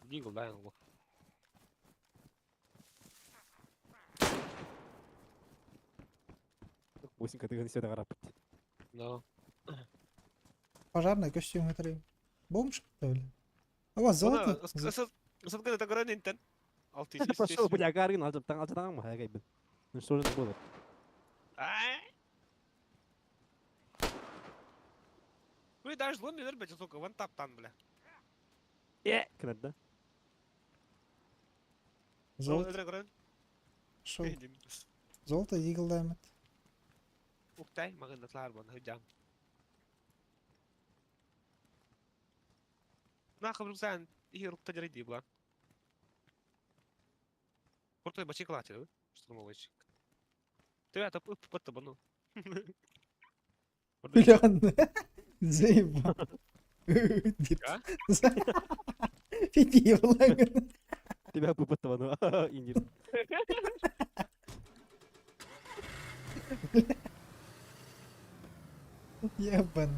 Дигл, да, его. Мусин катыгын седа карап. Но. Пожарный костюм өтірейм. Бомж что ли? Ава золото. Садгана тагран интен. Алты Пошел, бля, гаргын алжап таң алжатаң ма хагай бил. Ну что же было? Вы даже злом не нербете, сука, вон тап там, бля. Э, кнада. Золото. Шо? Золото дигл даймат. Ухтай, магын атлар бон, хыджам. Нахуй, Руксан, и рукта дерди, бла. Крутой бачик латер, штурмовочек. Ты это паттабану. Блян. Заебал. А? Пиди, благо. Тебя бы паттабану. Индир. Ебан.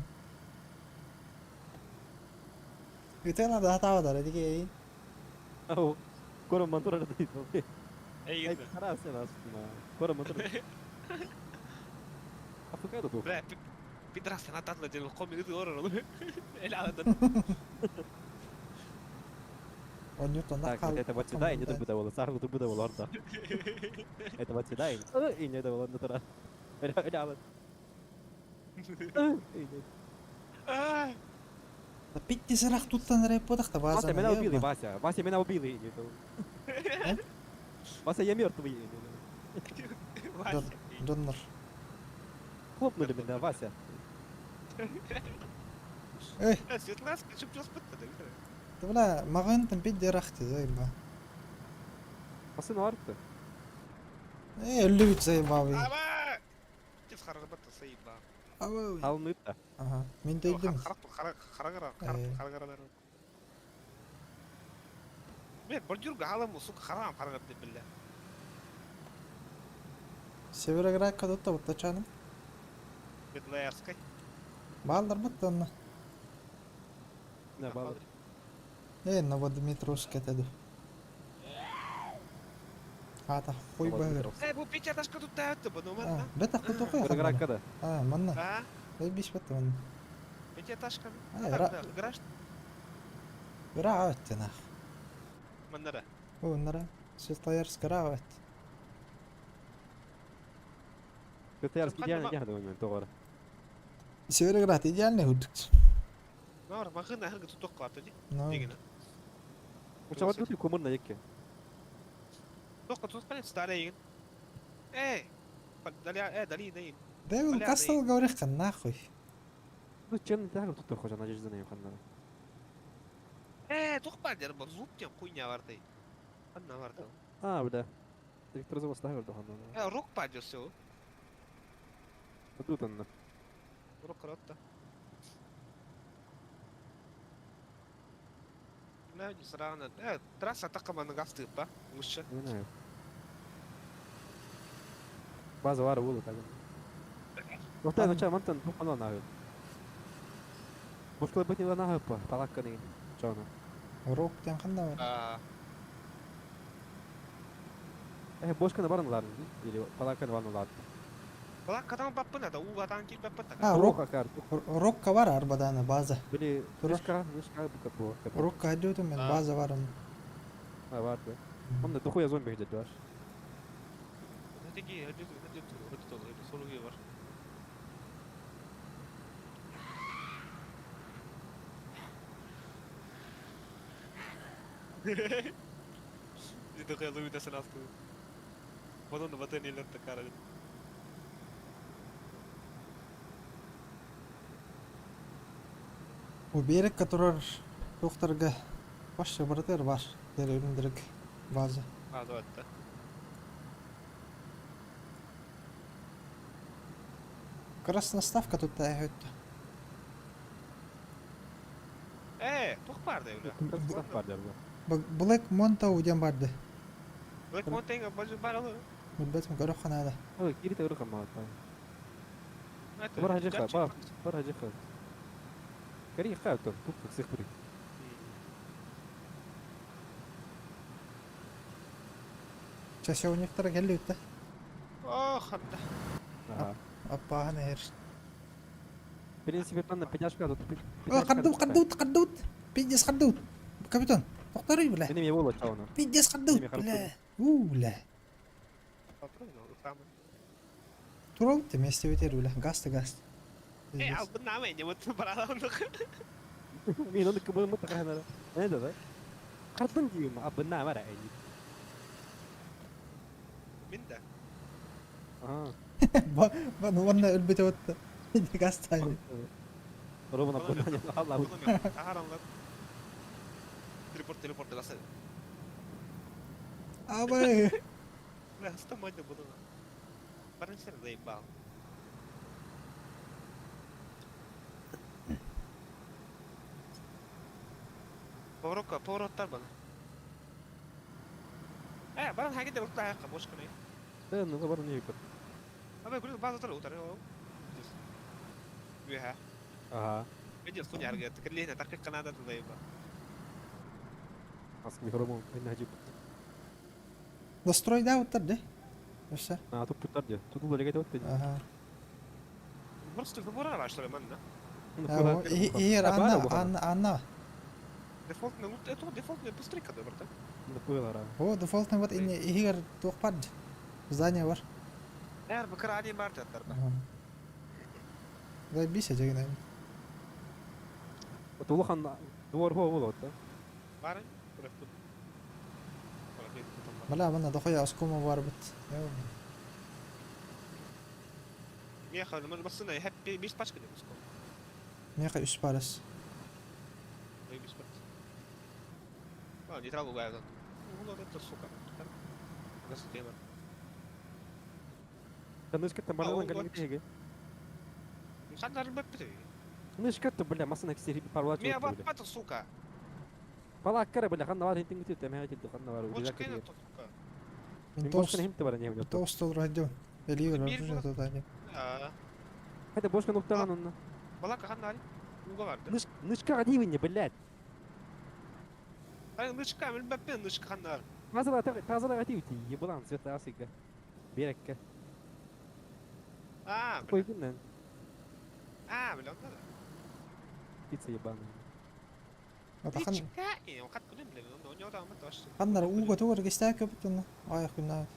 Үтен ада хатава да диге. Ау. Кором мантура да дейт. Эй, Ай, харас нас. Кором мантура. Африка да Бля, пидорас, она татла дел коми ты орор. Эля Онютон Так, вот это вот сюда и не тубуда было. Саргу тубуда было орда. Это вот сюда и и не было натура. Эля, Да питти сырах туттан реп бодах та Вася, база. меня убили, Вася. Вася, меня убили. Вася, я мертвый. Донор. Хлопнули меня, Вася. Эй. Светланский, чтоб чё Бля, магын пидди рахты заеба. Пасы арты. Эй, лют заебал. Тез харагабатта сайба. Алныта. Ага, мен дейдим. Харагара. Мен бордюрга аламу, сука, харам харагап деп биле. Североградка дотта буттачаным. Бедлаярской. Балдар буттанна. Да, балдар. Э, Новодмитровск это. Ата, хуй багыр. Э, бу печаташка тут таятты, бу, ну манна. Бета хуй тохуй. Североградка да. А, манна. А? Эй, биш бетте манна. Пятиэтажка. А, ра. Гараж. Ра нах. Маннара. О, нара. Светлоярск ра Светлоярск идеально не думаю, тогора. Североград идеальный худык. Нор, махына хыргы тут тоққа ди. Ну. Дегені. Уча вот тут кумыр на еке. Тоққа тут қане старый еген. Эй, дали, дали, дали. Дэвил Кастл говорит, нахуй. Ну, чем так тут хожа надежда на ханна. Э, тоқпа дер, бұл зуп тем хуйня бар дай. Ханна бар да. А, бля. Виктор Завод ставил до ханна. Э, рок падер все. Тут он. Рок ротта. Бля, не срано. Трасса тақыманы гастып, ба? Лучше. Не знаю. База вара булу так. Охтай, ну ча, мантан тупано нахуй. Бушкала бит не нахуй па, палакка не. Чона. Рок тен ханна бар. Э, бошка на баран ларн или палакка на баран ларн. Палаккадан баппын да, угадан кил баппын. А, рок. Рокка бар арбадана база. Били, мышка, мышка бу. Рокка идет мен база бар. А, бар да. Он на дохуя зомби где-то аж. Теги, hadi, var. دقيقة سنة بظن بطني لن تكارل. У берег турар туохтарга вообще барытыгар баар деревнерге база. هذا وقته. Красноставка тут өттө. ايه туох баар да бля. Красноставка баар дьэ. Black Montau диэн баар дии. Black Mountain базы баар ол. Билбэтим көрөх наада. Ой, кииритэ өрө хамаата. Бар хажыха, бар, бар хажыха. Кери ха то, тук всех при. Часовниктара кэлли үттэ. Ох, ханна. Ага. Аппааһын эһэр. В принципе, манна пятяшка тут. О, хардут, хардут, хардут. Пиздец хардут. Капитан, повтори, бля. Мене было чауна. Пиздец хардут, бля. У, бля. Турал ты вместе ветер, бля. Газ ты газ. Э, албын нама не вот бараландык. Мен оны кыбы мы тахана. Не да да. Картын дейм, абын нама ра. Мин да. Ага. Бан уонна өлбүтэ отта. Газ тайны. Роман абын Алла. Ахаранлар. Телепорт, телепорт газ. Абай. Бля, стамайда буду. Барынсер заебал. Поворотка, повороттар бана. Э, баран хагиде уртла хакка бош кыны. Да, ну бар не көр. Абай күлү база тар утар. Үһә. Ага. Видел, хуйня арга, текрлейна такык канада заебал. Аск микрофон мен хажып. Дострой да уттар де. Өссө. А, тут путар де. Тут улар леге өттө. Ага. Просто выбора что ли, манна. Иер Анна, Анна, Анна. Дефолтный, ну это дефолтный быстренько, да, брат. О, дефолтный вот инне ихигер туох бар. Здание бар. Эр, бакыр ани бар таттар. Заебись, жегин. Вот улахан двор хо болот да. Бар. Бля, манна дохуя оскома бар бит. Меха, ну басына хеппи бис пачка деп оском. Меха үс барыс. Бис пачка. А, нейтрал бугайдан. Ну, это сука. Газ тема. Танышка там баралан галиге. Хандар бепти. Нышка то бля, масына ксери парла. Мия бапата, сука. Пала кара бля, ханна бар хинтин гүтү тәмә хитин ханна бар. Сука. Мен тоос толру хаддё. Элигер бар тотали. А. Хәтә бошка нуктаган онна. Балака ханна али. Уга бар. Нышка гадивинне, блядь. Ай, нышка, мен беппен нышка ханна. Тазала тазала гадивти, ебалан света асыга. Берекке. А, бля. Койгуннан. А, бля, онда. Пицца ебаная. Атахан. Вакат күнем бля, онда онда ама тош. Ханнар уга тугар гестә көптүн. Ай күннә.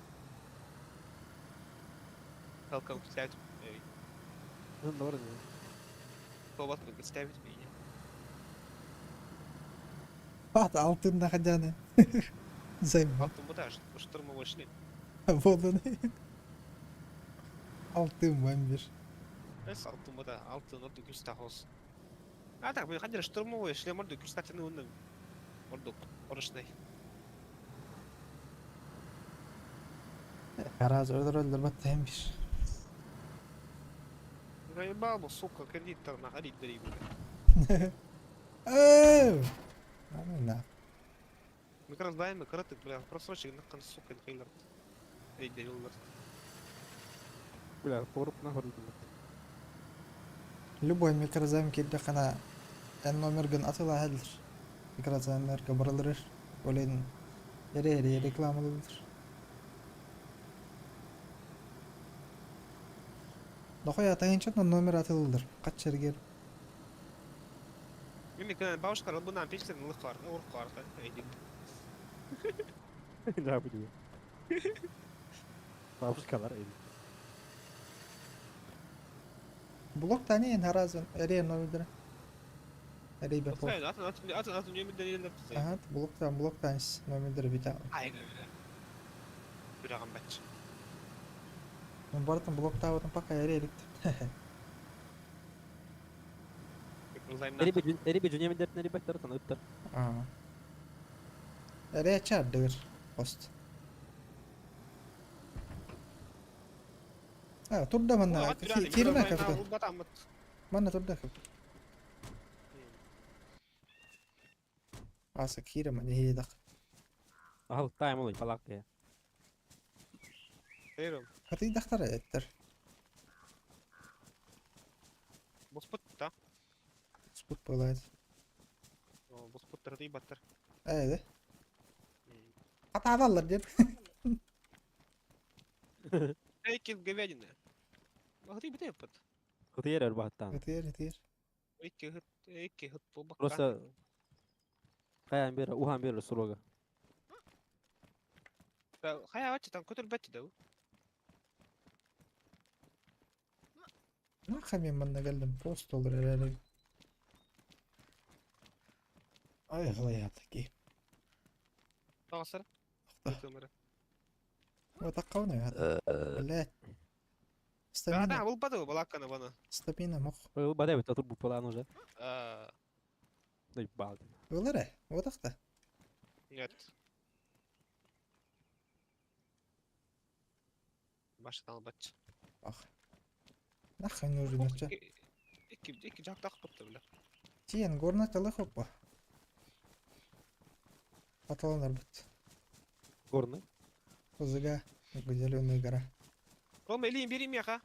Welcome to South. Ну, добре. Побат представить меня. Бат алтын да хадяны. Займ. Алтын буда штурмовой шлем. Болду. Алтын бамбир. Эс алтын буда, алтын орду күз тахос. А так, мен хандер штурмовой шлем орду күз тахтаны унным. Орду орышнай. Гараж öldür öldür бат тембир. Заебал бы, сука, кредит там на горит дари, бля. Эу! На. Микрозаймы, кратык, бля, просрочек на кон, сука, хейлер. Эй, дарил, Бля, поворот нахуй. Любой микрозайм килде кана эн номерген атыла хәлдер. Микрозаймнарга барылыр. Олен эре эре рекламалыдыр. Дохуя тайынчат номер атылдыр. Кач жергер. Мен кына бабушка бу нам печтен лых бар, ур бар, эй, Да, буду. Бабушкалар эми. Блок тани харазын эре номердер. Эре бе пол. Атын атын атын атын нөмерден елдер. Ага, блоктан блоктан номердер бит. Ай, бля. Сүрэҕим бачча. Мен барытын блоктаабытым пока эре иликтим. Эри бе жүнемен дертин эри баттар таныттар. Аа. Эре чардыгыр пост. А, турда манна. Кирме капитан. Манна турда капитан. Аса кирме не дак. Ахал тайм олой палак я. Хаты дахтар эттер. Буспут да. Спут пылает. Буспуттар дый баттар. Ээ. Атаалалар деп. Эй, говядина. Хаты бите пыт. Хытыер өр баттан. Хытыер, хытыер. Икки хыт, икки хыт болбакка. Просто каян бери, ухан бери срога. Хая бачы там көтөр бәтчи да. Наха мен манна келдим пост olur herhalde. Ай, қалай ки. Тағасыр. Отаққауна ята. Блять. Стамина. Да, бұл бады балакканы бана. Стамина мох. Бұл бады бит отур бупалан уже. Дай балды. Олар ә, отақта. Нет. Баштан албатчы. Ах. Нахрен нужен нача. Икки икки жактак бопты бля. Тиен горна талы хоппа. Аталанар бут. Горный? Узыга, зеленая гора. Рома, или бери меха.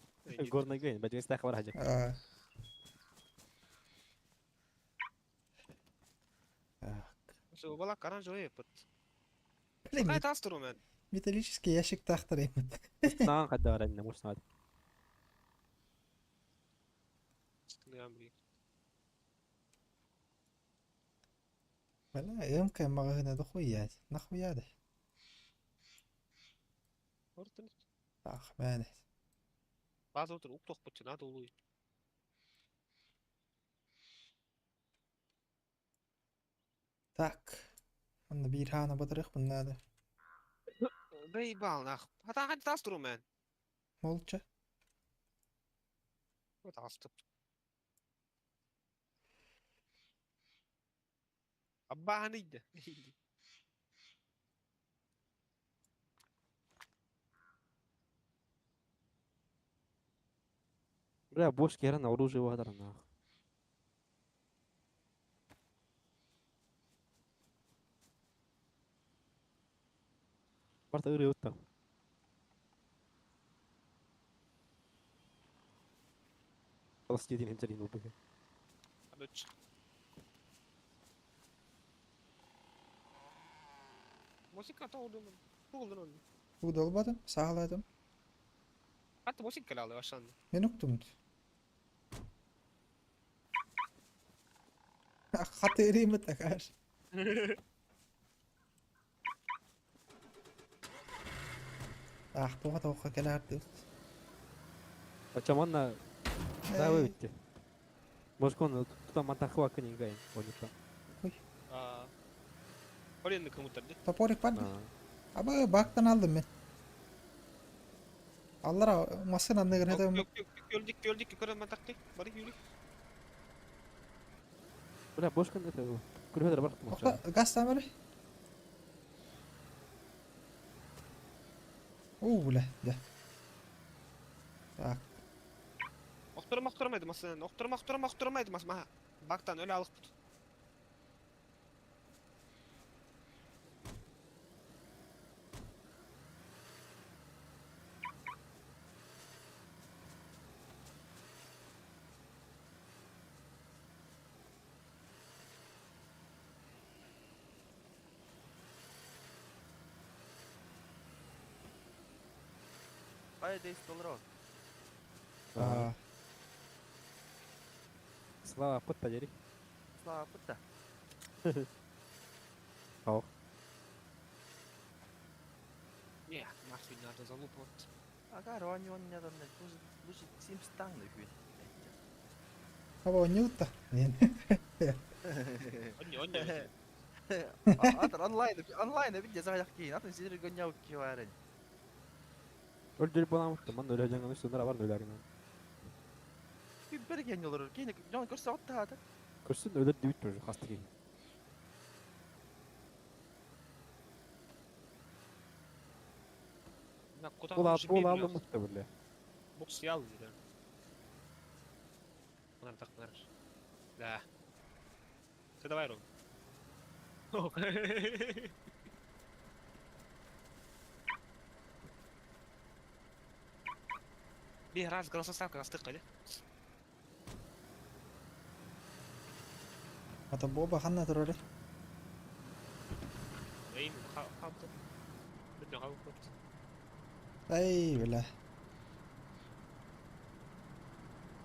Горный гейн, бәҗәк стах бар хаҗа. Так. Балак оранжевый пыт. Блин, Кай тастыр мен. Металлический ящик тахтар имат. Наан кадда бар инде мушнат. Бля, МК магазина дохуя, нахуя да. Ах, мэн. База отыр, ук тоқ надо улуй. Так. Анда бир хана батырых надо. Заебал, нах. А там ханти тастыр мен. Молча. Вот астып. Аббаһын иде. Бля, бош керен оружие вадар нах. Барта ыры утта. خلاص جديد هنجرين وبها. Абыч. Музыка тоғылды. Тоғылды оны. Удалбадым, сағаладым. Хатта музыка калалы башанды. Мен уктум. Хаты иримет такаш. Ах, туға тоққа келәрді. Ачаманна да выбитти. Может, он туда мантахва книга, он там. Ой. А. Оренды кому-то, да? Топорик бар. Аба бактан алдым мен. Аллара масын анныгын это. Көлдик, көлдик, көрөн мантакты. Бары юри. Бля, бошкан это. Күрөдөр бар. Окта газ тамыры. О, бля, да. Так. Оқтырма, оқтырмайды масын. Оқтырма, оқтырма, оқтырмайды масын. Маха. Бактан өлі алып бұт. Қай дейс доллар А. Слава, пытта дери. Слава, пытта. Ох. Не, нахуй надо залупываться. Ага, рони он не там, лучше, лучше сим стан нахуй. Аба не утта. Мен. Онни, онни. Атыр онлайн, онлайн бит жаза аяк кейін. Атын сидер гоньяу киварын. Өлдөр буоламмыт манна өлө дьаҥаны суннар абар өлөргүнэн. Бер киһини олорор. Киһини дьон көрсө оттаата. Көрсүн өлөр дибит тоже хаста киһи. Була була алыммыт бile. Бокс ял dedi. Bunlar taklar. Да. Ты давай, Ром. Bir раз голосоставка астык кали. Ата Боба ханна турары. Эйм хапты. Бүтүн хапты. Ай, бля.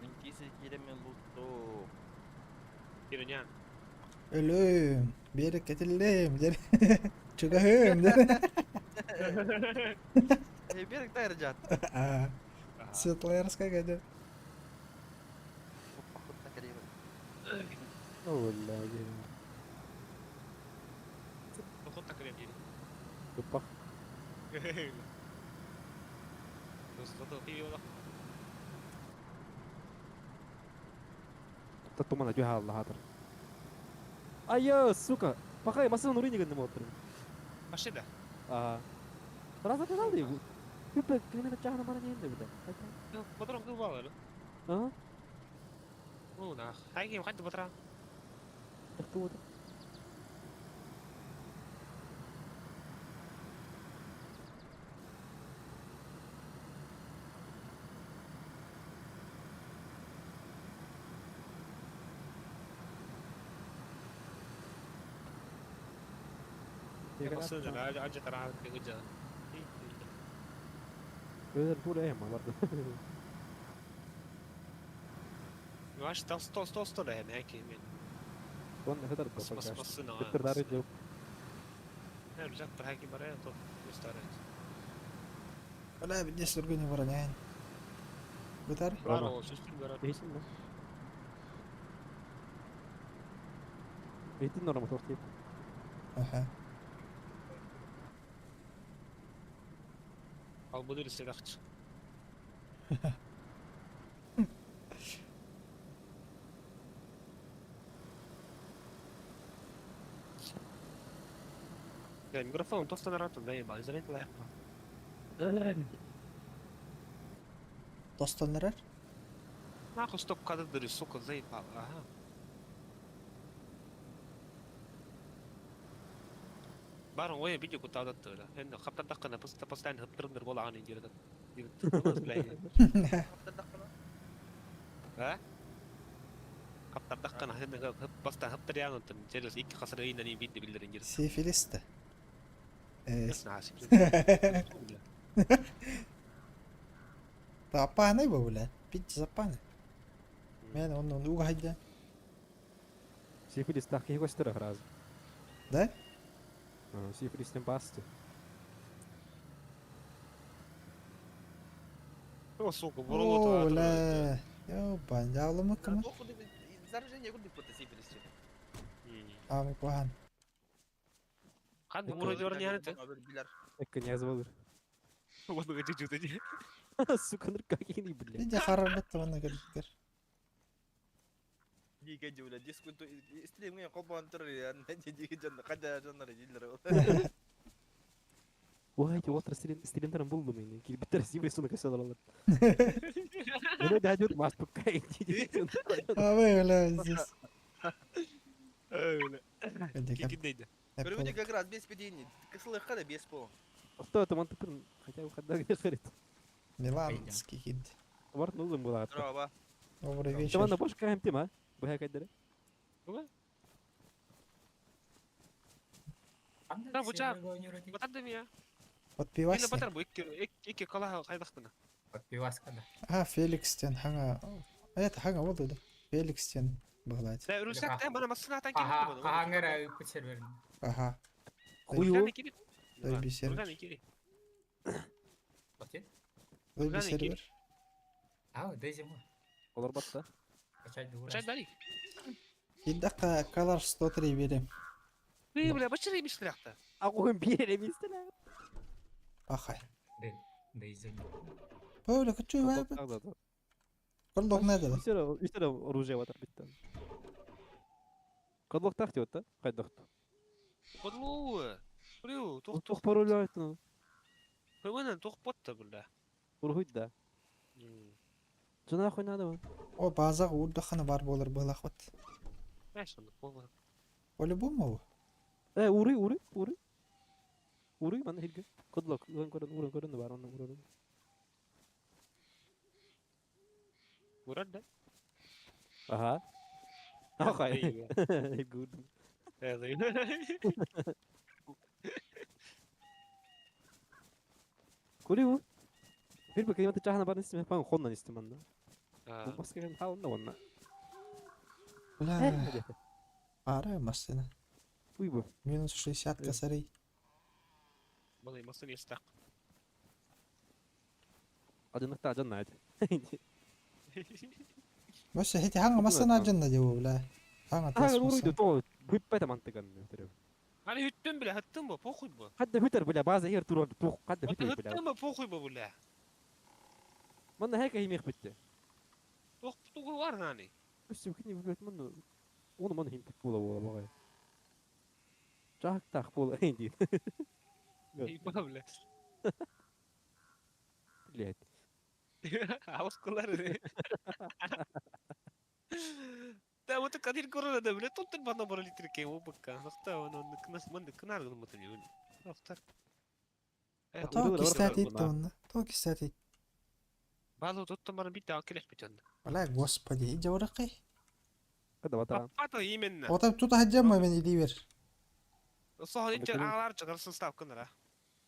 Мен кисе киремен лутто. Киренян. Өлөм. Бери кетилем. Дер. Чугахым. Дер. Э, берег тайр жат. Светлоярская гадя. О, бля. Поход так крем дели. Тупах. Татумана дюха Аллах хатыр. Айо, сука. Пахай, машина нурини гынным отыр. Машина. А. Раз это надо. Күпе кенә чахна мара не инде бит. Патрон кыл бала. А? Ну нах. Хайги ханты патрон. Тахту. Машина ажа тара кыгыжа. Öyle bu ne ama vardı. Ваш там 100 100 100 да хәки мен. Он ne kadar Бас бас басына. Bitir yok. Ne жак хәки бар я то старый. Бля, بدي سرقوني ورا العين. بتعرف؟ Бар ул сүстүн бар. Neysin lan? Eğitim normal ortaya. Аха. Ал буду лиседахч. Я микрофон тоста нарату да ебал, изолент лайк. Достан нерер? Нахуй стоп кадры, сука, заебал. Ага. Барон ой видео куда да Енді қаптан таққана постоянно хыптырындыр бола аны жерде. А? Қаптан таққана енді бастан хыптыр яғын жерде екі қасыр үйінен не видео билдерин жерде. Сифилиста. Тапаны бу бля. Пить запаны. Мен оны угайда. Сифилис так кихи көстөрө раз. Да? Сифилистен басты. О, сука, О, бурулу бля. Ёбан, жаулымы кымы? Заражение куды пыты сифилис. А, мы кухан. Қан мурой орны яны. Экке не болur. Оны жужу деді. Сука, нырка кихи бля. Видя харабатты оны көліктер. Диге жула диск стримге колбон тур я диге жан када жаннар дилер. Вай, отыр стримдерин булдum мен. Кирбиттер сифилис уну көсө алалар. Мен да жүр мас пукай. А вы, бля, здесь. Кикиндейді. Көрүнү как раз без педини. Кысылык када без пол. Что это мантыпын хотя бы хадда харит. Миланский хит. Бар нужен была. Здорово. Добрый вечер. Чаман бош кайм тема. Бая кайдere. Да, бучак. Батар меня. Вот пивас. Мен батар бу икки икки кала кайдактына. Пиваска да. А, Феликстен хаңа. А это хаңа болды да. Феликстен бағлайды. Да, рюкзак та мана машина тан Аха, ахаңара үпүт серверин. Аха. Хуй Дойби сервер. Дойби сервер. А, дейзим. Олар батта. Чай дали. Идаққа калар 103 берем. Бля, бля, бачыр еместі лақта. А қойын бер еместі Ахай. Böyle küçüğü var. Курлок надо. Үстер оружие батар биттен. Кадлок так диот да? Кайдак. Подлу. Прю, тух Тух пароль айттын. Хымынан тух потта бля. Урхуйт да. Жана хуй надо. О база урдахана бар болар былахват. Знаешь, он болар. По-любому. Э, ури, ури, ури. Ури мана хилге. Кадлок, уран көрөн, уран көрөн бар, оны уран. Уран да? Ага. Ахай. Good. Кури Bir bakayım hatta çahana bana istemem falan kondan istemem ben. Bu maske ha onda onda. Бля. Пара машина. Уй бу. Минус 60 косарей. Малый машина есть так. Адыныкта ажан найд. Вообще, эти ханга машина ажан да деп бля. Ханга тас. Уруйду то бүппәтә мантыган. Аны хүттен бля, хаттын бу, похуй бу. Хадда хүтер бля, база һер тур тух, хадда хүтер бля. Хаттын бу, похуй бу бля. Манда һәкә химех битте. Тух тугы бар нани. Үсү кини бүт мында. Оны манда хим була була багай. Жак так була инди. Ипа бля. Блять. Ауыз кылар. Да вот кадир корона бля, тут бана бара литр ке обыкка. Нахта оны кнас манда кнар гын мытын юн. Ахтар. То кистати тонна. То кистати. Балу тут бана бит акелеш бит. Бля, господи, иди уракай. Када бата. Папа именно. Вот тут хаджам мен иди бер. Соһон ичер агалар чыгарсын ставканара.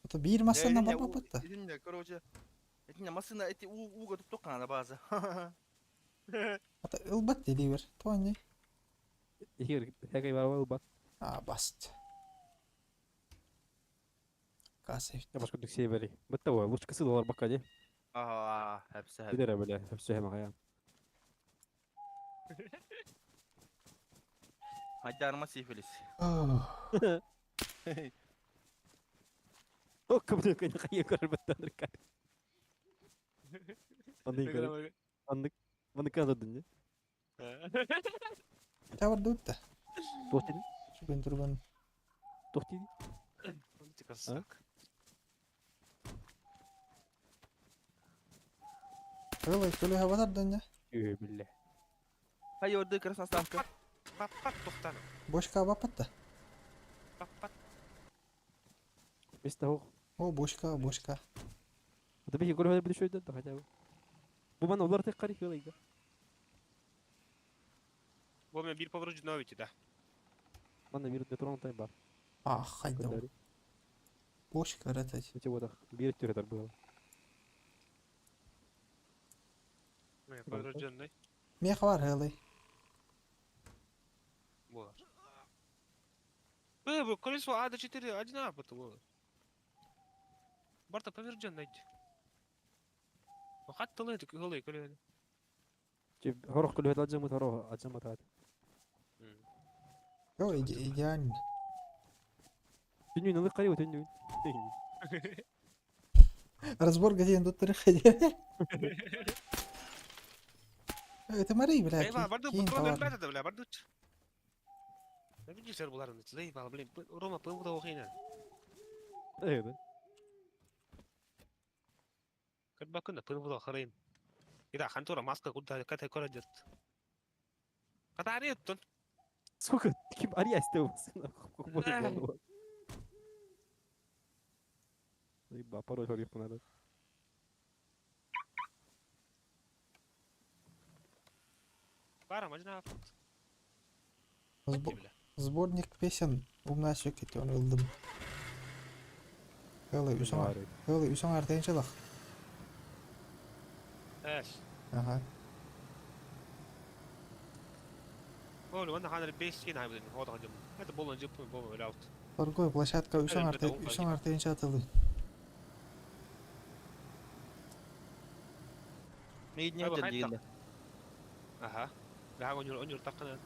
Это бир машина бар бапатта. Итинне, короче, итинне машина эти уга туптуккана база. Это ылбат иди бер. То не. Егер һәкә бар ылбат. А, баст. Касай. Я башка дүксей бери. Битте ой, лучше кысы доллар бакка де. Ага, хәпсе. Бидере бля, хәпсе хәм ая. Хайдарма сифилис. О, кымды кыны кайы көрөр баттан рка. Аны көрөр. Аны маны каза дүнне. Тавар дутта. Тохти. Шүгөн турган. Тохти. Ылай көлө хабатар дөнне. Ө, биле. Хай орды красная ставка. Паппат тохтан. Бошка бапатта. Паппат. Место хох. О, бошка, бошка. Это бихи көрө бит шөйдө да хотя бы. Бу мана улар тек кари хылайга. Бу мен бир повреждено да. Мана бир де тай бар. А, хайда. Бошка ратать. Эти вот бир түрөтөр было. Поврежденный. Мех бар хылай. Вот. Б, колесо А4 одинаково было. Барта поврежденный. Хат тылы голый колесо. Хорох көлө аджамы хоро аджамы тат. О, идеально. Түнүн ылык кари түнүн. Разбор газет тут ходи. Это Мария, бля. Эй, барду патрон бля, бля, барду. Да видишь, буларын, заебал, блин, Рома, пылда охина. Э, да. Кырбакына пылда харин. Ира, хантура маска куда ката корадет. Катари тон. Сколько ким ария стел. Заеба, пароль хорих надо. Пара, можно. Сборник песен умна сөкет он ылдым. Хылы үсөң. Хылы үсөң артайынчылык. Эш. Ага. Ол, онда ханыр 5 сен айбын, хода жым. Это болон жып, болон раут. Торговая площадка үсөң артай, үсөң артайынча атылды. Мейдне дегенде. Ага. Да, онюр такына.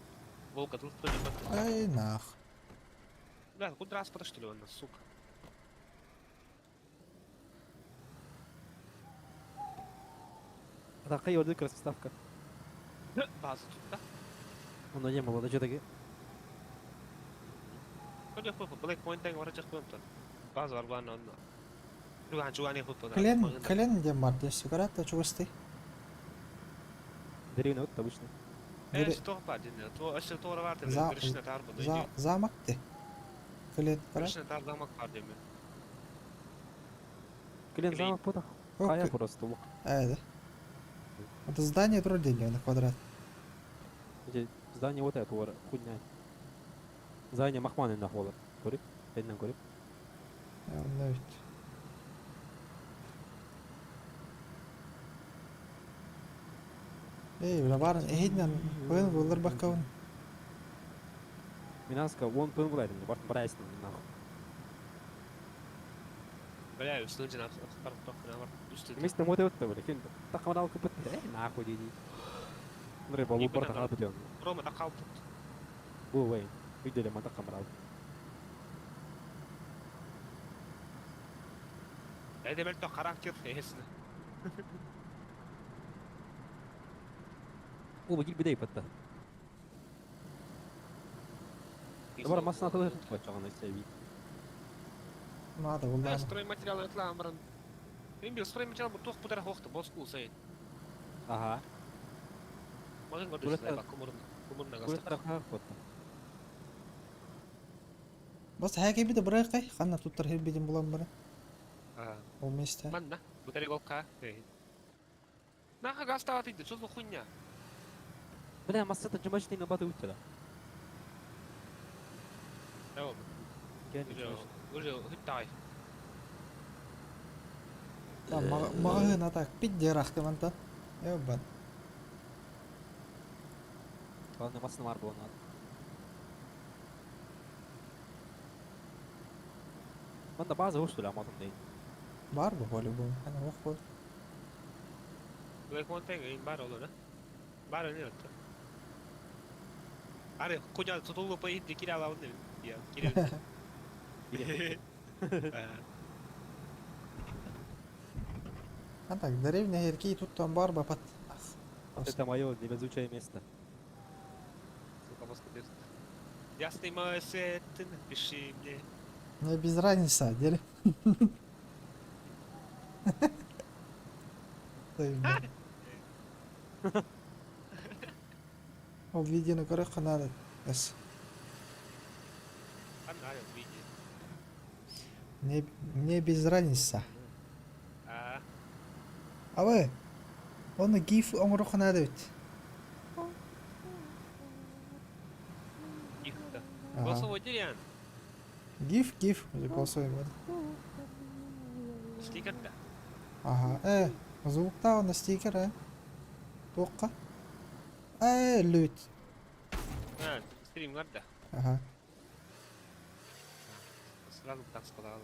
Волка тут Ай, нах. Бля, куда раз что ли он, сука. Атахха yordu красавка. База тутта. Онно диэн буолла дьэ Көрдөх Black Point-тан барачах буолтан. База бар буолан онно. Чугаан чугаан хуппа. Клен, клен диэн бар дии, сигарета чугасты. Деревня вот обычно. Э, что бар дин. То ашы тора бар дин. Кришна тар бу. За замок ты. Клен, Кришна тар замок бар дин. Клен замок пота. Хая просто лук. Э, да. Это здание вроде не на квадрат. Эти здание вот это вот хуйня. Здание Махманы нахуй. Көрүп, эннен көрүп. Онно бит. Эй, бля, барын эһидинэн быын буллар баккабын. Минаска он пын булайдым, бартын барайсың нахуй. Бля, үстүн жана бар тохна бар. Үстүн. Мистер вот это бля, кин тақман алып кепет, э, нахуй диди. Нре болу бар тахап битен. Рома тақалып. Бу вей. Үйделе ма тақман алып. Эде бел характер эсне. О, бу кил бидей патта. Бар масына тылыр бачаганы сәби. Надо буллар. Стройматериал этла амран. Мен бил стройматериал бу тох путара хохты бос кул сайт. Ага. Магын гордыс кумурна. Кумурна гаста. Бас хәке бит бырайкай, ханна туттар хер бидин булан бара. Ага. Ол месте. Манна, бутари голка. Наха гаста атыйды, что за хуйня? Бля, масса жумачный на баты утчада. Давай. Уже хытай. Та магын атак пит дерахты мантан. Эбан. Главное, масса бар было надо. Манда база уж что ли, аматым дейт. Бар бу по-любому. Ана ох бол. Black Mountain бар ол, да? Бар не это. Аре, хуйня, тутулу по инди киряла он. Я кирял. А так, деревня Херки тут там бар бапат. Это мое невезучее место. Сука, москва Ясный мой свет, ты напиши мне. Мне без разницы, деле. Ол видеоны көрө надо. Эс. Мне, мне без разницы. А. А вы? Он гиф оңрох надо ведь. Гиф, да. Голосовой деревья. Гиф, гиф, голосовой вот. Стикер, да. Ага, звук-то на стикер, э. Тоққа. Лють. А, стрим да. Ага. Сразу так сказала.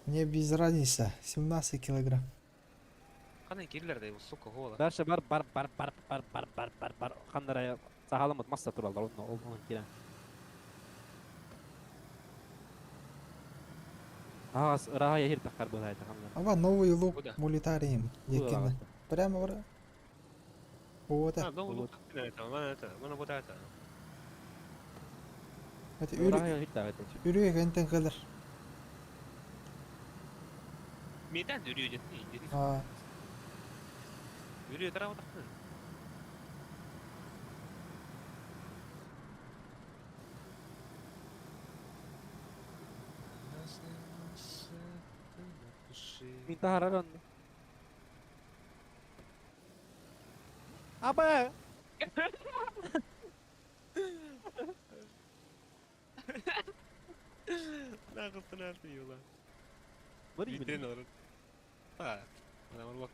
Мне без разницы, 17 килограмм. Қандай кирлер да, сука, гола. Дальше бар бар бар бар бар бар бар бар бар. Қандара сахаламыт масса туралдар, оны ол оны кирен. Ага, раха яхир тақар бұл айта қандар. Аба новый лук Куда? мулитарием. Екені. Прямо бар. Вот А, новый лук. Это, это, вот это. Это үрү кентен кылыр. Метан үрү дет. А. Үрү тарау тақны. Мин тахарар Аба! Нахуй ты юла. Витрина. А, она мурла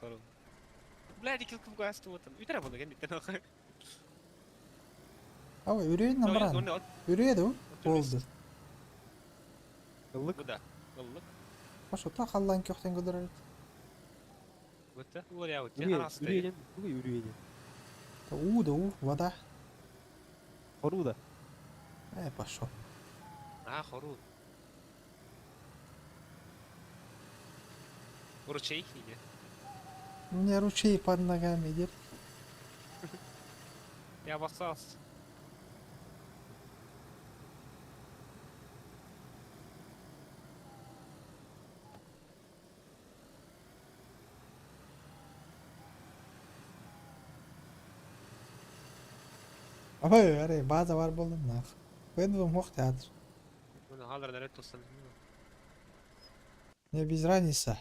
Бля, не килком гасту вот там. Үтәрә буны гән бит нахуй. Аба үрү намран. Үрү ду болду. Ылык. Буда. Ылык. Ошо та халлан көхтен көдөрөт. Вот Улар вот. Үрү үрү үрү. У да у, вода. Хоруда. Пошел. А, хору. Ручей или? У меня ручей под ногами, дед. Я обоссался. Абай, арай, база бар болдум нах. Вендвым хох театр. Ну, халдар наред тостан. Мне без разницы.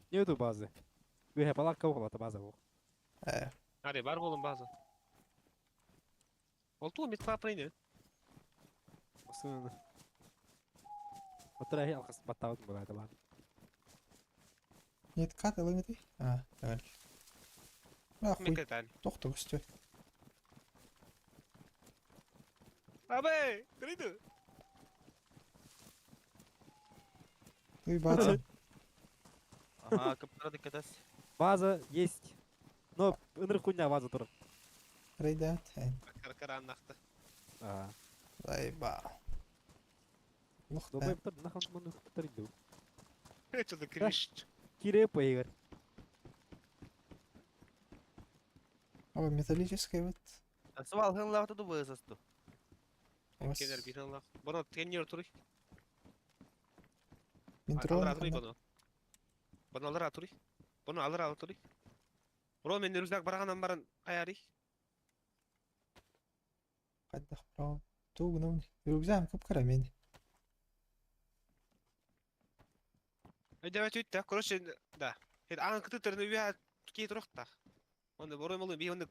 Нету базы. Үһэ палатка буолла база бу. Э, Аре, бар болун база. Ол туу мет пройны. Осын. Отра алқас баттабытын була бар. Нет, кат ылыңыты? А, давай. А, хуй, Мекетан. тохто көстө. Абай, криду. Ты база. Ага, каптара диккатас. База есть. Но ыныр хуйня база турар. Рейдат. Каркаран нахта. Аа. Зайба. Лох Долбай бутар нахан муну бутар иду. Что-то криш. Кире поигр. О, металлическая вот. Свал хын лавта ду высасту. Кенер бир аллах. Боно тренер туруй. Мен Алар туруй боно. Боно алар туруй. Боно алар туруй. Бро мен рюкзак бараганан баран каяри. Кайдах бро. Тугунум. Рюкзагым көп кара мен. Давай өйтті, короче, да. Это аң кытыттырны үйә кей туракта. Онда борой молы би онда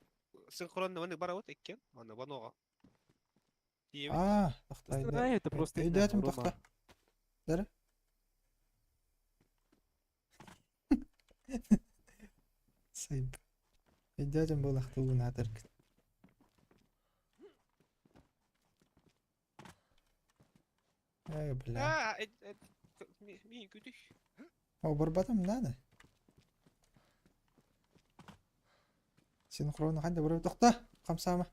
синхронно онда барабыт экен. Онда банога. А, тохта. Знаю, это просто Өйдөтүм тохта. Дары. Сайб. Өйдөтүм булах тугун атырк. Эй, бля. А, ми күтүш. О, барбатым надо. Синхронно ханда барып тохта. Камсама.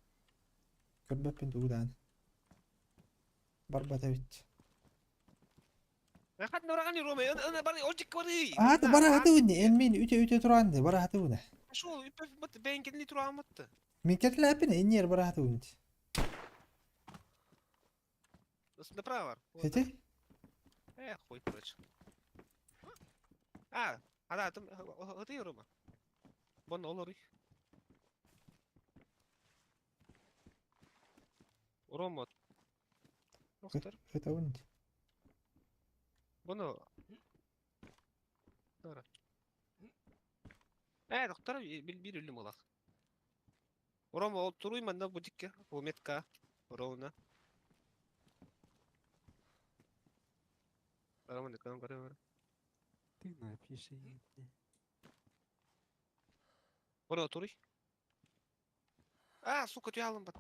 Көрбөппүн тугудан. Барбата бит. Рахат нурагани роме, ана бары олжик бары. А, бара хатыуни, эн мин үтө үтө туранды, бара хатыуна. Шол, үпө бат бенкенли тураматты. Мин кетләпин эннер бара хатыуни. Направо. Хете? Э, хуй, короче. А, ада, там, ты рома. Бон олор. Рома. Доктор. Хатыуни. Боно. Дора. Э, доктор, бил бир үлүм олақ. Рома, ол туруй манда будикке, о метка, ровно. Рома, не кам карай. Ты напиши мне. Боно туруй. А, сука, түйалым бат.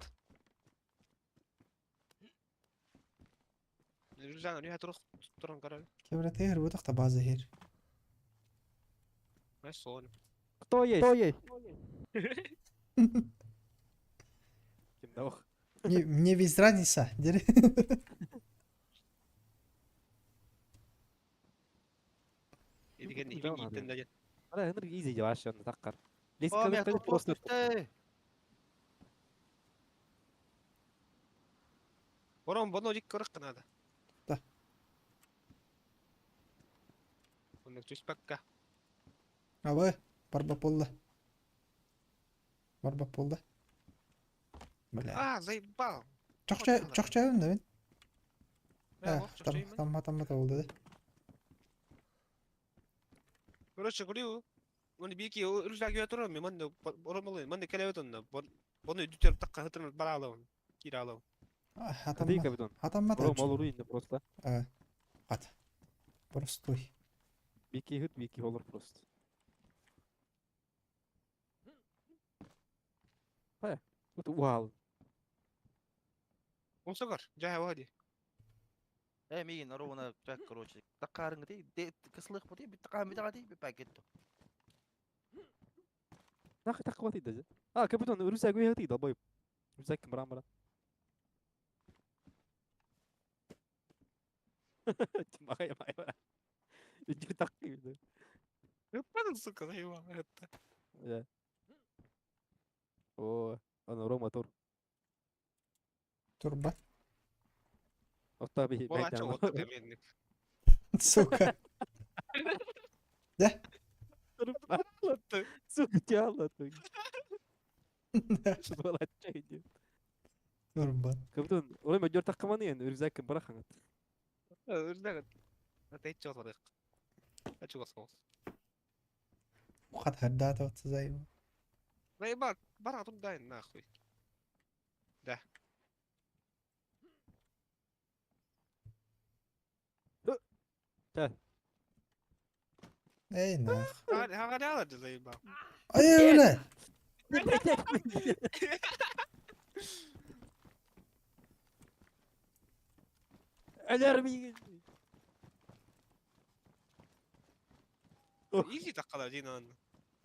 Рюкзак, не турух, туран карай. Кемре тегер бу тохта база хер. Мен сон. Кто есть? Кто есть? Ким даух. Мне, мне без разницы, дери. Эдиген Да, ибин иттен да. Ара ыныр изи жаваш онда таккар. О, Леска мен просто. Борон боно дик көрөк канада. Да. Онда түспәккә. Абы, барба болду. Барба болду. Бля. А, заебал. Чокча, чокча да мен. Э, Там, там, там, там болду да. Короче, говорю, оны бики рюкзак үйә турам, мен монда боромалы, монда келебет онда. Бону дүтер такка хытырын бара алам. Кире алам. Ты Хатамма. капитан. Хатамма Бро мол руин просто. Хат. Простой. Бики хыт, бики олор просто. Хая. Вот вау. Онсогор, жай вади. Э, мигин ровно так, короче. Такарың ди, кыслык бу ди, бит такам бит ди, бит пакет. Нахуй так хватит даже. А, капитан, рюкзак уехал ты, долбоеб. Рюкзак мрам мрам. Махай, махай, махай. Иди так. Пада Сука, заебал это. Да. О, аны Рома тур. Турба. Отта би Буолааччы уотта дэмиэнник. Сука. Да. Сука, тялла ты. Буолааччы иди. Турба. Капитан, Рома дёр таққаманы енді рюкзакын бырахаңат. Үрдәгәт. Атайчы оларык. Ачуга соус. Ухат хардата вот заебал. Заебал, бара тут дай нахуй. Да. Да. Эй, нах. Хагалялар заебал. Ай, бля. Алярм иген. Изи таққала дин аны.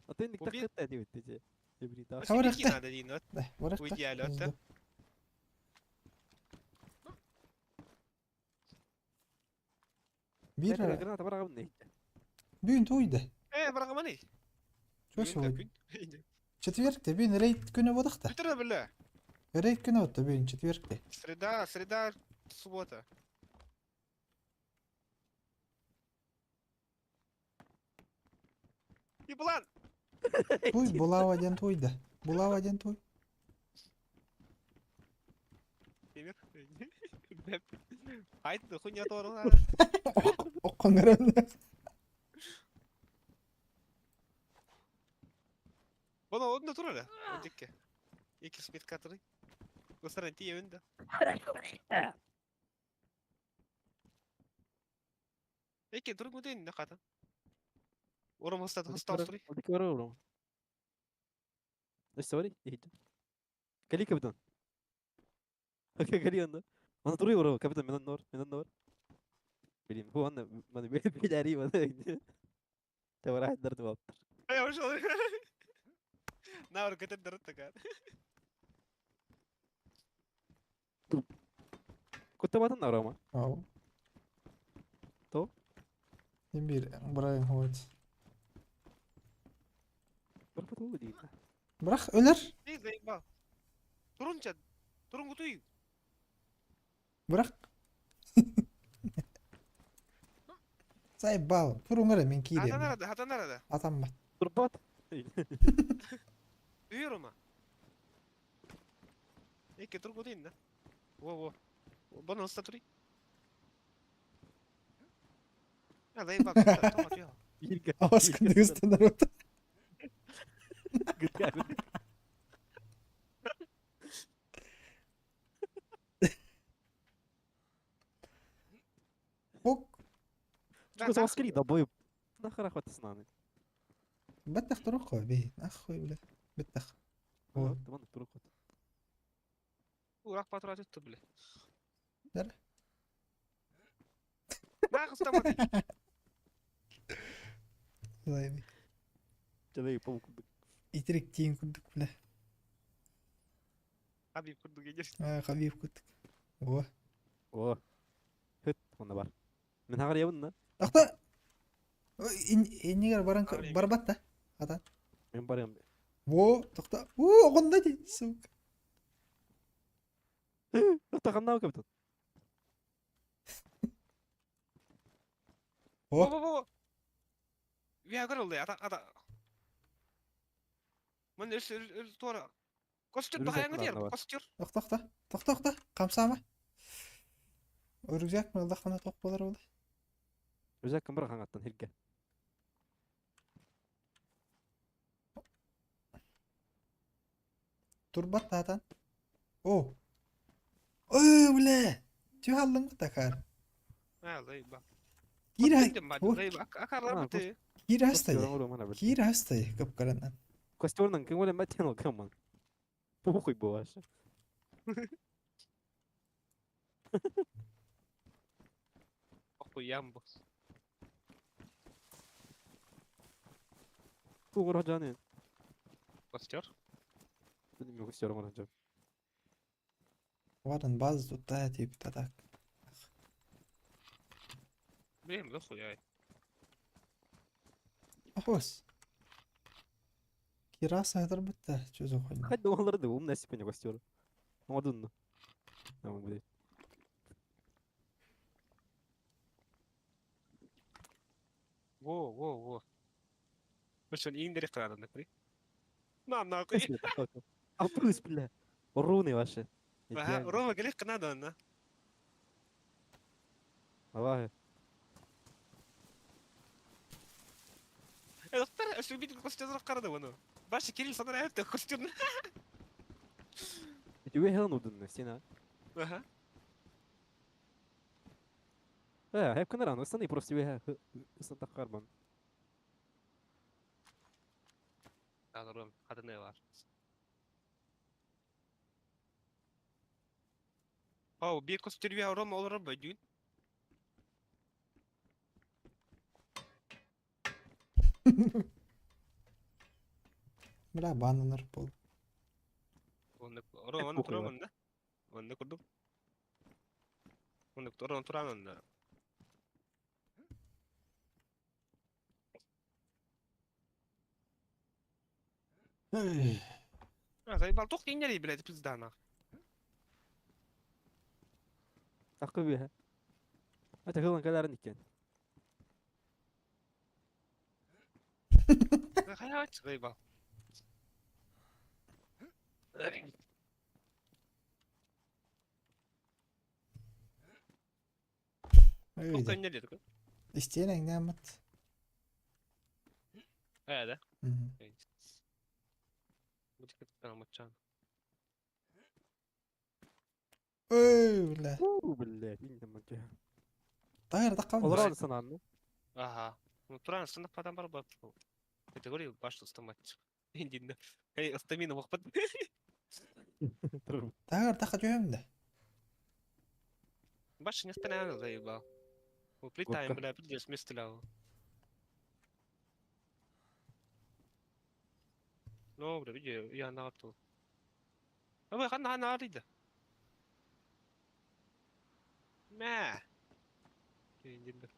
Атын таққыта деп өтті. Ебрита. Хабарықта. Надо дин от. Да, барықта. Уйди алёта. Бир Граната барағым Бүгүн туйда. Э, барағым Чё сегодня? Четвергте бүгүн рейд күнү бодохта. Бүтүрө биле. Рейд күнү отто бүгүн четвергте. Среда, среда, суббота. Еблан! Туй булава ден туйда. Булава ден туй. Темир. Айт, хуйня тору. Оккон көрөм. Бұны онда тұр әлі. Ондекке. Екі сметка тұры. Достар, әнти евенді. Эки тұр көтейін не қата. Орым хыстады, хыста ұстыры. Одик бар орым. Эш сори, ехит. Кали капитан. Кали анда. Ана туруй орым, капитан менен нор, менен нор. Билим, бу анда маны билари маны. Тавара дарды баптыр. Ай, ошол. Наур көтөр дырыт така. Кутта батын орама. Ау. То? Бир Брайан Ховард. Бір потолы дейін. Бірақ өлөр. Эй, заебал. Турунча, турун кутуй. Бірақ. Заебал. Туруңара мен Хатан киирем. арада, хатан арада. Атам ба. Турбат. Үйөр ома. Эки тур кутуйн да. Во, во. Бұны ұста турый. А, заебал. Авас күндүгүстөн народ. Ок. Чугас аскери да бой. Нахара хватыснаны. Баттах турук би. Нахуй бля. Баттах. О. Таман турук. Урак патура түттү биле. Дәр. Нахуй стамат. Заеби. Жалай пол курдук. Итерек тиин курдук бля. Хабиб курдук егер. А, Хабиб курдук. О. О. Хөт, онда бар. Мен хагар ябын да. Акта. Эннигер баран барбат да. Атан. Мен барам. Во, токта. О, огонда ди, сука. Токта кандай капитан? Во, во, во. Я көрөлдү, ата, ата. Мен өс өс тора. Костюр бахаяңы дер, костюр. Токта, токта. Токта, токта. Камсама. Рюкзак мен лахмана ток болар болду. Рюкзак ким бар хаңаттан хирге. Турбат атан. О. Ой, бля. Тюхаллың такар. А, заеба. Кира. Кира Кира хастай. Кира хастай кып каранан. Костернан ким оле матен кыман. Похуй бываш. Похуй ямбос. Тугур жаны. Костер? Билмейм костер оңор жан. Варан баз тутта тип татак. Билем, дохуй ай. Ахос. Терраса хатарбыт да, что за хуйня? Хоть доллар да, умная степень костер. Ну, одну. Там будет. Во, во, во. Бу шон иңдери кырадан да На нахуй. А плюс, бля. Руны ваши. Ага, Рома келек кынады онна. Давай. Э, доктор, өсү бит костюм карады буну. Башы Кирилл санар әйтте костюм. Үтүгө хелен удунна стена. Ага. Э, хеп кынаран, ыстаны просто үе ыстан таккарбан. Алырым, кадыны бар. Ау, бир костюм Рома олорор бөдүн. Бля, бананар пол. Онны Рома оны турам онда. Онны курдум. Онны Рома турам онда. Эй. А, заебал, тух кинери, блядь, пизда нах. Такы бе. Ата хылан каларын икен. Хайват, заебал. Эй. Тух кинери такой. Истена нямат. Э, да? Мгм. Будет там Эй, бля. У, бля, инде мынча. Тайр таккан. Олар сананы. Ага. Ну, туран сынып адам бар бар. Категория баш устамат. Индин. Эй, устамина вакыт. Тайр такка жөйм да. Баш не станет заебал. Уплетаем, бля, пиздец, место лял. Ну, бля, види, я на ту. Абы, хана хана арида. Мә. Индин.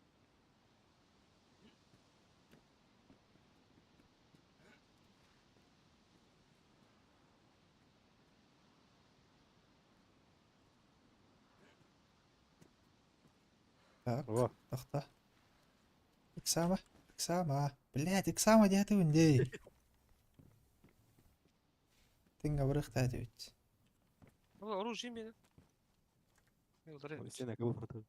Так, тохта. Иксама, иксама. Блядь, иксама диэти үндей. Тинга бырыхта диэбит. Оружие мене. Сен әкө болду.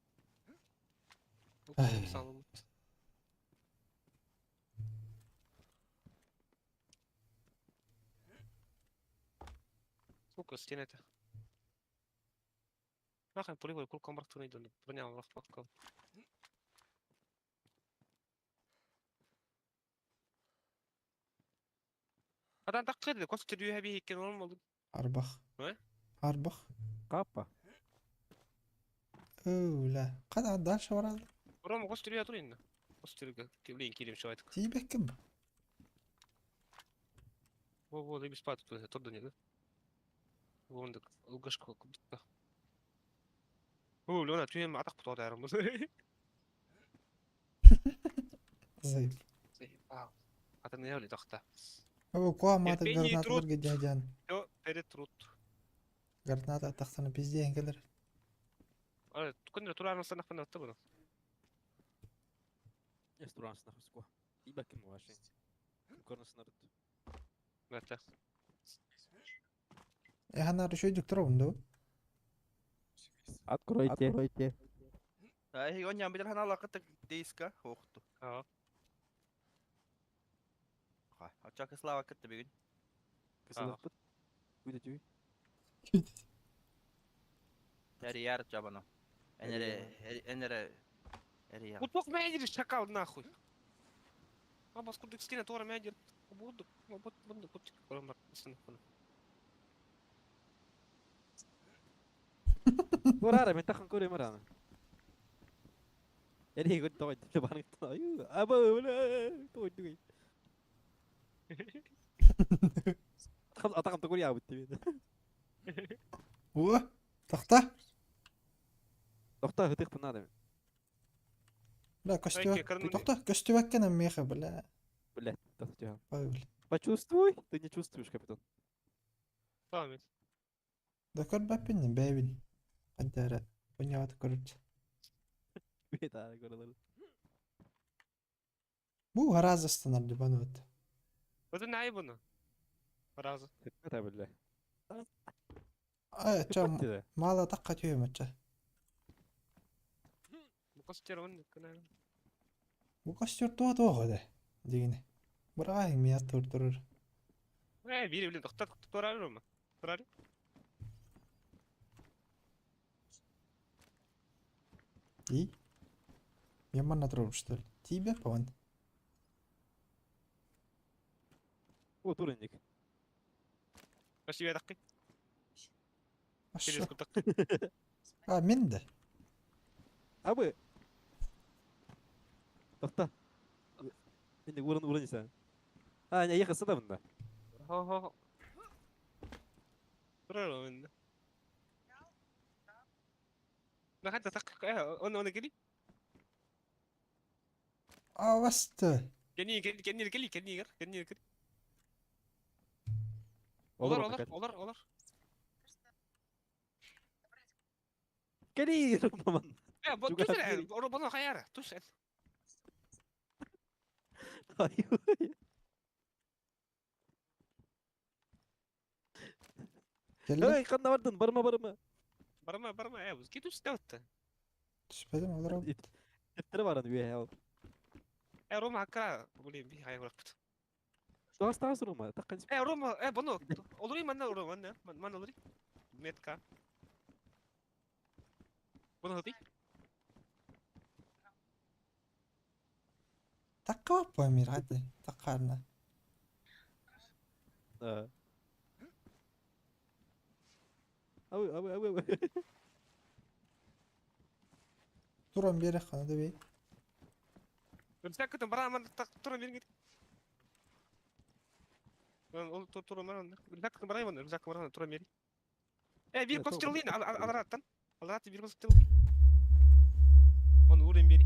Сука, стена это. Нахрен поливай кул камбар туны дон. Броня вах пакка. Адан таккыр кос тирүү хаби хиккен olmadı. Арбах. Э? Арбах. Капа. Ой, бля. Када дальше барады. Рома кос тирүү тур инде. Кос тирүүгө килин килим шуайтык. Тиибек ким? Во во леби спат тут торду не да. Вондык ылгашка кубитка. О, Лена, түйем атак бутады арым. Заеб. Заебал. Ата не явли тохта. О, куа маты Терпение и гранаталар труд. гедяжан. Всё, перетрут. Граната тахсаны пизден келер. А, күндө тура армастан акпан атты буну. Эс туран нахуй ску. Тиибек ким ваши. Көрнөсүн арыт. Мата. Э, хана решой доктор онду. Откройте. Откройте. Ай, он билер хана лакыт дейска хоохту. Аа. Ха, ачак слава кытты бүгүн. Кысылык. Үйдө түй. Эри яр жабано. Энере энере эри яр. Уток мәдер шакал нахуй. А бас курдук стена тора мәдер. Буду, вот буду кутик коромар сынып. Урара мен тахан көрөм араны. Эри гот той барың аю. Аба бля той дуй. Атакам төгөр ябыт деп. О, тохта. Тохта хытык бунада. Бля, костюм. Тохта, костюм меха, бля. Бля, тохта. Ой, бля. Почувствуй, ты не чувствуешь, капитан. Tamam. Да көрбөппүн бэйэбин. Ханта эрэ понятно короче. Бета, көрөлөр. Бу гараза станар дибан вот. Это най bunu. Разы. Это бля. А, ча мало такка түйөмөчө. Бу костер он кына. Бу костер туа туа да. Дигини. Быраа мия тур турur. Э, бири билен токтот турар ма? Турар. И? Мен манна турur что ли? Тебе пон. О, турынник. Спасибо такки. Через А, мен да. Абы. Тохта. Енді урын урын исән. А, не ехасы да бында. Хо хо. Турар мен. ما حتى تحقق ايه انا انا كلي А, басты. كني كني كني كلي كني كني كلي Олар олар олар олар. Кели маман. Э, бо тусел, рубано хаяра, тусел. Эй, қанда бардың? Барма, барма. Барма, барма, э, ки тус тәүтті. Түспедім олар. Тіптірі барын үйе ал. Э, Рома акра, блин, би хай бұрақпыт. Тағас тағас Рома, таққан. Э, Рома, э, бұны, олар манна Рома, манна, ман олар. Метка. Бұны хати? Таққа бап мир хати, таққарна. Да. Абы, абы, абы, абы. Туран бері қана дебей. Рюкзак бара ман туран берген. Ол туран ман рюкзак бара вон рюкзак бара туран бери. Э, бир костюм алараттан. Аларат бир костюм. Он урен бери.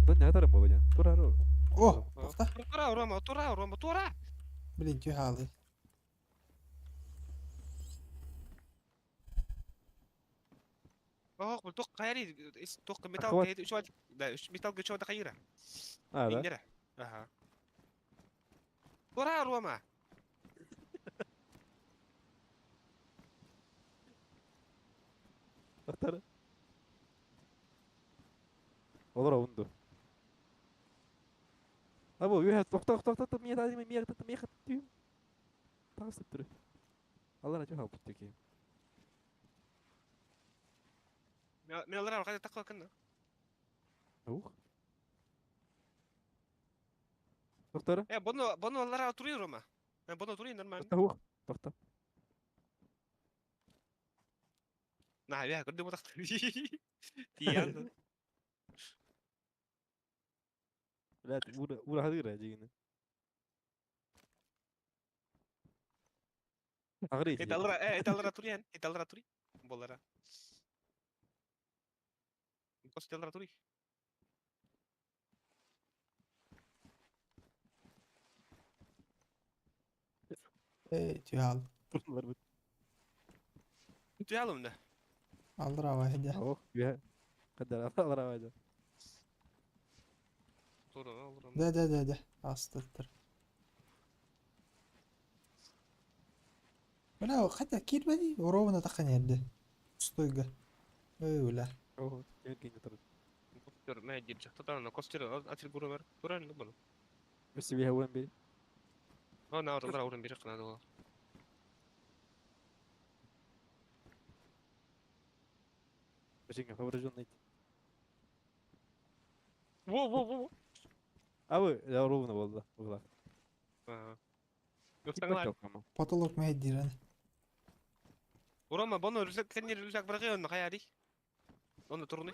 Да не атарым болу Тура ро. О, тоқта. Тура Рома, тура Рома, тура. Блин, тюхалы. Ох, бұл тоқ қайри, тоқ металл кайри, үш да, үш металл гүч вада кайра. А, да? Ага. Тура Рома. Тоқтар. Олар оңду. Абы, үйе, тоқта, тоқта, тоқта, мия, мия, мия, мия, мия, Тағыс деп тұр. Алар ачу халып теки. Мен алар қайда таққа кін? Ух. Тоқтар. Э, бұны, бұны алар туры Рома. Бұны туры нормально. Тоқта, ух. Тоқта. На, я көрдім отақты. Тиян. Блядь, ура, ура хадыра дегені. Ағыры Это алара, э, это алара тури, это алара тури. Болара. Костя алара тури. Эй, тюхал. Тюхалым да. Алра вахида. Ох, я. Қадар алра вахида. Да, да, да, да. Астыттыр. Бля, хотя кирбеди, ровно таққан ерді. Стойга. Ой, бля. Ого, келген тұр. Костер, мә деп жақты да, костер атил гуру бар. Тура не бұны. Өсі бе уран бери. О, на, алара уран бери қынады ол. Бішіңе поврежденный. Во, во, во. Абы, я ровно болды. Угла. Ага. Потолок мәйдирен. Рома, бұны рюкзак, кәне рюкзак бір оны қаяри. Оны турны.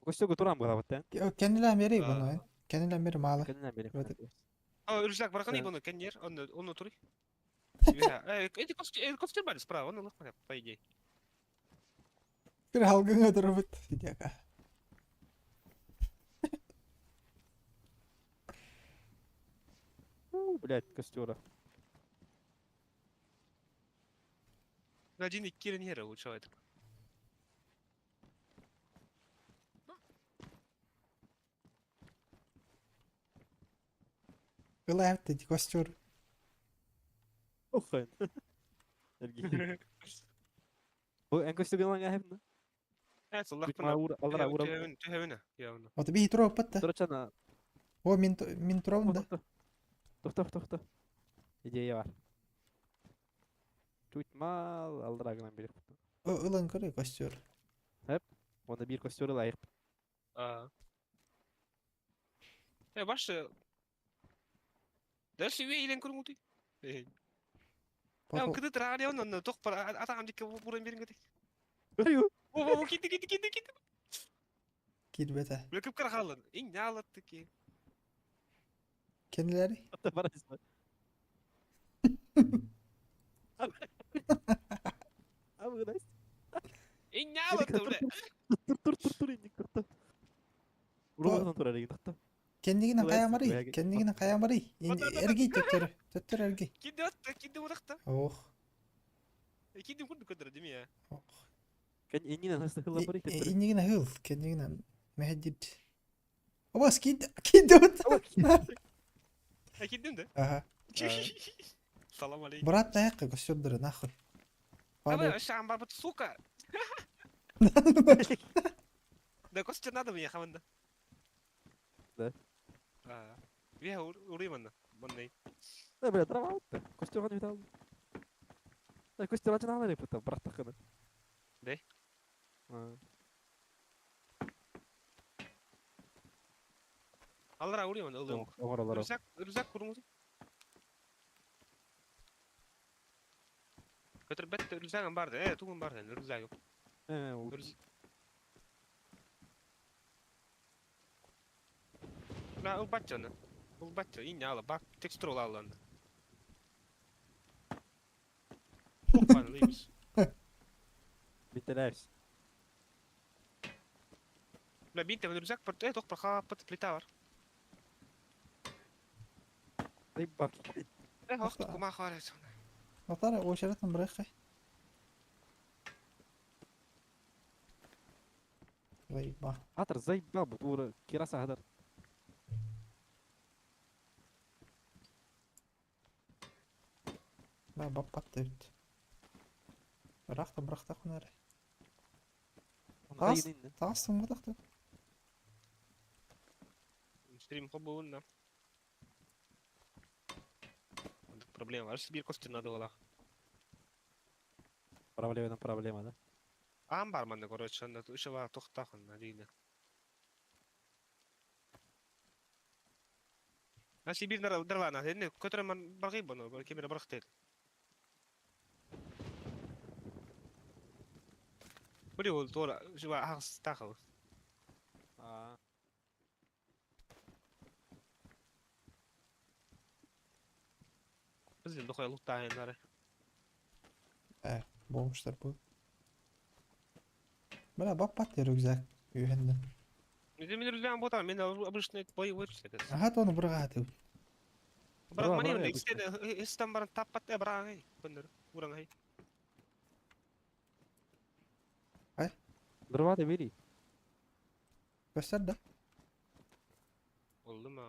Костюгу турам бұға бітті. Кенілен бери бұны. Кенілен бери малы. Кенілен бери. А, рюкзак бір бұны, кенер, оны, оны туры. Эти костюм бар справа, он лох, по идее. Бір алгыңа тұрып бит. Видяка. блядь, костера. Один икки нера лучше это. Ыла эбит костер. Охуен. Эргий. Бу эн костюгун ылан аһыбын. Э, Бүт маа сыллахпына. ура аллара ура. Түһэбин, түһэбин, явно. Вот биһи туруоппат да. Турачана. О, мин мин туруобун да. Тохто, тохто. Идея бар. Чуть мал аллара гынан берек. О, ылан көрө костер. Хеп. Онда бир костер ылайык. А. Э, башы. Дальше ве илен көрүңү. Э. Я кыды трагы онно тох пар атагам дикке буран берин кетек. Аю. О, о, китти, китти, китти, китти. Кирбете. Бля, кып кара халын. Иң не алатты ки. Kendileri. Ата барасың. Абы Иң не алатты, бля. Тур тур тур тур инник тур. Урмандан турар эгин тохто. Кендигинен Ылайсың, каямары. бля, Кендигинен каямары. Эргий төттөр. Төттөр эргий. Китти атты, китти уракта. Ох. Китти курду көтөр дими я. Ох. Кен иннинен хаста хылла барый төттөр. Иннигине хыл. Кендигинен мехедит. Обас кид кид Э, киттим да. Ага. Салам алейкум. Брат наякка костердер нахуй. Давай, шам бар, сука. Да костер надо мне хаманда. Да. А. Ве урыманна. Маннай. Да, бля, дрова атты. Костер гана бит Да, костер ачын алар эпит, брат такыны. Да? Алара урыманна ылым. Оңор алар. Рюкзак, рюкзак курмуз. Көтөр бәтте рюкзагым барды. Э, тугым барды, рюкзагым. Э, ул. На, ул батчаны. Ул батча, ине ала, бак текстура алланды. Опа, лейбис. Бителәбез. Бля, бинте рюкзак бар, э, тох бар, плита бар. Дай бак. Э, хохты кума харас. Атара очаратын биракка. Вай ба. Атыр заебал бу тура кираса хадар. Ба баппат деп. Биракта биракта кунары. Тас, тас туңгатак Стрим хоббун, да. Проблема. Аж бир костюм надо было. Проблема проблема, да? Ам бар манна, короче, анда ушева тохтахан надейна. Аси бир нар дарлана, энне көтөрө ман баргый боно, кемере баргы Били ол тора жыба агыс тахыл. А. Биз енді қой луктайын Э, болмуштар бу. Бля, баппат рюкзак. Үйәнде. Мен рюкзагым бота, мен обычный боевой рюкзак. Ага, тоны бирга атып. Бірақ Бра, мане бра, истен баран таппат э бра ай. Көндөр, уран ай. Дрова да бери. Көстөр да. Oldu mu?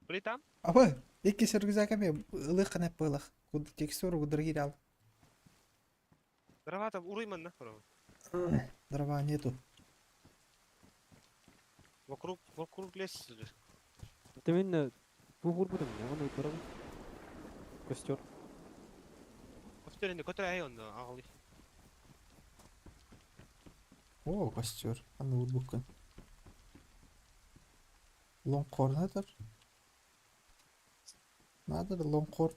Бритам? Аба, икки рюкзак эме ылык кана пылых. Куд текстуру кудыр ал. Дрова там урыйман на. Дрова нету. Вокруг, вокруг лес. Ты мен бу гурбудым, я оны турабы. Костер. Костер енді көтөр ай онда ағылы. О, костер. Аны урбуккан. Лоңқор надыр. Надыр лоңқор.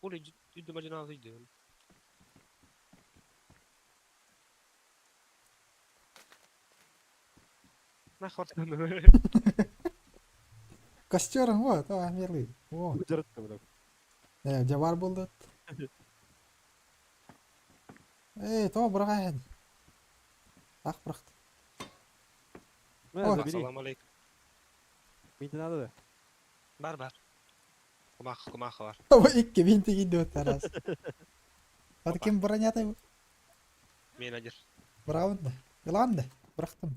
Хули үйді мажинал үйді. Нахуй. Костер, вот, а, милый. О, Жарытты бля. э, жабар болды. Эй, то бирга Ак биракты. Мә, Ой. забери. Ассаламу алейкум. Бинти надо да? Бар бар. Кумах кумах бар. Икки бинти кийди Тарас. Hadi kim бронятай? Менеджер. Браво да. Ылан да. Бырахтым.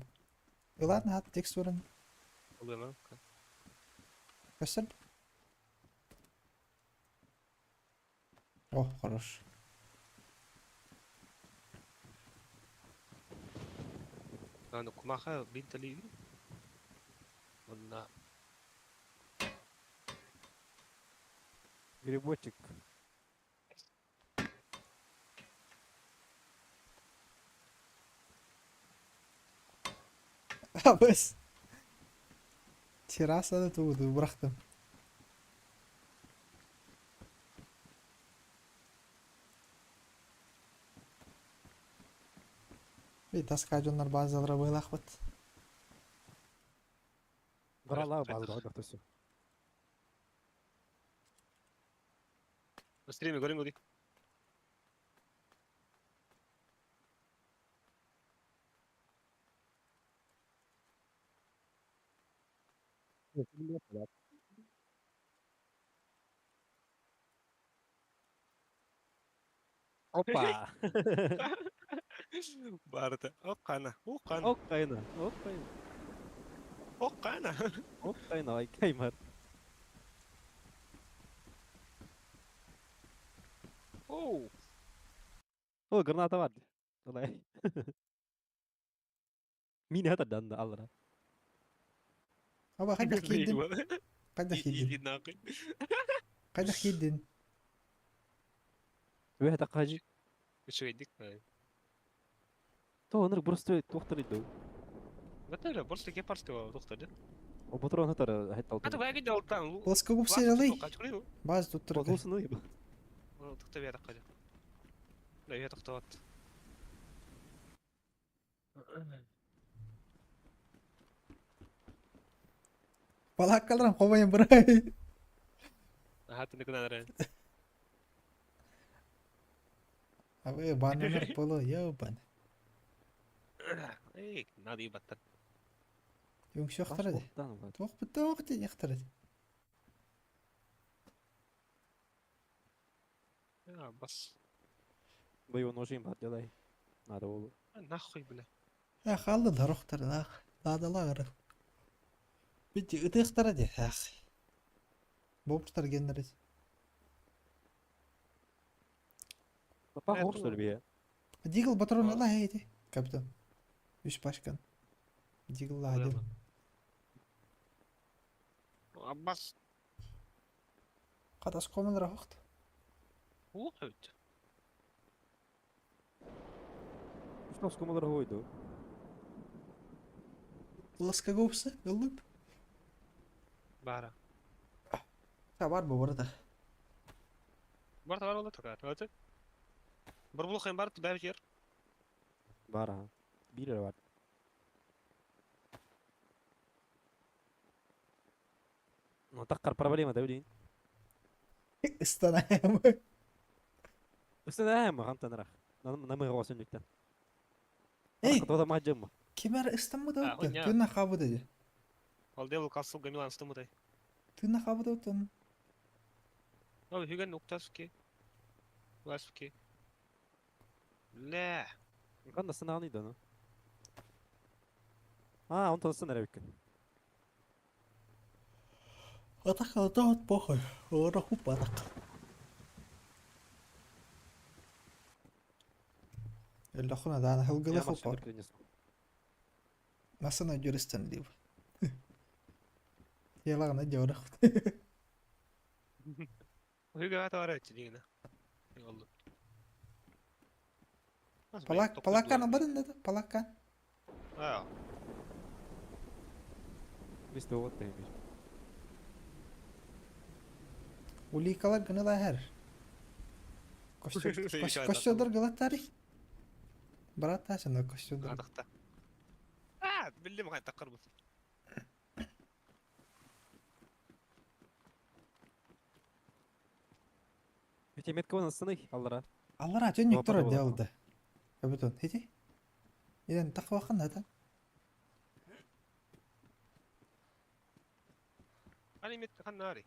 Ылан хат текстурын. Ылыма. Көстөр. О, хорош. Аны кумаха бинтали. Онна Грибочек. Бес. Террасада тугуду бырахтым. Би таска дьоннор базалара быылаахпыт. Брала база да все. На стриме горим годи. Опа! Барыта. Оккана. Оккана. Оккайна, оккайна. Оккана. Оккайна, ай каймар. Оу. О, граната бар. Олай. Мин хата данды алра. Аба хайдах киирдин? Хайдах киирдин? Иди нахуй. Хайдах киирдин? Үһэ таққажы. Үчүгэйдик. То оныр просто тоқтар иду. Батара, просто кепарского доктор, да? О патрон хатар хаттал. А то вайги далтан. Плоскогубцы жалый. Баз тут турга. Плоскогубцы ну Тохто бия таққажы. Да, я тохтоот. Балаккаларым хобайын бырай. Аха, түнү күнәләр. Абы баннер поло ёбан. Эй, надо ебаттан. Өңшө охтарады. Тоқ бітті оқ ден яқтарады. Я, бас. Боевой ножи им делай. Надо было. Нахуй, бля. Я қалды охтар ах. Ладалар. Бити ытыктарады. Ах. Бобштар геннерит. Папа что ли бия? Дигл патрон ала хейти. Капитан. Үш пачкан. Дигл один. Аббас. Катас командар хохт. Ухают. Что с командар хойду? Плоскогубцы, голубь. Бара. Та бар бу барда. Бар бар олды така. Өтө. Бір булухын бар, бәб жер. Бар ха. Бир бар. Ну таққар проблема да билин. Ыстанаем. Ыстанаем хантанрах. Намы госын нүктен. Эй! Тода мажым. Кимер ыстанмы да А, өттен. хуйня. Тына хабы деди. Ал дел касыл гамилан стымыдай. Тына хабы да өттен. Ой, хүген уктаски. Ласки. Лә. Канда сынағын иді оны. А, он тосын әрі бүккен. Атак атак похуй. Ора хуп атак. Эллахуна да хылгылы хуп. Насына жүрістен деп. Ялағына жаурақ. Хүген ата бар өтчі дегені. Олды. Палак, палакан абадын деді, палакан. А, Мисте вот деймиш. Уликалар гыныла әр. Костюдор гылаттары. Брат тасына костюдор. Адықта. А, білдім қай таққар бұл. Эти метка вон сыны аллара. Аллара жөннүк тура делді. Капитан, хети? Иден тақвақын ата. Хани метка ханнари.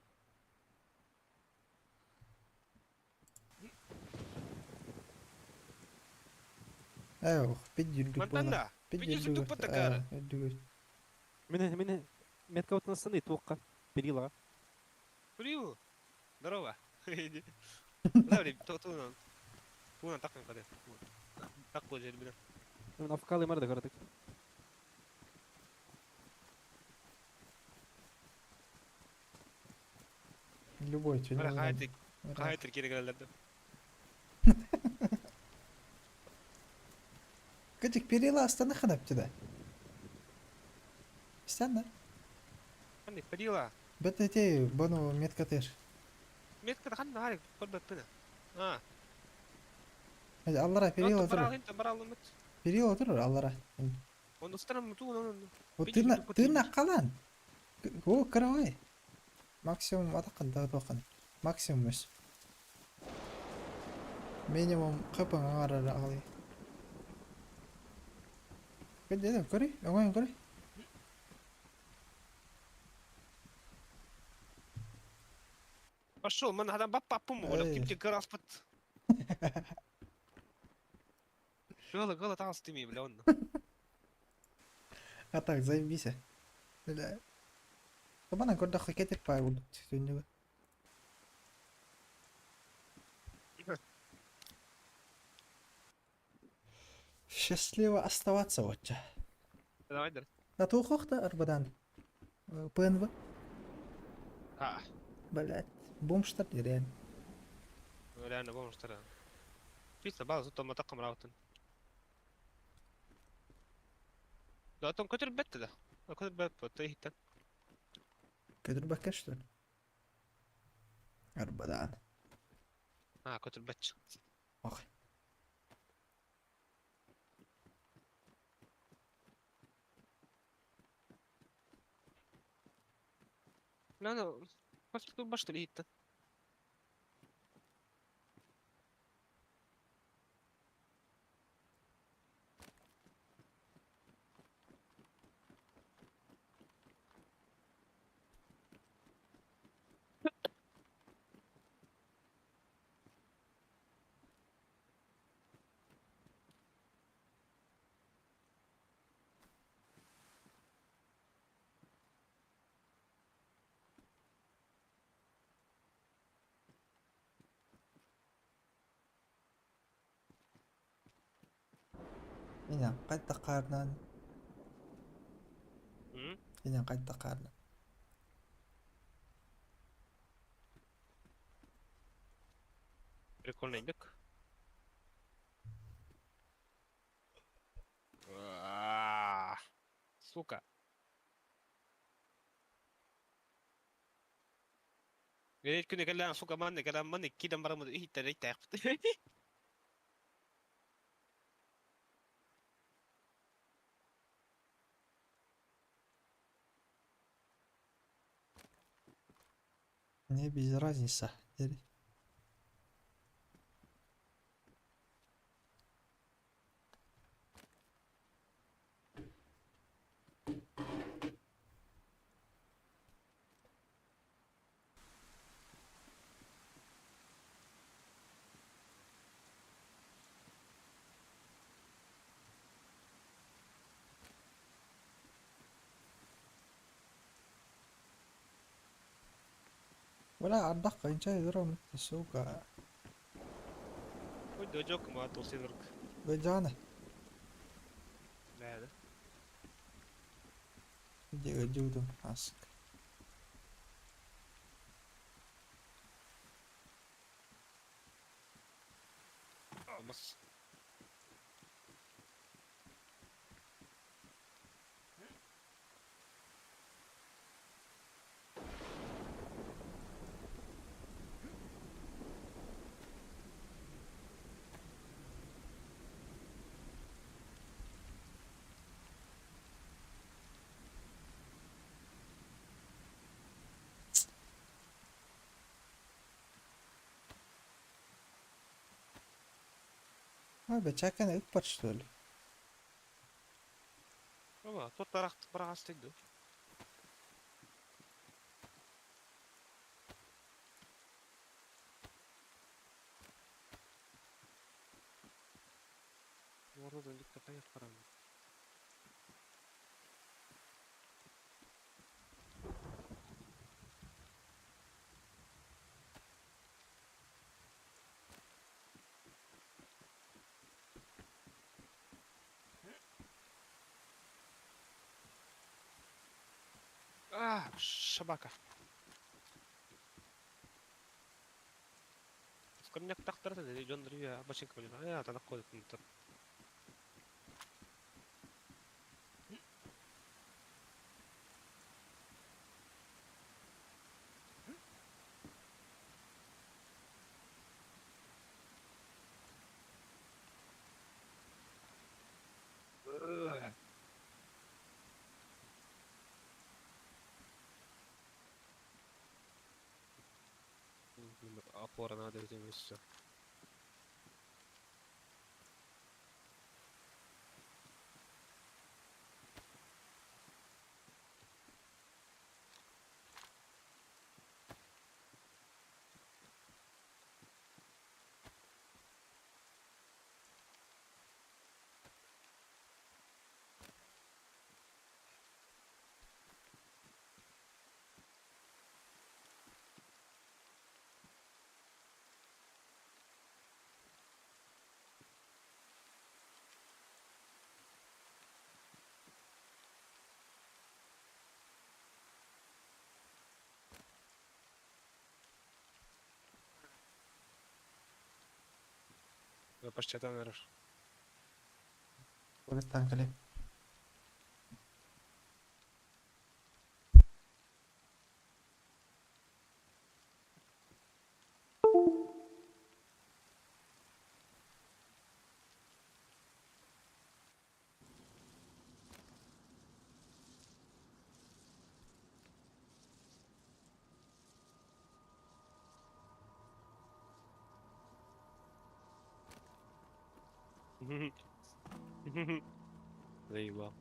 Ээ, пид жүрдүк Мантан буола. да. Пид Пид жүрдүк жүрдүк. баттакара. Үрдүгүр. Мин мин метка отнасын и туққа. Перила. Привет. Здорово. Давай, то то Туунан такын каде. Так кол жербинен. Мен афкалы марды көрдік. Любой Бара түнү. хайты хайты керек элдерде. Кычык перила астаны ханап туда. Стан да. Кандай перила. Бет эти бону метка тер. Метка ханна харик көрбөппүн. А. Аллара перила Бара тур. инте бара алмат. Перила тур аллара. Онду стран туунан. Вот тына тына калан. Го каравай. Максимум атакын да тоқын. Максимум өс. Минимум кыпың аңарар алы. Кеден көрі, оңайын көрі. Пошел, мен адам бап папым ойлап Эй. кимче караспат. Гала гала таас тими бля онно. А так, заебись. Бля. Табана көрді хакет пай болды түнді. Счастливо оставаться вот. Давай дер. На тухохта арбадан. ПНВ. А, Блять. Бомштар реально. реально бомжтар. Чисто база то матакам раутын. Да, там көтөр бетти да. Көтөр бет бетти хиттен. Көтөр бакка что ли? Арбадан. А, көтөр бет. Ох. Ла, баш баш хиттен. Меня қайта қарнан. Меня қайта қарнан. Прикольный бег. Сука. Ведь күнэ кэллээн сука манны кэлэн манны кидэн барамыд иһиттэр иттээхпит. Мне без разницы. Дери. ولا عندك إن يضرب السوق. Ой, дожок ма тосидорг. بجانا. Да, да. جودو حاسك. Бас. А, бечакан ыппат что ли? Оба, тот тарахт барагас тегду. А, собака. Скорняк тахтар да дьон рия бачинка блин. А, та находит там. Опора надо где-нибудь все. Почти там наверное. Курдистан кэлиэ. Заебал.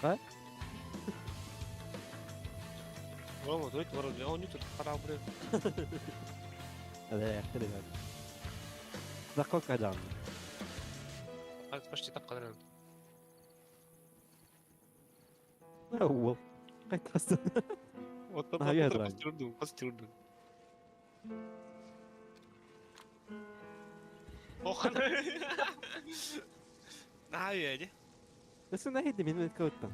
А? Рома, дуйт, ворота, он не тут храбрый. Да, ребят. Закон кадан. Почти так кадран. Уол. Қайтасың. Вот А, я дрань. Постердум, постердум. Ох, На, я Nasıl neydi benim kağıttan?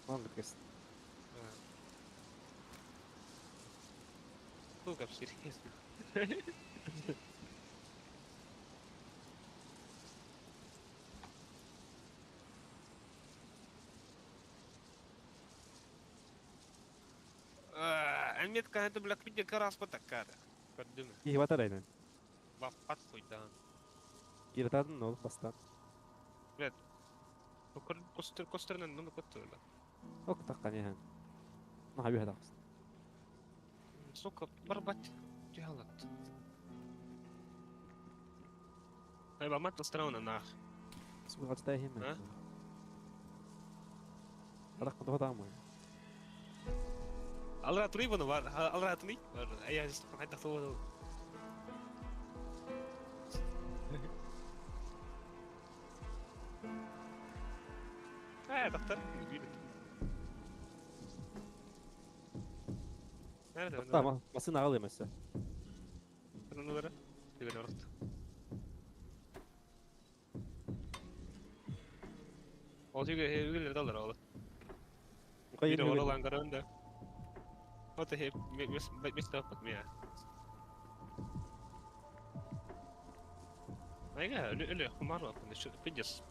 Mandık kesin. Сука, серьезно. Метка это, бля, квидя раз потакада. Көрдүм. Киһи батар айнан. Баппат хуйдаан. Киртатын ол бастан. Блядь. Костер костернен ну көттөрөлө. Ок таккан яхан. Наха бүйә тақсын. Сука, барбат. Тюхалат. Айба мат страна нах. Сука качта хим. А? Арак куда там. Алра трибуна бар, алра тни. Бар, ая хайда тоо. А, доктор. Nerede? Tamam, basın ağalım mesela. Onlara. Tügün orta. Ол үгү үгүлер далар ол. Кайын Бири оролан каранда. Ота хеп мес мес таппат мия. Айга өлө өлө хумар вакында шу пиндес.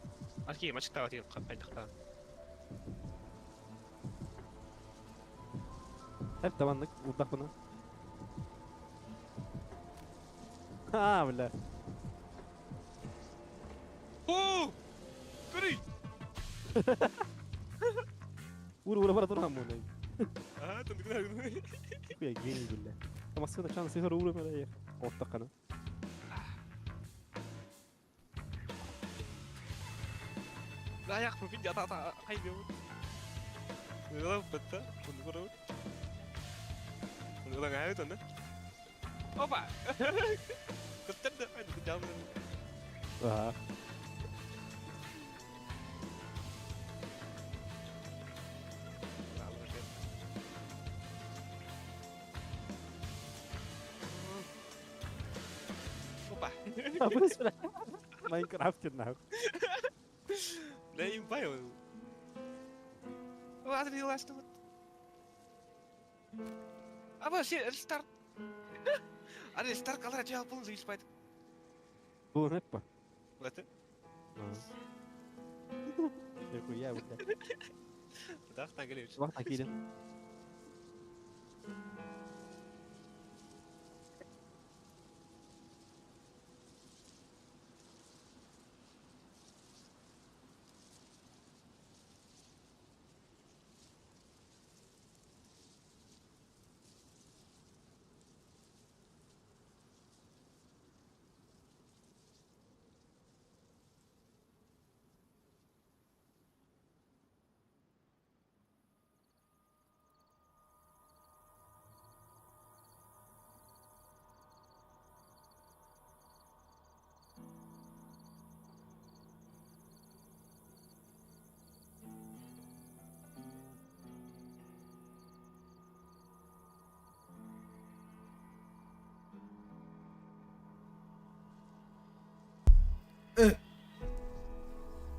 Арки мачта вати кайдакта. Hep tabanlık urdak bunu. Ha бля. Оо! Көрүй. Ур ура бара турган буну. Аа, тындыгына. Хуя гений бля. Тамасына чан сихыр ура бара. Оттакана. Ла яқ пинде ата ата кайда. Нылап бітті. Бұны көріп. Бұны аңайт анда. Опа. Көттерді. Айды жалмын. Ага. Опа. Майнкрафт нахуй. Да им паю. Ладно, ласт вот. Аба, се, рестарт. А рестарт калара жал пулын зигиспайт. Бул неппа. Вот. Нихуя, бля. Дахтан келебиз. Вахта кирин.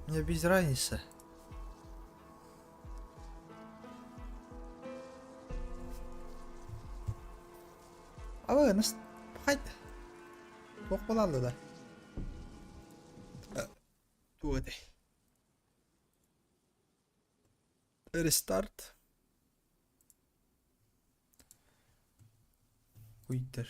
Мне без разницы. Aba nasıl haydi. Tok балалды да. Тугады. Restart. Уйдер.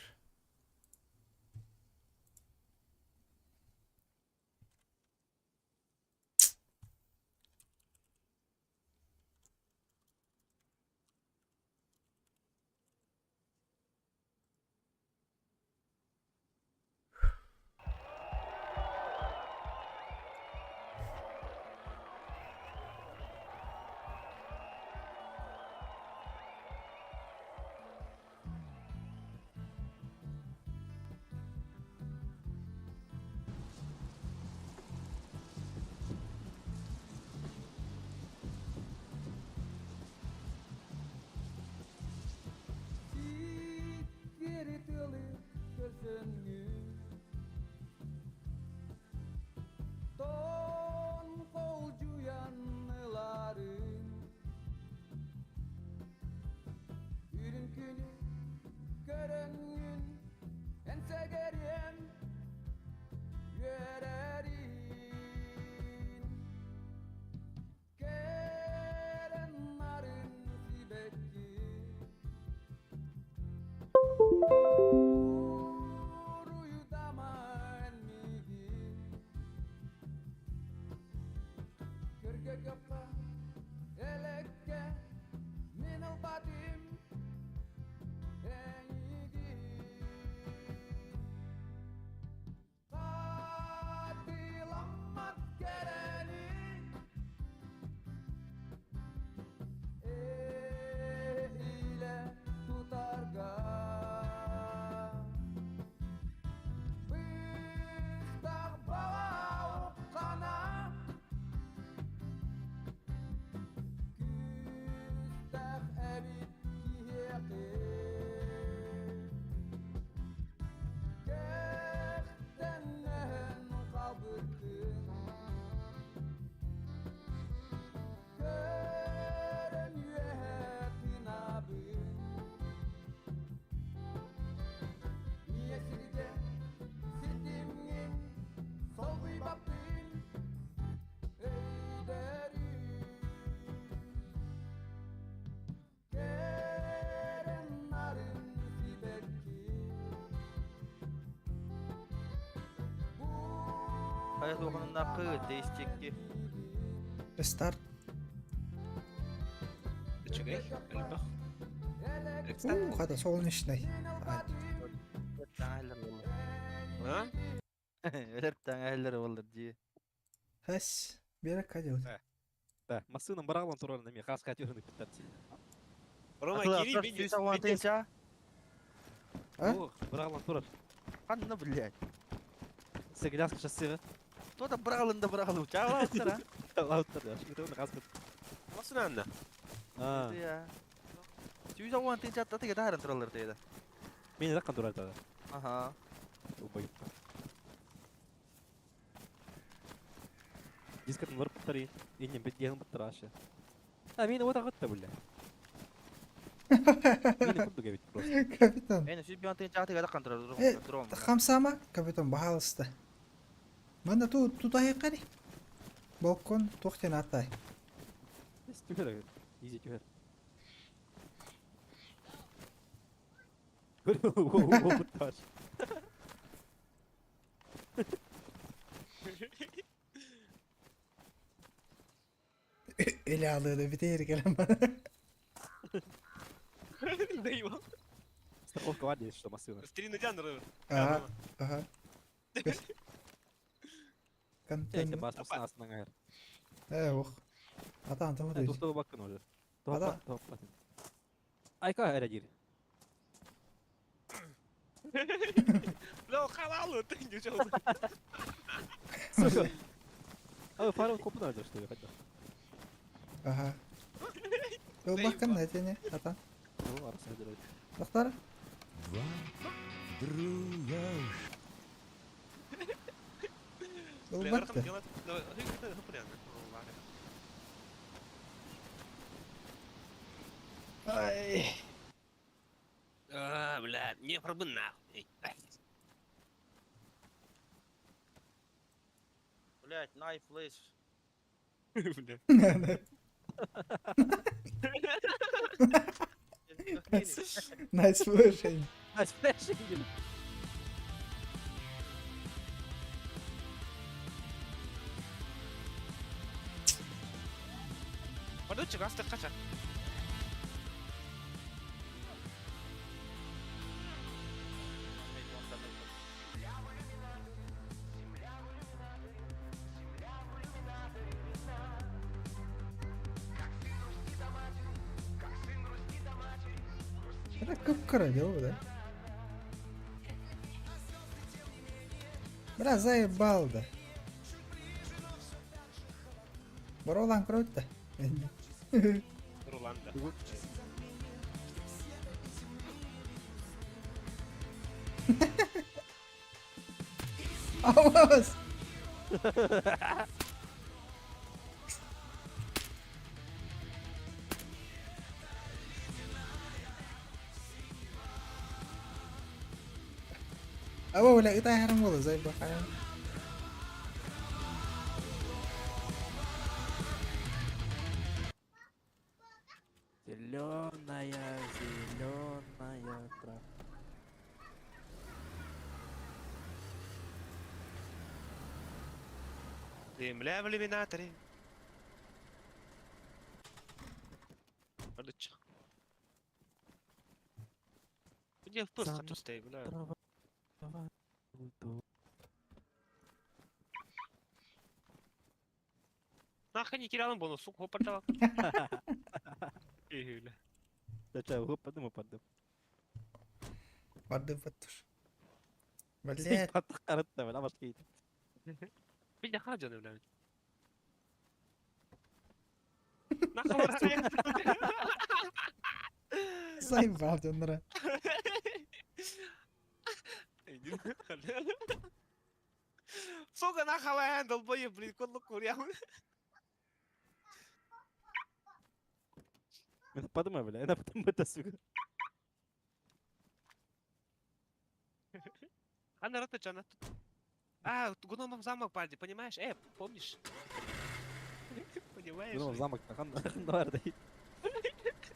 Хайа туоханыннааххы дейстикки. Рестарт. Үчүгэй, элбэх. У, хата солнечный. А? Өлөр таҥаһылар боллар дии. Хэс, бера кадил. Да, массыынан бараҕалан турарын эмиэ хаас катюраны питтарти. Рома, Атыла кири атар бин сүүс уон тыһыынча. А? Ох, быраҕалан турар. Ханна блядь. Сегляска шоссеға. Кто-то быраҕалында быраҕалыы. Чаалаабыттар а. Чаалаабыттар да. Шүгүтэ хаас кат. Массыынанна. А. 110 тыһыынча атыга таһааран тураллар тыйда. Мени раккан турар тада. Аха. Убай. Дискатын барып буттар иннен бит диэн буттар ашы. А мени ота гытта булла. Мени курдук эбит просто. Капитан. Эни 110 тыһыынча атыга таккан турар дрон. Хамсама, капитан, баһаалыста. Манна ту тутаһы қари. Балкон тохтен атай. Түһэр. Изи түһэр. Буттар. Эле алыды битер келем бана. Дейвал. Страховка бар дейт, что массыына. Стрин идян, Роберт. Ага, ага. Эти Контент. бас массына астынан аяр. Э, ох. Атан того дейт. Тохтоо баккын уже. Ата. Тохтоо. Айка эре дир. Бля, халалу, ты не жол. Сука. А фарм копун арда что ли хотя. Ага. Ол баккын этене, атан. Ну, арасы дир. Тохтар. Два друга. Ол Бля, бакты. Ай. А, бля, не пробы нахуй. Блядь, knife flash. Бля. Nice flashing. Nice flashing. Подучик, астық қаша. Это как королева, да? Бля, заебал, да. Баролан круто. Руланда. Авас! Ава, бля, это харам заебал. Зеленая, зеленая трава. Земля в иллюминаторе. Где в пыс хочу стоять, бля. Нахуй не терял бонус, сука, опа, Бля. Да чё, подумай, подумай. Барды баттуш. Блядь. Қарытта, бля, башка кетіп. Бля, хаджаны, бля. Нахуй Заебал дьоннора. Сука, нахуй, долбоеб, блин, код курья. Мен подумай, бля, это потом это, сука. Анна Ротачана. А, гномом замок пади, понимаешь? Помнишь? Понимаешь? Гном замок, хан бар дей.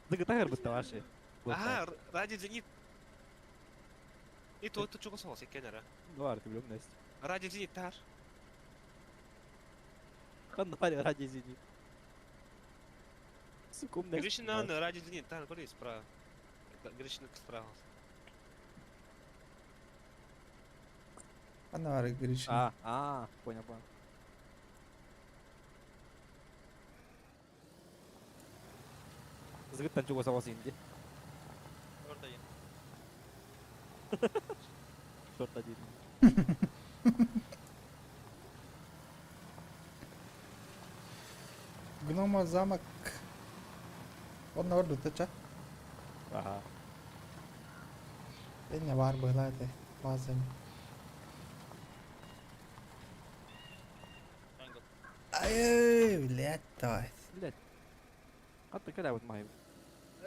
Дыгы бітті ваши. Ага, ради зенит. И то, то чего солнце, кеннера. Бар, ты блюм Настя. Ради зенит, тар. Хан бар ради зенит. Сука, умная. Гришина, ради зенит, тар, говори, справа. Гришина справа. Ана бар Гришина. А, понял, понял. Зыгыттан чуга сабасы инде. Черт один. Черт один. Гнома замок. Он орду тача. Ага. Бенне бар быйлайды. Базами. Ай, блядь, давай. Блядь. А ты когда вот май?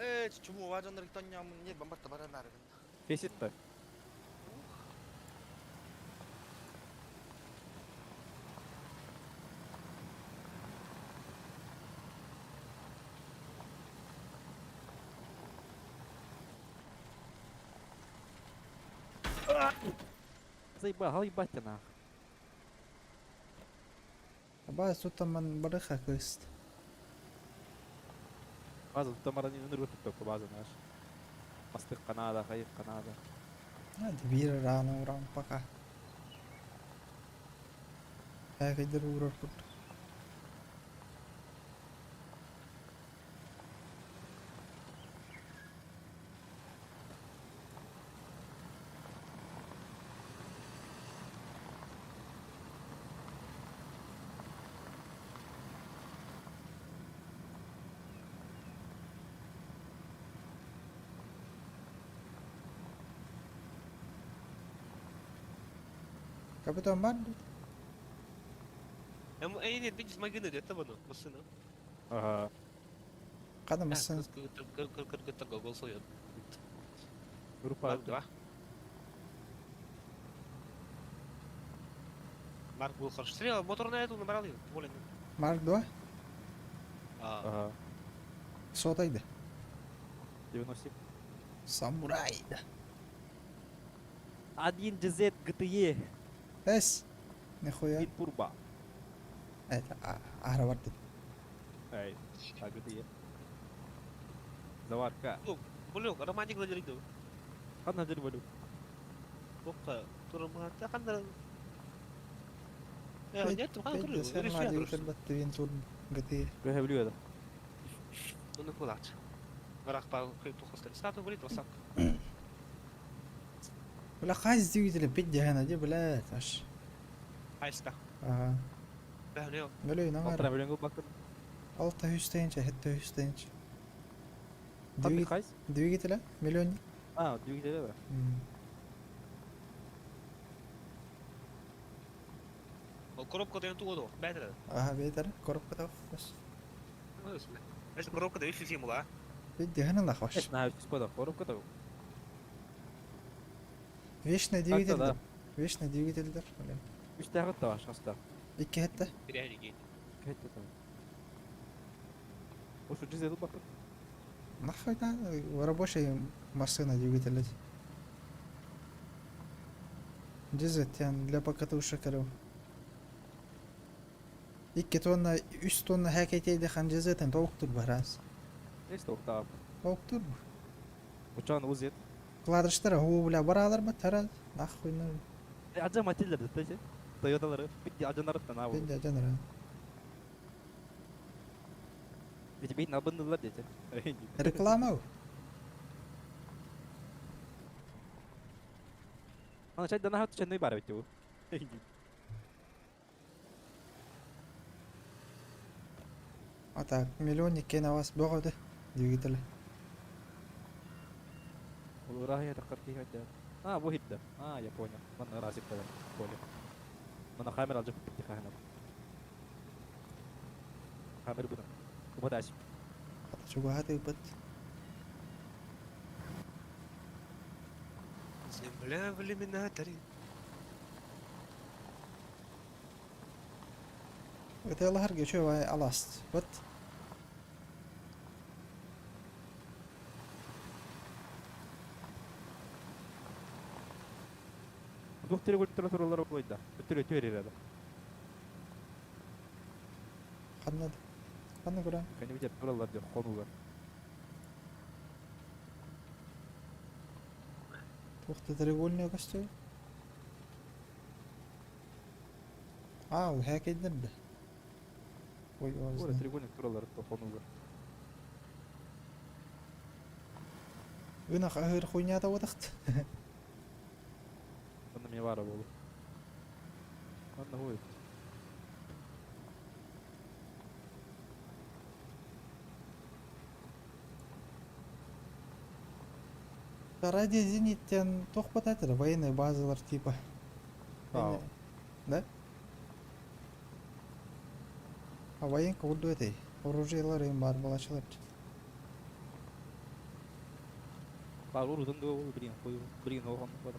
Э, чему важно ректоням не бомбарта баранар. Фесит-то. Заебал, ебать ты нах. Аба сутаман барыха кыст. База, тут марани нургу только база наш. Мастык канада, хайып канада. Hadi bir rana уран пока. Әгәдер урар курт. Капитан бар. Эй, нет, видишь, магазин это воно, машина. Ага. Када машина. Группа 2. Марк был хорошо. Стрела, мотор на эту набрал ее. Более. Марк 2? Ага. Сотайды. 97. Самурай. да. 1 GZ GTE. Эс. Нихуя. Турбо. Это ара барды. Эй, а GTE. Заварка. Булюк, романтик ладериду. Ханна дер булюк. Опа, турмата ханна. Нет, ханна турбо. GTE. Көһө билүү Ну кулач. Барак па тухостер. Стату болит васак. Бля, хайс двигателя пить дягана, де, блядь, аж. Хайста. Ага. Бәһнео. Бөлөй, намар. Алтыра бөлөнгө бакын. Алта хүстенче, хетте хүстенче. Қандай хайс? Двигателя? Миллионник. А, двигателя да. Ол коробка деген тугоду. Бәтер. Ага, бейтер, коробка тав. Это коробка да виши мула. Пить дягана нахваш. Эш, на, господа, коробка тав. Вечный двигатель. Вечный двигатель, блин. Үч тагы та ашаста. Икки хетте. Переходи. Хетте там. Ошо GZ бакын. Нахуй да, рабочая машина двигатель. Дизель для покатушек коров. 2 тонна, 3 тонна хәкәйтәйде хан жезетен толуктур барас. Эш токтап. Толуктур. Учан узет. Вкладыштар хуу бля баралар ба тара нахуй ну. Ажа матиллер дэтэ. Тойоталары бидди ажанарыттан аа. Бидди ажанара. Ведь бейн албыннылар дете. Реклама. Ана чай дана хат ченный бар бит бу. А так, миллионник кен авас бөҕөтө двигатель. Ол ыраһыйа таххар киһи хайда. А, бу хитда. А, я понял. Манна ыраас иттелер. Понял. Манна камера алжып битти хахана. Камера буна. Убадаш. Чугаһаты ыпыт. Земля в иллюминаторе. Ытыалаһар үчүгэй аласт. Вот. Туох тире көртөрө тураллар олойда. Өтөрө төөрер Ханна ханна көрөн. Кәне битер тураллар деп хонуга. Туох да треугольный көстөр. А, у хэкейдер да. Ой, Ора ой. треугольник тураллар то хонуга. Ынах ахыр хуйнята отахт. Онна мне бара болу. Онна хуй. Ради зениттен туох бататыр военный базалар типа. А. Да? А военка урду этой. Оружиелар им бар балачылар. Бар урудун да блин, хуй, блин, оған бар.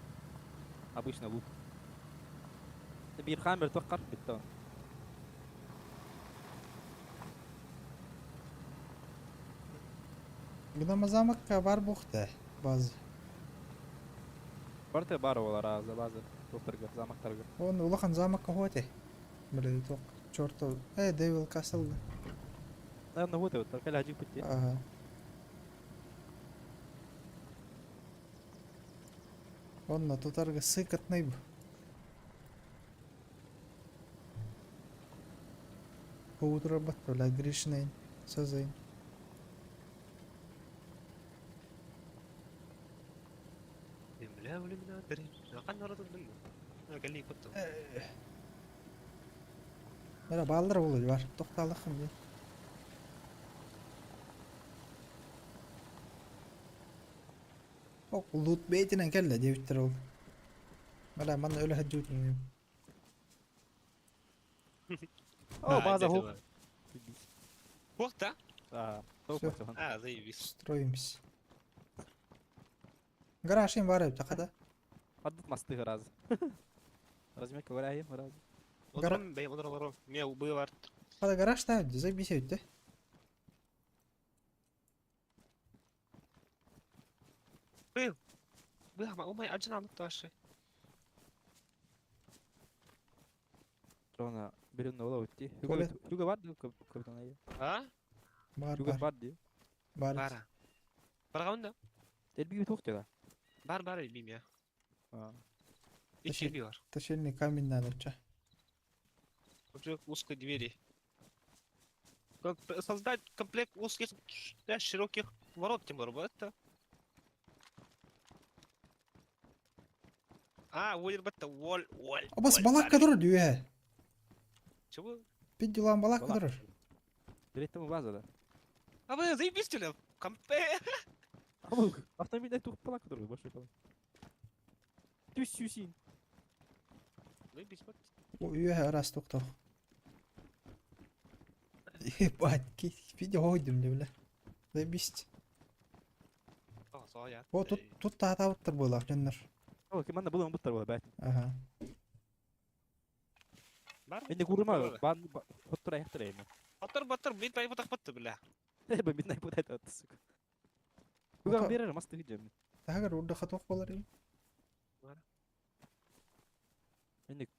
Обычно лук. Бир хаммер тоққар битті. Гнама замокка бар бухта. База. Барты бар олар азы базы. Доктарга, замактарга. Он улахан замокка хоте. Блин, тоқ. Чертов. Дэвил Касл. Наверное, вот это, только ляжи пути. Ага. Онно тутарга сыкотный б. Поутро баттуля Гришнейн, Сазейн. Земля в иллюминаторе. А народ منه. انا قال لي كنت Мера баллар болу бар. Тоқталықым де. Ок, лут бейтинен келле дебиттер ол. Мала манна өлө хаджут. О, база хук. Вақта? А, Всё. А, заебись. Строимся. Гараж им бар тақада. Аддыт масты раз. Размер говоря, раз. Одром, бей, одром, одром. Мне убывар. Қада гараж та заебись өтті. Бля, ма, аджин алып ташы. Жона, берен ола өтти. Туалет. Хүгө бар ди капитан ай. А? Бар Хүгө бар. бар ди. Бар. Бара. Бара онда? Элби тоқты да. Бар бар bilmem ya. А. İki bir var. Точильный камень надо, ча. Комплект узкой двери. Как создать комплект узких, да, широких ворот, Тимур, это? А, Уоллер бетта, Уолл, Уолл. Абас балакка durur diyor. Чего? Bir dilan балакка Балак. durur. Директор база да. А вы заебись, ли? Компе. Автомобиль тух балак durur больше кала. Түс сюсин. Заебись, вот. Үйе арас тоқтау. Ебать, видео ойдым деп бля. Заебись. А, я. О, тут тут таатабыттыр буолар дьоннор. О, киманна булан буттар була бәт. Ага. Бар. Энди курма бан хоттура яхтыр эми. Батыр, батыр, мен байы батақ батты, бля. Бе бит най бутайт ат сука. Күгә берер масты видео. Тагыр урда хатох болар ем. Энди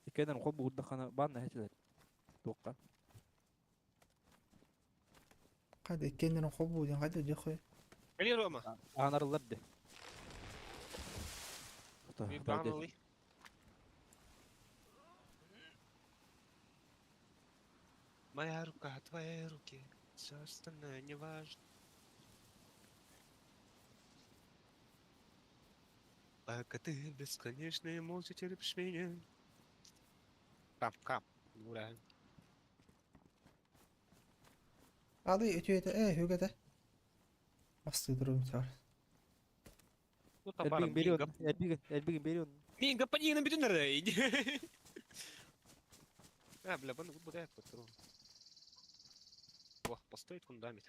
икенен кол бурда хана бан нәһәчләр. Тоққа. Кайда иккеннерин кол бу ден кайда дехой. Кали Рома. Анарылар ди. Просто Bir bağlı. Моя рука, твои руки, все остальное не важно. Пока ты бесконечно и молча терпишь меня. Кап, кап, ура. Алы үтүөтэ ээ үгэтэ. Мастыы турум саар. Ну там барам, Элбигин берион, элбигин, элбигин берион. Мин гапанина бүтүн эрэ. А, бля, баны бу дает патрон. О, построить фундамент.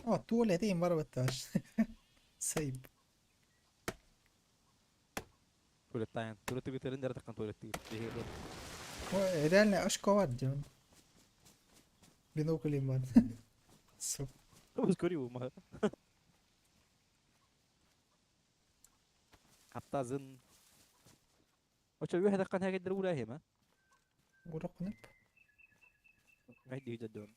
О, туалетин бар батташ. Сейп. Туалеттаан, туалетты битерин дәрі таққан туалетты. О, реально очко бар дем. Бинокль бар. Суп. Ускори ума. Аптазын. Очо үһә таққан хәгәдер урахима. Урокнып. Мәйди жадон.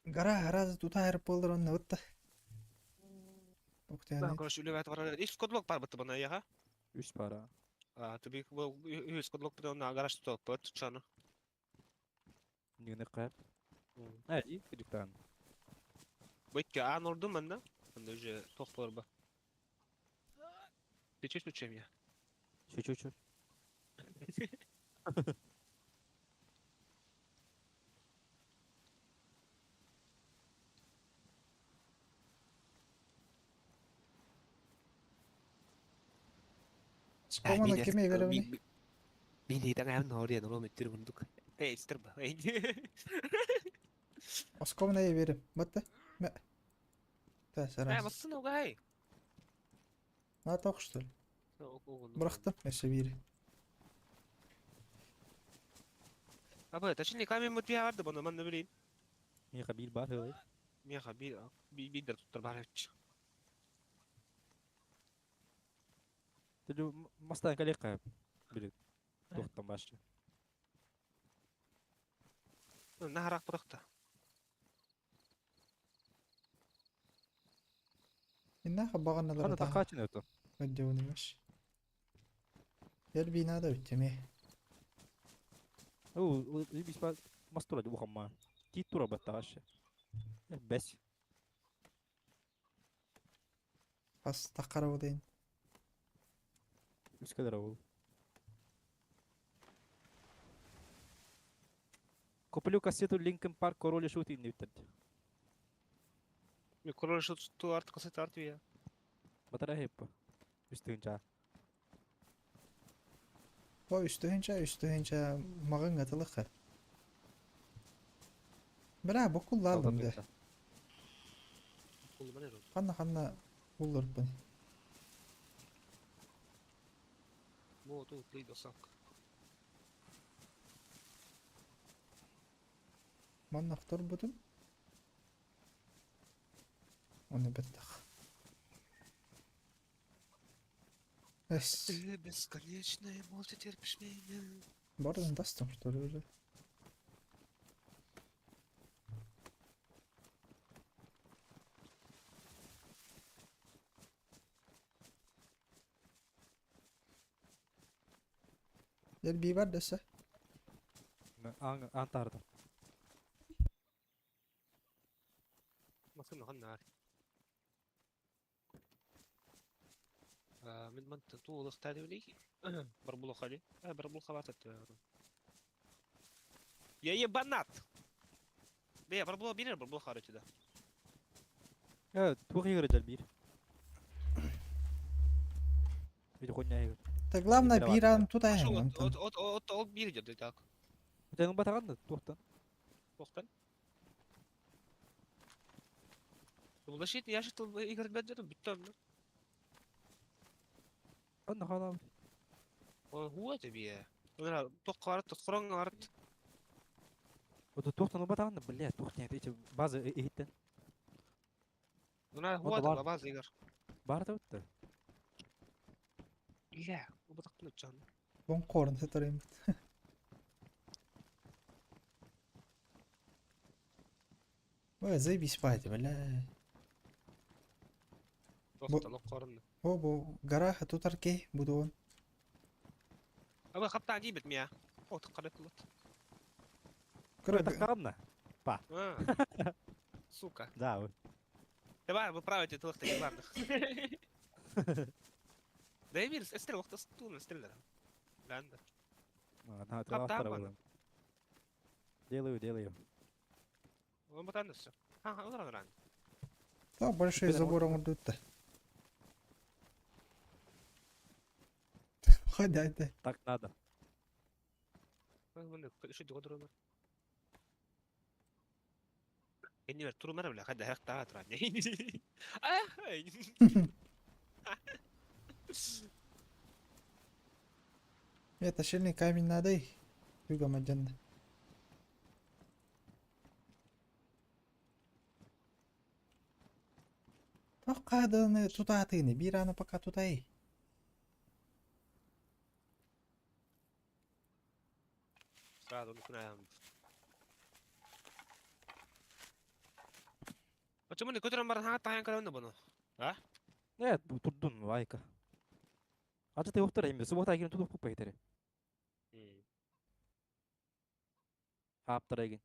Гара раз тутаар болдор онна утта. Да, Октяны. короче, үлебәт бар. Иш кодлок бар бытты бана яха. Үш пара. А, туби үз кодлок бит на гараж тутап бат чаны. Нигне кап. Әди, кидиктан. Бөткә ан ордум мен да. Анда уже тохтор ба. Ты чё чем я? Чү чү чү. Скомана кеме беребини. Мин дейтен аям нория ноло меттир бундук. Эй, истер ба. Эй. Оскомана берем. Батта. Мә. Та Ә, сарас. бассын угай. На тоқштыл. Бырахтым эше бири. Абы, точнее, камень мут барды бұны, мен білейін. Миха бил бар хылай. Меха би бидер туттар бар өтч. Түлү мастан калек кап. Билет. Тоқтан башы. Нахарақ бұрақта. Инна хабаганналар Хана та. тақачын өтө. Өддөөнүмөш. Ер бинада үттеме. О, бис ба мастура ду хамма. Ти тура батташы. Бәс. Пас тақара бодайын. Үскәләр ул. Куплю кассету Linkin Park Король и Шут инде үттерде. Мен король шут ту арт кассета арт я. Батара хеппа. Үстүн ча. О үстүһүнчэ үстүһүнчэ мағын атылыққа. Бра букуллалым де. Ханна ханна улларпын. Бо тут лидосак. Манна хтор бутум. Оны беттах. Эс. Ты бесконечная, молча терпишь меня. Бардын дастым, что ли, уже? Дел би бар десе. Ан антарда. Масына ханна. من منطقة طول اختاري ولي بربلو خالي بربلو خباتت يا يبانات بيه بربلو بينر بربلو خارج ده Я тух игры бир. Ведь хуйня игр. Та главное биран туда Шо, я. от от от от от бир деді так. Сен батаган тухтан. Тухтан. Бұл я же играть бәддерім бүттім. Анна хала. هو تبيه توقع арт құран арт. Вот тухтан батаган, бля, тухтан эти база иттен. Ну, Вот вот, бар. лабаз, Игорь. Бар да өттө. Бля, убытак жан. Бон корн сытарым. Ой, заебись спать, бля. Тохтолок корын. О, бу гараха тутар кей будуон. Аба хапта дибет мия. О, тыккарат лот. Кыра Тахтагамна. Па. А. Сука. Да. вы. Давай, вы правите тылых таких Да Эмир, эстер вакыт стул, эстер. Ланда. Ана Хаптаан тылахтара бар. булам. Делаю, делаю. Он батанысы. Ха, он ран. Да, большой Теперь забор оңордутта. Хадайте. Так надо. Еще догодру. Энни турмара бля, хада хакта тран. А. Это шельный камень надо и. Юга маджанда. Тохкаданы тутатыны, бираны пока тутай. Сразу начинаем. Почему не кутрам баран таян каранды бұны? А? Э, турдун лайка. Ачы ты оқтар эми, суббота кийин тутуп куппай кетери. Хаптар эгин.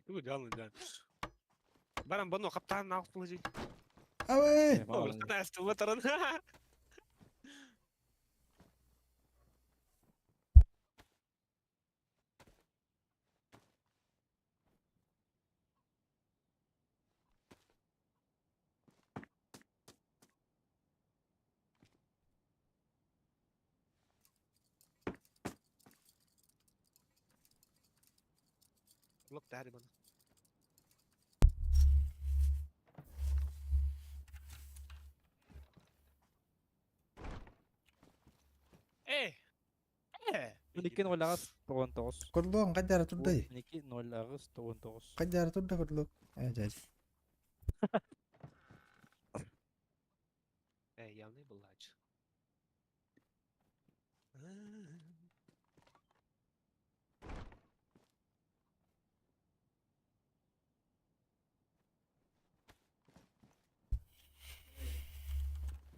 Идеально, да. Баран бұны қаптан алып бұл Абай! Лок тәрі бұны. Э! Э! 12 0 9. Курлуон кадара турдай. 12 0 9. Кадара турда курлук. Э, жай. Э, явный булач.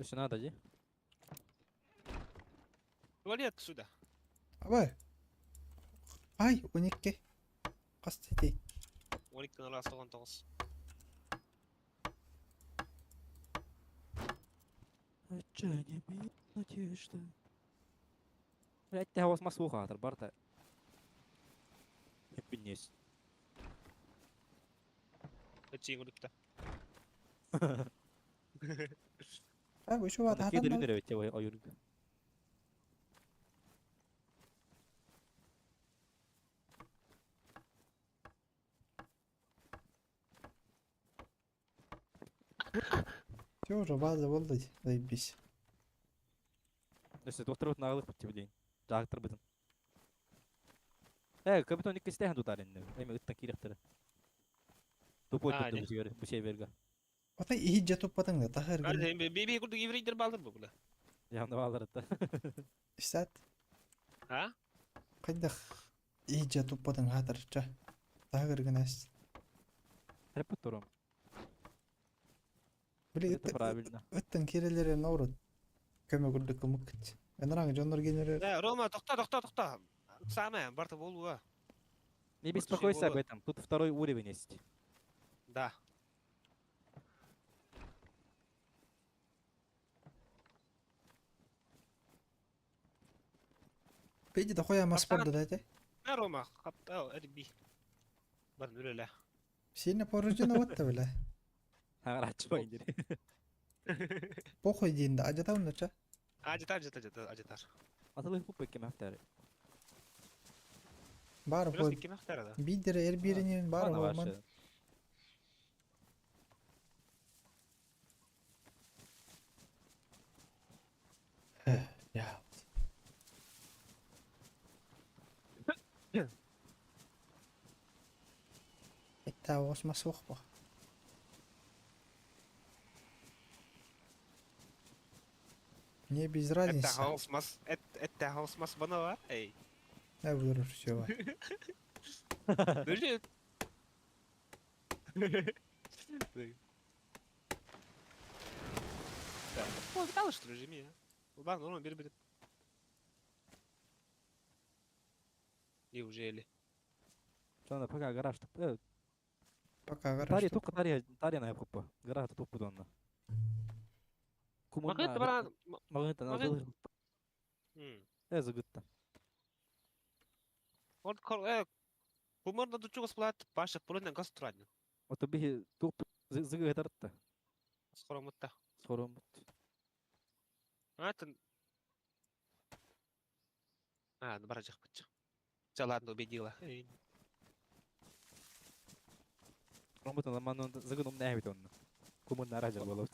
Еще надо, ди? Туалет сюда. Абай. Ай, 12. Кастети. 12 0 9. Отчаяние надежда. Блять, ты вас масуха, барта. Эпинес. Өтсең өліпті. А, вы что, Ана кедер үнер өте ой ойын. Все уже база болды, заебись. Өсө доктор бутын агылык бит день. Жагыктыр бутын. Э, капитан икки стехан тутар инде. Эми ыттан киректер. Тупой А, tuttu не. bu şeye bu şeye berge. Ата ихи туппатың да тахыр гын. Бейбей күрдік еврейдер балдыр бұл бұла. Янда балар атта. Исат, А? кайдах ихи туппатың хатырча. Тахыр гын ас. Хеп турум. Били Это правильно. ыттын керелери наурут. Көмө күрдүк кымык. Энраң жонор генерер. Э, Рома, тоқта, тоқта, тоқта. Самое, барта болуа. Не Вот беспокойся об всего. этом. Тут второй уровень есть. Да. Педи да хоя маспорда дайте. Э, Рома, қапта, әрби. Бар нүреле. Сильно повреждено вот бля. Аңрачпа индир. Похуй дейін да ажатам да ча. Ажытар, ажытар, ажытар, ажытар. Атылы куппа кем хафтары. Бар Плюс хой. кем ахтар да. Бидер эр биринен бар Ана хой ман. вообще. Я. Это осма суох бо. Мне без Это разницы. хаос мас, это хаос мас банала, эй. Я буду все. Подожди. О, видал, что ли, жми, а? Ладно, норма, бери, бери. Неужели? Что пока гараж. Пока гараж. Тария только тария, тария на купа. Гараж тут пудонна. Магнит бара. Магнит на Магнит. Э загытта. Вот кор кумар на дучуга сплат, паша пулен газ турадны. Вот бихи туп зыгытарта. Скоро мутта. Скоро мут. А, это... А, ну баражах быча. Все, ладно, убедила. Ромбут на ману зыгыном не бит онна. Кумун на раджа болот.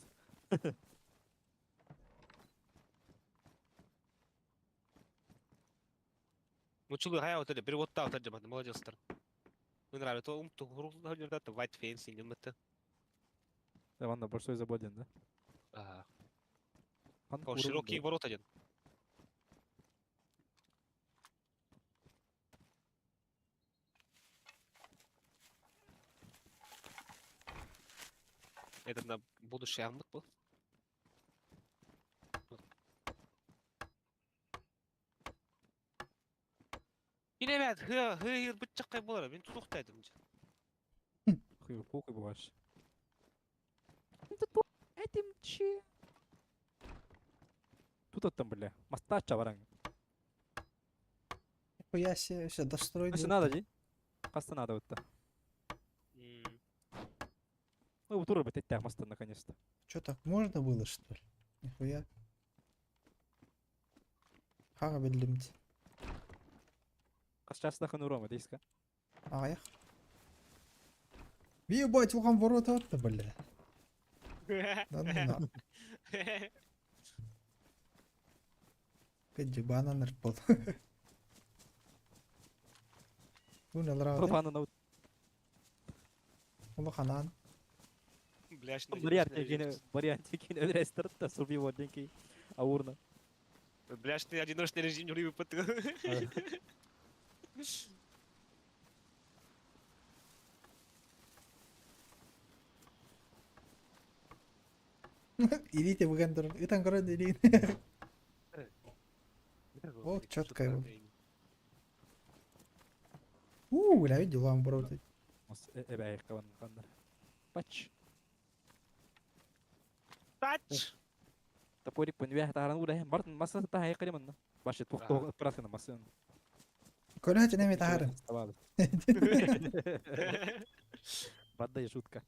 Ну чулы хая вот это, перевод та вот это, молодец, стар. Мне нравится, ум ту это white fancy, не мыты. Да, ванна большой забоден, да? Ага. О, широкие ворота один. Это на будущий амбут был. Билемет, хы, хы, бытчаккай болар, мен тутуктайдым. Хуй, похуй бываешь. Этим чи. Тут там, бля. Мастача варанг. Хуя себе, все, дострой. Что надо, ди? Каста надо вот то. Ну, утро бы ты маста наконец-то. Что так можно было, что ли? Нихуя. Хага биллимт. Сейчас нахуй рома, диска. Ах. Ебать, улган ворота атты, бля. Да ну на. Кэджи банан ырпол. Бу нелар Банан аут. Улу ханан. Бляш, Вариант тегин, вариант тегин ödrестер сурби деньги аурна. Бляш, ты одиночный режим не выпад. Идите в гендер. Итан короче, иди. О, четко его. У, бля, видел вам ворота. Пач. Тач. Топорик пунвя таран ура барт маса та хай калиман. Баши тухто прасына маса. Короче, нами таран. Баддай шутка.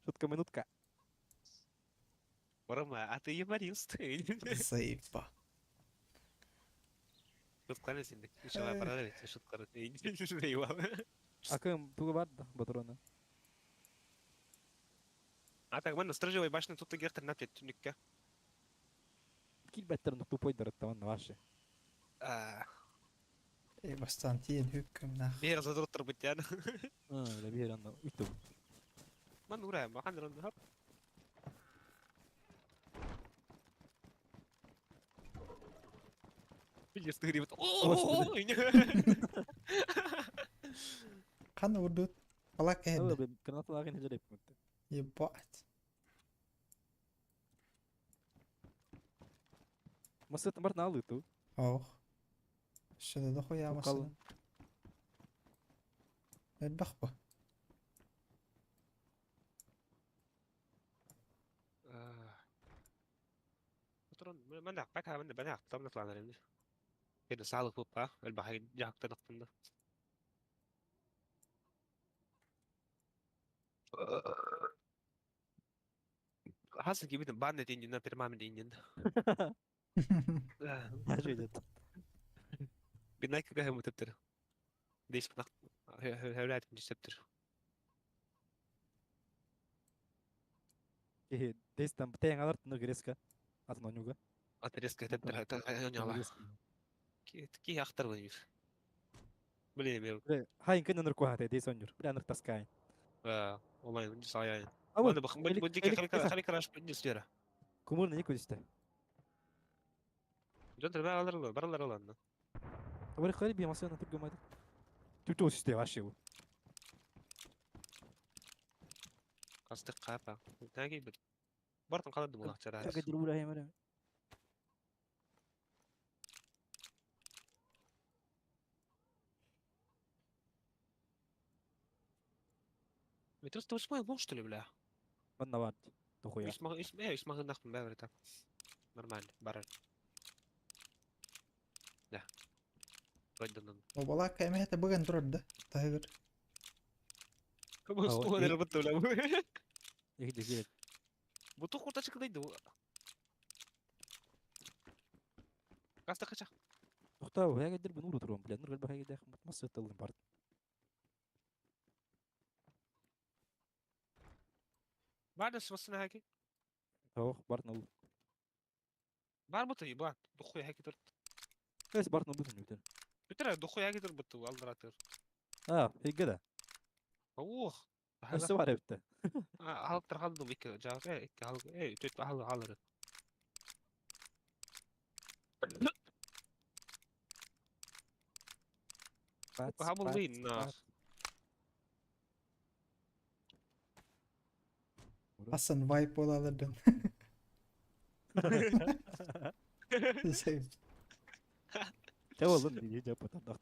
Шутка минутка. Рома, а ты юморист. Заеба. Шутка синди. Еще параллель, шутка. А кем туга бадда батрона. А так мен сторожевой башни тут гертер на пять түнүккө. Кил беттер тупой дырытта ваше. А. Эй, бастан тиен хүккүм нах. Бер задроттор бутян. А, да бер анна үтү. Ман ура, махан рон хап. Видишь, ты говорит, о, Кан урдут. Балак эд. Граната лагин хежереп. Ебать. Масыт бар на алыту. Ох. Что дохуя масына. Элбах бу. Мен бака мен бана там натланар كده ساعة فوق البحر جاك تنقل حاسس كيف بعدنا تنجن برمام تنجن. Ажидет. بناك كه متبتر. ليش بنق هؤلاء متبتر. Кихи дестан бтен алар тны греска. Атын онюга. Атреск تبتر. Ки ахтар بنيف. Блин, мен. Хайын күн ыныр куһатай дей сонньур. Бля ыныр таскайын. Олай, не саяйын. А вот, Ладно, бу дики хали краш не сфера. Кумурна не көдүстэ. Жон треба алар баралар аланна. Абары хали би масына тургамайды. Түтө өстө вообще бу. Кастык капа. Таги бит. Бартын калады бу лакчара. Так дуру хемere. Метро 108 был, что ли, бля? Манна бар. Дохуя. Исмагын нахмын бәрі так. Нормально, барар. Да. Войден. Обалакка эмэхэ быган турар да. Тайгыр. Кому стула не работал, бля. Их де Бу тух курта чыкдайды. Каста кача. Тохта, я дер бу нуру турам, бля. Нур бахай дэх масы тылын бар. Бар да смасына хаки. Ох, бар нул. Бар бу ты, бар. Духуй хаки тур. Кайсы бар нул бүтүн бүтүн. Бүтүр духуй хаки тур буту алдыратыр. А, хиггеде. Ох. Өссө бар эбитте. Алып халдым икки жак, икки хал, төт хал алыр. Хабыл на. Асан вайп бола алырдын. Сейф. Те болдун диye жап доктор.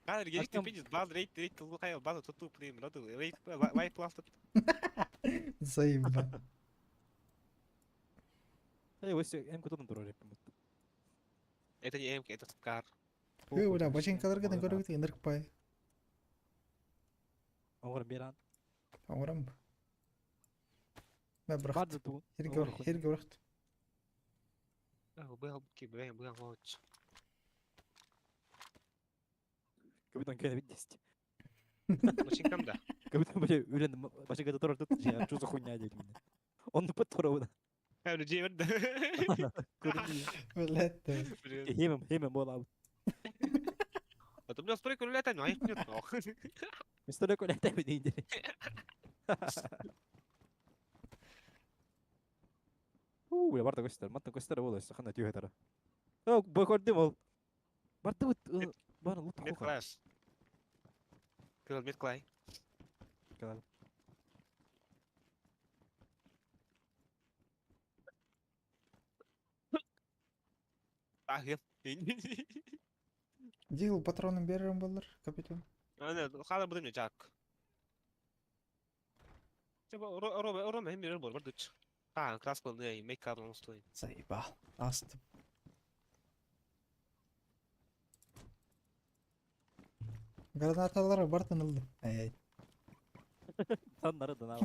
Қазір керек деп пиздец, база рейд рейд қылу қай база тұту прем, рады рейд вайп лафты. Заебал. Эй, өссө М кутун турар эппин. Это не МК, это Скар. Хөө бля, бачинкаларга көрүгүт энерк пай. Оңор беран. Оңорам. Мә бирах. Барды ту. Херге херге барахт. Бу ки бу бу воч. Капитан кene бит Бачинкам да. Капитан бля үлен бачинкада турар тут. Я что за хуйня дейт мен. Он под турабы. Хәле жеберді. Блядь. Хемем, хемем бола. А то бля стройка үләтән, аяқ нет. Стройка үләтән дейди. Уу, я барда көстөр, матта көстөр боло, хана түйө тара. О, бу көрдүм ол. Барда бут, бар лут Мет класс. Кыл мет клай. Кыл. Ах, Дигл патронын берерим болар, капитан. Ана, хала будем жак. Роба, роба, хем берер бол, бардыч. А, краска не, мейкап он стоит. Заебал. Астым. Гранаталар бартын ылды. Ай. Саннары да нар.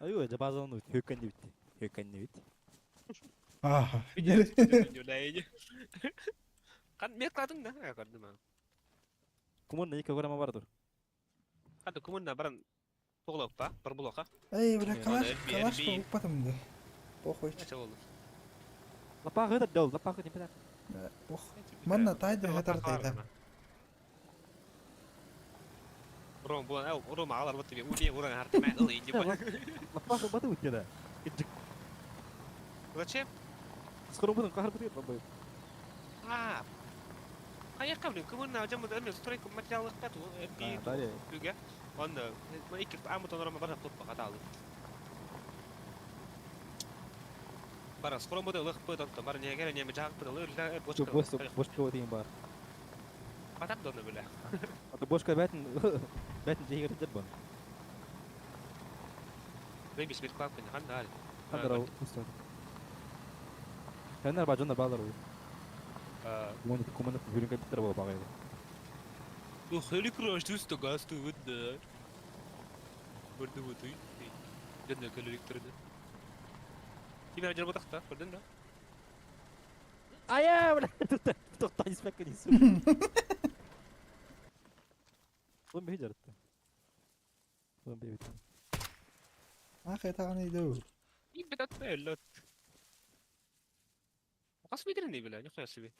Аю, жабазан үт, хөккән бит. Хөккән бит. Аха. Кан мет кладың да, көрдүм. Кумун не көрөм бардыр. Кады кумун баран тоглоп па, бір блока. Эй, бля, калаш, калаш упатым да. Похуй. Нече болду? Лапа гыдыр дол, лапа гыдыр бля. Ох. Манна тайды хатар тайда. Ром булан, ау, ром алар бу тебе, уде уран харты мә ылы инде. Лапа баты үтте да. Зачем? Скоро будем кахар бутыр бабай. А. Каяка блин, кумун на жамы эме стройка материалы кату, би бүгә. Онда, икки амутон рома бар топ каталы. Бара скоро буде лых пыт онто, бар не гере не жак пыт лыр бошка. Бошка бошка дейин бар. Батап доны биле. Ата бошка бәтин бәтин жегер бон. Бейбис бит клап кын ханда. Ханда пусто. Хандар ба жондар балар ой. Куман куман хүрүнгө биттер болуп агай. Ну хели краш түстө газ түбүндө. Көрдү бу tuy. Жөндөр көлөлүктөрдү. Ким жер ботакта, көрдүң да? Ая, бля, токта испекке дейсің. Он бей жарытты. Он бей бит. Ах, это аны иду. И бит атпай лот. Кас бидирни биле, не хуя себе.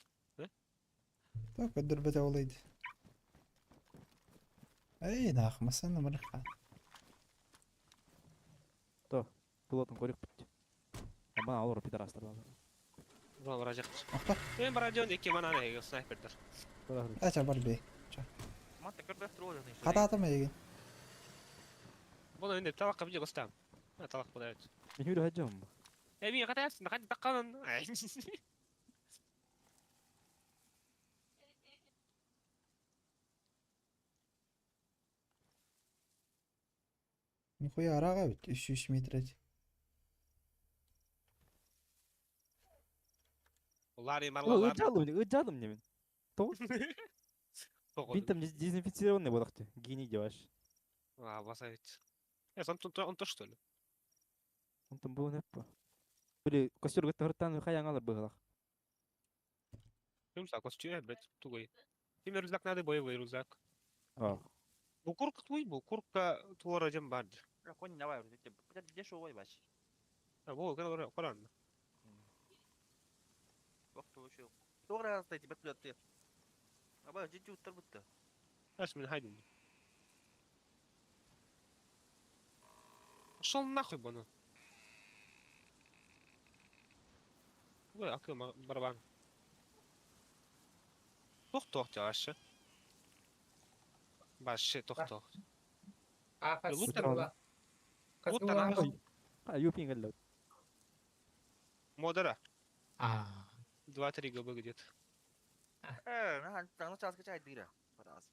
Так, көрдөрбөтө олайды. Эй, нахмасын мырха. То, пилотын көрүк бүт. Аман алыр пидорастар. Вон вражек. Охта. Мен барадион эки манан эге снайпердер. Ача бар бей. Мата көрбөх туру Хатаатым эгин. Буну енді талаққа видео гостам. Талақ болады. Мен хүрі хаджам. Э, мен қатайсың, қайда таққанын. Нихуя арага бит 3 метр. Лари марлалар. Ыджалым, ыджалым немен. То? Бин там дезинфицированный бодақты. Гений деваш. А, басавит. Э, он он то что ли? Он там был неппа. Били костер гыт хыртан хаяң алыр быгылах. Рюкзак, костюм, блядь, тугой. Тебе рюкзак надо, боевой рюкзак. А. Бу курка твой, бу курка твора жем барды. Конь давай, дешевый баш. А, бу, Коран. Doğru стоите, бет Аба, жити уттар бутты. Аш мен хайдин. Пошел нахуй, бону. Ой, акыл барабан. Тох-тох ашы. Башы тох-тох. А, Луттан. Луттан. А, юпин гэллэ. Модера. А. 2-3 ГБ где-то. Э, на, на час качай дыра. Раз.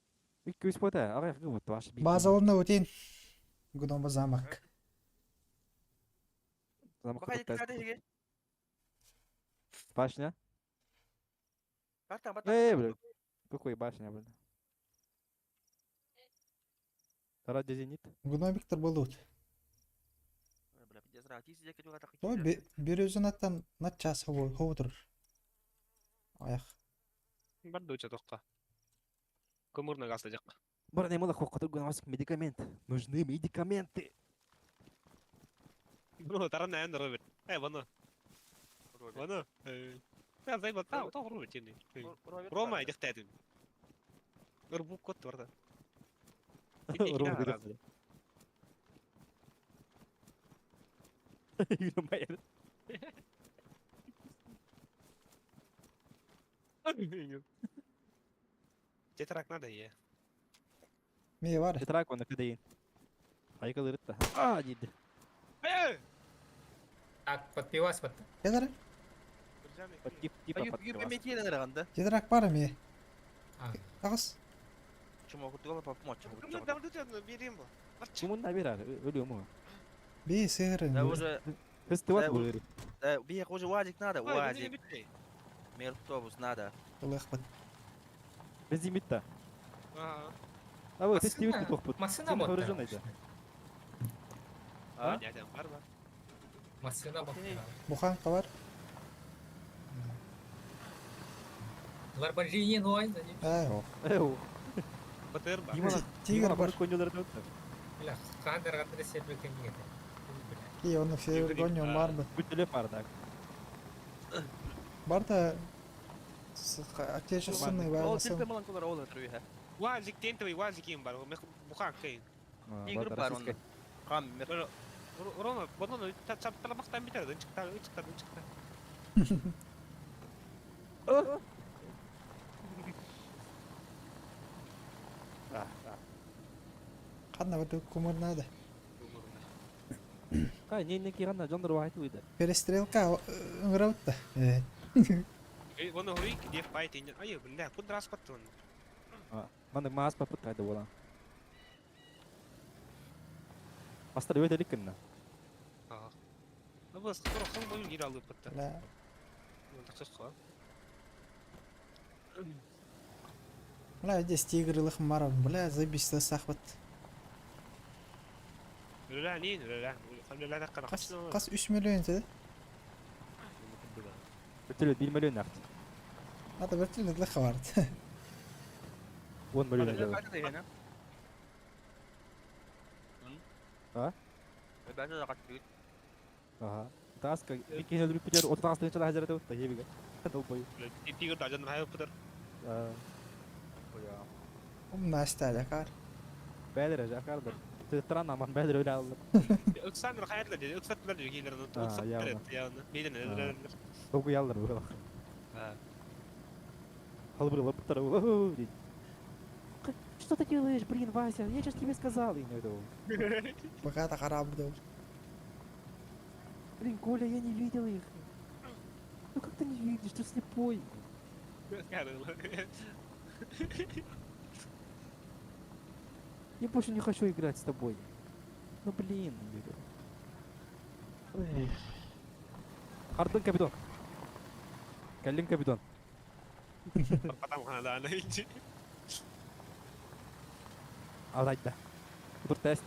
Икки үс бота, ага гыбыт баш. База орна өтейін. Гудомба замок. Замок. Бака жеке. Башня? Карта, бата. Эй, бля. Какой башня, бля? Ради зенит. Гномиктер болут. Бля, пиздец, То бир өзүн аттан на час ховдур. Аяқ. Барды уча тоққа. Көмірні гасты жақ. Бар не мала хоққа тұрған медикамент. Нужны медикаменты. Ну, таран ән Роберт. Э, бұны. Бұны. Я зайба тау, тау Роберт енді. Рома айдықтадым. Ырбук кот барда. Рома айдықтады. Юрмайыр. Тетрак надо, е. Ме бар. Тетрак оны кедейін. Айкалырытта. А, дейді. Так, подпивас вот. Тетрак? Типа подпивас. Тетрак бар ме. Тағыс. Кумун набирар, өлүм. Би сыгырын. Да уже... Фестиваль был. Да, бег уже УАЗик надо, УАЗик. Мер автобус надо. Лыхпыт. Бензин битті. А вот, фестиваль тохпут. Машина вот. А? Бар бар. Машина вот. Буханка бар. Lamborghini ной. Эй, о. Эй, о. БТР бар. Тигр бар. Бля, кандыр кандыр себекен еді. Ки, оны все гоню бар бы. Бүтіле бар так. Бар да отечественный Ол тилте малан колор ол өтүрү. УАЗик тентовый УАЗик им бар. Буханка. Тигр бар онда. Кам мер. Рома, бұны таламақтан бітер, ынчықтар, ынчықтар, ынчықтар. Қанна бір кумырнады. Қай, не не киғанда жондар уақыт уйды. Перестрелка ыңгырабытта. Оны хурик деп байт инен. Ай, бля, куд раз паттын. Маны маас папыт қайда бола. Астар өте ликкін. Ага. Ну, бұл скоро хон бойын кире алып бітті. Бля. Бля, здесь тигр лых маров. Бля, заебись, сахват. Бля, не, бля, бля, Қас, қас 3 миллион деді. Бүтілі 1 миллион ақты. Ата бір тілі лыха барды. 10 миллион. А? Ага. Таска, икки өлүп битер, 38 хазар өттө, ебиге. Долбой. Тигр да жан хайып битер. Умна стали кар. Бәлер жакардыр. Тыттыран аман бәлер өлө алды. Ыксан хайдла dedi. Ыксаттылар dedi кейлер. А, Ыксаттылар явно. явно. Мейден А. Толку ялдыр бұл. А. Халбыр лаптар. Дейді. Что ты делаешь, блин, Вася? Я сейчас тебе сказал. И не это. Пока та хараб. Блин, Коля, я не видел их. Ну как ты не видишь, ты слепой. Я больше не хочу играть с тобой. Ну блин, говорю. Хардын капитан. Калин капитан. Потом да, она иди. Алайда. Тур тест.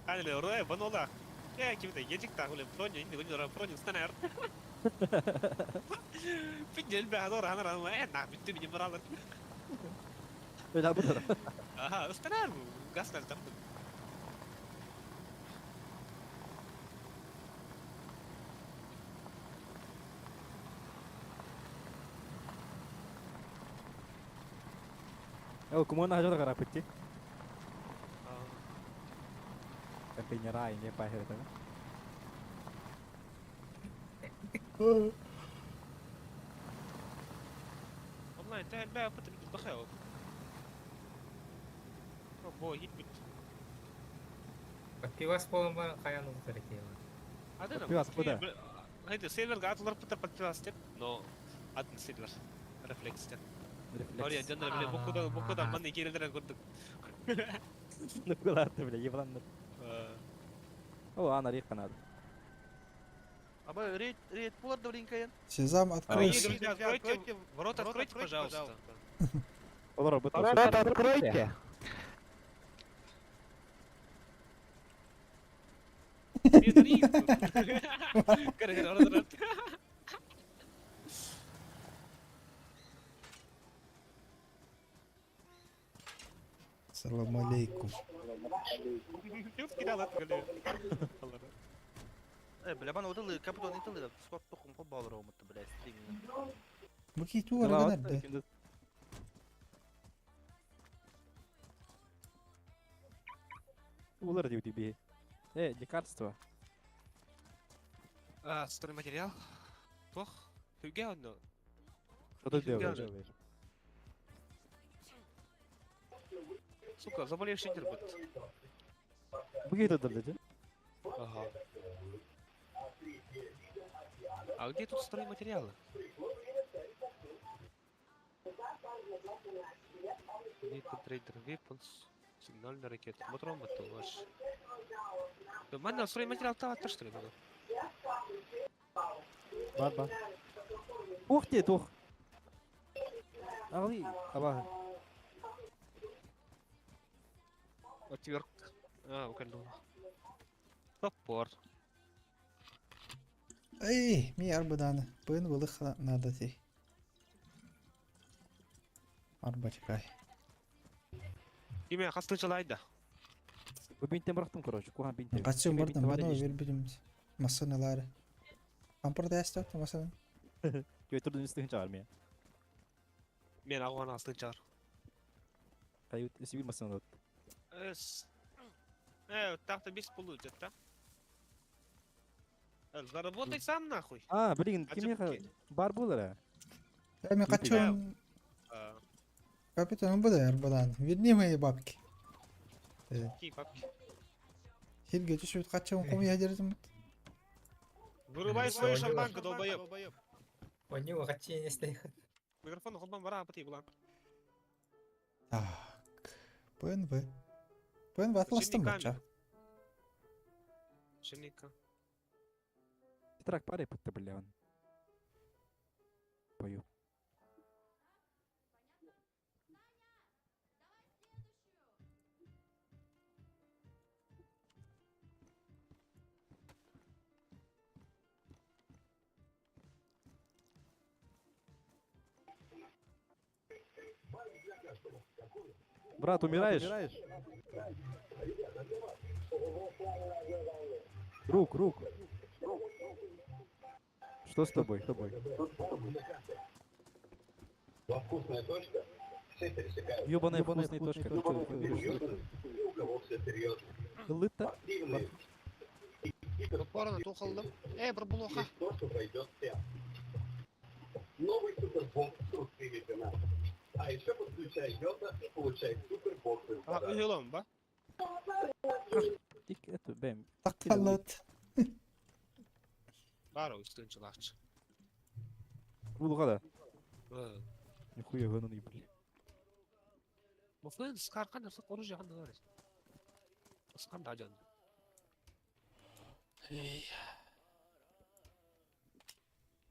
Али, рэ, банола. Я ким-то едик так, ули, броня, не гоню, броня, станер. Пиндель бе, адор, ана, ана, на, битти бини бралар. Öyle bu da. Аха, станер, газ там. Эл кумона хажата карапытти. Контейнера и не пахер это. والله انتهى الباب كنت بدي بخاوف. بو يتبت. Пивас полон бар каян утар екен. Адена. Пивас куда? Хайде сервер قاعد تضرب فتر ستيب но атын сервер рефлекс степ. Ория Рефлекс. жана биле букуда букуда ман келдер көрдүк. Ну куларды бля, ебландар. О, ана рейха надо. Аба рейд рейд булар да блин каян. Сезам, откройся. Друзья, откройте, ворота откройте, пожалуйста. Олар быт. Ворота откройте! Салам алейкум. Э, бля, бана отыл капитан итыл скот тохум по балыр омутты, бля, стрим. Бу ки ту арган. Улар дип диби. Э, лекарство. А, стройматериал. Тох. Хүге онно. Что ты делаешь? Сука, заболевший дербут. Бу ки тут, блядь? Ага. А где тут стройматериалы? Need Trader Weapons. Сигнальная ракета. Мотром это ваш. Да манна стройматериал та что ли было? Бар бар. Ух ты, тух. Али, аба. Отвертка. А, укольнула. Топор. Эй, ми арбаданы. Бын былых надо ти. Арбачкай. Киме хастын чалайда. Бу бинтен бырактым, короче. Кухан бинтен. Качым бардым, баны вербидим. Масыналары. Ампыр да масына. Кö турдун үстүн чыгар мен. Мен агуан астын чыгар. Кайы үсү масына. Эс. Так-то без получит, да? Заработай сам нахуй. А, блин, А кимеха бар булар. Я ми качым. Капитан буде арбадан. Верни мои бабки. Какие бабки? Хилге түшүп качым ком ядердим. Вырубай свою шарманку, долбоеб. У него не стоит. Микрофон холбан бара апати булан. Так. ПНВ. ПНВ атластым бача. Шинника. Петрак паре пытты бля он. Пою. Брат, умираешь? Рук, рук. Что с тобой? Ёбаная вкусная точка. Ты чё, Лыта. Порно тухалдым. Эй, бір булуха. А, үйелом ба? Тик это бэм. Таққалат. Бар үстін жылақчы. Булга да. Нихуя гонон ебли. Муфлын скаркан ырсык оружие ханды бар. Ыскан да жан.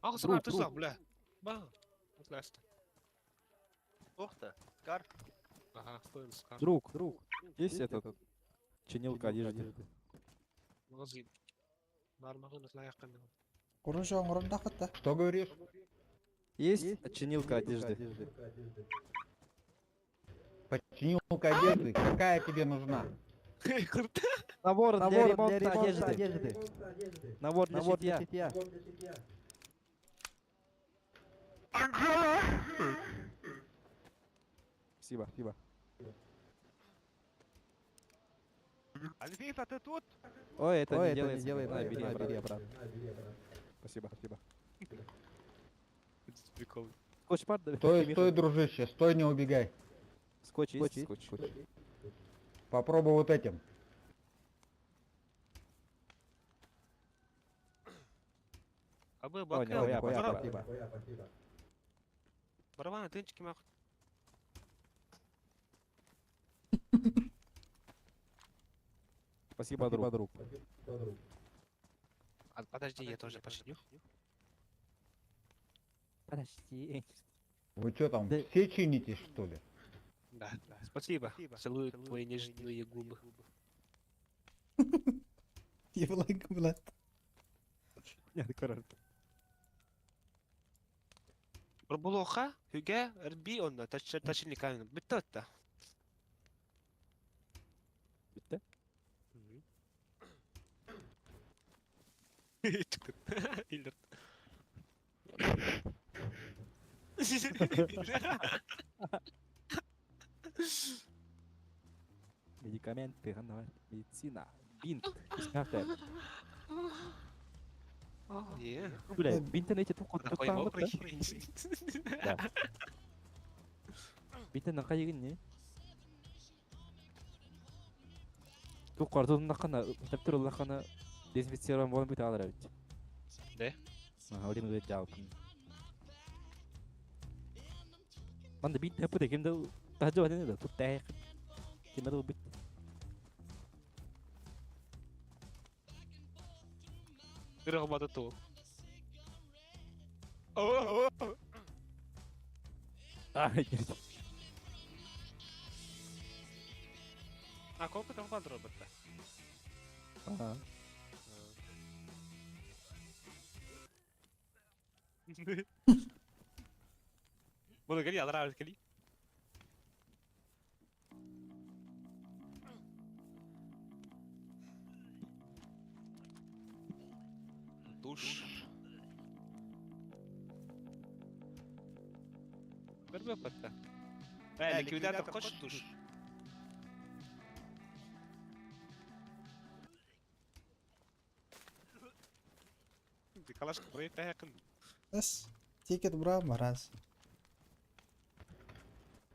Ах, Друг, скар друг. туса, бля. Ба. Отлично. Ух ты, Скар. Ага, фын скар. Друг, друг. Есть этот чинилка одежды? Магазин. Бармағын лаяққан. Оружие оңырында қытта. Что говоришь? Есть чинилка одежды? Починилка одежды. Какая тебе нужна? Набор для ремонта одежды. Набор для шитья. Спасибо, спасибо. Альфифа, ты тут? Ой, это не делается. На, бери обратно. Спасибо, спасибо. Прикол. Скотч пар, да? Стой, стой, дружище, стой, не убегай. Скотч есть? Скотч. Попробуй вот этим. Абы О, бакы. нихуя, спасибо. Барабан тынчики мах. Спасибо, друг. Подожди, я тоже починю. Подожди. Вы что там, Да- все чинитесь, что ли? Да, да. Спасибо. Целую твои нежные губы. Евланка, блядь. Нет, король. Булоха, хүге, рби онна, тачили камен. Бітті. Бітті? Илер. Медикаменты, давай. Медицина. Бинт. Бесмертия. Е. Бля, в интернете только Такой там мокрый. Да. Бинтен накайгын не? Тук картон накана, таптыр лакана дезинфицирован болон бит алар бит. Да? Ага, один үт жаалпын. Манда бит хапы кимде тажы бат да, тут тайк. Кимде бит. Кырык ту. О, А, А сколько там квадробот-то? Ага. Буду говорить, а нравится ли? Душ. Көрбөк атта. Э, ликвидатор хочешь душ? Ты калашка проекта якын. Эс. Тикет бра мараз.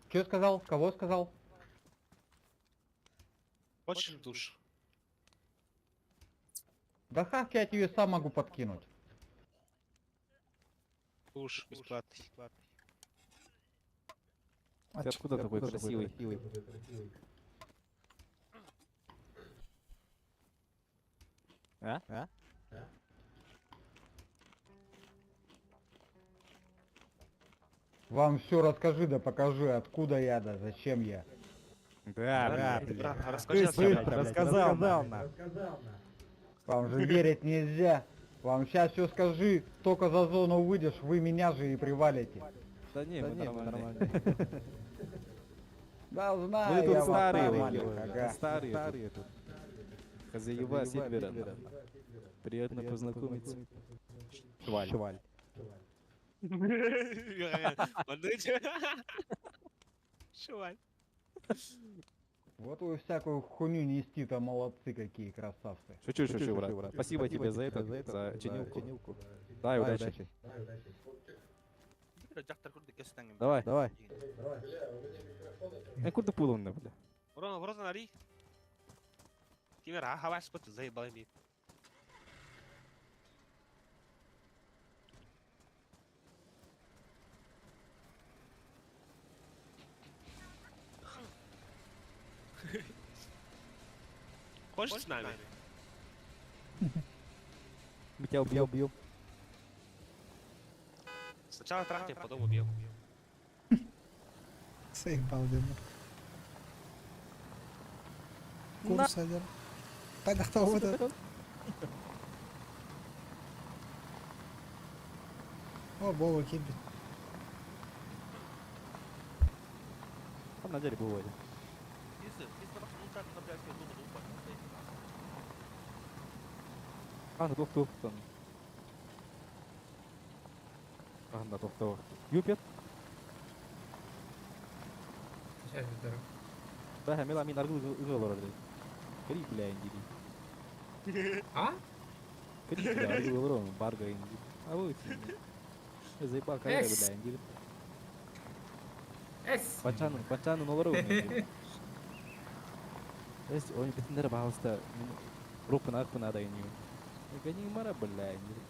Че сказал? Кого сказал? Хочешь в душ? Да как я тебе сам могу подкинуть? Душ бесплатный. Ты откуда такой красивый? А? А? Вам все расскажи да покажи, откуда я да зачем я. Да, блядь. Расскажи, Быстро, блядь, рассказал, на. Вам же верить нельзя. Вам сейчас все скажи, только за зону выйдешь, вы меня же и привалите. Да не, мы нормально. Да знаю Мы тут я вас старые, нормальных, уже, ага. старые тут. Хозяева Сильвера. Приятно познакомиться. Шваль. Шваль. Вот вы всякую хуйню нести-то молодцы какие красавцы. Шучу, шучу, брат. Спасибо тебе за это, за чинилку. Дай, удачи. Дьахтар курдук кэстэҥим. Давай, давай. Я куда пулонна, бля. Урон, урон, ари. Кимер, а хавас пот заебал ми. Хочешь с нами? Мы тебя убьем, убьем. Сначала трахнем, потом убьем. Заебал дедим. Курс один. Кайда вот О, Бова кибит. Там на деле было. А, тух тух там. А, да, тух тух. Юпет. Сейчас здорово. Да, мила мин аргыл ыгыл олорор. Кри, бля, индири. А? Кри, бля, аргыл олорор, барга индири. А вы Заебал, кайра, бля, индири. Эс. Бачанын, бачанын олорор. Эс, он битендер пожалуйста, руку нахуй надо индири. Гони мара, бля, индири.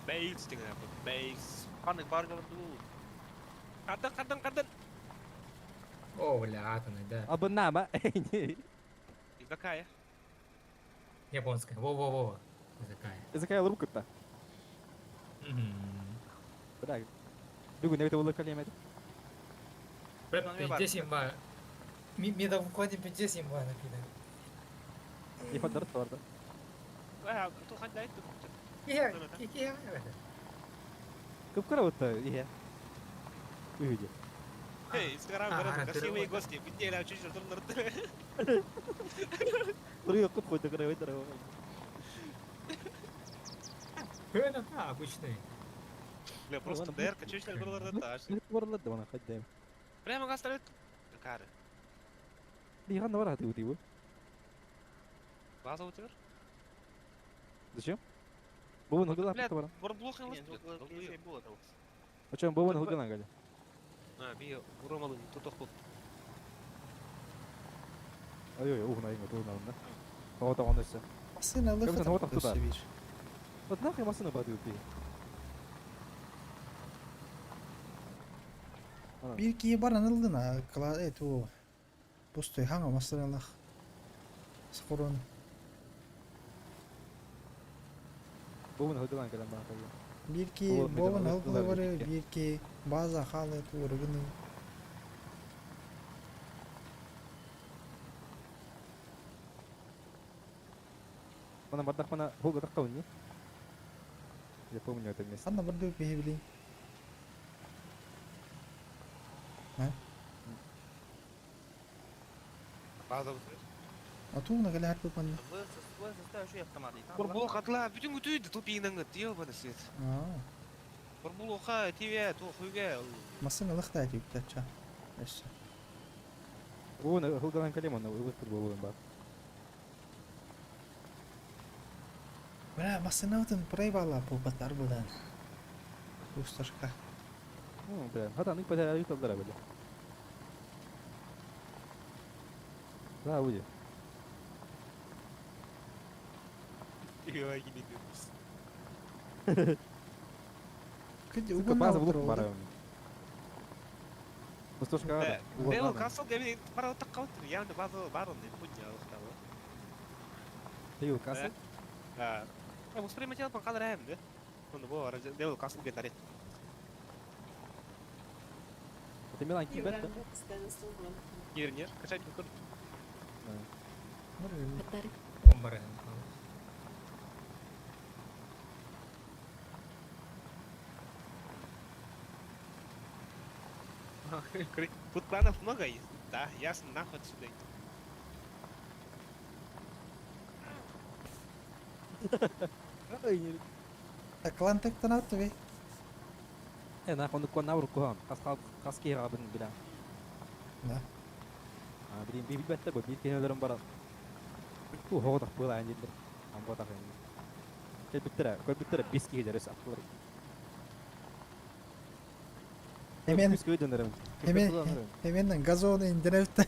Бейс деген апы, бейс. Ханнык барга дуу. Кардын, кардын, кардын. О, бля, атомный, да. Абынама. И какая? Японская. Во-во-во. Такая. Такая рука-то. Бля. Бүгүн эбите болор калемет. Бля, пиздец имба. Ми да входим пиздец имба напида. Не фадарт барда. А, тухан дайт. Кия, кия. Көп карабытта, ие. Үйде. Эй, Инстаграм говорят, красивые гости. Неделя чуть чуть Үрге көп койду, карабай тарабай. Это обычный. Бля, просто ДРК чуть чуть Барлар да бана хаддайм. Прямо гастролет. Кары. Биган бар аты утибы. База утибер? Зачем? Бубун хылган Бля, бара. борблох не А чем бубун хылган галя? А, би уромалын тутох бул. Ой-ой, угна инга тугна да. Того того онысы. Машина лыхы Вот туда. Вот нахуй машина бады ути. Bir кие баран ылдын, а кла эту пустой хаңа машиналах. Скорон. Бубун хылган калам бана. Бир ки бовын хылгылы бары, бир ки база халы ту рыгыны. Мана бардак мана хулга таккабын не? Я помню это место. Анна барды бихи А? База утибер. А ту на галя харпы панна. Борблох атла бүтүн күтүйдү тупиңнан ёбаный свет. А. Борблоха тебе ту хуйге. Машина лыхта тип тача. Эссе. Бубун хылган калем аны ылык бубун бар. Бля, машина утын проебала по батар будан. Усташка. Ну, бля, хата нык потеряли талдара бля. Да, уйди. Кыди Сука, угон база в лук барам. Пустошка. Део касыл геми бара таккабыт. Явно база бар он путня алыктабы. Део касыл? А. Я воспринимать по кадр да? Он бу Део касыл гетарит. Это Милан кибет, да? Кирнер, качать көр. Омбара. Тут планов много есть. Да, ясно, нахуй отсюда. Клан тектен атты бей. Э, нахуй, ну кон навру кухан. Хас хас киһи абын билэн. Да. А, блин, би билбэттэ бу, биир киһи өлөрөн баран. Ту хоҕотох быылаан дииллэр. Амботах инни. Кэлбиттэрэ, көрбүттэрэ бис киһи дәрес аттылар. Hemen Күс көйдөнөрөм. hemen hemen газон индерепте.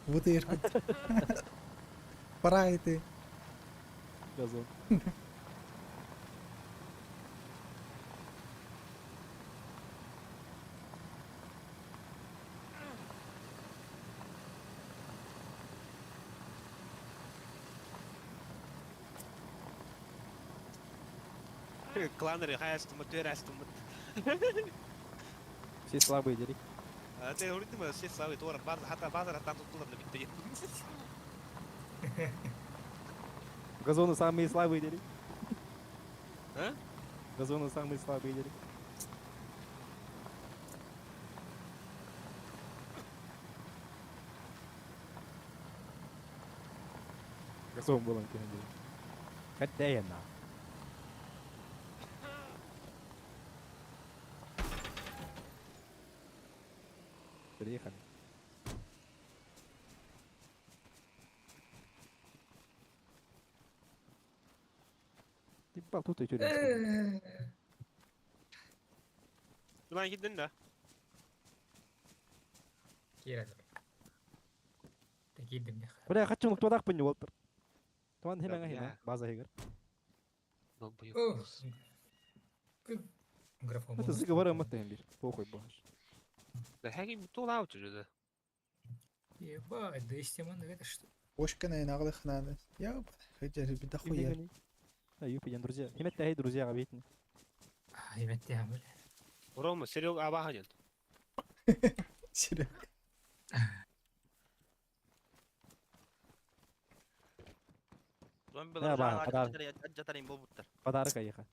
Бутыр. Пора идти. Газон. Кланеры хайастымыт, төрастымыт. Все слабые дери. А ты говорит, мы все слабые, тора, база, хата, база, там тут тулар битти. Газоны самые слабые дери. А? Газоны самые слабые дери. Газон был он кем Хотя я на. Приехали. Ебал, тут и тюрьма. Ulan gidin de. Кира. Такие дым. Бля, хочу на тудах пынь, Уолтер. Туан химега Да, хима, бля. база хигер. Ох. Графон. Это заговором это имбирь. Похуй баш. Да хәги тула учу Ебать, да истеман, это что? Ошкана и наглых надо. Я хотя бы дохуя. А, юпи, друзья. Химет тахи, друзья, габитни. Ебать, я, бля. Рома, Серега абаханен. Серега. Зомбилар Да, ба, подарок. Аджатарин болбуттар. Подарок аеха.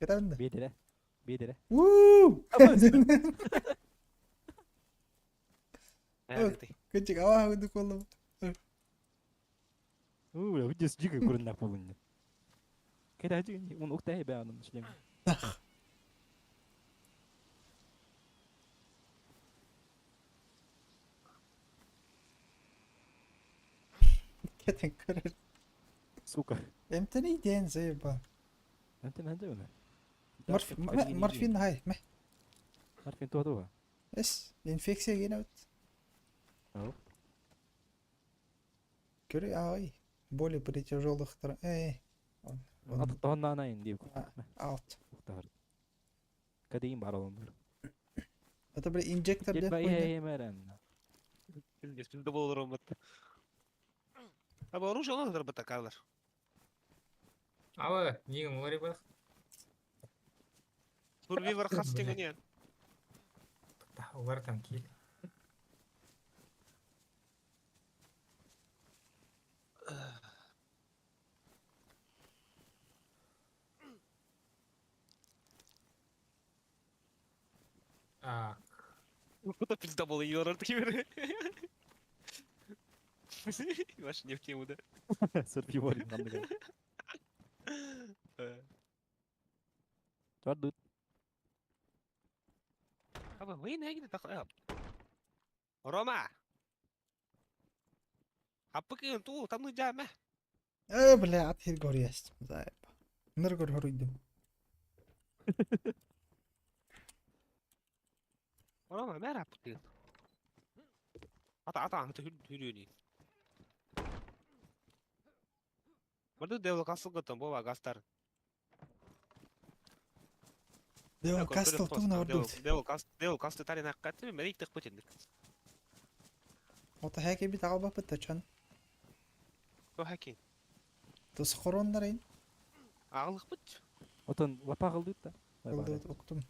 Кетәбин да. Бедере. Бедере. Уу! Кычык ава хүндүк болдум. У, бля, видишь, дико курын полунне. Кайда жи, он уктай бә анын шлем. Кетен көрөр. Сука. Эмтени ден заеба. انت ما عندنا. Морфин хай. Мeh. Морфин туа туа. Эс, инфекция генавт. Ау. Көрө ай. Боли при тяжелых тра... Эй. Он Атыктан анайын дип. аут. Уктар. Кадейин бар олар. Это бля инжектор деп Кетпей хуйня. хемерен. Пизда был Рома. Аба оружие он зарабатакалар. Ава, нигем олар бар. Сурвивор хас тегене. Олар там кил. А, Куда пизда был Йорар такими. Ваш не в тему, да? Сурвивор намдыга. Твардут. Аба وين هيك تخ Рома! Аппык ту там ну жама. Э, бля, ат хир горяст. Заеба. Ныргор хоруйдум. Рома мэр аппык. Ата ата анты хүрүни. Мырды девл касыл гытын бова гастар. Девл кастл тугна ордут. Девл каст девл касты тарин аккаты мерик тык бутендик. Ота хэки бит алба пытачан. То хаки. Тус хороннарын. Агылык бут. Отон лапа кылдыт да. Кылдыт уктум.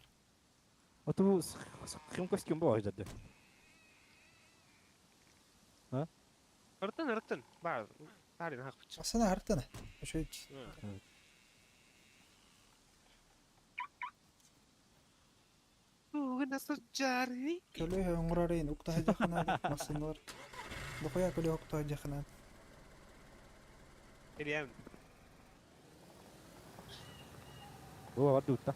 Оту хим костюм бо аждады. А? Ыртын ыртын. Ба тарин хак бут. Асана хартана. Ошойч. гына сылдьарый? Көлөһө оҥорорын уктаһа дьаханаады массыналар. Дохуя көлөһө уктаһа дьаханаады. Кириэм. Бу барды утта.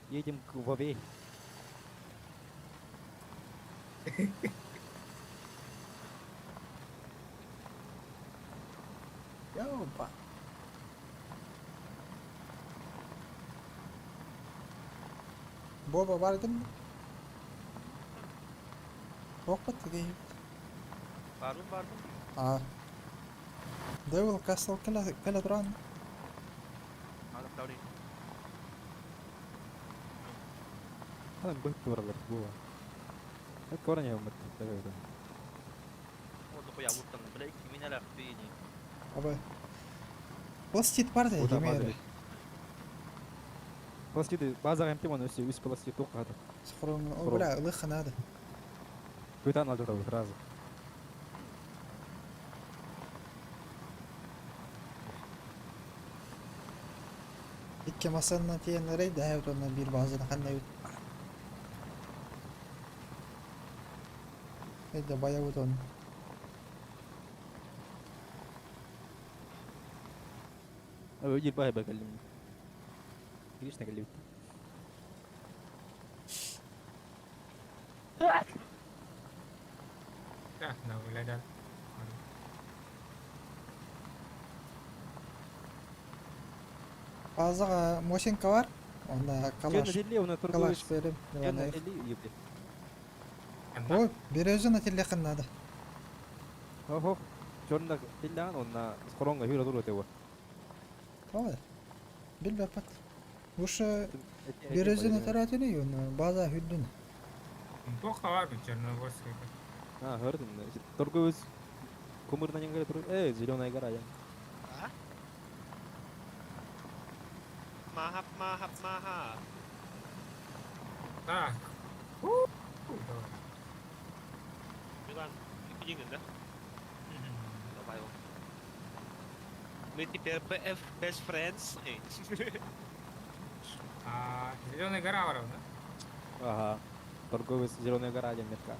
Едем к Вове. Ёба. Боба бардым. Опа ты Бардым, бардым. А. Devil Castle кэлэ кэлэ туран. Надо второй. Ханан быһыт туралар була. Корня умыт. Вот хуя луттан, блядь, меня ляг пини. Аба. Пластит бар да демейре. Пластиды база эмти мон өсө үс пластид тоққады. Схрон, о бля, лыха надо. Кытан алды сразу. Икки масанна тиэн рей да онна бир базаны ханна бит. Эдде баябыт он. Öyle bay bakalım. Girişine geldi. Так, на выглядят. Базаға Мосинка бар. Онда калаш. Калаш берем. Ой, березі телехын надо. Охо. Чорна тиллян онна скоронга хүра туру тево. Давай. Билбеппат. Уша березini таратыны юна база хүддүн. Плохо бар Черногорский. А, көрдүм. Торговец кумырна нең тур. Э, зеленая гора я. Махап, махап, маха. Так. Милан, ты да? Давай его. Мы теперь BF Best Friends. А, Зеленая гора, да? Ага. Торговец Зеленая гора, я метка.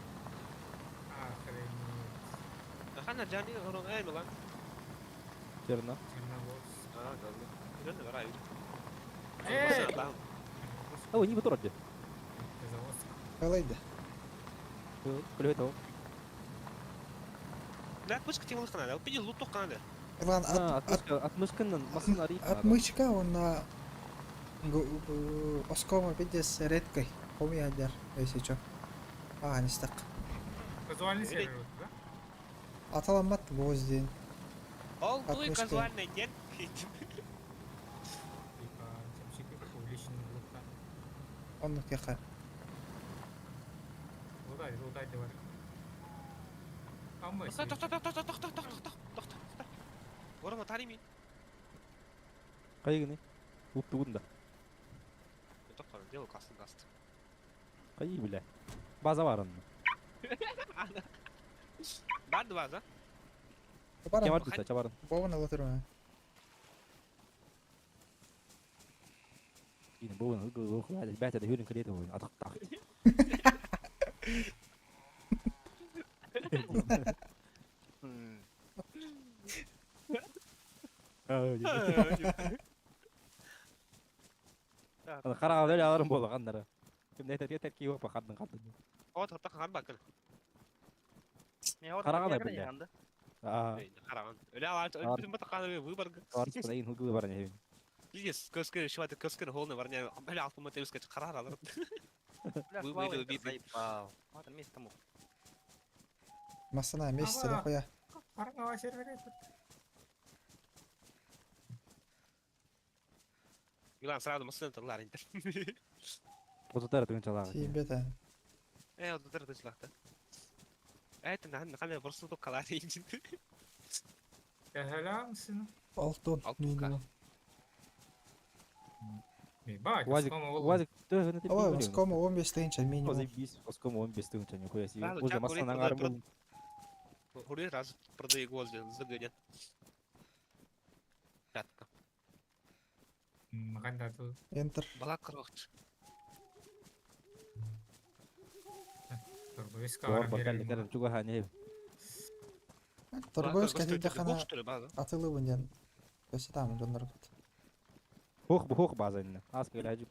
Охренеть. Хана Джани, Рон, Милан. Черно. Черногорск. А, да, Зеленая гора. Эй! О, не буторде. Калайда. Күлөтө. Да, пусть к тебе надо. Пиди луток надо. Иван, Отмышканнан масын арыйт. Отмычка он оскома пиздец редкой. Помню, если чё. А, не стак. Казуальный сервер, да? Аталамат гвоздин. Ол твой казуальный нет. Типа, увеличенный лута. Он кеха. Лутай, лутай давай. Амма, Тохто, тохто, тохто, тохто, тохто, тохто, тохто. Орма тарими. Кайгыны? Уттугунда. Тохто, дело касты гаст. Кайы бля. База бар онун. Бар база. Чабар тута, чабарын. Бовна лотурма. Ин бовна бәтә дә хүрен килет ой. Атык так. Карага эле аларым боло кандары. Ким нетет кетет ки опа кандын кандын. О, тохто кан бакыл. Карага да биле. Аа. Караган. Эле алар бүтүн бата выбор. Арыс ин хугы бар не. Пиздец, көскө шваты көскө холны бар не. Эле алтын өскө карар алар. Бля, заебал. Ладно, место мог. Масана месяца дохуя. Карага сервер этот. Милан сразу масын тылар инде. Отутар тыгынчалар. Тибета. Э, отутар тыгынчалар. Это на на просто то калар инде. Тәһәләмсен. Алтын минимум. Уазик, Уазик, Ой, оскома 15 тысяч минимум. Заебись, оскома 15 тысяч, нихуя себе. Уже масса на гарбу. Хури раз продаю гвозди, загонят. Пятка. Қанда ту. Enter. Балак кырвакчы. Торговецка Бар баран бар берер. кэллэ кэлэн чугаһаан иһэбин. Торговец Балакка кэтийдэххинэ что ли, база? атылыбын диэн көсөтаамын дьонноргут. Хух бу хух база иннэ. Аас кэлэ хажып.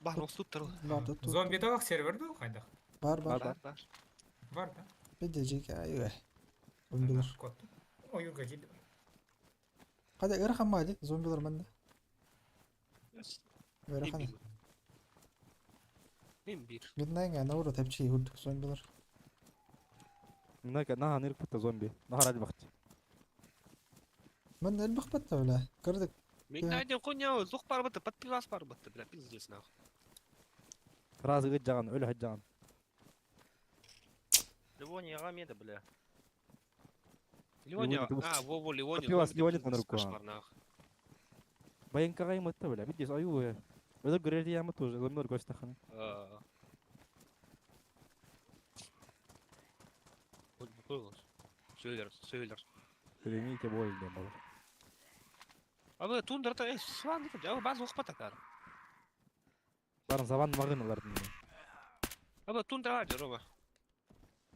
Бар остуттар. Бар тут. Зомби тавақ сервер ду қайдақ? Бар бар. Бар бар. Бар да. Бидде жеке айы. Зомбилар. Кот. Ойуга келді. Қайда ырахан ма ди зомбилар манда. Ырахан. Мен бир. Midnight ана ура тепчи үрдүк зомбилар. Нака наха нырк бутта зомби. Наха ради бахт. Мен элбэх батта бля. Көрдүк. Мен айден хуйня, зух бар бытты, под пивас бар бытты, бля, пиздец нахуй. Сразу гыт жаган, өлө хат жаган. Ливония меда, бля. Ливония, а, во-во, Ливония. Пивас зомби, Ливония пиздец, на руку. кошмар, нахуй. Баянкага иматта бля. Бидде аю. Өдөр көрер ямы тоже зомбилар көстахана. Сөйлер, сөйлер. Сөйлемейте бой диэн болар. Абы тундрата, э, сван, абы база ухпата кар. Барын сабан магыналар дин. Абы тундра бар Рома.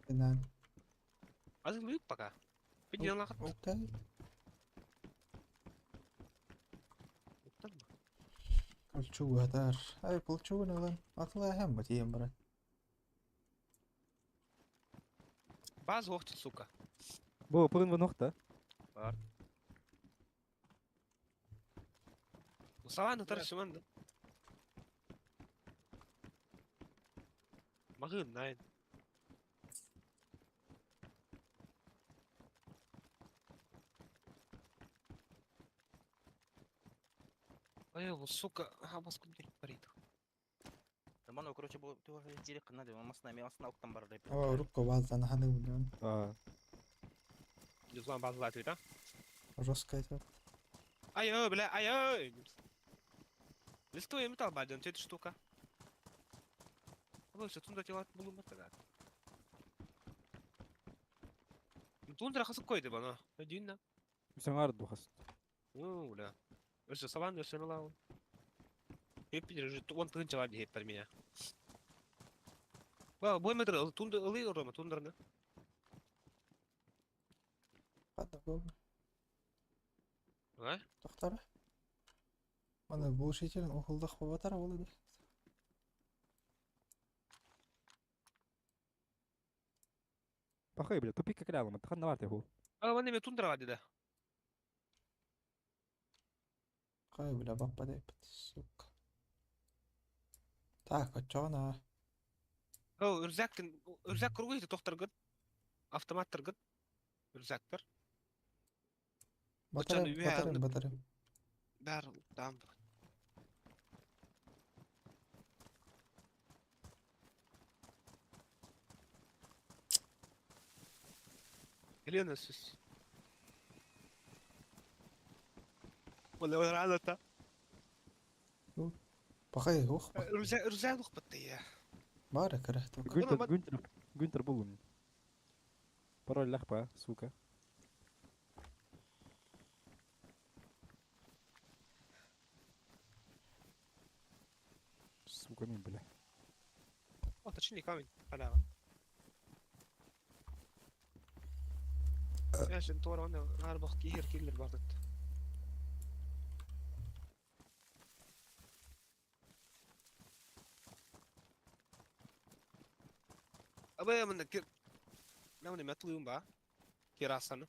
Инан. Азыр лук пока. Бидде лахат. Окей. Кольчугатар. Ай, кольчугун ылан. Атыла хэм бат ием брат. База ухты, сука. Бу пыгын бу нохта. Бар. Саванна тарсы да. Магын, найн. Ай, вот сука, а вас куда парит. Мана, короче, бу туга керек кына деп, масына мен астына октан бар деп. О, рукко баздан ханы миллион. А. Юзлан базлат да? Жестко это. Ай, ой, бля, ай, ой. Листуем металл баден, эта штука. Вот все, тундра тела булу матага. Тундра хасып койды бана. Динна. Саңар духас. Ну, бля. Өсө саван өсө лау. Хеппи же он тынча вади хеппер меня. Ва, бой метр тундра ылы рома тундраны. Хадда бол. А? Тоқтар. Мана булшителин ухулдах бабатар болду. Пахай бля, тупик как рядом, это ханна варте ху. А, вон неме тундра вади да. Кай бля баппа деп, сука. Так, очона. О, үрзак үрзак кругы тохтаргыт. Автомат таргыт. Үрзактар. Батарем, батарем, батарем. Бәр, там. Елена сүз. ولا рано-то. Пахай, ух. Үрзак үрзак ухпатты я. Бара кырахты. Гүнтер, Гүнтер, Гүнтер булун. Пароль лахпа, сука. Сука, мин, бля. О, точнее камень. Халява. Я же туар оны арбах кихер киллер бардыт. Абы мында кир Намны метлуюм ба. Кирасаны.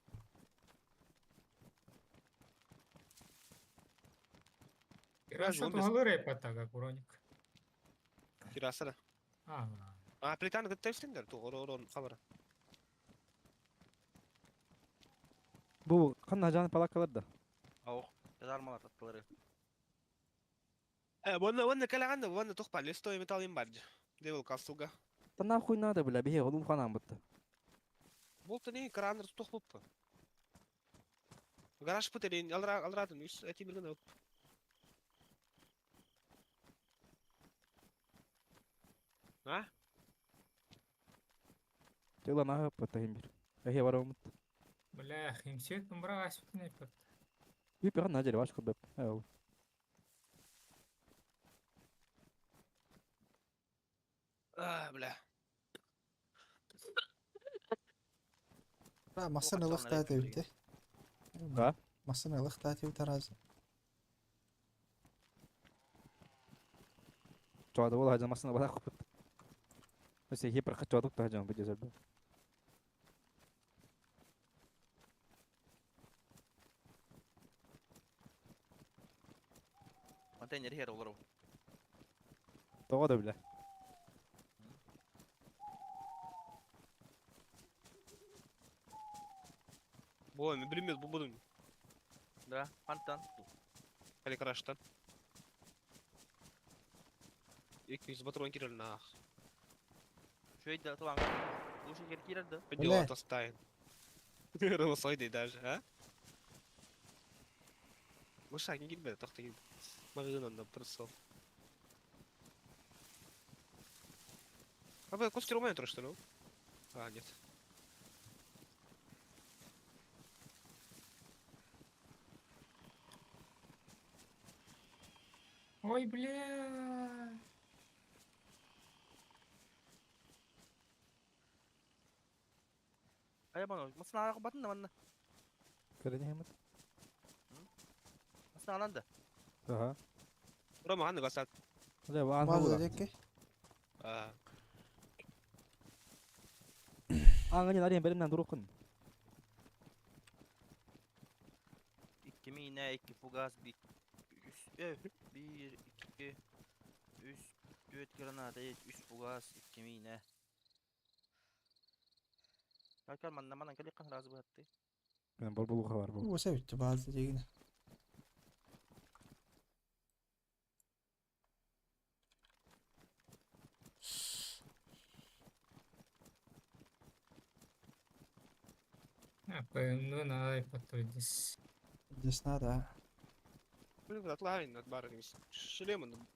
Кираса тухалыр эпатага куроник. Кирасана. А. А, плитаны гыттайсыңдар, ту орон хабара. Бу канна жан палакалар да. Аух, казармалар таттылары. Э, вон вон калаганда, вон тухпа, листой металл им бардж. Девил касуга. Да нахуй надо, бля, бихе, олум ханам бутта. Болты не кранер тухпуппа. Гараж путерин, алра алрадын, үс эти билген оп. А? Тела нахуй патахим бир. Эхе барамут. Бля, химсет нумбра асютын эпат. Үп хан нажер баш кыбып. Эу. А, бля. Ра массыына ылыахтаах эбит ээ. Да? Массыына ылыахтаах эбит араас. Чуада буола сылдьан массыына бараахпыт. Өссө хипер хаччаатык да сылдьан бу дьэсэрбэ. Контейнер иһэр олору. Тоҕо да билэ. Бу мен билмет бу будун. Да, хантан. Каликраштан. 200 патрон кирел нах. Үчүгэй да тылаҥ. Лучше кир киирэр да. Дела тастайн. Рылысойдый даже, а? Мыша не килбе, тохта килбе. Магазин онно прицел. А вы костер у меня что ли? А, нет. Ой, бля. Хайа баны, масына батын да манна. Көрөн иһэммит. Масына алан да. Аха. Рома, ханны басат. Бля, аан База була. диэки. А, Ааҥҥа арыйан бэлэмнээн туруоххун. Икки миинэ, икки фугас, би үс, э, биир, икки, үс, түөрт граната, үс фугас, икки миинэ. Кал манна манан кэлиэххин сразу быһатты. Мен бар булуха бар бу. Уоса бүттү база дегин. А, ну, давай подтвердись. Здесь надо. а. блин, атлайн от бара шлема, ну,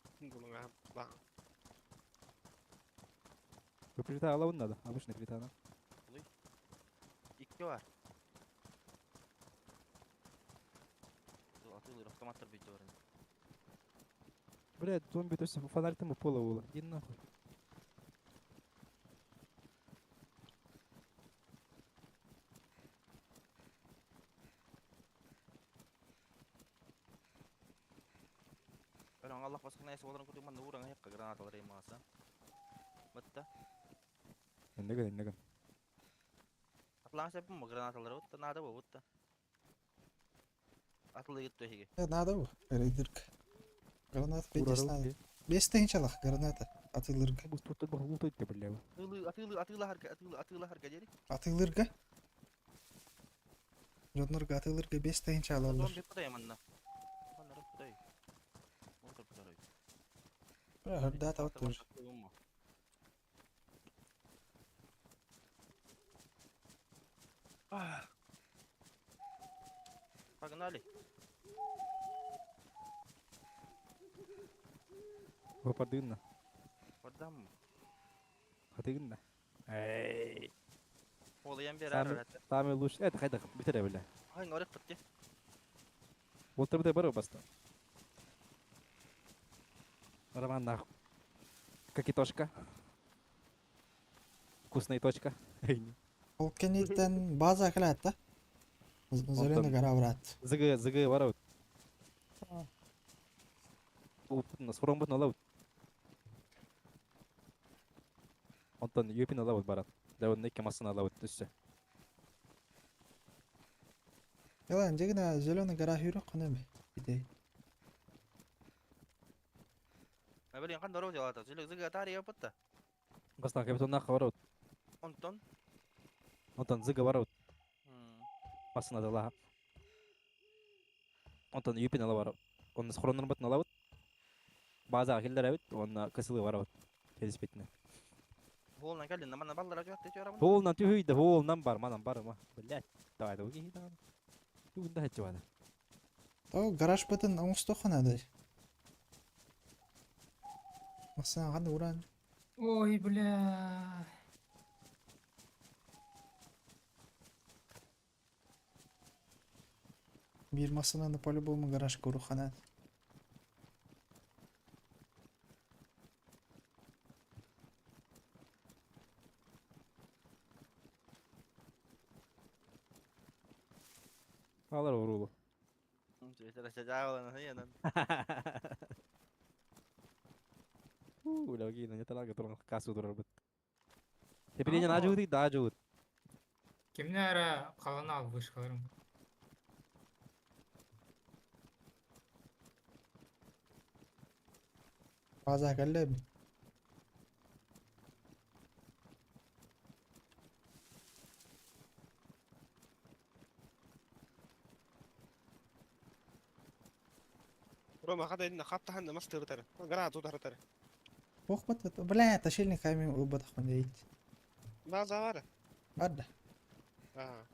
Бу плита алабын надо, обычный плита. На. Икки бар. Атылыр автоматтар бүйтө бар. Бля, зомби то есть фонарь там пола була. Иди нахуй. Өлөң Аллах баскына эси боларын курдук манна ураң хекка гранаталар эмаса. Батта. Эннеген, эннеген. Атлаң сеппин гранаталар бутта нада бу бутта. Атылы кетти хиге. Э, надо бу. Рейдерк. Гранат бес надо. Бес тыһыынчалаах граната. Атыылырга. Бу тут бу лутойт бля. Атылы атылы атылы харка атылы атылы харка дери. Атыылырга. Дьоннорго атыылырга 5 тыһыынча алаллар. Зомби кудай манна. Манна кудай. Монтор кудай. Бля, хөрдә тавыт Погнали. Попадынна. Подам. Хатыгынна. Эй. Олыян бер Самый, ар. самый лучший. Это хайда битер бля. Ай, ngорек битти. Вот битер бар баста. Роман нахуй. Какитошка. Вкусная точка. Эй. Ол кенеттен база кылат да. Зеленый гора брат. Зг, зг бар. Сорон бутун алабыт. Онтон юпин алабыт барат. Да он неке массаны алабыт өссө. Яла жегина зеленый гора хүрө көнөмө. Идей. Мен кандай рол жалата. Зелек зыга тария бутта. Бастан капитон нахы барабыт. Онтон. Онтон зг барабыт. Массаны алаха. Онтон юпин ала барабыт. Онны схороннор бутун алабыт. Базага келдеребит, онна кысылы барабыт. Келиспетине. Холнан келдин, манна баллар жакты чарабын. Холнан түһүйдө, холнан бар, манан бар ма. Блять, давай да уги да. Тугунда хачы бада. То гараж бытын оңусту ханады. Масына кандай уран. Ой, бля. Бир масынаны по-любому гараж көрү ханады. Алар уруулу. Логина, не талага туран кассу турарбыт. Теперь не да жуут. Кимне ара қалана ал вышкаларым. База кэллэби. Рома хада инна хаптахан мастыр тары. Гранату тары тары. Ох бат бля, ташильник хайми убатах дейт. База бар. Барда. Аа.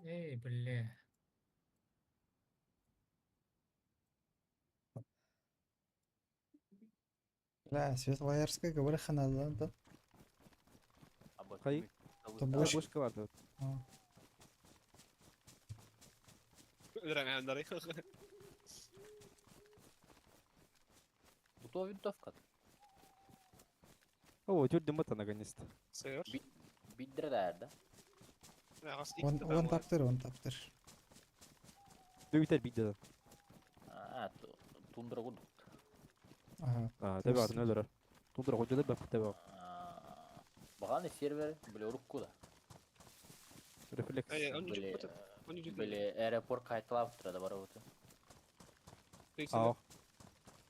Эй, бля. Бля, Светлоярская говори ханада да. Кай? То бошка. Бошка бар. Драгандары. Бутова винтовка. О, тюрдем бата наконец-то. Сэр. Биддер да. Он он таптыр, он таптыр. Дөгүтер бидде. А, тундра курдук. Ага. А, тебе атын өлөрөр. Тундра кожолор бак тебе. Баганы сервер, бля, рукку да. Рефлекс. Бля, аэропорт кайталап турады бар вот. Аа.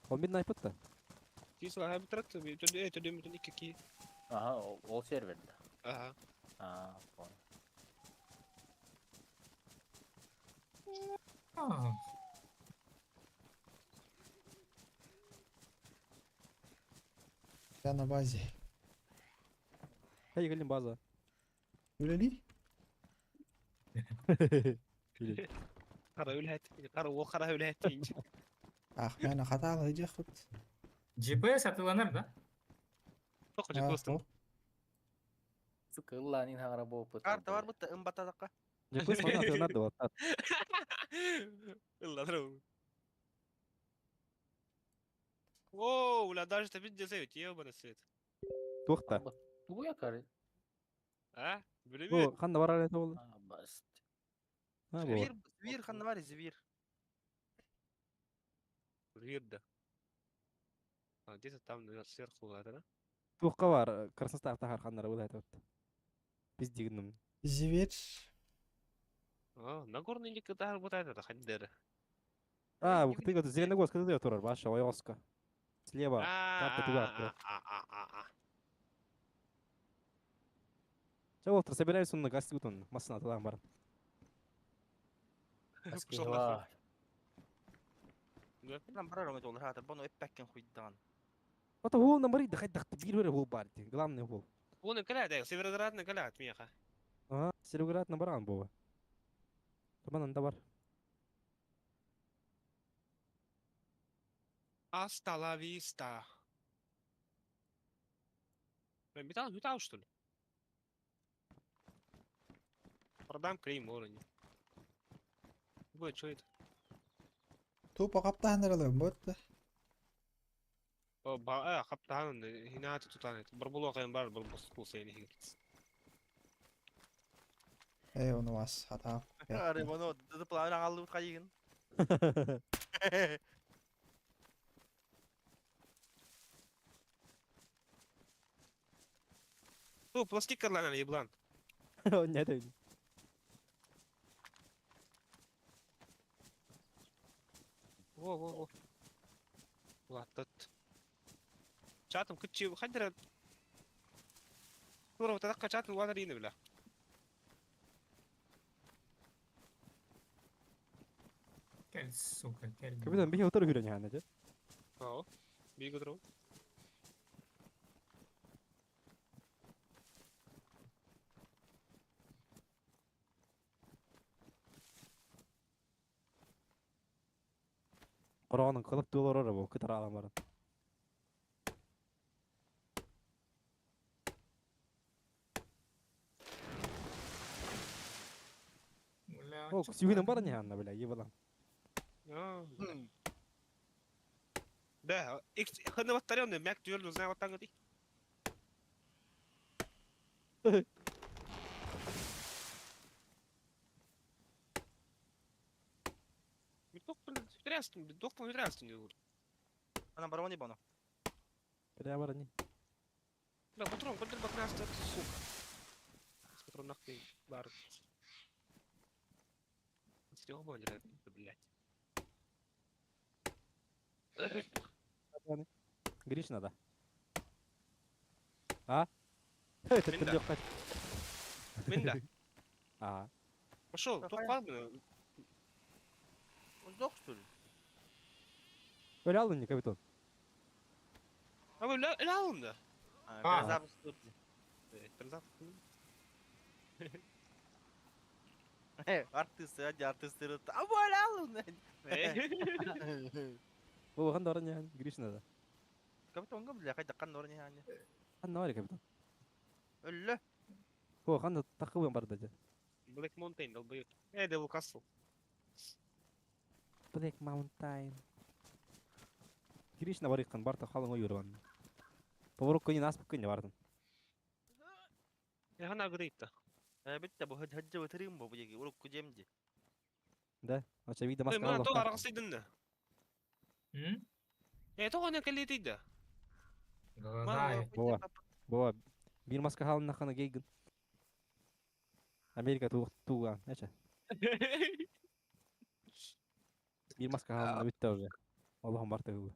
Он бит найпытта. Тисла хабитрат төдө төдө мүтүн икки ки. Ага, ол сервер да. Ага. А, понял. А, Я на базе. Хей, келин база. Үлели? Кара үлһәт, кара ол кара үлһәт инчи. Ах, мен хаталы жахыт. GPS атыланар да? Тоқ жекостым. Сука, ылланин хаңара болуп. Карта бар бутта ым батадакка. GPS мана атыланар да бат. Ылланыр. О, уля даже ты видел свет, ебаный свет. Туохта. Туя кары. А? Бу Билеби. ханда бар эле болду. Бас. А, бу. Звир, звир ханна бар, звир. Звир да. А, где-то там наверное, сверху, да? Туохка бар, Красностав тахар ханнара бул айтып. Биз дигиним. Зверь. А, Нагорный никогда работает, это хандеры. А, бу кытыга Зеленогорск кытыга турар, баша ойоска. Слева. Карта туга. Ча олтыр собираюсь он на гасти гутон, массына тадан бар. Аскева. Нам барар оңой доллар хатыр, бону эппәккен хуйдан. Ата хол на мари дахай дахты бир бере хол бар ди. Главный хол. Оны каля, да, Североградный каля от меха. А, Североград на баран бова. Таман анда бар. Аста ла виста. Металл, металл, что ли? Продам клеймор они. Будет, что это? Тупо каптаныралы бот. О, ба, хаптан, хинати тутанет. Барбуло кайын бар, бар баскул сени. Эй, он у вас хата. Ары бону ды план алып кайыгын. Ну, пластик карлана, еблан. Не это. Во, во, во. Ладно. Чатым кытчы хандера. Тура вот чатым ванарины, бля. Кел, сука, кел. Капитан бихи отыр хүрен яны же. Ау. Бигу дро. Короғының кылып доллар бу, кытар алам бар. О, сүүнэн баран яһанна бля, ебалан. Да, ханы ваттарённый, мяк түөрл узнай ваттаңы ди. Доктор трястун диgur. Ана барони боно. Бля барани. Да, патрон, кодер бакнаста, сука. Патрон нахуй бар. Серега, блядь. Гриш надо. А? Это Минда. Минда. А. Пошел, только Сдох, что ли? Öyle aldın капитан. А вы öyle aldın da. А, перезапуск тут. Перезапуск. Артисты, ади артисты. А böyle aldın. Бу хан доран яхан Гриш надо. Капитан гам бля, хайда кан доран яхан. Хан навари капитан. Өллө. Бу хан тақыбын бар да. Black Mountain долбоёб. Devil Castle. Black Mountain. Гриш на барыккан барта халың ойырган. Поворот көне нас көне бардым. Я хана грейта. Битте бу хаджа өтөрүм бу буеги урук кужемди. Да, ача вида Ой, маска мына алып. тоға арғысыйдын да. М? Тоға не кәлетейді. Голодаю. Боа. Боа. Бир маска халын хана гейгин. Америка туган, ача. Бир маска халын битте уже. Аллахым барта гы.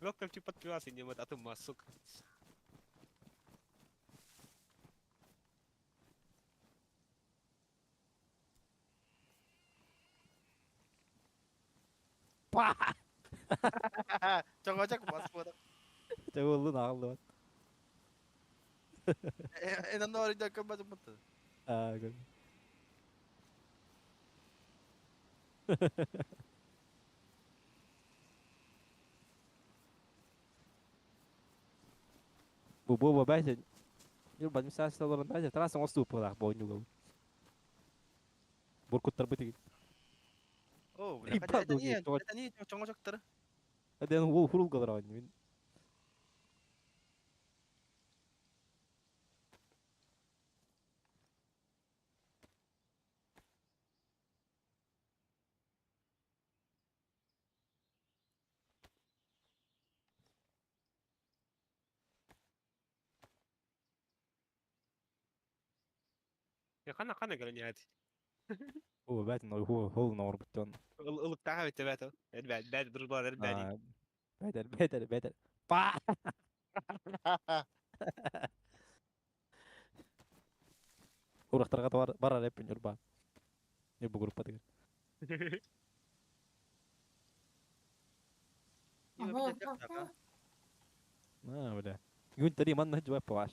Welcome to подпивасы, не вот атым сука. Па! Чоңочок басып. Чагылды нагылды. Энен орыйда көмөт мутты. А, гөр. Бу бу бәйсе. Юр бад мисал салорын бәйсе трасса оступ була бу ойнуга. Буркуттар битиг. О, бля, Ибать, это не, дуги, то- это не чоңочоктор. Аден вол хурул галаран мин. Я хана хана галанят. Бу бәйтен хул хул нор бутон. Ылык тага бит бәт. Бәт бәт дружбалар бәт. Бәдер бәдер бәдер. Па! Урахтарга бар барар эпин юрба. Юрба группа деген. А, бля. Гүнтери манна жуап паваш.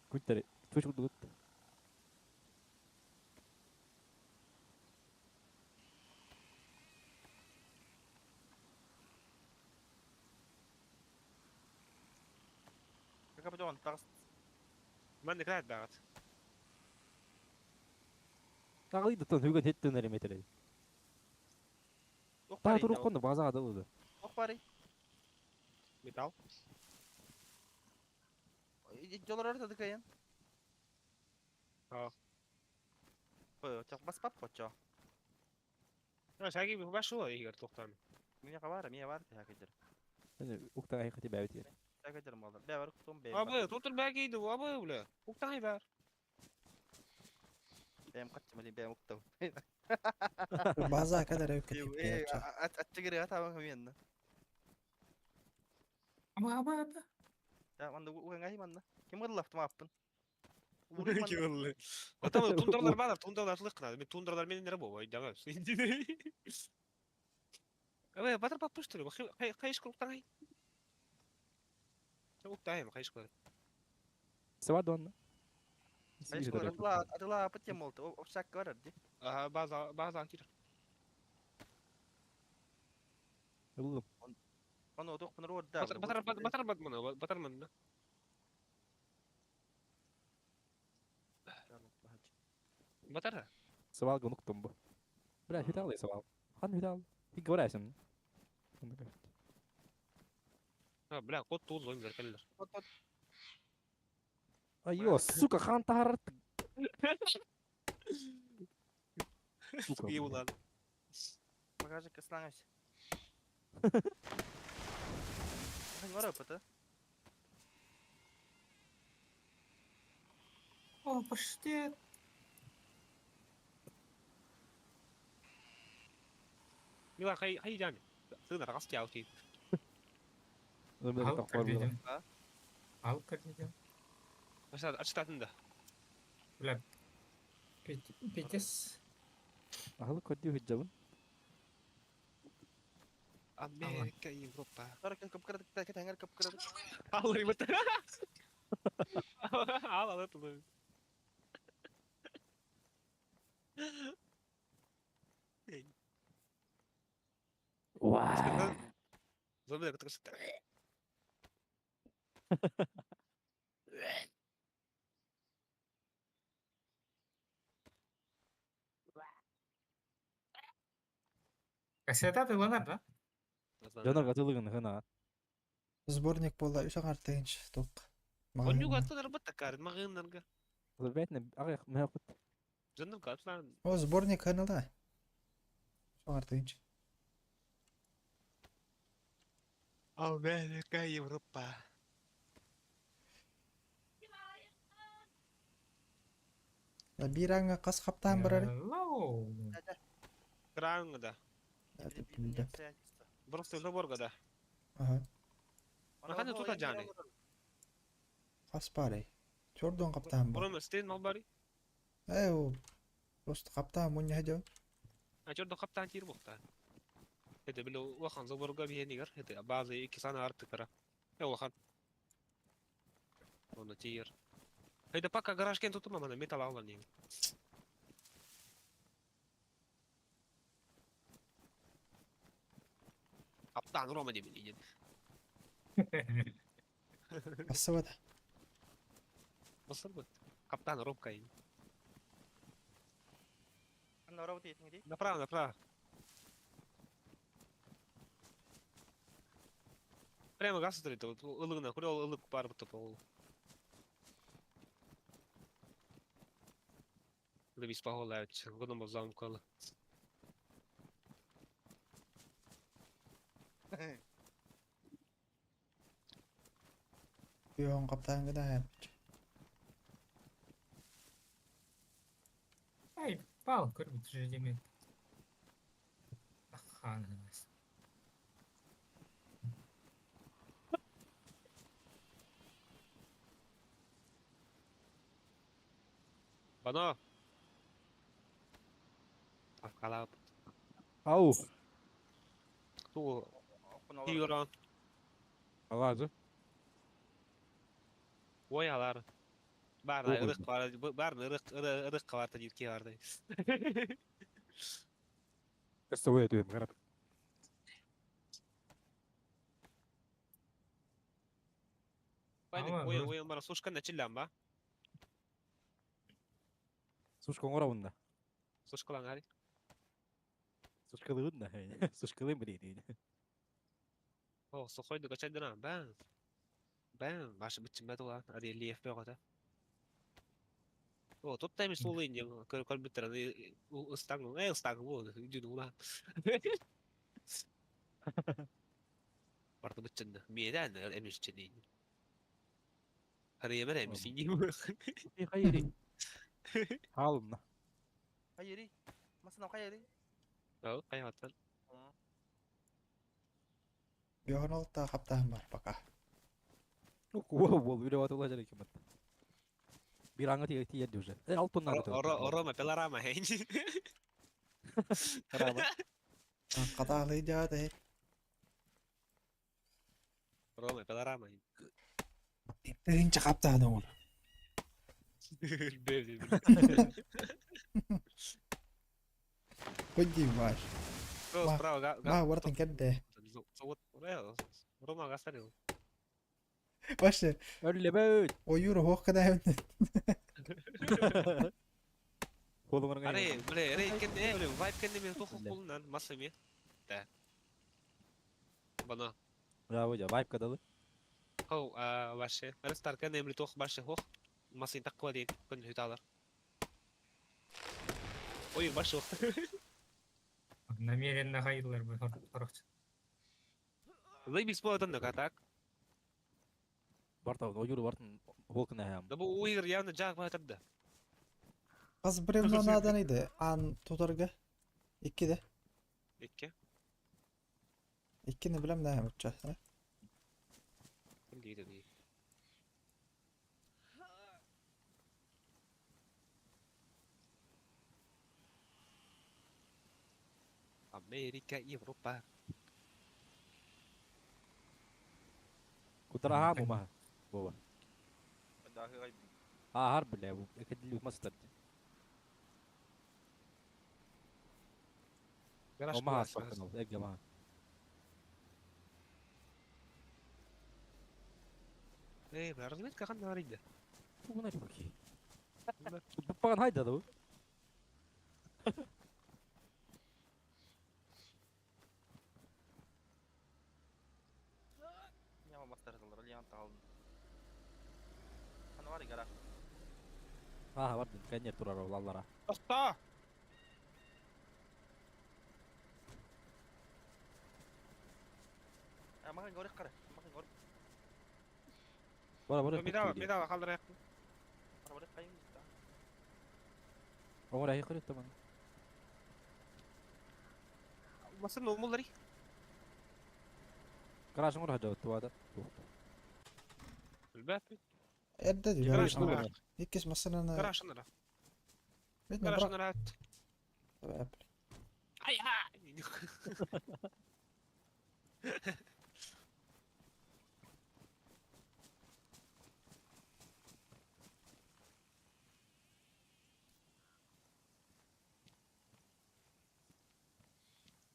Гүнтери. Туш гут. Капитан, тагыс. Манна калат багат. Тагы тон хүгөн хеттен элеметер. Та турук конду базага дылды. Ох барый. Металл. Жолор орта кайын. А. Ой, чак баспап кочо. А, шаги башло игр тоқтан. Меня кабар, меня бар, хакедер. Укта айхати бәбит. Хакедер малдар. Бә бар кутум бә. Абы, тотыр бәгейді, абы, бля. Уктан бар. Бәм катчы мали бәм уктау. База kadar ev ketip Атчыгыры атабың мен. Аба, аба, аба. Я манда уган манда. Ким гырлафты маппын? Ким Атам тундралар бар, тундралар лыкна. Мен тундралар менен нere бу, ойдага. Абы, батыр папыш что ли? Кайш кулктан ай. Уктайм, кайш кулар. Савадон. Атыла, атыла пытем болду. Овсак бар ди. Ага, база, база кир. Улым. Аны отук пыныр орда. Батыр батыр батыр батманы, батыр маны. Батыр. Сывал гынуктум бу. Бля, хитал сывал. Хан хитал. И говорясим. Бля, кот туул зон беркеллер. Айо, сука, хан тахарар. Сука. Сука, Покажи кыслаңыз. Бар опыты. О, паштет. Мила хай хай жами. Сына рас тяу ти. Ал кардидем. Ал кардидем. Аша ачтатын да. Бля. Петес. Ахылы көдді хүджабын. Америка, Европа. Кып кырдык. Ал ребята. Ал ал тулы. Уа. Зомби кытырышты. Кассета тыланар, да? Жанар катылыгын хына. Сборник буолла үс аҥар тыһыынча туох. Оннук аттан арбат такар, магыннарга. Бәтне агай мә кут. Жанным катсан. О, сборник ханыла. Үс аҥар тыһыынча. Америка, Европа. Биир аҥа хас хаптаан барар. Лоу. Краңда. Просто заборга да. Ага. Маханы тута жаны. Хас барай. Чордон хаптаан бар. Бұрын стен мал бари. Э, о. Просто хаптаан мунья хадё. А чордон хаптаан тир бухта. Это биле улахан заборга биенигер. Это база iki сана артыкара. Э улахан. Оны тир. Это пока гараж кен тутума мана металл алан нем. Хаптаан Рома демен иден. Бассыбата. Басыр бут. Каптан Ромка ин. Направо. Направо, направо. Прямо газ смотрите, вот ылыгына, курел ылык бар бут ол. Левис паголають, воно замкали. Үйөн хаптаан гына. Ай, пал, көрбүт же демен. Ахан. Бано. Афкалап. Ау. Ту. Тигран. Алазы. Ой алар. Бар ырык бар, бар ырык ырык бар та дитке бар. Кысты ой дүйм карап. Байны ой ой бара сушка начиллан ба. Сушка оңора бунда. Сушкалан хари. Сушкалыгын да. Сушкалым билейди. О, сухой дыгачайдына. Бам. Бам, башы битчим бәт ула. Ари лиеф бөгөтө. О, тут тайми сулы инде компьютер ыстаң, э ыстаң бу, жүн ула. Барды битчинде. Миеден эмисчини. Хари емер эмисини. Хайри. Халымна. Хайри. Масына хайри. О, кайгаттан. Үйөн алта хаптаан бар пока. Во, бол, үйрөп атыла жарык экен. Бир аңа тиге тиерди уже. Э, алтын нары. Рома, пилорама, хей. Рама. Катаалы жааты. Рома, пилорама. Тыһыынча хаптаан оҥор. Ходи баш. Справа, Ма, бартын кәдде. Рома гасарил. Башы. Өлле бөт. Ойур хоқ када. Колуңар Арай, бля, эрэй кэннэ, бля, вайп кэннэ мен туох кулунан мас эми. Да. Бана. Браво, я вайп кадалы. Хау, а, ваше. Арыстар кэннэ бля туох баршы хох. Масын такква дейт, күн хүталар. Ой, баршы хох. Намеренно хайдылар бу хорохчу. Заебись болотон да, так? Барта, ойуру бартын холкына хам. Да бу уйгыр явно жаак баатырды. Қаз бревно иди. Ан тутарга. Икки де. Икки. Иккини билем да уча. Ким дейді дей. Америка, Европа. Кутара хаму ма. Бова. Да, гай. А, хар бля, кадилю мастер. Гараж Омаха кулас. сокканал, эгге маха. Эй, бля, разметка қандай бар еді? Уна рибаки. Баппаган хайда да. Яма бастырдылар, Лиан талын. Аны бар гараж. А, бардын, конер турар олалара. Тоқта! А, маған горек қара. Маған горек. Бара бара. Медала, медала қалдырайық. Бара горек қайым да. Оңор ахи кырыт таман. Масын омулары. Гараж оңор хаджа туада. Білбәп. Эрде ди. Гараж нара. Иккис масынаны. Гараж нара. Битме Гараж бирок. нара. Ай, ай!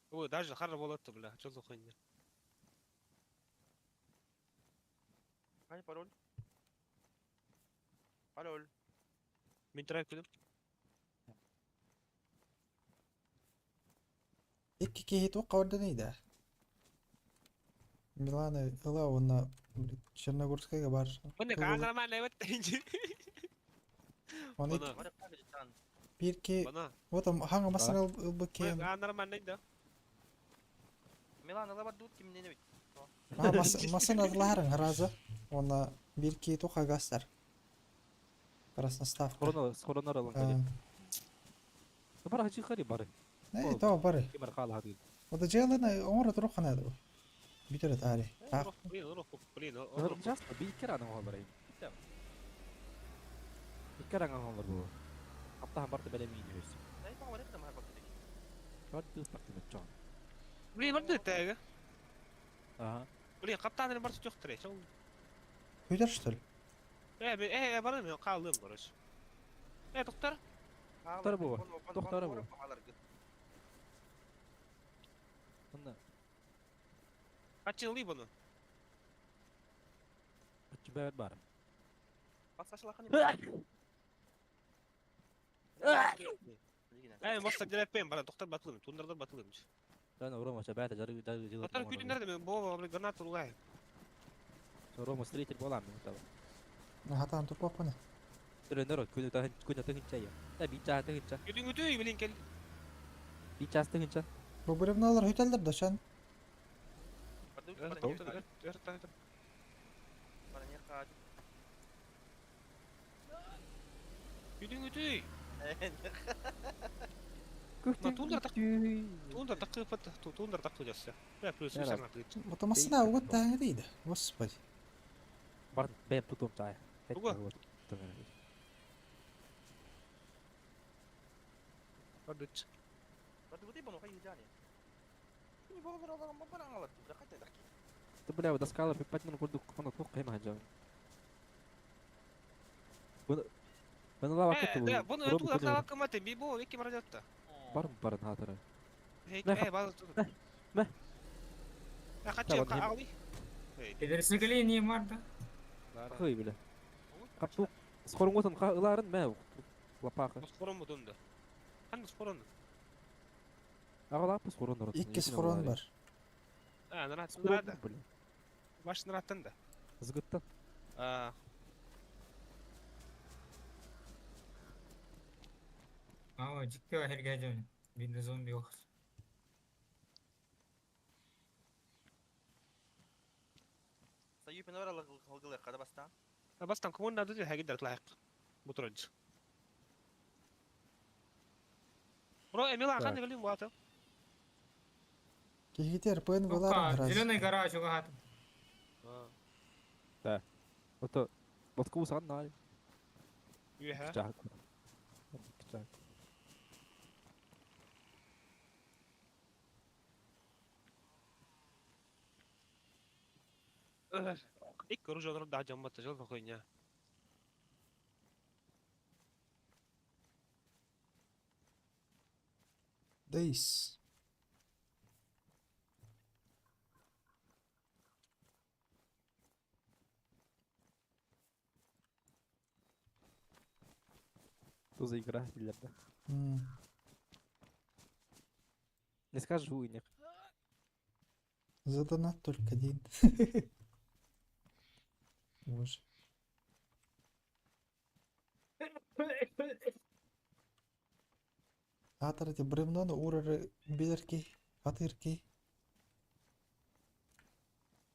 Ой, даже хара болады, бля, что за хуйня? Қай пароль? Пароль. Мен трайп күдім. Икки кихи туққа ордан иди. Милана ыла онна Черногорскайга бар. Міне, а нормально, evet. Оны Бана. Горек қай жан. бир ки Бана. вот хаңа масына ылбы кен. А нормально, да. Милан ала дуут ким нене бит. А масын адларын разы. Онна бир ки туққа гастар. Красноставка. Скоро скоро алан кали. Бара хачи хари бары. Не, то бары. Кимар хал хады. Ода жалына оңора турук хана ду. Битерет ари. Так. Блин, рух, блин, Рух. Just би керана холар. Иккаран холар бу. Аптахан барты беле мини өс. Дай па горек да мага бак. Барды барты мечон. Блин, барды тәгі. Ага. Блин, қаптан барды жоқ тірей. Сол. Көйдер что ли? Э, мен, э, бары мен қалдым, короче. Э, тоқтар. Тоқтар бу. Тоқтар бу. Онна. Қачын ли бұны? Ачы бәр бар. Басашылахан. Э, мостар делеппен бара, тоқтар батылым, тундардар батылым. Дан Рома чабата жары жары жылы. Тоқтар күдін нәрде мен бо, блин, граната улай. Рома строитель болам мен таба. Хатан турпап қана. Түрендер күнү тахын күнү тахын чай. Та би ча тахын ча. Күдін күді, блин, кел. Би час тахын ча. Бу бревнолар хөтелдер да шан. Күдін күді. Ма тундра так тундра так пат тундра так жаса. Бля, плюс сана кыт. Вот масына угот таңы дейді. Господи. Бар бәп тутум чай. Туга. Бардыч. Бля, доскала пипатин курду кона тук кайма жа. Буну Буну лава кытты. Да, буну ту лава кыматы би бо эки баратта. Бар бар хатыра. Э, бар. Мә. Качы агли. Эдерсикали не марда. Хый бля. Капту скорун отын ыларын мә лапаха. Скорун мутунда. Ханна схорон? Аҕалааппыс хорон оротун. Иккис хорон бар. А, нарат, нарада. Баш нараттан да. Зыгыттан. А. Аа, жикке хэргэ жон. Бинде зомби yok. Союз пенора лгылы када бастан. Бастан кому надо дии хагидер тлайк. Бутурج. Бро, Эмила, Так. қандай білейін болады? Кихитер ПН валаран Опа, раз. зеленый гараж угат. Да. Ото Батку сан най. Үйе. Чак. Чак. Икки оружие да жамматта жол хуйня. Дейс. Что за игра, билярда? М. Не скажу и нет. За донат только один. Боже. Атар эти бревноны урары билерки, атырки.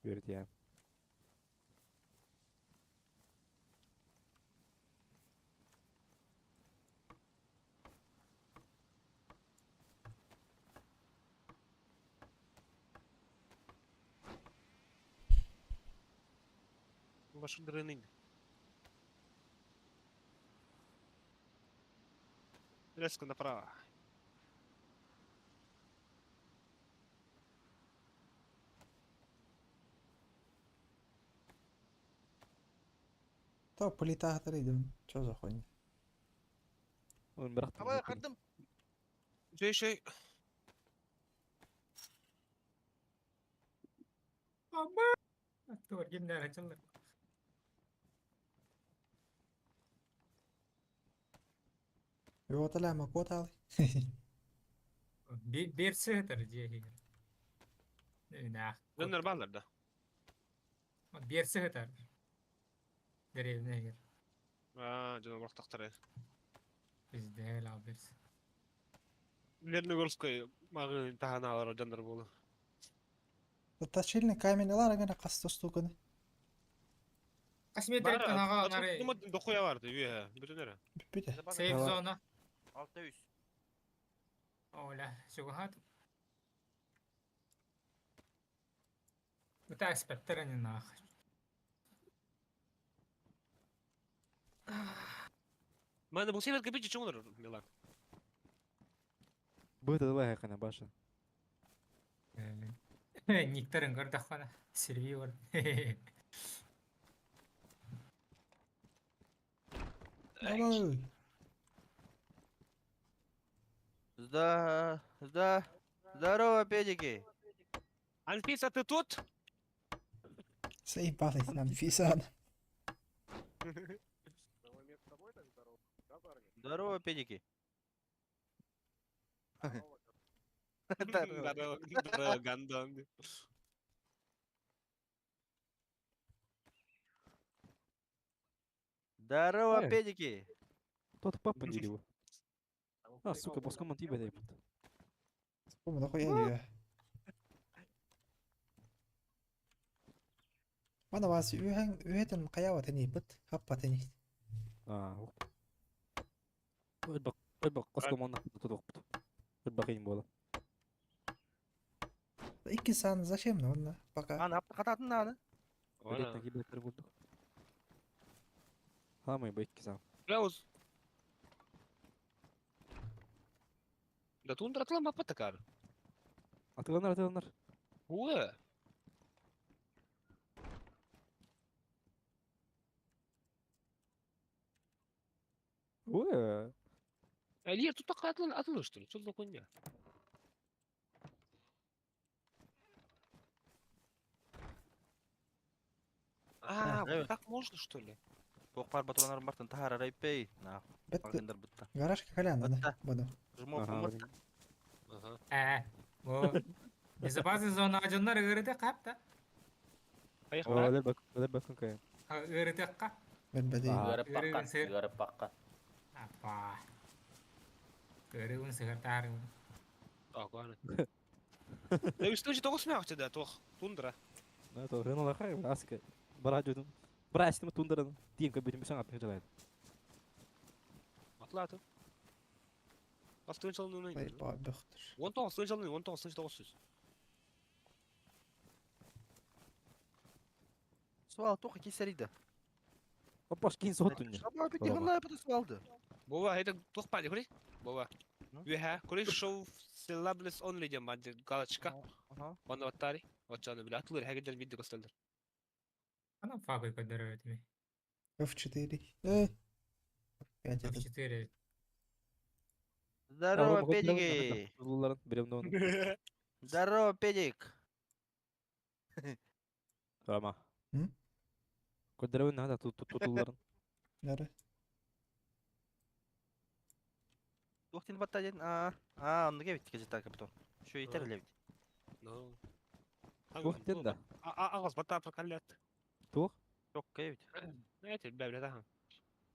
Говорит я. Башын дырынын. Резко направо. То плита атар идем. Чё за хуйня? Он брат. Абай кырдым. Жей шей. Ама. Тур гимнер ачылды. Его таляма коталы. Bir сытыр же. На. Дönner баллар да. Bir сытыр. Деревне егер. А, жана бактактары. Bizde la bir. Леногорской магы таханалар жандар болу. Точильный камень лара гана кастостуганы. Кашмир ага нары. Дохуя барды, үйе, бүтүнөрө. Бүпүтэ. Сейф зона. 600. Оля, чугат. Ута эксперттер не нах. Мана бул себетке бичи чоңдор, Милан. Будет это қана баша. Никтерин көрдөххана. Сервивор. Давай. Да, да. Здорово, педики. Анфиса, ты тут? Заебалась Анфиса. Здорово, педики. Здорово, здорово, гандон. Здорово, Э. педики. Тот папа не его. А, сука, боском он тебя дает. Кому нахуя я? Мана вас үйһэн үйэтин каява тэнийбит, хаппа тэнийт. А, Ой, бак, ой, бак, боском он тут опыт. Ой, бак, было. Икки сан зачем онна пока. Аны кататын аны. Билет такие билеттер курдук. Хамай бекки сам. Бляуз. Да тундра атлама патакар. Атыланар, атыланар. Уэ. Ой, Әлия тут така атлан атлы что ли? Что за хуйня? А, вот так можно, что ли? Туох баар патроннарын бартын таһаарар айпей. На. Бет Багындар бытта. гаражка коляна, да? Бытта. Буду. Жмов Ага, умытта. Ага. Бу безопасный зона дьоннор ыарытык хапта. Поехали. Өлөр бак, өлөр бакын кайын. Ыарытыкка. Бет беди. Ыарыгын сыр. Апа. Ыарыгын сыгартаар. Так, ладно. Да үстүн тоғыз мягче да, тох. Тундра. На то рына лахай, аска. Бара жудум. Бара астым тундраны. Тием көбүтүм бисен атын жалайд. Атлаты. Астын жалын Ой, бахтыр. 19 жалын, 19 900. Суал тоқ кесериді. Опаш кин сотун. Шаба бит гылай бит суалды. Бова, это тох пали, кури? Бова. Юха, кури show syllables only дем бан галочка. Ага. Оны ваттари. Отчаны бля, атлыр хәгәдән видео көстәлдер. Ана фабрика көдөрөр этими. F4. F5 этот. F4. Здорово, педики. Тузларын берем оны. Здорово, педик. Ама. М? Көдөрөбүн хада тутуларын. Нары. Туох батта ден. А, а, онны кебит кежет капитан. Şu yeter эле бит. Ну. Туох ден да. Агаз бата прокалят. Туох? Жок кебит. Знаете, бля, бля, да.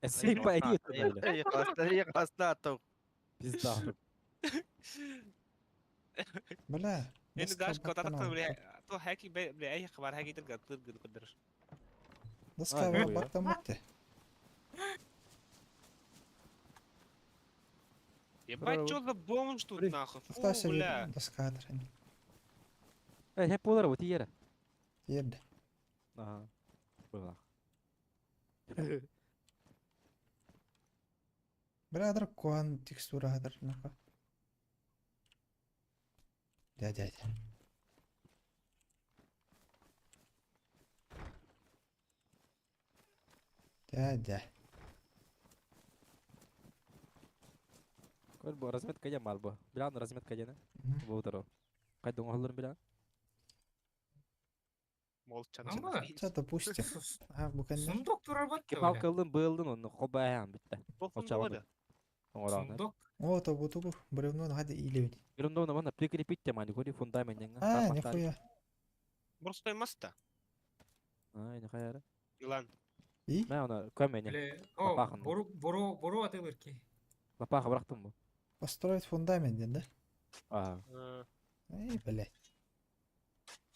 Эсей па эти Эй, хаста, эй, хаста тоқ. Пизда. Бля. Енді доска гаш котатак баттан бля, то хаки бля, ай хабар хаки тырга тыргын кыдыр. Доска А, баттан бутты. Ебать, что за бомж тут нахуй? Фу, Остался бля. доска Э, хеп болар вот иере. Ерді. Ага. Была. Бля, адыр куан текстура адыр нахуй. Дядя, дядя. Дядя. Көр бу разметка ден бар бу. Билан разметка ден. Мгм. Бу тарау. Кайда оңолорун билан. Молчан. Ама. Ча, допустим. А, бу кәнне. Сундук турар батты. Кепал кылдын быылдын оны хобаян битте. Тоқсын Оңорон. Сундук. О, то бу тугу. Бревно хады илебит. Бирунда оны мана прикрепить те мани гори фундамент неңа. А, нихуя. Простой моста. Ай, нихуя. Илан. И? Мә оны көмөне. Биле. О, Лапахын. бору бору бору атылыр ки. Лапаха бырактым бу. Построить фундамент, ден, да? А. Эй, блядь.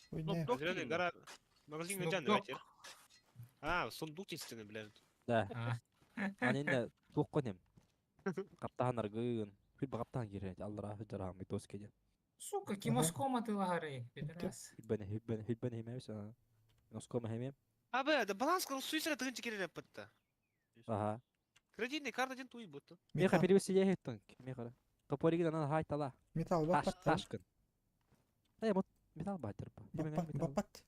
Хуйня. Сундук Зеленый деймін. гора. Магазин Сундук. жан давайте. А, сундук естественно, блядь. Да. А. Ан энде туох конем. Каптахан аргын. Хүл багаптахан кирет. Аллара хүжарам митос кеде. Сука, кимоском атылагары, пидорас. Хүлбәне хүлбәне хүлбәне хемебис. Носкома хемем. А, бля, да баланс кыл суйсара тыгынчы кереп бітті. Ага. Кредитный карта ден туй бутты. Меха Металл. перевести ехеттон. Меха. Топориги анан хайтала. Металл Таш бапат. ташкын. Э, вот металл батыр бу. Бапат, бапат.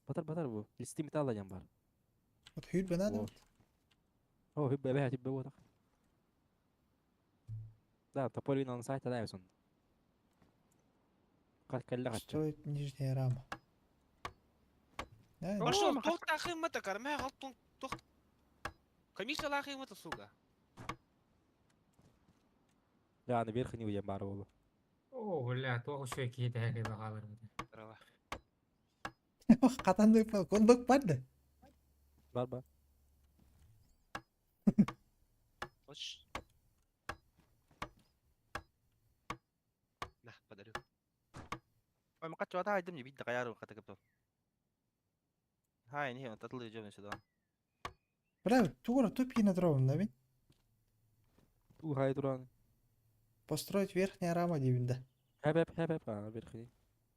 Батыр батыр бу. Листи металл ден бар. Вот хүлбә надо. О. О, хүббә бә хүббә вот. Да, топориги анан сайтала ясон. Кат келле катчы. Построить нижняя рама. Да, А что, тох тахым это карма, галтун тох. Комиссия лахым это, сука. Да, аны верхний уен бар болу. О, бля, тоқ еще кейде хәкей бағалар. Здорово. Катанды кондок бар да. Бар бар. Хочешь? На, подарю. Ой, макат чуата айдым не бит каяры ката капитан. Хай, не, татлы жөн сюда. Бля, тугура тупи на дровым, да бит? Ту хай туран. Построить верхняя рама деймін да. Хэп хэп а верхний.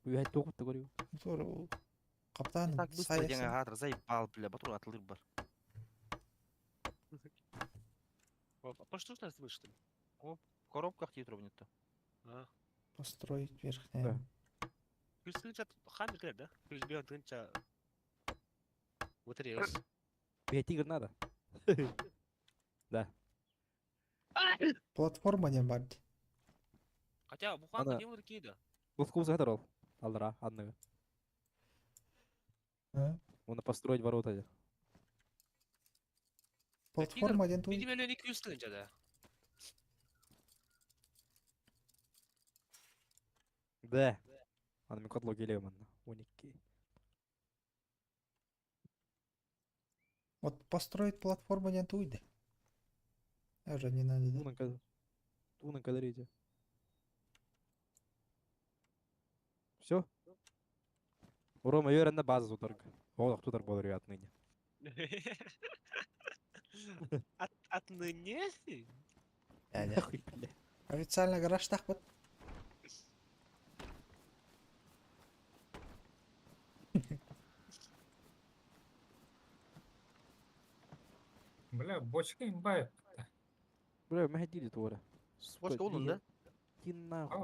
Уй тугут көрү. Тугура каптан Так быстро сай. деньги хатыр заебал, бля, батур атылыр бар. А что у нас слышно? В коробках тип трубнет-то. А. Построить верхняя. Плюс тынча хаммер кілер, да? Плюс бен тынча. Вот рельс. Бе тигр надо. Да. Платформа дем бар. Хотя буханка Ана. не такие, да. Бул куб сатар ол. Аллара, анныгы. А? Оны построить ворота. Платформа диэн тугуй? 1 миллион 200 тыһыынча да. Да. Аны мин котло келем манна. 12. Вот построить платформу диэн тугуй да? Уже не надо, да? Туунан кадыр. Туунан кадыр иди. Все? Рома үөрэннэ база тутарга. Олох тутар буолар үө отныне. От, отныне? Нахуй, бля. Официально гаражтаахпыт. Бля, бочка имба. Бля, мэһэдиир туора. Бочка улун да? Иди нахуй.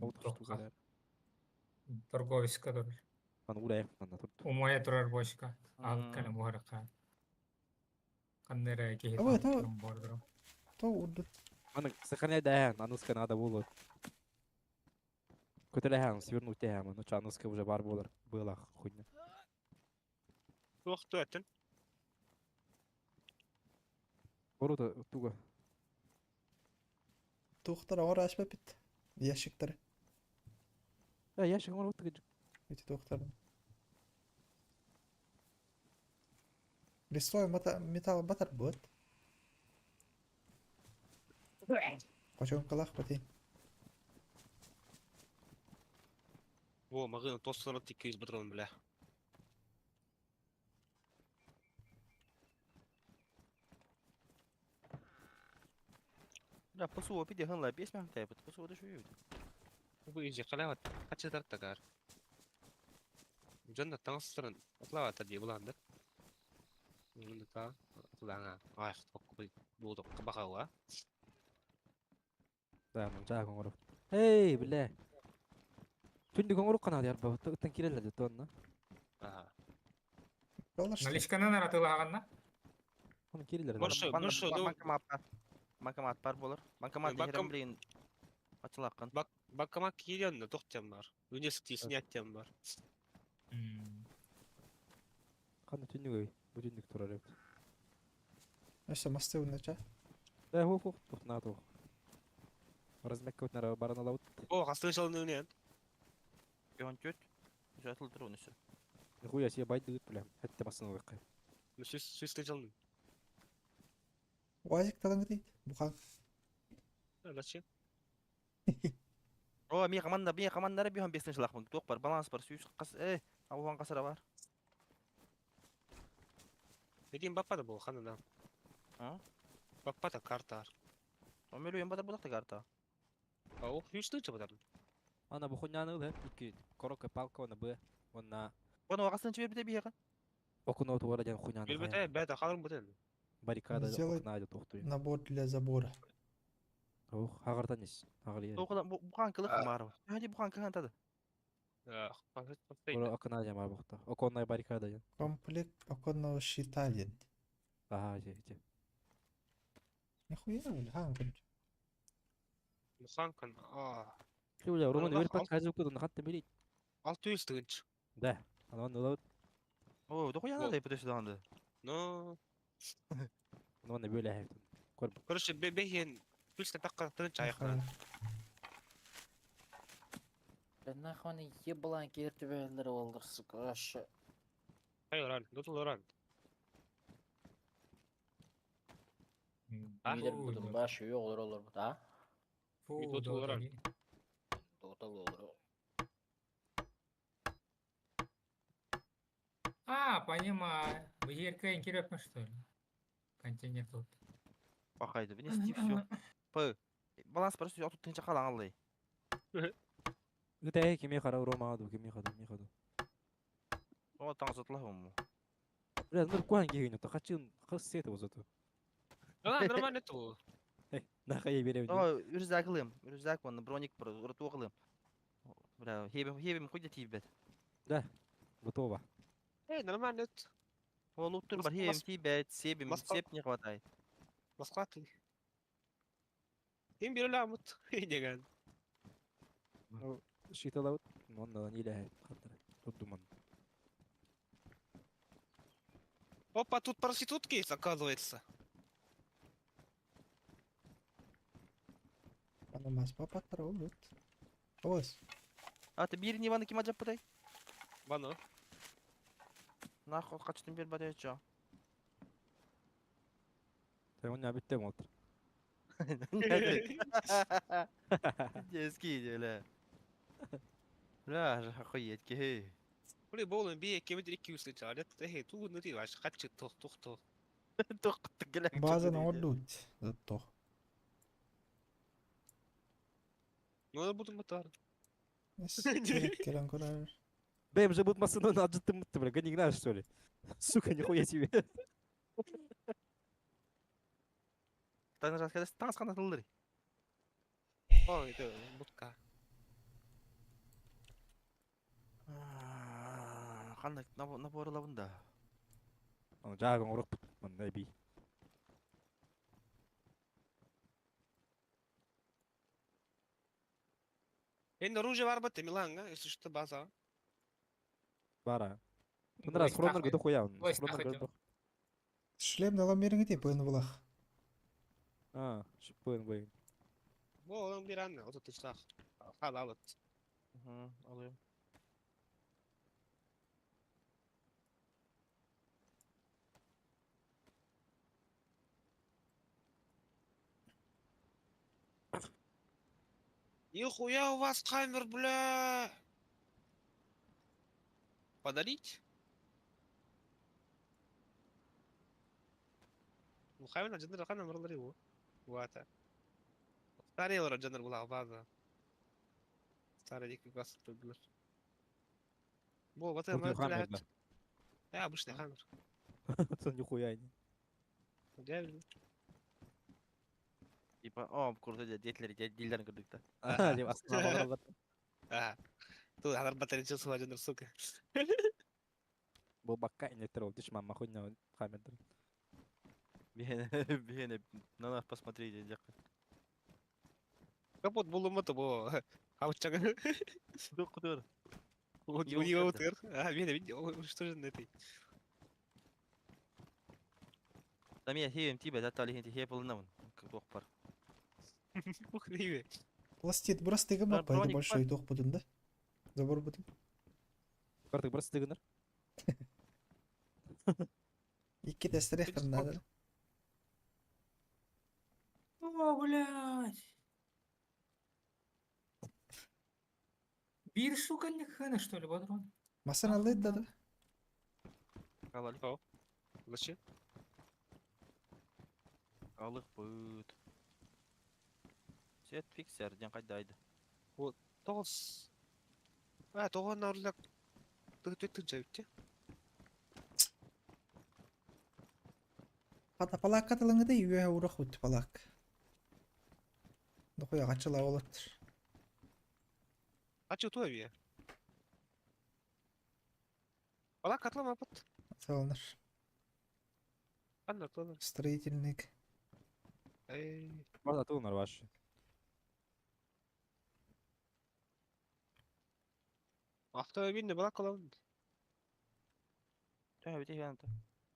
О, тоққа. Торговец, который. Аны уурайах манна турду. Умая турар бочка. Ал кэлэн буһаракка. Ханна эрэ киһи Абы, то- бордору. То урдут. Аны сохраняй даһан, аныска надо было. Көтөлөһөн, свернуть тэһэн, ну чаныска уже бар болар. Была хуйня. Туох туаттын? Борута туга. Туохтар оҕор аспаппыт. Ящиктары. Э, ящик оҥор вот Эти туохтар. Лесной металл батар будет. Хочонкалаах бати. О, магын тосторот 200 патрон, бля. Бля, ПСО пиде хынла бес мең тайпыт. ПСО да шуйбит. Бу иже қалават. Қачы тагар. Жонда таңсырын атлават дии буланды. Мында та атлаңа. Ай, токку булду кабакага. Да, ну жаа оҥор. Эй, бля. Түндүк оҥорук канаа ярба. Ыттан киреллер де тонна. Ага. Наличканан аратылааганна? Оны киреллер. Больше, больше, ну- Банкомат бар. Банкомат бар болар. Банкомат Банком- дегенем билген ачылаккан. Бак банкомат киирен тохтям бар. Үнесик снятям бар. Кандай түндүк ой? Бу түндүк турар эбит. Өссө масты унача. Да, хо хо, тохна тох. Размекке өтнәр баран алабыт. О, хастын шалын үнен. Беон төт. Жатыл тур үнүсү. Нихуя себе байды ыт, бля. Хәтта масын алык. Сүз сүз жалын. Уазик талаңы дейт. Бухан. Зачем? О, ми команда, ми командары бихон бестен шылакмын. Тоқ бар, баланс бар, сүйүс кас, э, ауған касара бар. Един баппада бол ханана. А? Баппада карта. Омелю бада булак карта. А ох, юштын чабадар. Ана бу хуйняны ыл, икки коробка палка оны б. Онна Оны вакасын чебер бите бияга. окуно туара ден хуйняны. Билбете, бәдә халым бутен. Баррикада Сделать окна тохтуй. набор для забора. Ох, агартан ис. Агар ер. Тоқыдан бухан кылык бар. Хади бухан кылган тады. Ора окна жама бухта. Оконная баррикада ден. Комплект оконного щита ден. Ага, же, же. Нихуя, бля, хан короче. Муханкан, а. Бля, Роман Аллах, өрпак казып кудун хатта билет. 600 тыгынч. Да. Аны ылабыт. О, дохуя да ипотеси данды. Но, Аны бөлө хайт. Көр. короче, бехен пүлстен такка тыгынч аяктан. Да нахуй они еблан киртибелер олдыр, сука, вообще. Ай, оран, дотул оран. А? Мидер будум баш yok olur olur bu da. Фу, Дотул оран. Total olur. А, понимаю. Вы еркайын керек что ли? Контейнер тут. Бакайды, внести все. П. Баланс бар, сүйүс отут тынча калан аллай. Үтэ кеме кара Рома аду, кеме хаду, кеме хаду. О, таң сатыла му. Бля, ну куан гигин, то хачын хыс сети озоту. Да, нормально ту. Нахай берем. О, үрзак кылым, үрзак оны броник бар, урту кылым. Бля, хебем хебем хуйда тибет. Да, готово. Эй, нормально. О, луттур бар, хебем тибет, себем, сеп не хватает. Москва ты. Им биреле амут деген. Шиталаут, онна ниле хаттар. Тут думан. Опа, тут проститутки есть, оказывается. Алмаз папаттар ол вот. Ос. А ты бир не ваны ким ажаппытай? Бано. Нахуй качтын бер бадай чо. Ты он не обидте молтр. Детский деле. Бля, охуеть, кей. Кули болон би кемедир 200 чарет. Хей, ту нути ваш качы тох тох тох. База на ордут. Зато. Ну, буду мотор. Келен көрөр. Бэм же будет массыны на аджыттым мытты, бля, не знаешь, что ли? Сука, нихуя себе. Таныс қана тылдыр. Ой, это будка. Қандай набор лабында? Жаагын урок мындай би. Эн оружие бар бат Милан, если что база. Бара. Мында схроннар гыды хуя. Схроннар гыды. Шлем дала мериңе пын булах. А, шиппын бой. Бо, он бир анна, вот это штах. Халалат. Угу, алыйм. Нихуя у вас камер, бля! Подарить? Ну, хамер джендер хана марлари его. Вата. Старый лора джендер была база. Старый дикий газ тут Бо, вот это хаммер, да. Да, обычный хаммер. Это нихуя не. Я люблю. Типа, о, курда детлер, дилдерин кырдык да. А, деп астына барып. А. Тут ханар батарея сула джендер, сука. Бу бакка инектер ол диш мамма хуйня хаммердер. Бихене, бихене, на нас посмотрите, дяка. Капот булумата бо. Аучага. Доктор. У него тыр. А, видно, видно, что же на этой. Там я хеем тебе, да, тали хенти хеп болнамын. Как пар. Ух, не Пластит просто гама пайда большой тох будун да. Забор будун. Картык просто дегенер. Икки тестерех надо. О, блядь. Бир, сука, не хана, что ли, патрон? Масана алды да. Алали. Зачем? Алых быт. Сет фиксер, ден кайдайды. Вот, тоғыз. А, тоғыз нарурлак. Ты ты ты жайып Хата палакка тылыңы үйе урах үт палак. Дохуя качыла болот. А чё твой Палак атлама пат. Салыныр. Анна атлама. Строительный. Эй. Бар атылынар ваш. Автомобильный балак аламын. Тә, бите янта.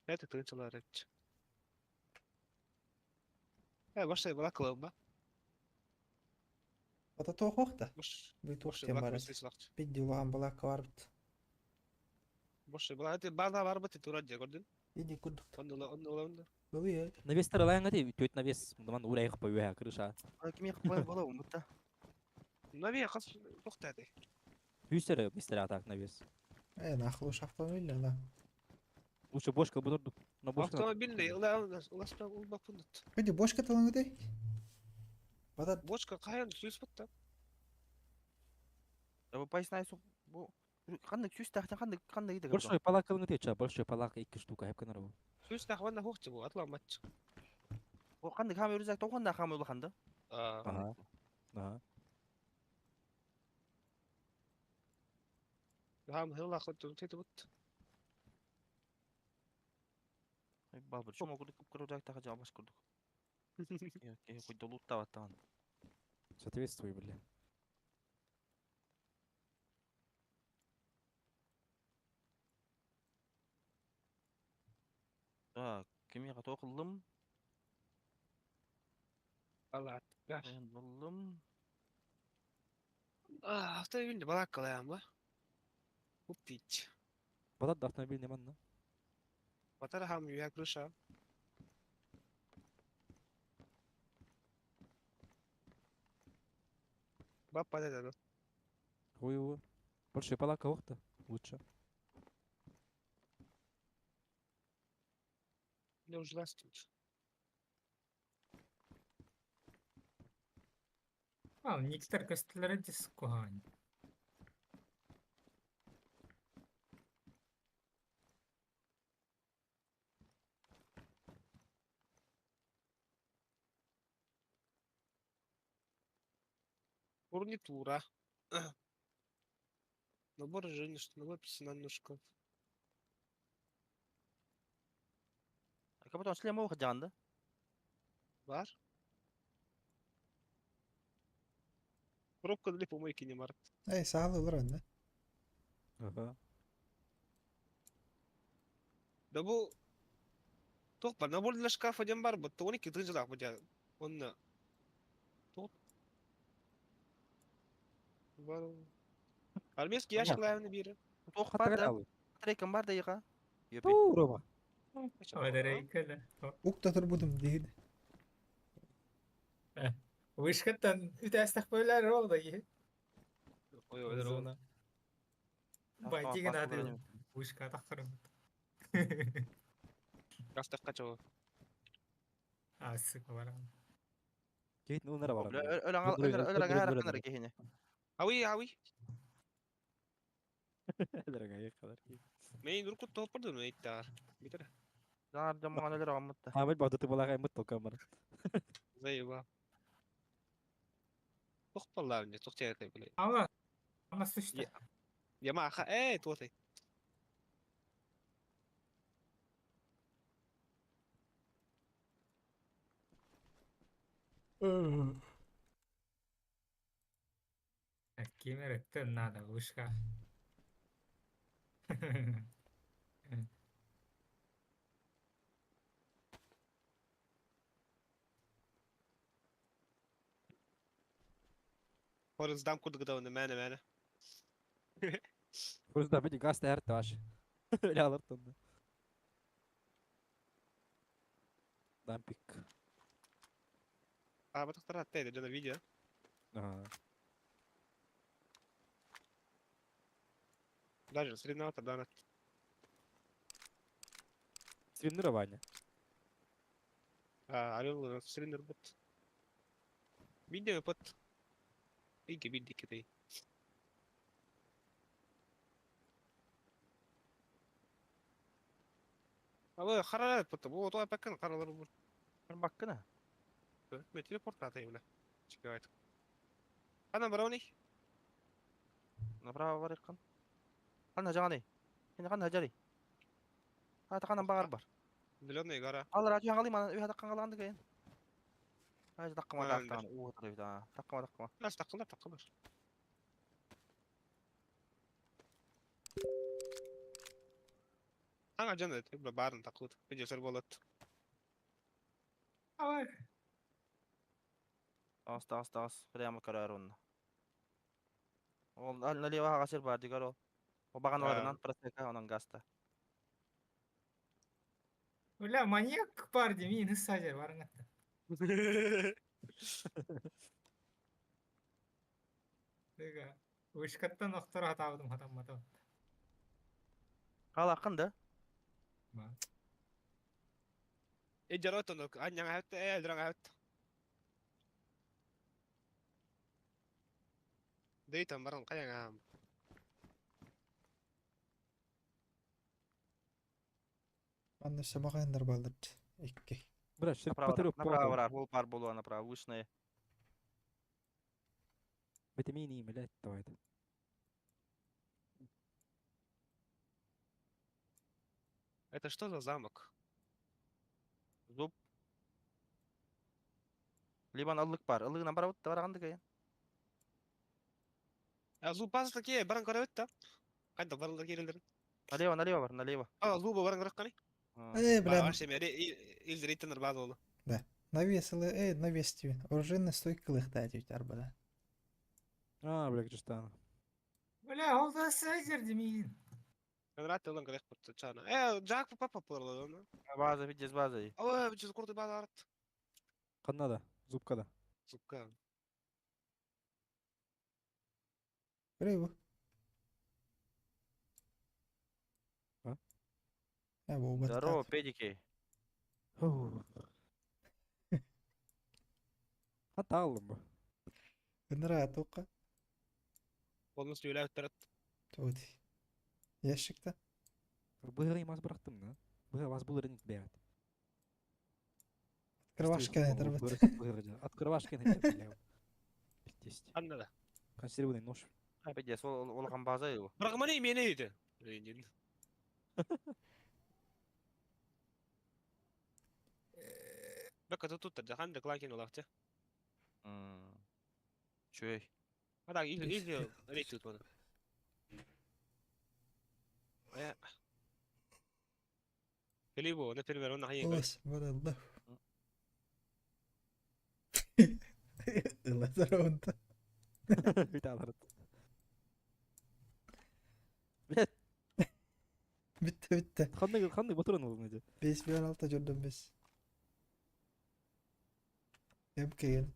Это тынчылар этчи. Э, баштай балак аламын ба. Ата тоох да. Бош. Бу туох Бош тем балак бар. беслак. Бидди улахан балакка бар бит. Бош балак это база бар бит турат же көрдүн. Иди курдук. Онда онда онда. Было Навес таралайын гати, төт навес, ман урайық па уя крыша. Ким якып бай бола умутта. Нави кас токтады. Хүстер мистер атак навес. Э, нахлуш автомобиль да. Лучше бошка будут, но бошка. Автомобильный, ула ула ула бакундут. Иди бошка тылыңы дей. Бата Бочка каян сүз бутта. Бу пайснай су бу кандай сүз тахтан кандай кандай иде. Большой палак кылыңы тече, большой палак икки штука хеп кенар бу. Сүз тахвана хохчу бу атламатчы. Бу кандай хамер үзәк токонда хамер улаханда. Ага. Ага. Хам хыла хоту тете бут. Бабыр, шума курдук курдук таха жабаш курдук. Э, хоть долутта баттаган. Соответствуй, бля. Так, кимге кылдым? Алла. Мен болдум. Автомобильный балааккалаан ба. Купить. Батат да автомобильный манна. Батар хам юя крыша. Баппа да. Ой, ой. Больше палака охта. Лучше. Я уже тут. А, никтер көстүлэрэ дискуһаан. Фурнитура. Набор женщин, набор персональный шкаф. А как будто шлем ох да? Бар. Коробка для помойки не март. Эй, саалы олор онно. Ага. Да бу Туох бар, набор для шкафа диэн бар, бутта 12 тыһыынчалаах бу дьэ. Онно туох бар. Армейский ящик лайвны биир. Туох бар да? Батарейкам бар да иха. Ёпи. Рома. Батарейка да. Укта турбутум диир. Вышкаттан үтәстәх бөләр ол да ки. Ой, ой, Зона. Байтиген аты вышка тахтырым. Гастаққа чого. А, сука, барам. Кейт ну нара бар. Өлө кихине. Ауи, ауи. Дорогая калар. Мен уркут топпордум эйттаар. Битер. Зар жаман өлөр аммытта. Хамыл бақты балаға мыт токамыр. Заеба. Тохпаллар не тохтяйтай биле. Ама, ама сушта. Яма ха э туотай. Кемер это надо, вышка. Хорус дам курдук да мәне мәне. Просто бити газ тәһәр таш. Өлә алыр тонны. Дампик. А батактар аттай жана видео. Ага. Даже соревноваться да. Стримирование. А, алё стример бут. Видео под. Иги види китай. Алло, харалар бут. Бу той пакын харалар бу. Баккына. Мен телепорт атай бля. Чикайт. Ана барауни. Направо бар иккан. Кана жаганы. Хин кана жари. А та кана багар бар. Зеленая гора. Ал радио галым ана үйә таккан галанды ген. Ай таккама А, тактан уу тары да. Таккама таккама. Нас таккылар таккылар. Аңа жана бля барын такылыт. Видео болот. Ама, Тас тас тас прямо карар онна. Ол налево агасыр бар дигер ол. О баганаларынан просека онан гаста. бля, маньяк бар деми, не сажар барыңатта. Дега, вышкаттан охтор хатабыдым хатаммата. Кал акын да. Ба. Э жаротон анняң хәтта э дрang хәтта. Дейтан баран каяңам. Манна сэмаҕайыннар бааллар икки. Бра, шир Направо патырып направо бар, ол бар болуа направо вышная. Витамини, блядь, давай. Это что за замок? Зуб. Либан ыллык бар. Ыллыгынан барабыт да барагандык ген. А зуб базы такие, баран көрөбүт да. Кайда барылар келелер. Налево, налево бар, налево. А, зуба баран көрөк кани. Э, бля, Вообще, илдер иттенер базы болду. Да. Навесили, навестивин. Оружейная стойка лыхта дють арбада. А, бля, кычыстаана. Бля, ол да сәйдер демейін. Рад ылан керек бут чана. Э, Жак папа пырлы. База, видишь, база. Ой, бу курды база арт. Каннада, зубкада. Зубка. Рыбу. А? Я был Здорово, педики. Хата алым бу. Гынра тоққа. Полностью үләп тұрат. Туди. Ящикта. Быгыры мас бырактым да. Быгыр вас булыр инде бәят. Открывашка это Открывашка это бля. Пиздец. Анда да. Консервированный нож. Пиздец, ол улахан база его. Бірақ міне мені үйді. Бәк тут тут жахан да клакин олақчы. Чөй. А так, или рейд тут оны. Э. Либо, например, он на Ос, баралла. Ылазаронта. Бит аларыт. Блядь. Битте битте. Ханны ханны батырын ол неде. 5 миллион алта жордон 5. Эм келген.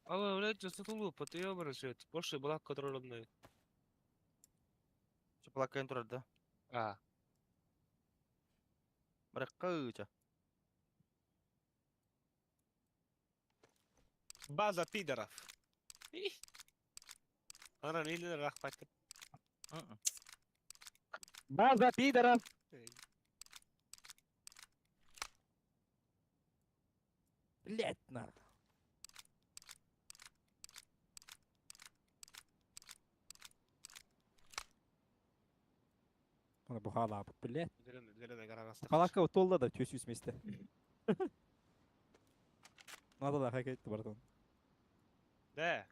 А, блядь, что глупо, ты ёбарный свет. Больше была контрольная. Чаплакайын турар да. А. Бірақ кыча. База пидоров. Ана не рахмат. База пидоров. Блять, на. Ана бухала, блять. Зеленый, зеленый гора Палака толла да төс үсместе. Надо да хакет братан. Да.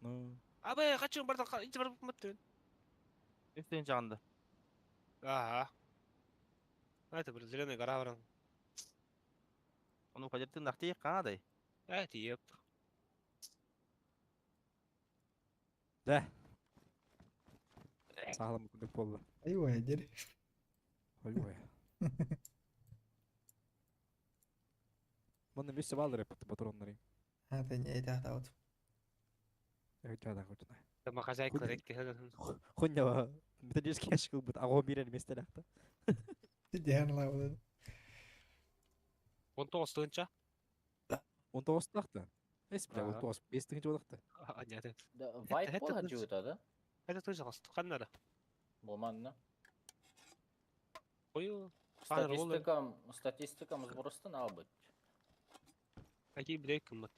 Ну. Абы, хочу братан, иди барып мөттүн. Үстен жанды. Ага. Это бір зеленый гора баран. Оны қажеттің нақти қанадай. Ә, тиеп. Да. Сағалам күндік болды. Айуа, дер. Айуа. Мында мөссө балдыр эппит патроннары. А, не это вот. Жада кочуна. Дома хозяйка рекке. Хуйня, металлический ящик будет, а он мирен месте лахта. Диан лавы. 19 тыгынча. 19 лахта. Эс бля, 19 5 тыгынча болакта. А, нет. Да, вайп бола жута, да? Это тоже гост. Каннара. Болманна. Ой, Статистикам, статистикам сбростан албыт. Какие брейк кыммат.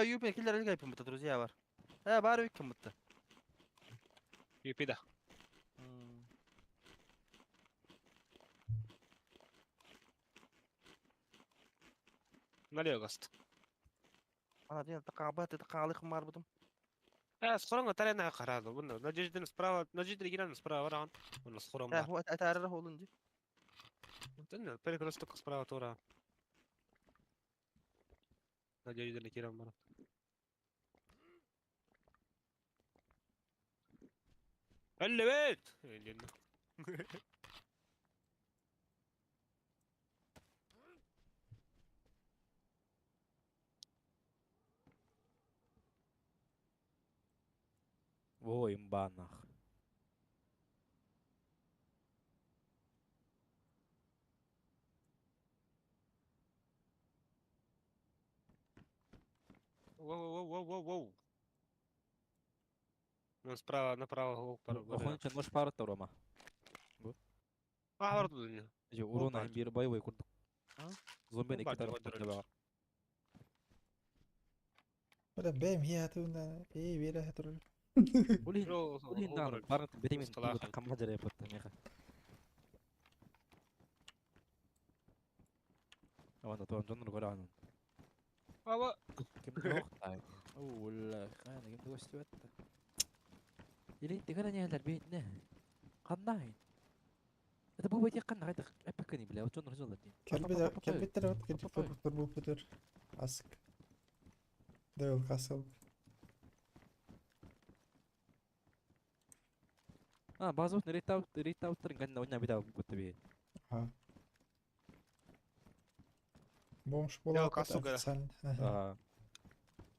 Юпи киллер элге кыммат, друзья бар. Бары кыммат. Юпи да. Налево гост. Ана ден тақабат, тақалықым бар бұдым. Скоро тарена қарады. Бұны Надеждин справа, Надеждин региональный справа баран. Бұны скоро бар. Атарыр олын ди. Перекресток справа тура. Надеждин кирам бар. Элевет! Ой, имба нах. Воу-воу-воу-воу-воу. Ну, справа, направо, гол, пару. Охонча нож пара Рома. А, бар тут. Же урона бир боевой курдук. Зомби Барды, iki taraf барды. бар. Бля, бэм, я тут на. Эй, вера, турul. Улин, улин да, барын бетемен камга жарай бутта меха. Аванда туан жоннор көрө анын. Ава. Ким тохтай. Ула, хана ким көстүбөттө. Или тегерен ялар бейтне. Кандай? Это бу бейте кандай кайда эпекени бля, жоннор жолдар дейм. Келбет келбеттер вот келбет тур бу путер. Асык. Devil Castle. А, базовый рейтауттар гэннэ уня бит алып бит. Ага. Бомж Devil буолар Castle гара. официально. Ага.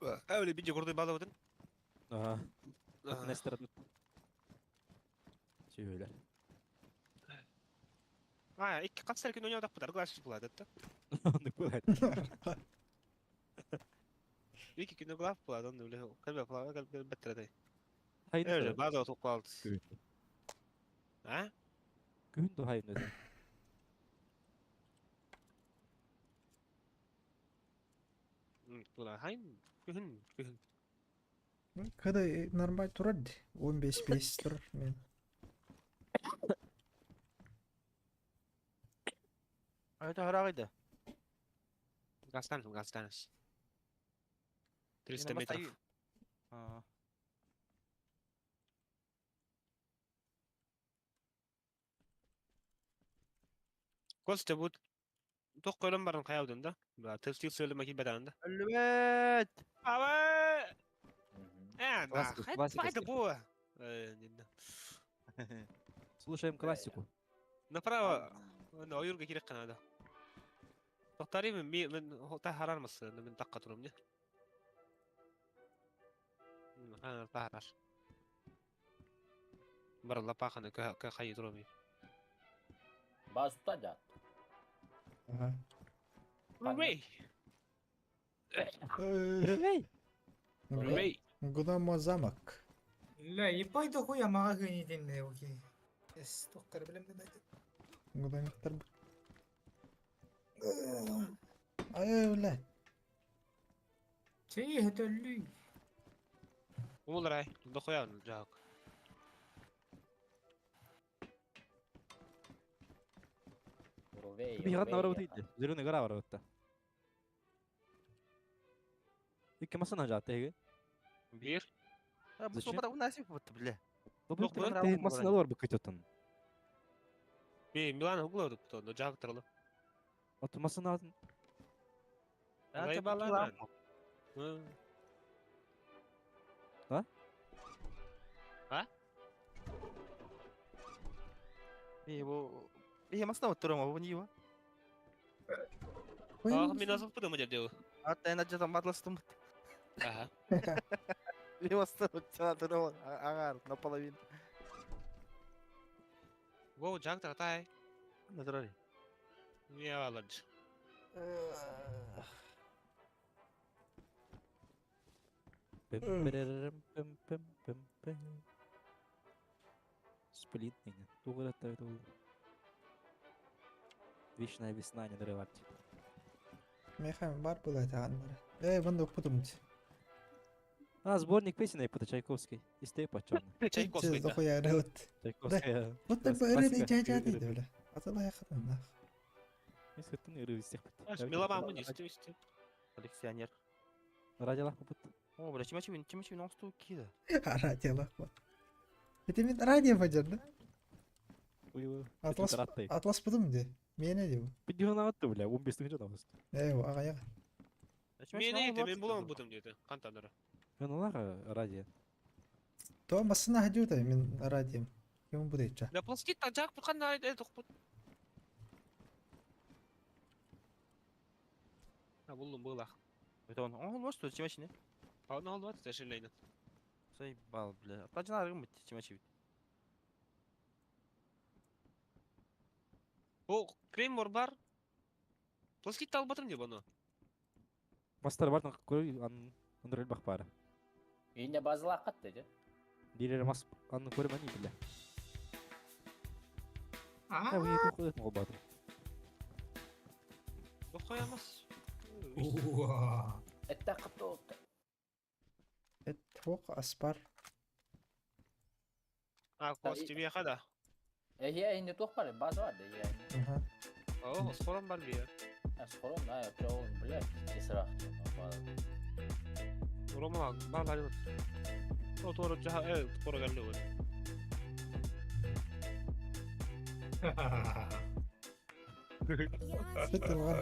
Ага. Эвли видео курды база Ага. Нестер тут. Сүйөлөр. А, икки катсар күн ойнап бұдар, глаз болады да. Оны болады. Икки күнү глав болады, оны биле. Кэлбэ плава, кэлбэ беттерде. Хайны. Эже база отуп калды. А? Күн ду хайны. Тула хайн күн күн. Когда нормаль турар 15-5 турар мен. А это харагайда. Гастанс, гастанс. 300 метров. А. Костя будет тоқ көлөм барын каябдын да. Тыл сөйлөмө кийбет анда. Өлбөт! Аба! Э, да, Классика, классика это было. Слушаем классику. Направо, ну, Юрга керек канада. Тоқтари мен мен тахарар мысы, мен таққа турум не. Тахарар. Бар лапаханы кө хайы турум. Баз туда. Ага. Рубей. Рубей. Рубей. Гудамо замок. Ля, ебать дохуя магазин идем, окей. Эс, тоққар білем де Гудамиктар. Ай, бля. Чей, это лю. Умулрай, дохуя жак. Рувей. Бигат навара бит. Зеленый гора бар бит. Икки масына жат теге. Бир. А, бу Зачем? сопада у нас вот, бля. Добро, Жоқ, ты масына бар бит көтөтөн. Би Милан углы то, но жак туралы. Аты масына Ай балана. А? А? Би бу би масына вот турама, бу не его. А, мен азып подумал деп. А ты на жатам батластым. Ага. Би масына вот турама, агар наполовину. Во, жак татай. Натурали. Не алад. Сплит ныне. Вечная весна не нарывать. Мехам бар была это аннара. Эй, вон подумать. А, сборник песен это Чайковский. Из тейпа чёрный. Чайковский. Дохуя рот. Чайковская. Вот так бы рыды чайча дейді, бля. Атала яқын нах. Меломан не исти. Коллекционер. Радио лах бут. О, бля, чимачи, чимачи, ну что кида. Радио лах бут. Это мен радио бажар, да? Атлас, Атлас бұдым де. Мені де бұл. Видео на бля, 15 тысяч там. Эй, аға яға. Мен эти, мен булам бутым деди. Кантаныр. Мен олар радио. То масына хадиу да мен радио. Кем буде ча. Да пластик та жак бут кандай токпут. А булдум булах. Это он, он вот что, чимачи, не? А он алды это шелейн. Заебал, бля. Атажына аргым бит, чимачи. О, крем бар. Пластик алып батырым деп аны. Мастер бартын көрү ан андыр бак бары. Үйінде базыла қатты, де? Дилер мас аны көрмәни биле. А? Ә, уе көкөт мол батыр. Дохуя мас. Уа. Это қыпты Эт тоқ аспар. А, кос тебе хада. Э, енді тоқ бар, база бар, да, Ага. О, скором бар бия. Скором, да, я прям, бля, пиздец Рома, бар бар. О, торо жа, э, торо келди го. Бит алған.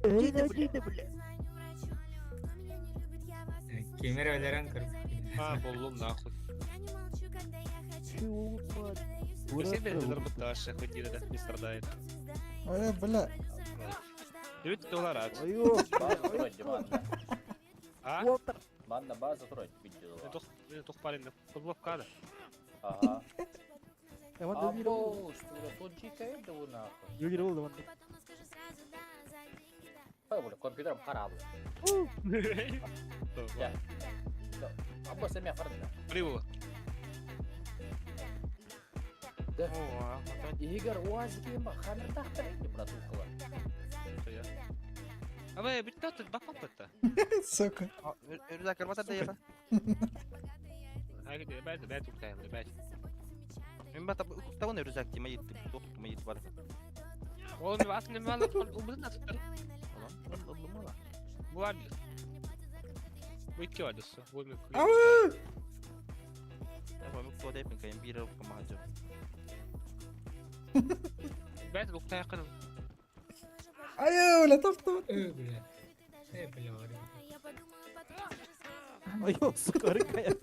Иди, бля. Кемер өлөрөн көр. А, боллум нахуй. Спасибо, это вообще хоть не страдает. Ой, бля. 9 доллар ат. А? Манна база турар, видео. Тух парень, футболка да. Ага. Эван Або, что тут жика это у нахуй. Юлер oldu bana. Ой, бля, компьютером харабы. Я. Або сами оформили. Прибыло. Да. Игорь, уазики, хаммер тахтар, братухала. А вы бит тут бакап это. Сука. Рюкзак карбата да яба. Хайде, бәт, бәт уктайм, бәт. Мен бата тавын рюкзак тиме етти, тоқ тиме ет бар. Ол мен асын мен алып убудун атыптыр. Бу бар. Бу икки бар досу. Бу мен. Ау! Мен туа деп мен бир алып камага. Бәт уктай кын. Ай, бля, топ-топ. Э, бля. Э, бля, бля. Ой, сука, рыкая.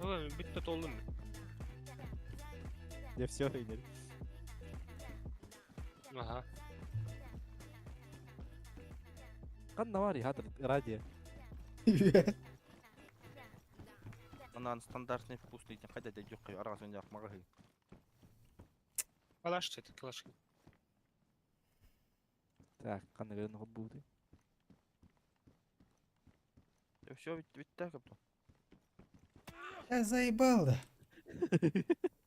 Ой, бит толдум. Я все, Игорь. Ага. Канна бар хатыр радио. Анан стандартный вкусный тем хайда дәй жоқ арага сөн жак мага. Калаш это калаш. Так, канна гөрөн хоббуды. Все, ведь так капто. Я заебал, да.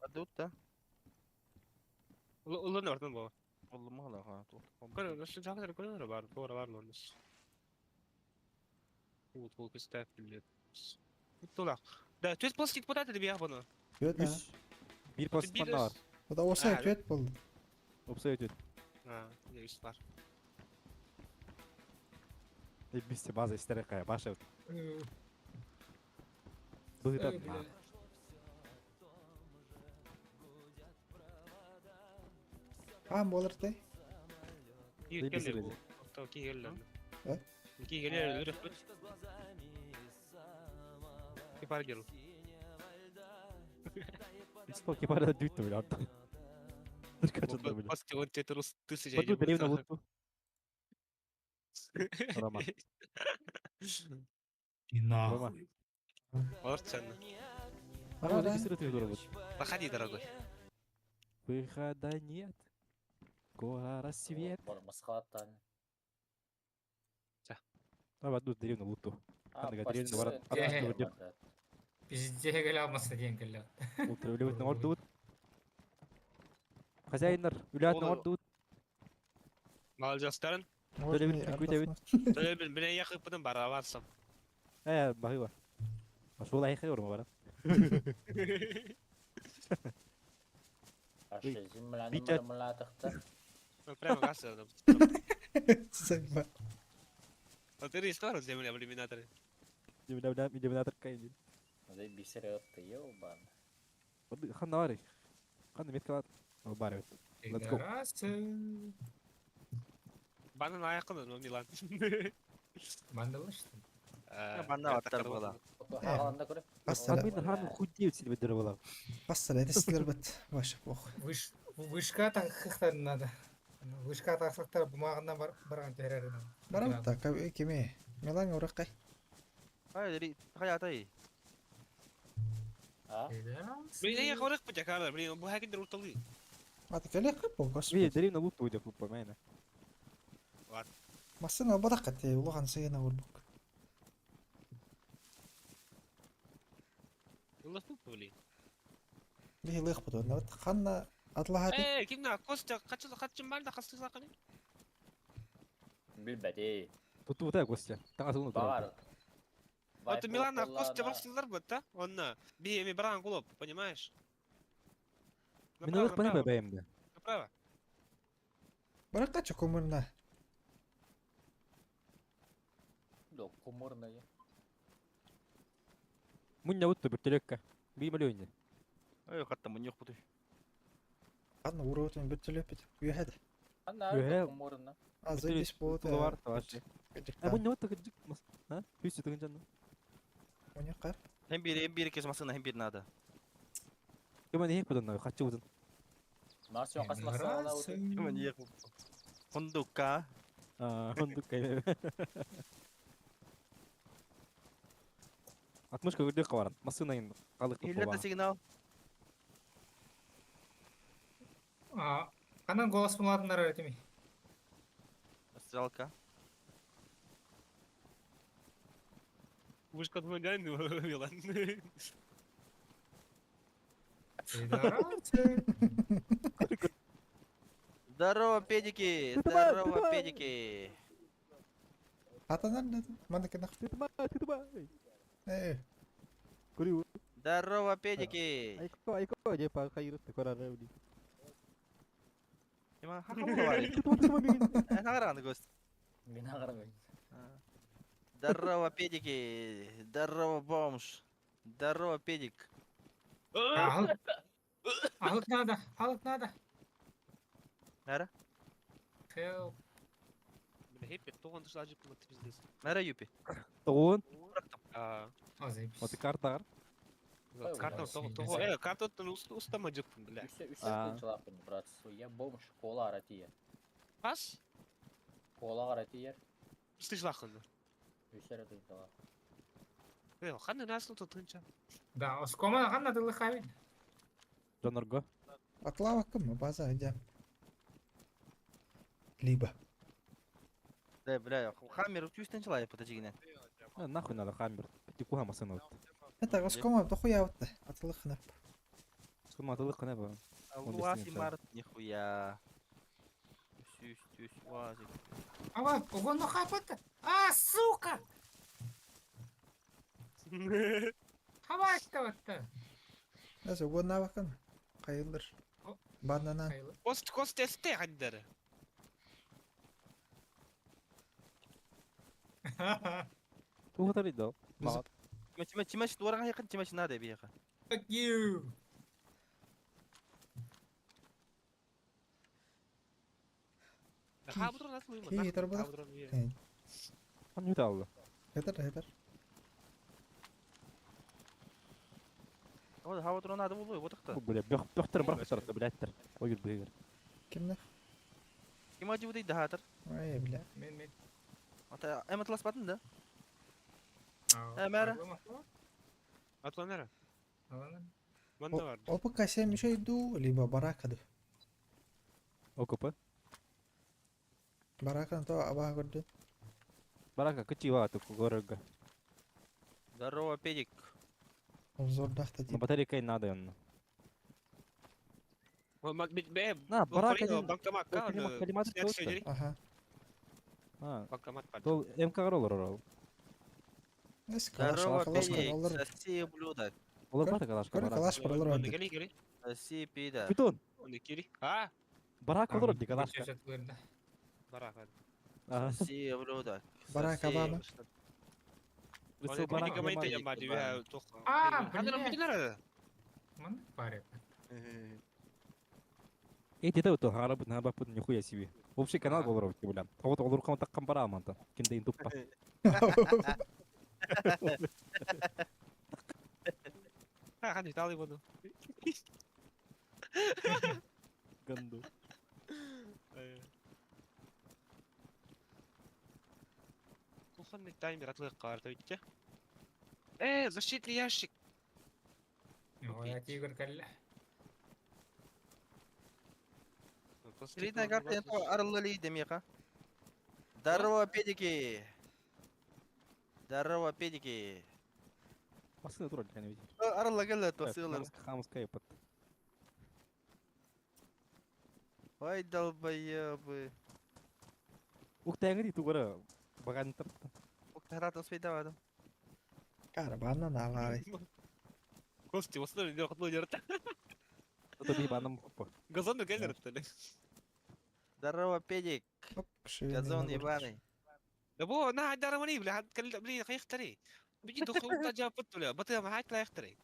Адут да. Улун ортон бу. Уллу мала ха. Көрө, nasıl жагыр көрө бар, бора бар лонус. Ут бул кыстап билет. Тула. Да, төс пластик подат деп я буну. Өт, а. Bir pasitman da var. Bu da olsa өт болды. Опса өт. А, не үс бар. Бисте база истерек кая баша. Э, Быгытат. бля. Кам болар ты? Кийгелер бу. Оттау кийгелер. Э? Кийгелер өрөк бит. Кипар гел. Исполки пара дүйттү бля. Дыркачында бля. Басты он тетрус тысяча. Буду деревню луту. Рома. И нахуй. Олар ценно. Рома, регистрируй ты работу. Проходи, дорогой. Выхода нет. Скоро рассвет. Бар масхаттан. Давай одну деревню луту. А, Андыга деревню бар. Э. Пизде келе алмаса деген келе. Утро үлебит ордут. Хозяиннар үләтин ордут. Молодец, Таран. Төлөбүт күтөбүт. Төлөбүн биле якып бұдан бара барсам. Э, багыба. Ошол айхай орма бара. Ашы земляны Витя- мыладықты. Прямо газ. Заебал. А ты рисковал земля в иллюминаторе? Земля иллюминатор кайын. Дай бисер өтті, ёбан. Ханна бар. Ханна меткалат. Ол бар бит. Let's go. Пидорасы. Банан аяқын, но Милан. Мандала что ли? Банна аттар була. Хағаланда көріп. Бастара. Админ хан худеют сени бедер була. Бастара, эдистилер бит. Ваша похуй. Выш, вышка тахтар надо. Вышка тахтар бумағынан бар, барған терерін. Барам та, кеме. Милан уракай. Хай, хай атай. А? Блин, я хорых потякала, блин, бу хакендер уталы. Аты келе кып, Би господи. деревня луту уйдет лупа мена. Масына бадак те, улахан сыйына урбук. Улас блин. Бихи лых буту. Набат ханна атлахати. Эй, ким на Костя, качы качын бар да касты саканы. Билбәди. Туту ута гостя. Таңа суну Бар. Вот Милана Костя барсылар бит, да? Онна. Би эми баран кулоп, понимаешь? Мен улых пана бәйемде. Направо. Баракка чокомурна. Док, кумурная. Мунья утту бөртөлеккә. Би миллионе. Ой, хатта мунья буту. Ханна уротун бүттүлөп бит. Үйәді. Үөһэ А, заебись болот. Туловар вообще. А бу не вот так А? Пусть это гынжан. Оня кар. Hem bir kes masana hem bir nada. Кем не хепден хачы удын. Hemen iyi. Honduka. А, хондук кайбе. Атмышка көрдө кабаран. Масына ин калык Иллerde сигнал. А, Анан голос буладындар öğretimi. Стрелка. Вышка твой Милан. Пидорасы. Здорово, педики! Здорово, педики! Атанан мана кенах. Э. Көрү. Здорово, педики! Айко айко же па хайыр көрөр. Има хакамы бар. гость. Здорово, педики! Здорово, бомж! Здорово, педик! Алык надо, алык надо. Нара? Help. Бля, хеппи, тоғын дышла жіп ты пиздец. Нара юпи. Тоғын. А. Вот и карта. Карта тоғы, карта устама жіппін, бля. Брат, я бомж, кола аратия. Ас? Кола аратия. Стыжлахын. Ханны нас тут тынча. Да, оскома ханна дылы хавин. Жонорго. Атлава кым база идем. Либо. Да, бля, хаммер үстен чылай пытачигине. Нахуй надо хаммер. Тикуха масына. Это оскома дохуя вот. Атылык хнап. Скома атылык хнап. Луаси март нихуя. Үс үс уазик. Ава, ого, ну хапата. А, сука! Хавайта вот. Нәсе, угодна бакын. Кайылдыр. Бананан. Кост кост эсте хандары. Тугатар иде. Чима чима чима якын чима надо бияка. Fuck you. Ки тарбадах. Хан юта алды. Хетер, хетер. Вот хава надо булу, вот так. Бля, бөх бөхтер бар шарты, блядьтер. Ой, бігер. Кимнех? Ким ажы будет дахатыр? Ой, бля. Мен мен. Ата эм атлас батын да? Э, мэра. Атланара. Манда бар. ОПК 7 еще иду, либо барака ду. ОКП. Барака то аба көрдү. Барака кычи ва тук горога. Здорово, педик. Обзор дахта На батарейка надо он. На, барака банкомат. Ага. А. Банкомат. Тол МК роллер ролл. Здорово, педик. Соси, ублюдок. Олар бар калаш. Калаш бар Кели кели. Соси, пидор. Питон. Кели. А? Барак олар ди калаш. Барака. Соси, ублюдок. Барака баба. А, блядь. Ман паре. Эй, это вот харабут на бапут нихуя себе. Общий канал был ровно, бля. А вот олар кам таккан бара аманта. Кимде интуппа. А, хани талы буду. Ганду. Кухонный таймер атлык карта битте. Защитный ящик. Ой, тигр калла. Кредитная карта арылы демеха. Здорово, педики. Здорово, педики. Масына турар кәне бит. Арылы келе тосылыр. Хамская пат. Ой, долбоебы. Ух тәңри тугара баган тапты. Ух тарат успейдавадым. Кара банан алай. Кости, осыны не котлы ярта. Это би банам хоппа. Газон келер тели. Здорово, педик. Газон ебаный. Да бо, на дарамани, бля, кал бли хайхтари. Бiji доху та жапыт бля, баты ма хайт лайхтари.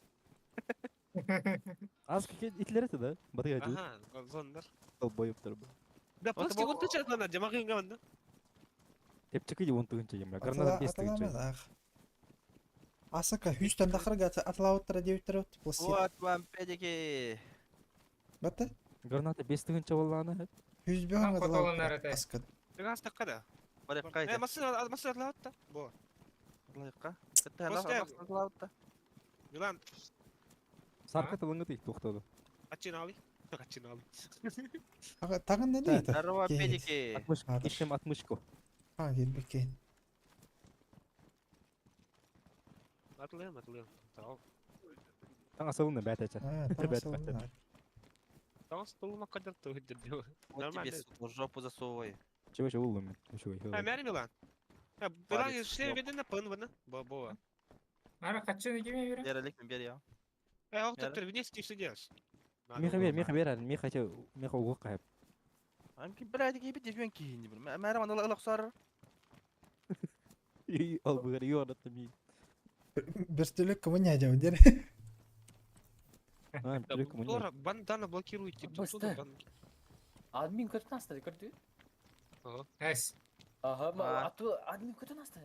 Аз итлер да? Баты Ага, газондар. Долбоебтер бу. Да пластик он тыча надо, демагин гаванда. Чэпчэки 10 тыһыынча диэн баар. Граната 5 тыһыынча. Атыламадаах. Асака хүстэн дахарга атылаабыттара диэбиттэр от пластик. Вот вам педики. Батта? Граната 5 тыһыынча буоллаҕына Хүс бөҕөҥ атылаабыттара аскын. Тыгас такка да. Барык Э, машина, машина атылаабытта. Бо. Лайыққа. Милан. Сарка тылыңы туохтаду. Ачын али. Ачын али. Тагын не дейт? Здорово, педики. Отмышку. Ищем отмышку. А, келбеккен. Атылыам, атылыам. Тау. Таң асылны бәтәчә. Таң асылны. Таң асылны кадер төгөддөр дип. Вот тебе, сука, в жопу засовывай. Чего чего улым? Чего А, мяри Милан. А, Милан, шлем веден на пын вана. Бо бо. Ара каччыны кеме бере? Бер элек мен бер я. Э, ох, ты вниз не сидишь. Миха бер, миха бер, миха че, миха угук кайып. Анки блядь, кийбит дежмен кийин бир. Мәрем аны ылык сар. И ал бугар юарат ми. Вертолет кому не одел, дер. А, вертолет кому не. Бандана блокируйте. Баста. Админ көтөн аста көрдү? Эс. Ага, ату админ көтөн аста.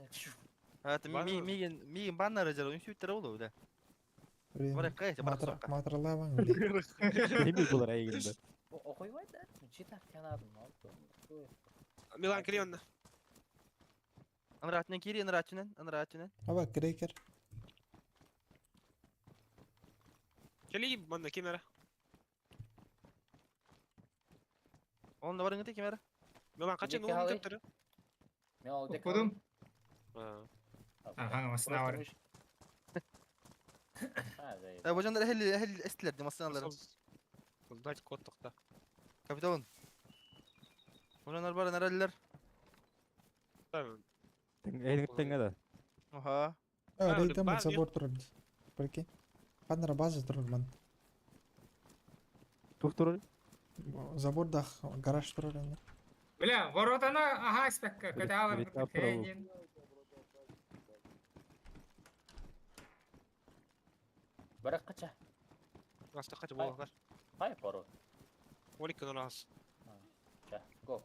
Это ми миген миген баннер жер, үнсүттер болду да. Барык кайсы барык сокка. Матырла Неме булар айгында. Окуйбайт да. Читак тянадым. Милан Кирионна. Анратнен кири, анратнен, анратнен. Аба крекер. Кели манда кемера. Онда барың ите кемера. Милан качан уун көптөрү? Мен ал дек. Окудум. Ага, масына бар. Э, бу жандар хел хел эстилер демасыналар. Создать код токта. Капитан. Бу жандар бар нерелер? Тең да. Аха. А, рейдем забор турар. Прикинь. Ханнара база турар ман. Тух турар? Заборда гараж турар енді. Бля, воротаны ага испекке, көтә алыр. Барак кача. Аста кача болар. Хай порот. Олик норас. Ча, го.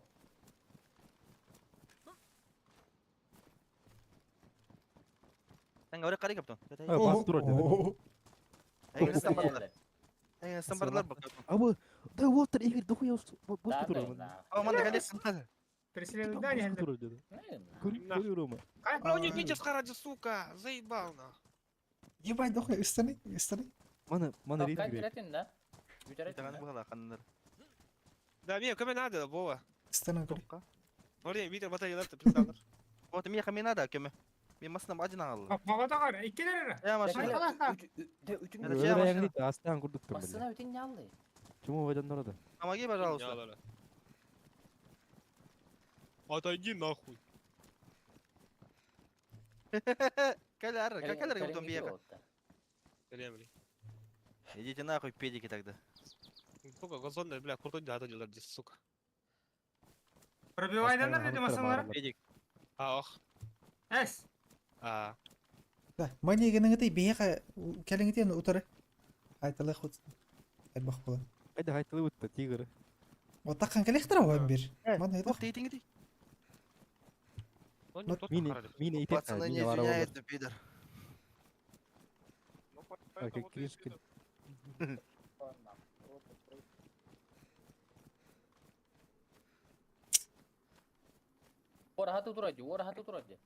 Сен барык карай капитан. База турар. Эгер барлар бак. Абы, да вот Игорь, дохуя боско турар. А манда кале. Преследование. Турар деди. Көрүрөм. Бля, у него видео с сука, заебал нах. Ебать, дохуя, ыстаны, ыстаны. Мана, мана рейд керек. Да, мне кому надо, Вова. Ыстаны көрі. Смотри, Витер батареялар пиздандар. Вот мне хами надо, кеме. Мен масына один алды. Бага бар, иккилер. Я машина. Астан курдук тур. Масына үтен не алды? Чему вайдан да? Помоги, пожалуйста. Отойди нахуй. Каляр, как каляр потом бега? Идите нахуй, педики тогда. Сука, газонная, бля, крутой дата делать здесь, сука. Пробивай да надо, масалар. Педик. А, ох. Эс. А. Да, мани генеңти бияка келиңти утары. Айталы хут. Айбах була. Айда айтылы утта тигр. Отаккан келехтер оған бир. Ман айда. Мини, мини итек. Пацаны не извиняются, пидор. Как кришки. Ора хату турады, ора хату турады.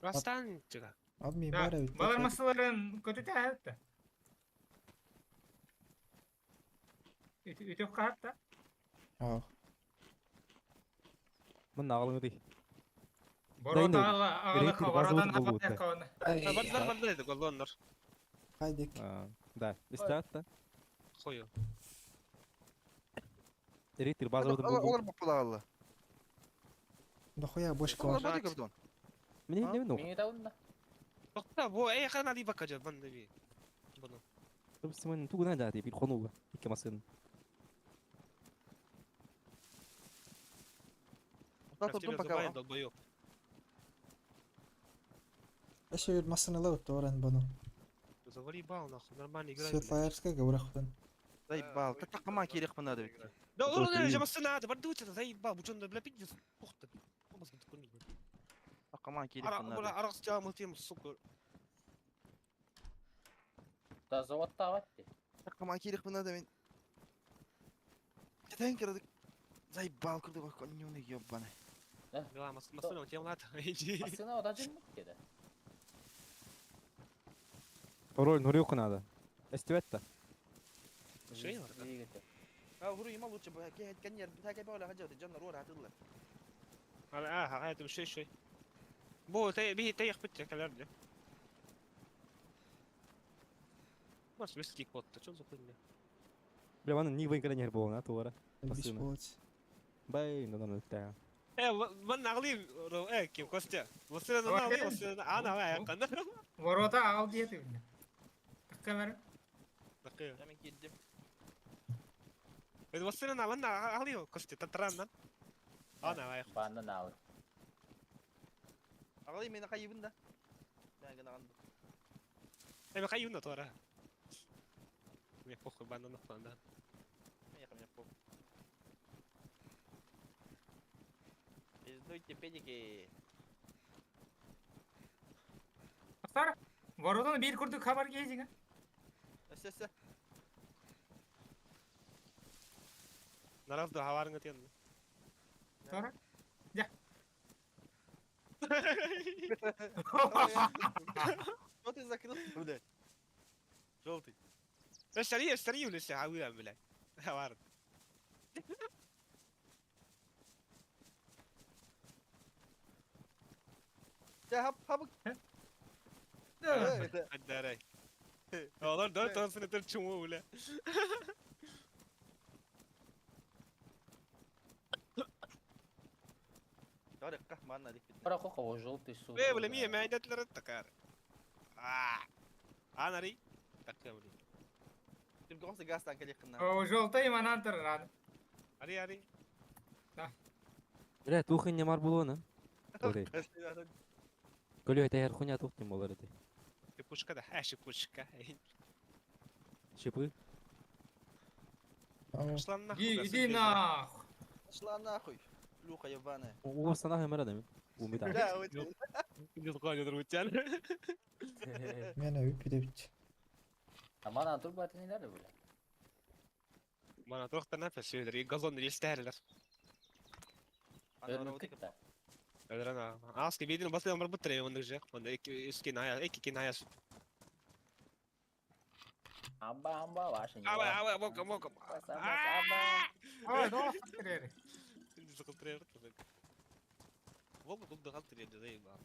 Растан чыга. Адми бар бит. Балар масаларын көтүтә хәтта. Үтеп катта. Ах. Мын агылыңы ди. Ворота ала, воротан апа Бандар бандар edi golоннор. Хайдик. Да, истатта. Хою. Рейтер база болду. Олар бапыла алла. Дохуя бошка Олар бар. бады капитан. Мени не ну. Мени таунда. Токта, бу эй хана ди бакажа банда би. Буну. Собственно, тугунан жаати бир хонуга икки масын. Тебя забанят, долбоёб. Эше бир масына ла өттө оран буну. Завали бал нахуй, нормально играй. блядь. Светлоярская гаврахтан. Заебал. Так кама кирих надо ведь. Да он же машина, да бардуча, заебал, бучон, бля, пиздец. Ух ты. Кама кирих надо. Арас тямы тем, сука. Да завод таватты. Кама кирих надо мен. Кетен кирдик. Заебал курдук конюны ёбаный. Да, машина, тем надо. Машина даже не кеде. Пароль нурюку надо. Эстибетта. Шей А вру има лучше бы ке каньер битаке бола хаджа жан рура хатылла. اه هاي شوي شوي. بو تي به تيخ بتك كلام بس بس كيك بوت شو زقلنا. Бля, вана ни вин кале болна туара. Бис болот. Бай, ну ну та. ايه من اغلي ايه كيف كوستا وصلنا انا وصلنا انا هاي قنا. Ворота ал диэти. Камера. دقيقة. Мен киддим. وصلنا منا اغلي كوستا تترانا. انا هاي. Банна налы. Агалы мен кайыбын да. Мен гана канды. ايه بقيونا تورا. Мне похуй банан да. Мен якым похуй. Пиздуйте педики. Сар. Воротаны бир курдук хабар кейзиң. Өссө өссө. Наразды хабарыңы тен. Тора. Я. Что ты закрыл, блядь? Желтый. اشتري اشتري ولا شي عاوي بلا. хабар. Хап хап. الداري. والله دور تونسن ترشمو ولا. Дорек манна дик. Парахоха желтый суд. ايه ولا مية ما عندها تلرتك اه انا ري تكمل. Тим гастан каликна. О, желтый манан турар. اري اري. Бля, тухын не мар болона. Тори. Көлө тәһәр хуня тухтым болар иде. Пушка да, хаши пушка. Шипы. Пошла нахуй. Иди нахуй. Пошла нахуй. Плюха ебаная. Уорсана хэмэр адам. Умита. Да, вот. Мен өйп бит. А мана тур батын нелер бля. ما انا تروح تنفس يدري قظن اللي يستاهل انا عاسكي بيدي بس لما مربوط تري ونرجع اسكي نهاية ايكي كي نهاية Амба амба ваша. Аба аба мока мока. Ой, доо трери. والله ضد غلط اللي زي ما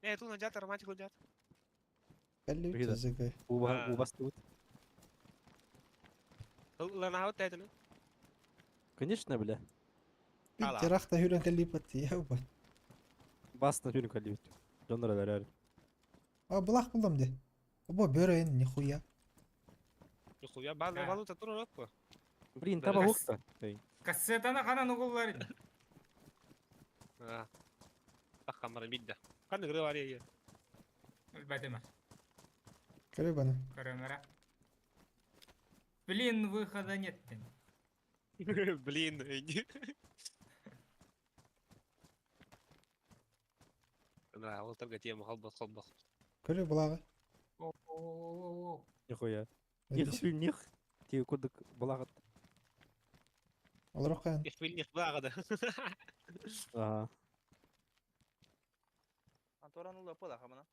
ايه تونا جات романтик جات. قال لي وبس لا انا عاودت هذا. Конечно, бля. Бит хүрэн калипат яба. Баста хүрэн калипат. Жонор алар. А булах булдым де. Обо бөрөйн нихуя. Нихуя бал валюта тур опа. Блин, таба укта. Кассетаны канан угуллар. اه تخمر بيده خلينا نقرا عليه. Билбэтим. Көрө бана. Көрөмөрө. Блин, выхода нет. Блин, иди. لا والله تلقى تيم خلبط خلبط. Көрө булагы. Нихуя. Них них. Ти курдук булагат. Олар каян. يخبل يخ باغدا. Ага. Антуран ула пола хамана.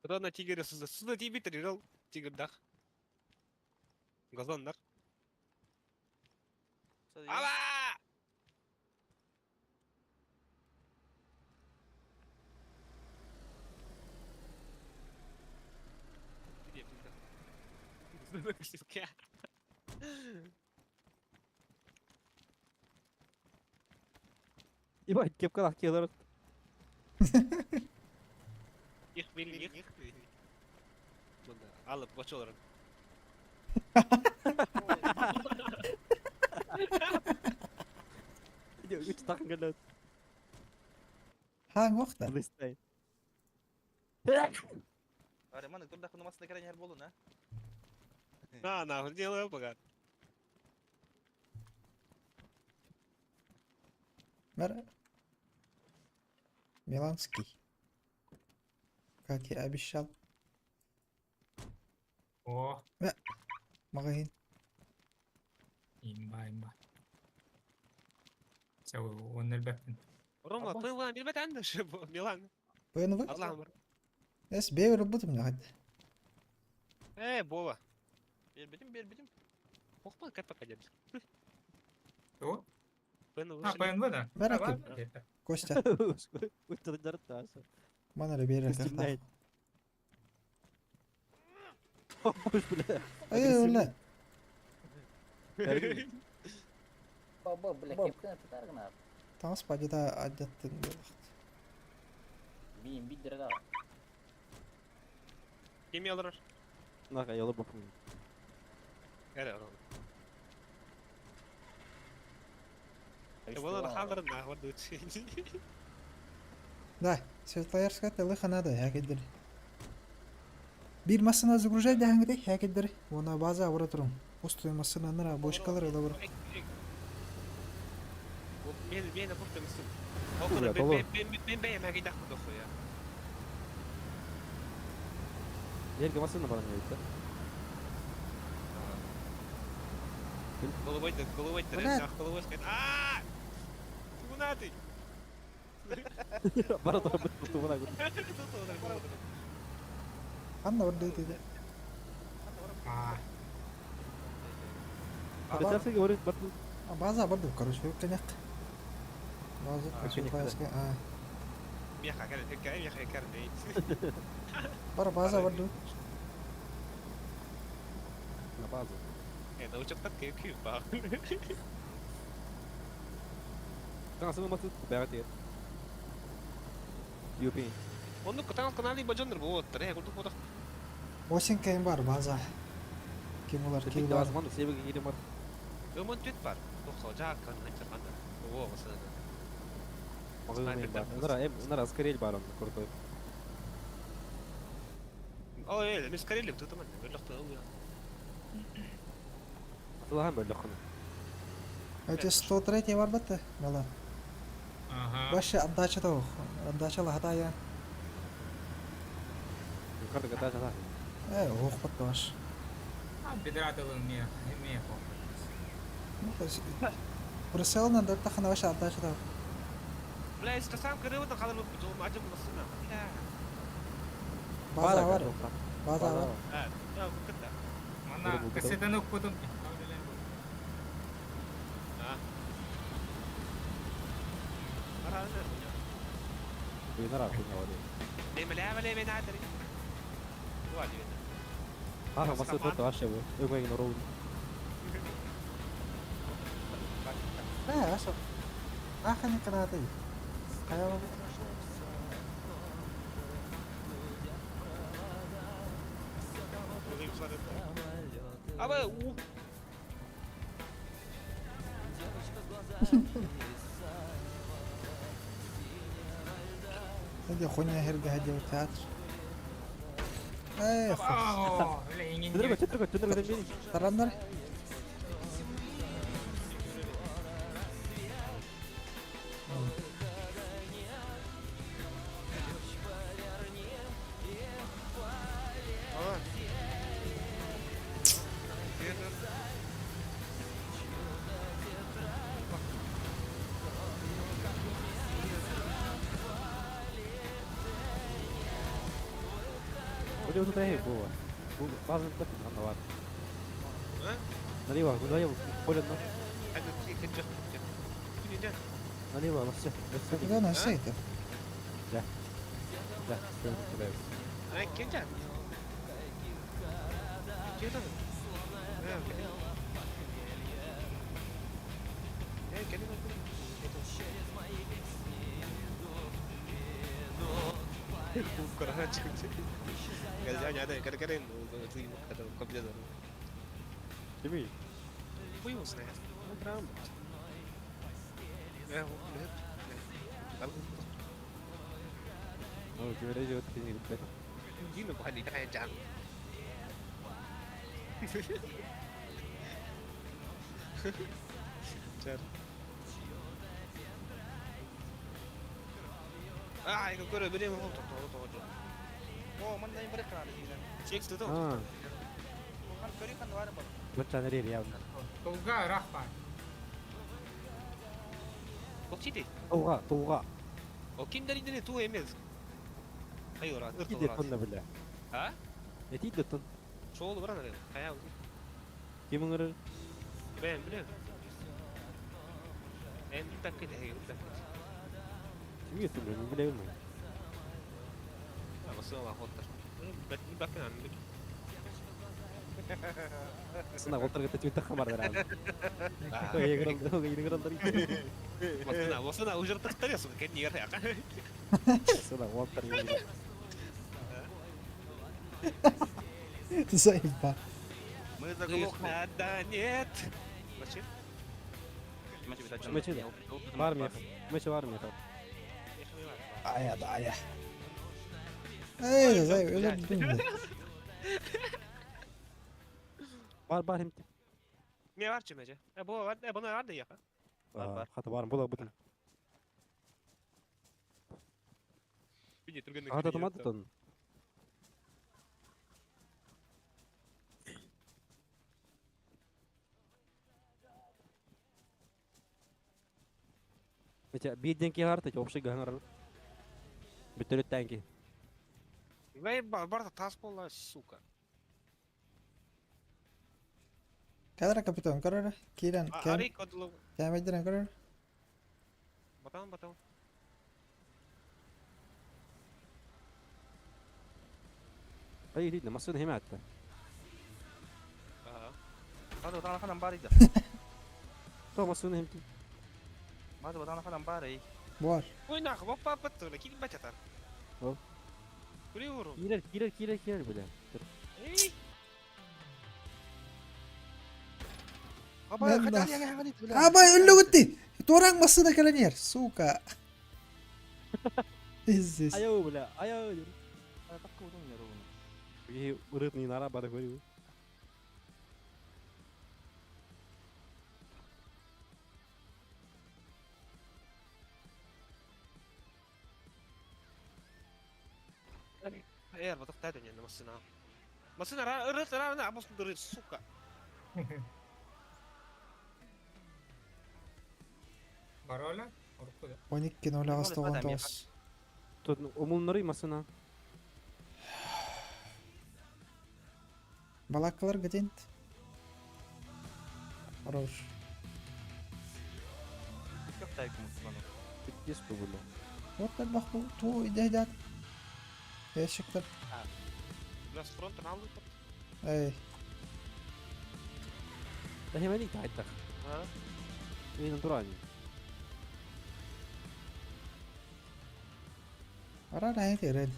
Рона тигр сузда. Сузда ти бит рел тигр дах. Газон дах. Ала! Иди, пизда. Ебать, кепкалах келер. يخبل يخ. Алып бачолар. Үч тахын кэллэ. Хаң уохта. Лыстай. Аре, маны турда кыны масына кэрэн иһэр буолун, а? На, нахуй, делаю пока. Мэр. Миланский. Как я обещал. О, Магазин. Имба, имба. Все, он элбэппин. Рома, ПНВ билбет анда Милан. ПНВ? Аллахым бар. Эс бэйбер бутум нахад. Э, Бова. Биэрбитим, биэрбитим. Охпан как пока дед. О? ПНВ. А, ПНВ, да? Бәрәкел. Костя. Үттірдер тасы. Мана эрэ биэрэр Костюмнайт. Боже, бля. Эй, бля. Баба, бля, кепканы тутар гына. Таҥас падьыда адьаттын буолахт. Бин биддер да. Ким ялырар? Наха, ялы бапын. Кәрі, Рома. Була халдыр нахуй дуть. Да, Светлоярская лыха надо, хакедер. Бир машина загружай дэхэнгде хакедер. Она база абыра турун. Пустой машина нара бочкалар ыла бар. Мен мен бу мısın? Бля, Окуна толор. мен мен мен бэйэм хагидах дохуя. Жерге машина баран да? Головой да, головой да, Бля. нах головой сказать. А! Тугуна ты. Бара тұра бит тугуна көр. Анна бар дейт. А, Бетәсеге говорит, бат А база бар деп, короче, коньяк. База А, Светлоярская. А. Меха, кәрі, кәрі, меха, кәрі, дейт. Бар база бар деп. на базу. Э, научактар күйіп баг. Таңасыны масы бәгә тиер. Юпи. Онну кытан канали бажондар болоттар, э, курдук бодох. Осин кайын бар база. Ким олар Бик кил бар. азман себеге кире бар. Өмөн түт бар. Тохсо жаак кан ханчар канда. Ого, осына. Магазин бар. Нара, эм, нара скорее бар он крутой. Ой, э, мен скорее тут мен. Бөлөктө ылгы. Атылахан бөлөк хуны. Эти 103 бар батты, Милан. Ага. Башы отдача того. Отдача лахата я. Юкарда гата жата. Э, ох, батты баш. А, бедра тылын ме, ме хо. Ну, то есть, Брусел надо тахана башы отдача того. Бля, если сам кырыбы калыр жол ажым басына. Бля. База бар. База бар. А, я кытта. Мана кассетаны укпутум. А. Ара, Буйнара хуйня вали. Леме леме леме натри. Вали. Аха, масы тут вообще бу. Өгмәген роун. Э, аша. Аханы канаты. Кая бар? Аба, у. Эди хуйня херге хадил театр. Эх. О, бля, иңин. Түнөргө, түнөргө, түнөргө мени. Тарандар. ولي وتو تاهي بوا. База так анда бар. Налево, налево, поле на. Налево, на все. Куда на все это? Да. Да, все, кидаюсь. А, кенжа. Кенжа. Э, кенжа. Кимий? Хуй его знает. Ну, прям. Э, вот, блядь. Оо, ким эрэ дьиэт кини билбэт. Дина бухали такая жан. Чер. А, я говорю, бери его, то то то. О, манна им барык надо дигән. Чек ты то. Аа, Хан көрі хан бар бар. баччан эрэр явно. Толга рахпа. Кокчити. Тулга, тулга. О киндери ту эмес. Айора, Иди тонна бля. А? Эти да тон. Шоолу баран эле. Кая. Ким ыңырыр? Бен билем. Эм такы де, такы. Ким өтүм мен билебин. Басыла хоттар. Бет бакын аны. Сына олтырга тетү хамар бар. Ой, играл, играл. Басына, басына уже тактар ясу, кен нигер я. Сына олтыр. Заебал. Мы заглохнем. Выхода нет. Зачем? Мечи Бар меха. Мечи бар меха. Ая, да, ая. Эй, зай, өзім Бар бар хим. Не бар чемеже. Э, бу бар, э, буну бар да яка. Бар, бар. Хата бар, була бутын. Бине түргенде. Хата томат тон. Мечи биден ки харта, общий гангар. Бүтөрүт танки. Вей бар тас бола, сука. Кадра капитан, көрөр. Киран, кем? Ари кодлу. Кем көрөр. Батам, батам. Ай, ридна, масына химатта. Ага. Hadi batana ханым бар иде. То масына химти. Hadi batana ханым бар ey. Бар. Ой, нахуй, бапа баттыр, кин бачатар. О. Кури уру. Кирер, кирер, кирер, кирер бля. Эй, Абай, Мен хотя да. я бля. Абай, үлі өтті. Тураң масына кәленер, сука. Пиздец. Айо, бля, айо. Такка удум яру. И урытный нара бада говорю. эр, батак тайда не масына. Масына ра, рыт ра, на, бос дыры, сука. Барола? Уркуда. 12 0 9. Тут умулнары масына. Балакалар гдент. Хорош. Как тайку мусулману. Пиздец бля. Вот так баху, ту иде Ящиктер. Нас фронт алды. Эй, Да химани тайдах. Ha? Мен турани. ара райт ирен.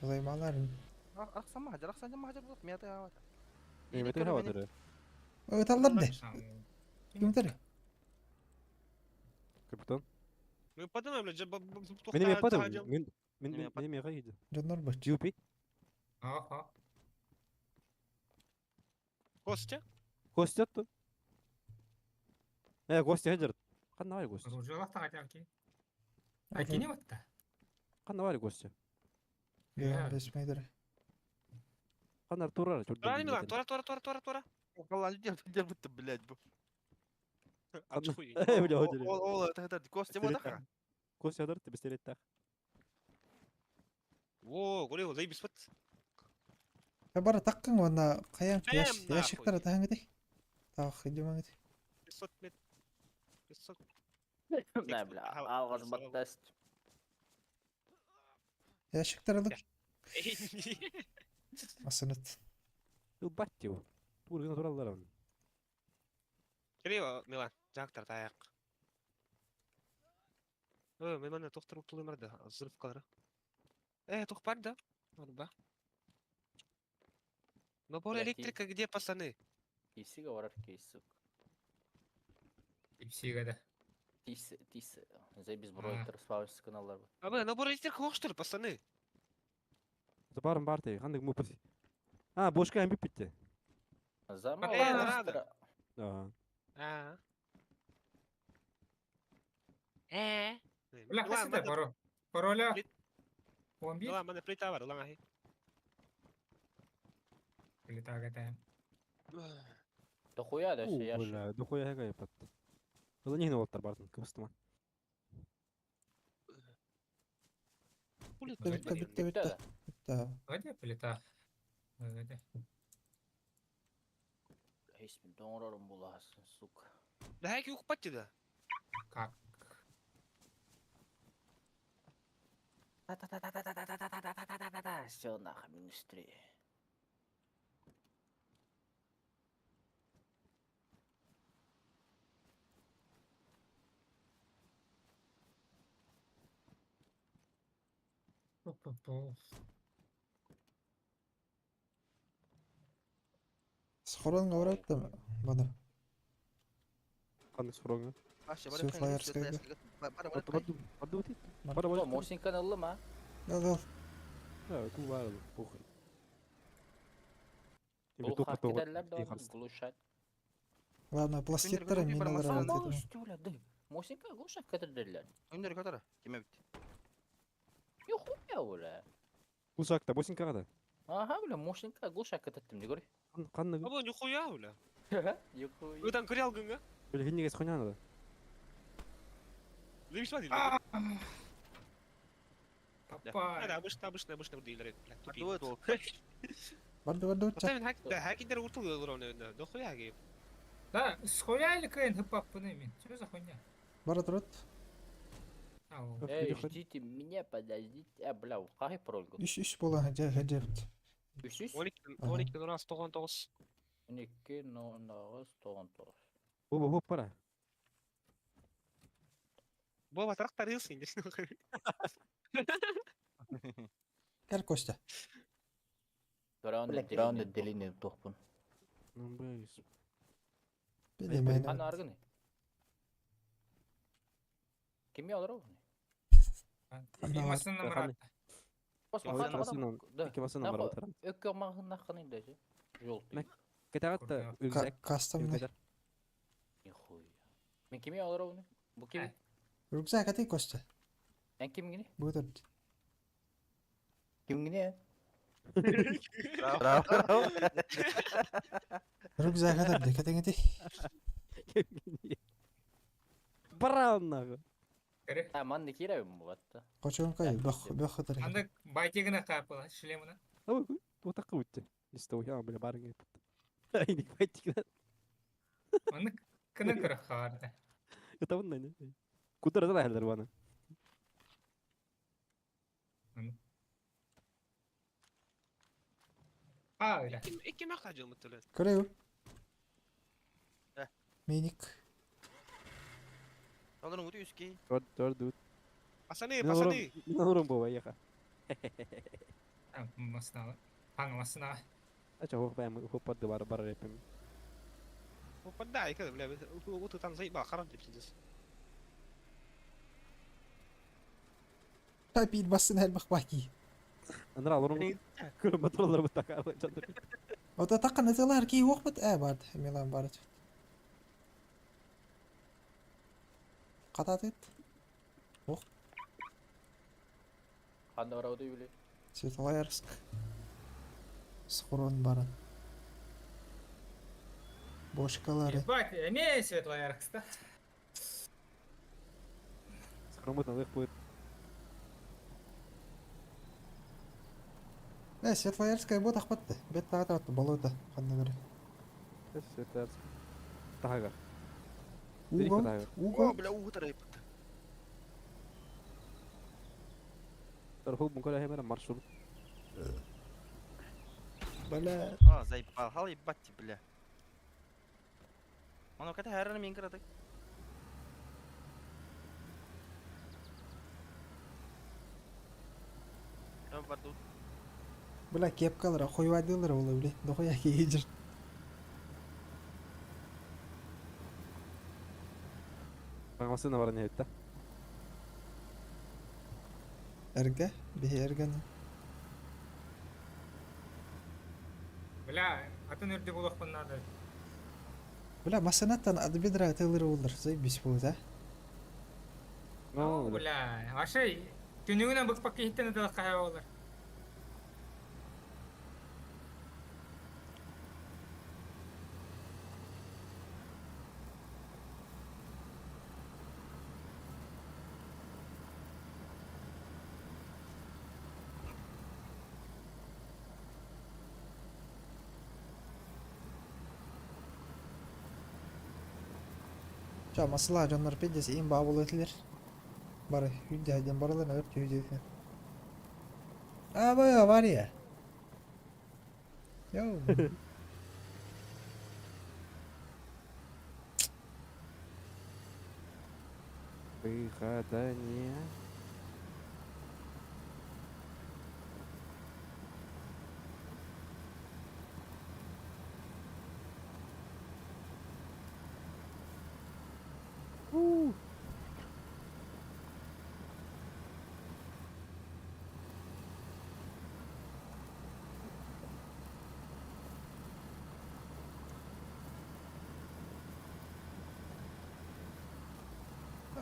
Займаларын. Рақсан махажар, рақсан махажар булып, мияты хават. Эметер хаватыры. Ой, таллар де. Кимдер? Капитан. Мы подумаем, блядь, Мен эме падам. Мен мен мен эме гайды. Жоннор бач. GUP. Аха. Костя? Костя ту. Э, Костя хеджер. Канна бар Костя. Ружалах тагачаки. Акини батта. Канна бар Костя. Я бесмейдер. Канна турар чурду. Тура Милан, тура, тура, тура, тура, тура. Околан дер дер бутты, блядь. бу. Ачхуй. Э, бля, hodiri. Ол ол это Костя вот так. Костя хадыр, бестерет так. Во, говорю, заебись вот. Бара таккын вана каян Бэм, нахуй. ящиктар тахангыты. Тах идемангыты. 500 метров. 500. Да, бля, алғаш баттаст. Ящиктар алып. Масынат. Ил баттиу. Тургына тураллар. Кирио, Милан, жактар таяк. Э, мен мана тоқтыр тулымарды, зырф калары. Э, тохпар да? Арба. Набор Блядь, электрика где, пацаны? Тиисигэ барар киһи, сука. Типсига да. Тиис, тиис, заебись бройтер спавнс гыналлар. А вы, набор этих хоштер, пацаны. Барым бар тей, ханнык мупас. А, бошка эм биппитте. Замал. Э, надо. Да. А. Э. Бля, хасыта паро. Пароля. Он бит? Ла, мана плита бар, ла. Плита гатаем. Дохуя да Уу, я бля, дохуя хага япат. Ыла нехне болттар бартын, кыбыстыма. Битте битте битте битте. Битте. Где плита? Где? Эсми доңорорум буласың, сука. Да хайки укпатти да. Как? Та-та-та-та-та-та-та-та-та-та-та-та-та. Все нахуй, минус три. Пу-пу-пу. Схорон говорят там, бада. Ханнык сұрағың. Светлоярская. Барды бит. Бара О, бара. Мосинканы ыллым, а? Да, да. Да, ку бар, похуй. Бұл хакедерлер да глушать. Главное, пластиктары миналар Мал алат. үстүле, ды. Мосинка глушать кетердерлер. Өндөр көтөрө. Кеме бит. Нихуя, бля. Кулшакта, босинкага да. Ага, бля, Мосинка глушать кететтим, не говори. Канны. А нихуя, бля. Нихуя. Вы там крял гынга? Бля, хиннеге схоняна да. Заебись смотри. Папа. Да, обычно, обычно, обычно дилеры, бля, тупые. Дует ол. Барды барды барды. Поставим хак, да, хакер уртул ровно, дохуя гейм. Да, схуя или КН папы мин? Что за хуйня? Бара турат. Ау. Эй, ждите меня, подождите. А, бля, кахи пароль. Үш үш бола хажа хажа. Үш үш? 12 12 99. 12 09 99. Бу бу пара. Бова тракторился, интересно. Кәл Костя. Раунд делини тохпун. Ну, бля. Билемен. Аны аргыны. Ким ялыр ол? Имасын номера. Кемасын номера отырам. Өккө мағын нақын даже. Желтый. Кетагатта рюкзак. Кастомный. Нихуя. Мен ким ялыр ол? Бу ким? Рюкзак ати Костя. Мен ким гине? Бу турат. Ким гине? Браво, браво. Рюкзак ати катеңети. Бара нахуй. А, ман не кирәбим бу атта. Кочон кай, бөх бөх хатар. Анда байтигына капыла, шлемына. Ой, вот так вот. Листовый, я, бля, барың. Ай, не хватит. Аны кына көрө харды. Это он, не. Куда разлахалар вана? А, бля. Икки махаджыл мытылы. Көрөйү. Э. Меник. Алырың өтө үскей. Тор дуд. Пацаны, пацаны. Мен бова еха. Масына. Паңа масына. А чё, хопа, хопа, бар бар репем. Попадай, когда, бля, вот там заебал, харам ты пиздец. Тапит басын әлбақ баки. Андра алырың. Көрім батырлар бұ так арлай жатыр. Ота тақын аталар ки оқбат ә барды. Милан бары. Қатат ет. Ох, Ханда барауды биле. Светлоярск. Схорон барын. Бошкалары. Ебать, эме Светлоярскта. Скромытно лых будет. Э, Светлоярская бот ақпатты. Бет тағат атты, болота. Қанда көрі. Светлоярск. Тагар. Угол, угол. О, бля, угутар айыпты. Тархул мукаля хемера маршрут. Бля. А, заебал, хал ебать, бля. Мано ката хайраны мен кыратык. Бар тут. Бля, кепкалар, хуйвадылар олы, бля. Дохуя кейджер. Массыына баран иһиттэ. Эргэ, биһи эргэни. Бля, атын үрдүк булуохпун наада. Бля, массыынаттан от бедра атыылыр уоллар, заебись будет, а? Ну, Бля, вообще түнүгүнэн быкпакка иһиттэн ытылах хаһа буолар. Ча, масыла дьоннор пиздец им баабыл этилер. Бары хүддэ барылар өрт хүдэ. А, авария. Йоу. Выхода нет.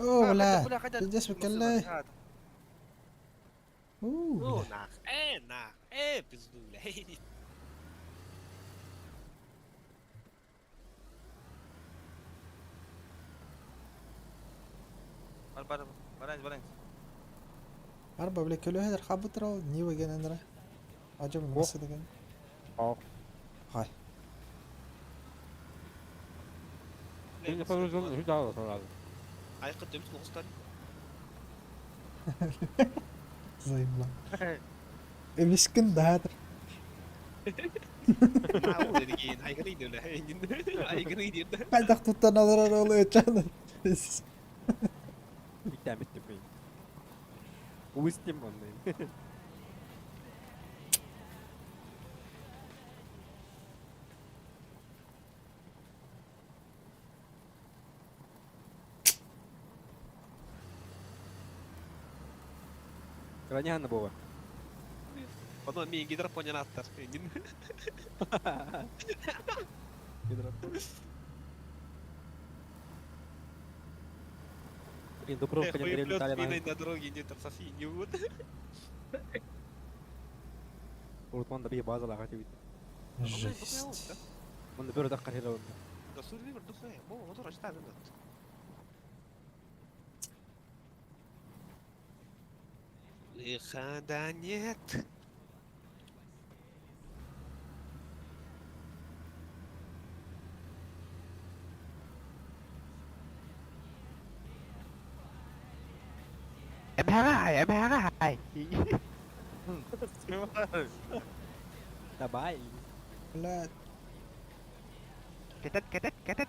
О, бля, пиздец, букелле. У, Ну, бля. нах, нах, пизду, бля. Бар бар баран баран. Арба, бля, көлөһөлөр хабытыр ол, не генендре. Ажым масы деген. Ох. Хай. Ты погружен, сюда сразу. Айқын төміз қоқыстар. Заебла. Эмискин даатыр. Деген айгын үйден, айгын үйден. Кайдак туттан алар ол өчаны. Биттен биттим мен. Уистим оннайын. Краньяны бова. Потом мен гидропонян аттар. Блин, Дубровка не Хуеплет летали миной на дороге, не там Софии не вот. Уртман да бии базалаға тибит. Жесть. Мында бөр даққа хеле онда. Да сурвивер духе, бо мотор ажитар этот. Выхода нет. Давай. Бля, Кетет, кетет, кетет.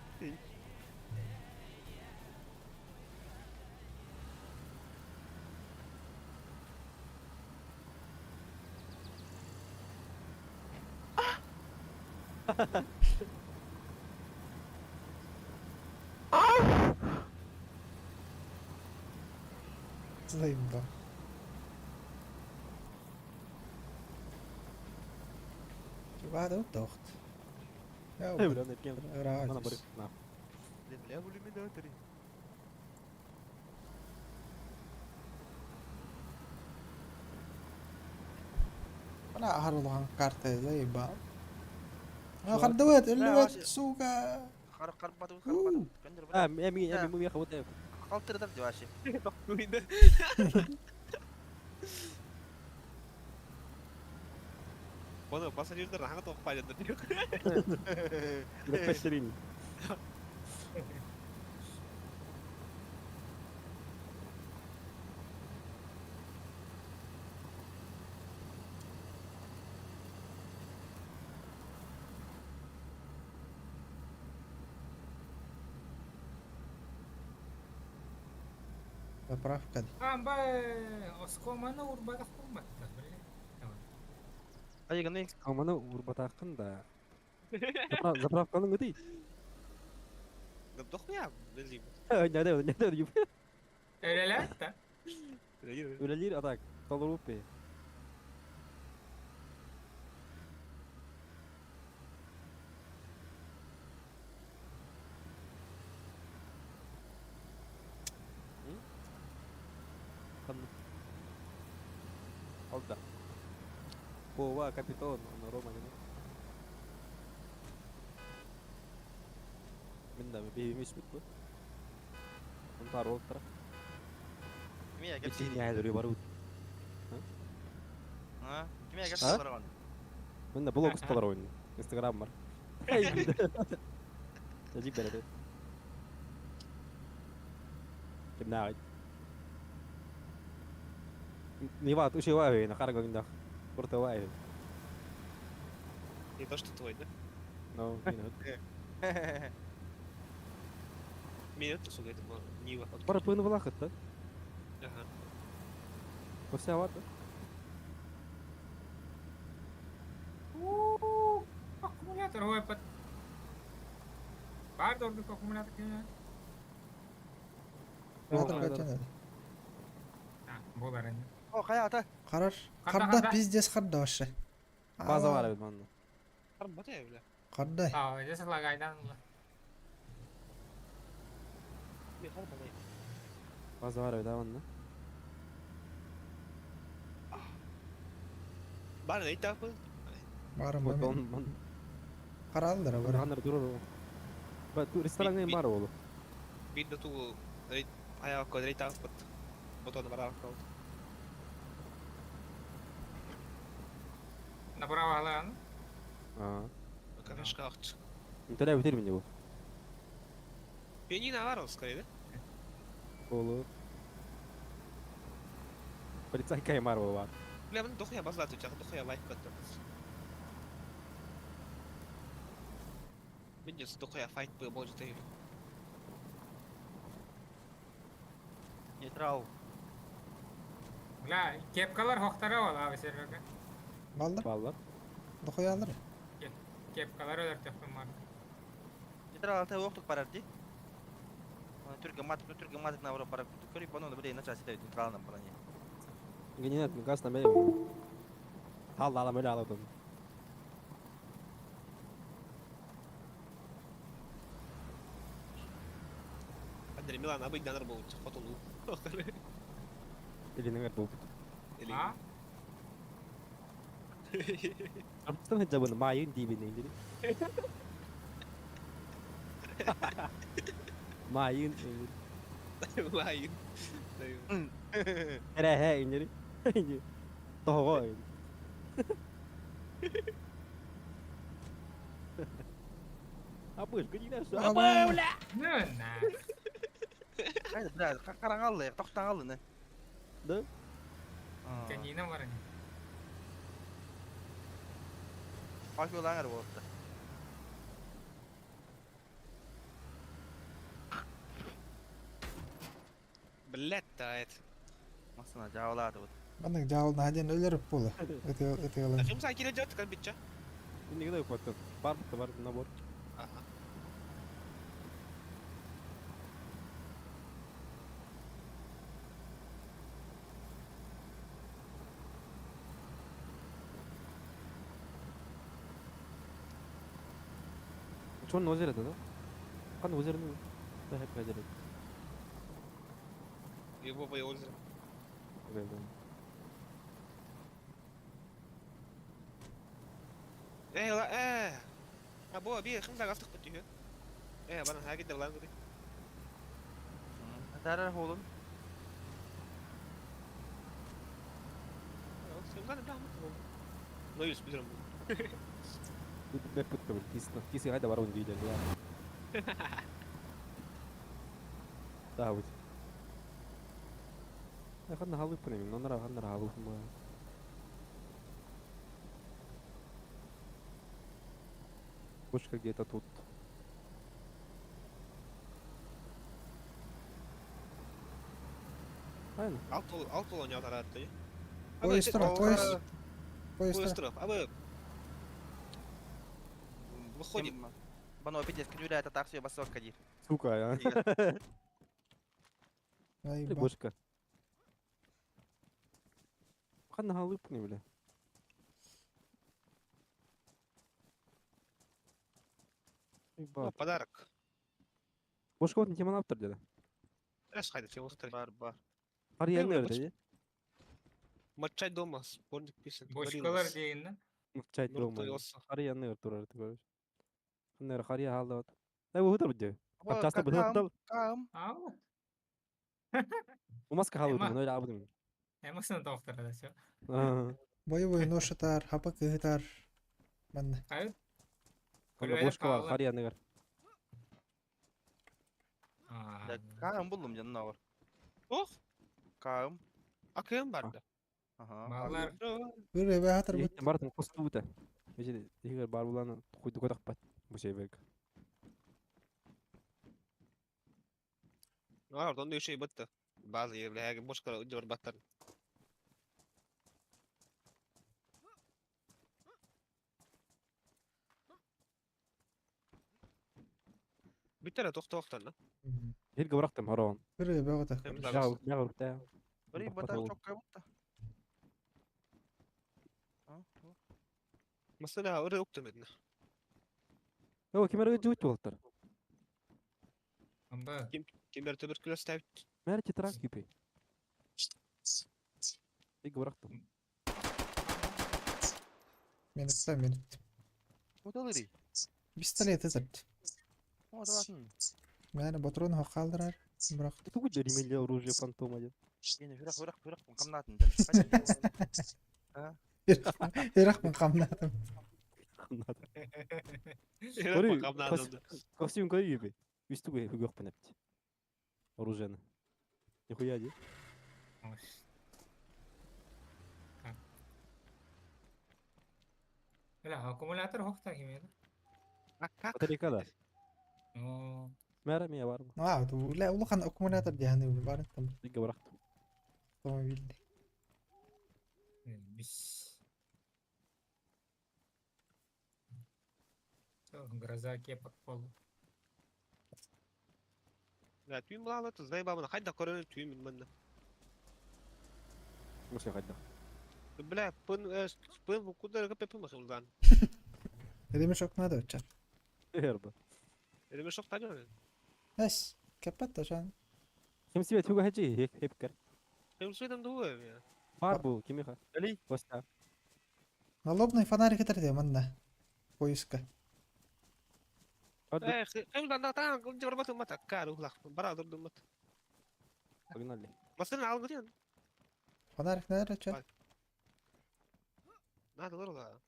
заебал. Waar ook tocht. Ja, Бля, не пьем. Мана raar. бар. На. Бля, в иллюминаторе. Бля, ахарлухан карта заебал. خردوات اللوات сука. Хар карбат карбат. Көндөр А, эми эми ми хабыт. Калтырдар деп вообще. Оны пассажирдер аңа тоқ пайдандыр. Пешерин. Заправка. Амба оскоманы урбатах кумматта, бля. Айганы. Аманы урбатақын да. Заправканың өтей. Да дохуя, блин. Не не не. Үлэлээт да. Үлэлиир атак. Толору пи. Алда. Вова, капитан, он Рома не. Мин да беймеш бит бу. Онтар олтара. Кимия Итин кэпсиир? яйдыры барут. А? Кимия А? кэпсиир баран? Мен да блог усталар ойын. Инстаграм бар. Ажип береді. Ким нагай. Нива туши вай на харгонгдах. Бурта вай. Не то, что твой, да? No, минут. Минут, сука, это была Нива. Пара пын влахат, да? Ага. Во вата. Аккумулятор ой под. Бар дордук аккумулятор кене. Аккумулятор качан Болар эми. О, кая ата? Карар. Карда, Карда карда. пиздец карда вообще. База бар бит манна. Карбата, бля. Карда. А, здесь лагайдан. Не, карбата. База бар бит манна. Бар, не так был. Барым Вот мен. он ман. Каралдыр бар. Ханар дурор. Ба ту ресторан бар олу. Видно ту аяк квадрата под бутон барар калды. Направо алан. А. Кафешка акчы. Интернет битер мине бу. Пианино бар скорее, да? Олу. Полицай каймар бар. Бля, мен дохуя базлат үчак, дохуя лайк катты. Мен дес дохуя файт был может и. Нейтрал. Бля, кепкалар хоктара ола сервеге. Балдар. Балдар. Дохуя алыр. Кепкалар өлөр төкпүн бар. Нейтрал ата октук барар ди. Түркө матык, түркө матык на барар. Көрүп аны биле нача сите нейтралынан барани. Генинат газ на меле. Алла ала меле ала тон. Андрей Милан абый данар был, хотолу. Или нагар бу. Или. А? Абстан жабын майын дибин инди. Майын инди. Майын. Эре инди. Инди. Того инди. Абыш, гүнү что? Абы, бля. Ну на. Кайда, бля, караңаллы, токтоңаллы не. Да? Пианино бар эми. Пашылаңар болду. Блять, да это. Масына жабылады вот. Маннык жабылды один өлөрүп болу. Өтө өтө алам. Ким са кире жат кан битча? Инди потом. Бар бар набор. Ага. Чон озеро да? Кан озеро Да, хеп озеро. Его бой озеро. Эй, ла, э. А бо би ким са гастык бит Э, бана хаги да лан гуди. Тарар холун. Ну, юс билирм. Беп бит кисна. Киси гайда бар унди да. Да, вот. Ханна халып пнем, нонра ханна халып ма. Пушка где-то тут. Правильно? Алты алты ойнап таратты. Поезд турар, поезд. Поезд Поезд турар. турар. Абы выходим. Бано пиздец, күнүрэ это так все басок кадир. Сука, а. Ай, Или ба. бошка. Ханна халыпны, бля. О, подарок. Бошка вот не теманаптыр деді. Эс хайда тема утыр. Бар, бар. Бар yerine öyle dedi. Матчай дома, сборник песен. Бочкалар дейін, да? Чай Нұртай дома. olsa. Хар yerine öyle durar artık öyle. Ханна хария халда. Да bu hutar bitti. Часто bu hutar. Кам. Ау. Умаска халды Эма. öyle abdım. Эмосын тоқтырады, все. Боевой нож атар, хапа кыһытар. Манна. Қайы? Ханна бошка бар хар yerine var. Да, кам булдum canına var. Ох, Кам. акым барды. Ага. Балалар. Бір эбэ хатар бут. Бартын косту бута. Бежи егер бар буланы куйду котак бат. Бу şey берг. А, ордон еще и бытты. Базы бля, бошка жор баттар. Бүттер тоқта на. Хирге бырактым хорон. Бір эбэ готак. Жау, жау да. Бри, бата чокка бутта. Mesela oraya уктым едin. О, кемерге жуут болтар. Амба. Ким кемер туберкулез тәбит. Мэр тетрак кипи. Хирге бырактым. Минутта, минут. Уталыри. Пистолет этот. О, даватын. Мәне патрон хақалдырар. Бірақ. Тугу жеримеле оружие фантома деп. Ені хүрак хүрак хүрак камнатын. А? Ирак мен қамнадым. Көрүй, костюм көрүй бе. Үстү гө хөгөх пенепти. Оружиены. Нихуя ди. Бля, аккумулятор хоқта кеме. Батарейка да. О. Мәра мия бар. А, ла улахан аккумулятор дияны бар там. Хирге бырактым. Автомобильный. Бис. Гроза кепок полу. Да, түйін булалы, тыздай бабына. Хайда көрөн түйін мен. Муса хайда. Бля, пын пын куда капе пын махылдан. Ремешок надо чат. Эрба. Ремешок таня. Эс, кепет жан. Ким себе туга хажи хеп хепкер. Хем дуэ. Бар бу кимиха. Али. Коста. Налобный фонарик этер манна. Поиска. Эх, хем да та, жор мата кару лах. Бара дурдум мат. Погнали. Масына алгы Фонарик надо чат. Надо лорла.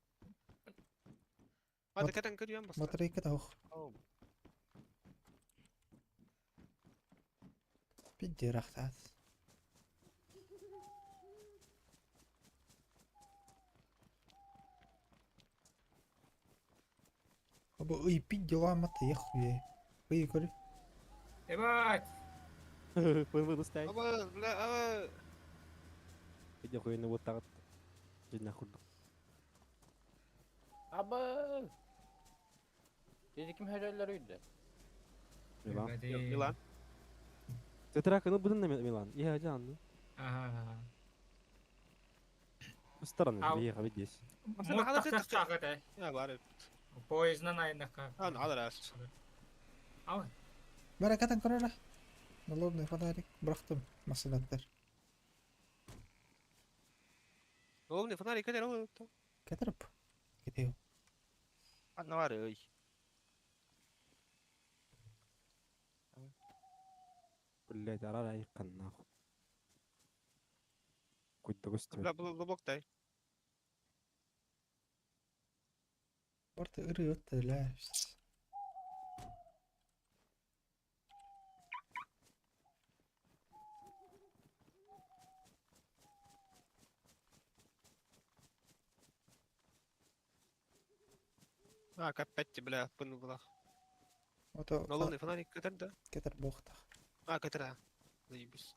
Hadi катан көрүөн бас. Батарейка да ох. Пидди рахтат. Аба ый пидди ламата яхуе. Ый көрү. Ебать! Пын вынустай. Аба, бля, аба. Иди хуйны вот так. Жина хурду. Аба. Dedi kim helal үйдü. Милан. Милан. Тетрак, ну будын Милан. Я жан. Ага. Стороны, Ау. приехал здесь. Мот тахтах Я бар. Поездынан айнака. А, надо раз. Ау. Баракатан көрөлө. Налобный фонарик бырактым масынаттар. Налобный фонарик кетер ол. Кетирип. Кетеу. Анна бар ой. Блять, арар айыккан нахуй. Куйда көстү. Бля, блоктай. Барты ыры өттө эле. А, капетти, бля, пын була. Ото Налобный фонарик кетер да? Кетер бохтах. А, кетер, а. Заебись.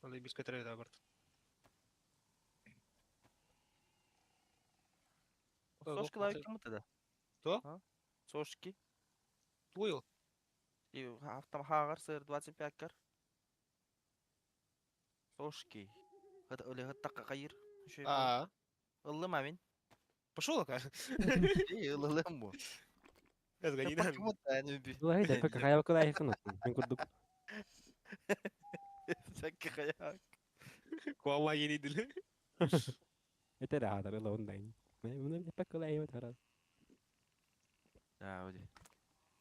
Заебись кетер да, барт. Сошка лайк ким да? Кто? А? Сошки. Твой. И там хагар сыр 25 кар. Сошки. Өле хаттакка кайыр. А. Ыллым амин. Пошел, ака. Эй, ыллым бу. Почему-то не би. Дулай да пек хаял кылай хынат. Мен курдук. Пек хаяк. Куама енидили. Это да, да, лондайн. Мен пек кылай хынат. Да, оди.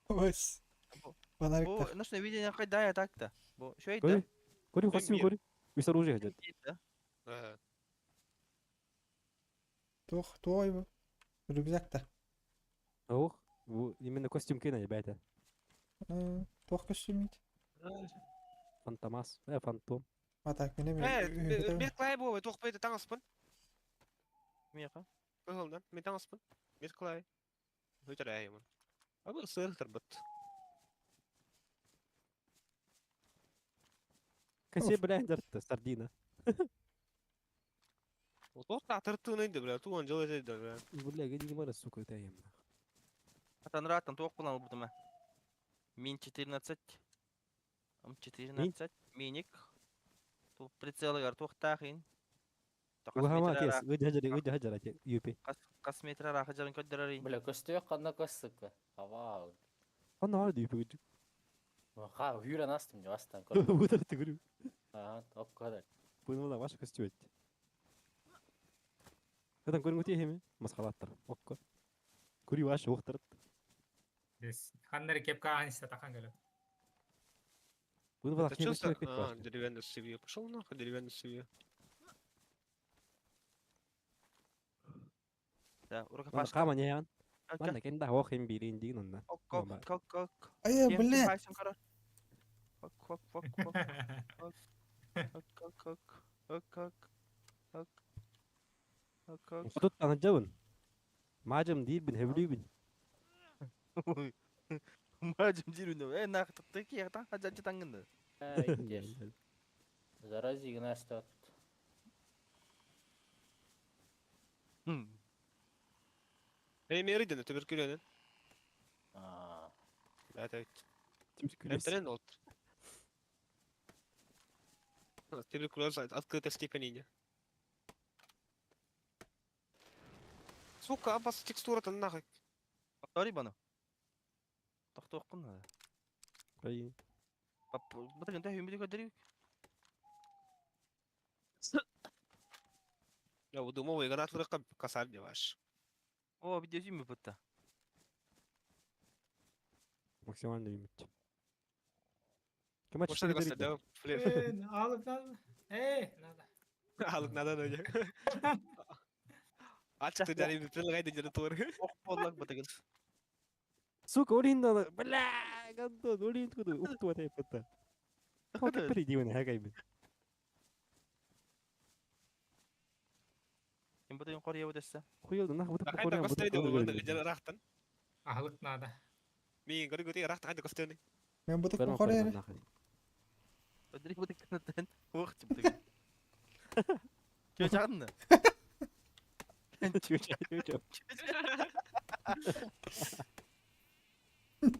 Ось. Бу, Фонарик ночное видение кайда так-то. Бу, шо Көрү. это? Көрү костюм көрү. Үс оружие хотят. Да. Туох, туой бу. Рюкзакта. Ох, бу именно костюм кена, ребята. Туох костюм Фантомас, фантом. А так, мене Бир клай бу, туох бейте таңаспын. Меха. Кыһылдан, мен таңаспын. Бир клай. Өтөр әймін. А бу сыр тырбыт. Касе блендер, сардина. Туох татыртын инде, бля, туган жыл этеди, бля. Бля, где не сука, это я. Атан раттан туох булан албытым. Мин 14. М14. Миник. Ту прицелыгар туохтаахин. Улахама кес, ыды хаджар, ыды хаджар, юпи. Кас метр араха жарын көддөрөр. Бля, көстөйөк кандай көс, сука. Ава. Аны арды юпи. Ха, хүрен астым жо астан Вот это говорю. Ага, оп кадар. Буну ваша костюм. Кадан көрүнгү тиеме? Масхалаттар. Окко. Күри ваш оқтырт. Здесь ханнары кепка аниста тахан келет. Буну бала Это что за... А, деревянный цевье. Пошел нахуй, деревянный цевье. Да, рукопашка. Кама не ян. Манна кенда хохин бирин дин онна. Ок, ок, ок, ок. Ай, бля. Ок, ок, ок, ок. Ок, ок, ок. Ок, ок. Ок. Ок, ок. Тут ана жабын. Мажым дейбин, хевлибин. Мажым дейбин. Э, нах, тыки, та, хажа таңгында. Ай, Зарази гнаста. Эй, мериден, туберкулезен. А. Это Эмтерен от. Туберкулез открытой степени. Сука, абас текстура-то нахуй. Повтори баны. Тохтоққын надо. Ай. Бытыгын та хүмбүдү көдөрүк. Я вот думал, игра только косарь не ваш. О, видео зимы бытта. Максимально лимит. Кем Может, это да, Э, алып надо. Эй, надо. Алып надо, да. Ачты жарим, предлагай деді тур. Ох, подлак бытыгын. Сука, олин да, бля, гандон, олин куду, укту атай пата. Хок перейди на хагай. Ким бытыгын кория өтөссө. Хуел, нах бутып Қайда костейді оны рахтан. Ахлык надо. Мен көрі көте рахтан қайда костейді. Мен бутык корер. Өдөрүк бытыгын Ох, бытыгын. Чө чагын. Чү чү чү.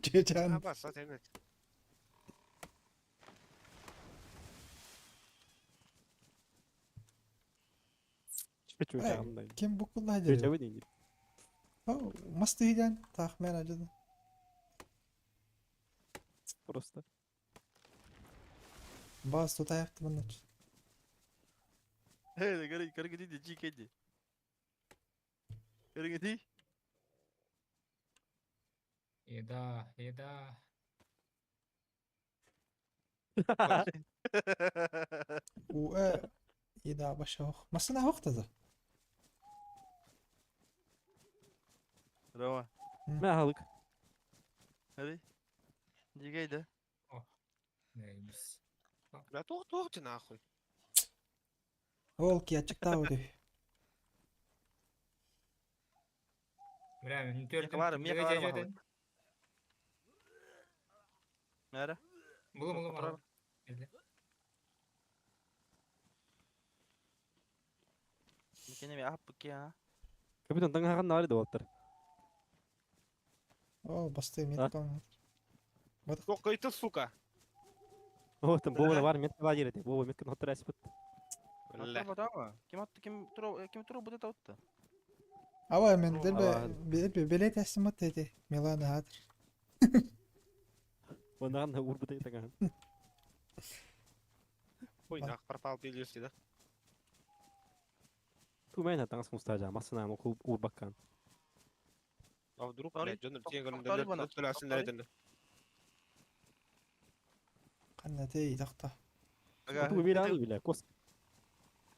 Чечен. Абас, сатемет. Чү чү чагын. Ким букулла Чү жер. чү дейди. Масты хиган тах мен ажыды. Просто. Бас тута yaptı bunlar. Эй, көрі көрі дейді, жи кеди. Көрі кеди. Еда, еда. У еда баша ох. Масына ох таза. Рома. Мә халык. Hadi. Жигейді. Неймис. Бля, тух тух ты нахуй. Ол ки ачыкта өдө. Бля, мен төртүм. Меха бар, меха бар махал. Мәре. Булу булу махал. Мекене ме ап ке а. Капитан таңган нары да болтыр. О, басты метка. Вот. Только это, сука. О, там Бова бар метка бар жерде. Бова метка ноттар әспіт. Бля. Ким атты, ким тура, ким тура будет атты? Ава, мен Ава. дербе билет әсім ат деді. Милана хатыр. Онаған да урбыта етаған. Ой, нах, пропал пилюси, да? Тумайна таңас мустажа, масына оқу урбаккан. А вдруг, Sorry, блядь, дьон тиен sorry бана, көлүн sorry. Қанна тей тақта. Ту бер бля, кос.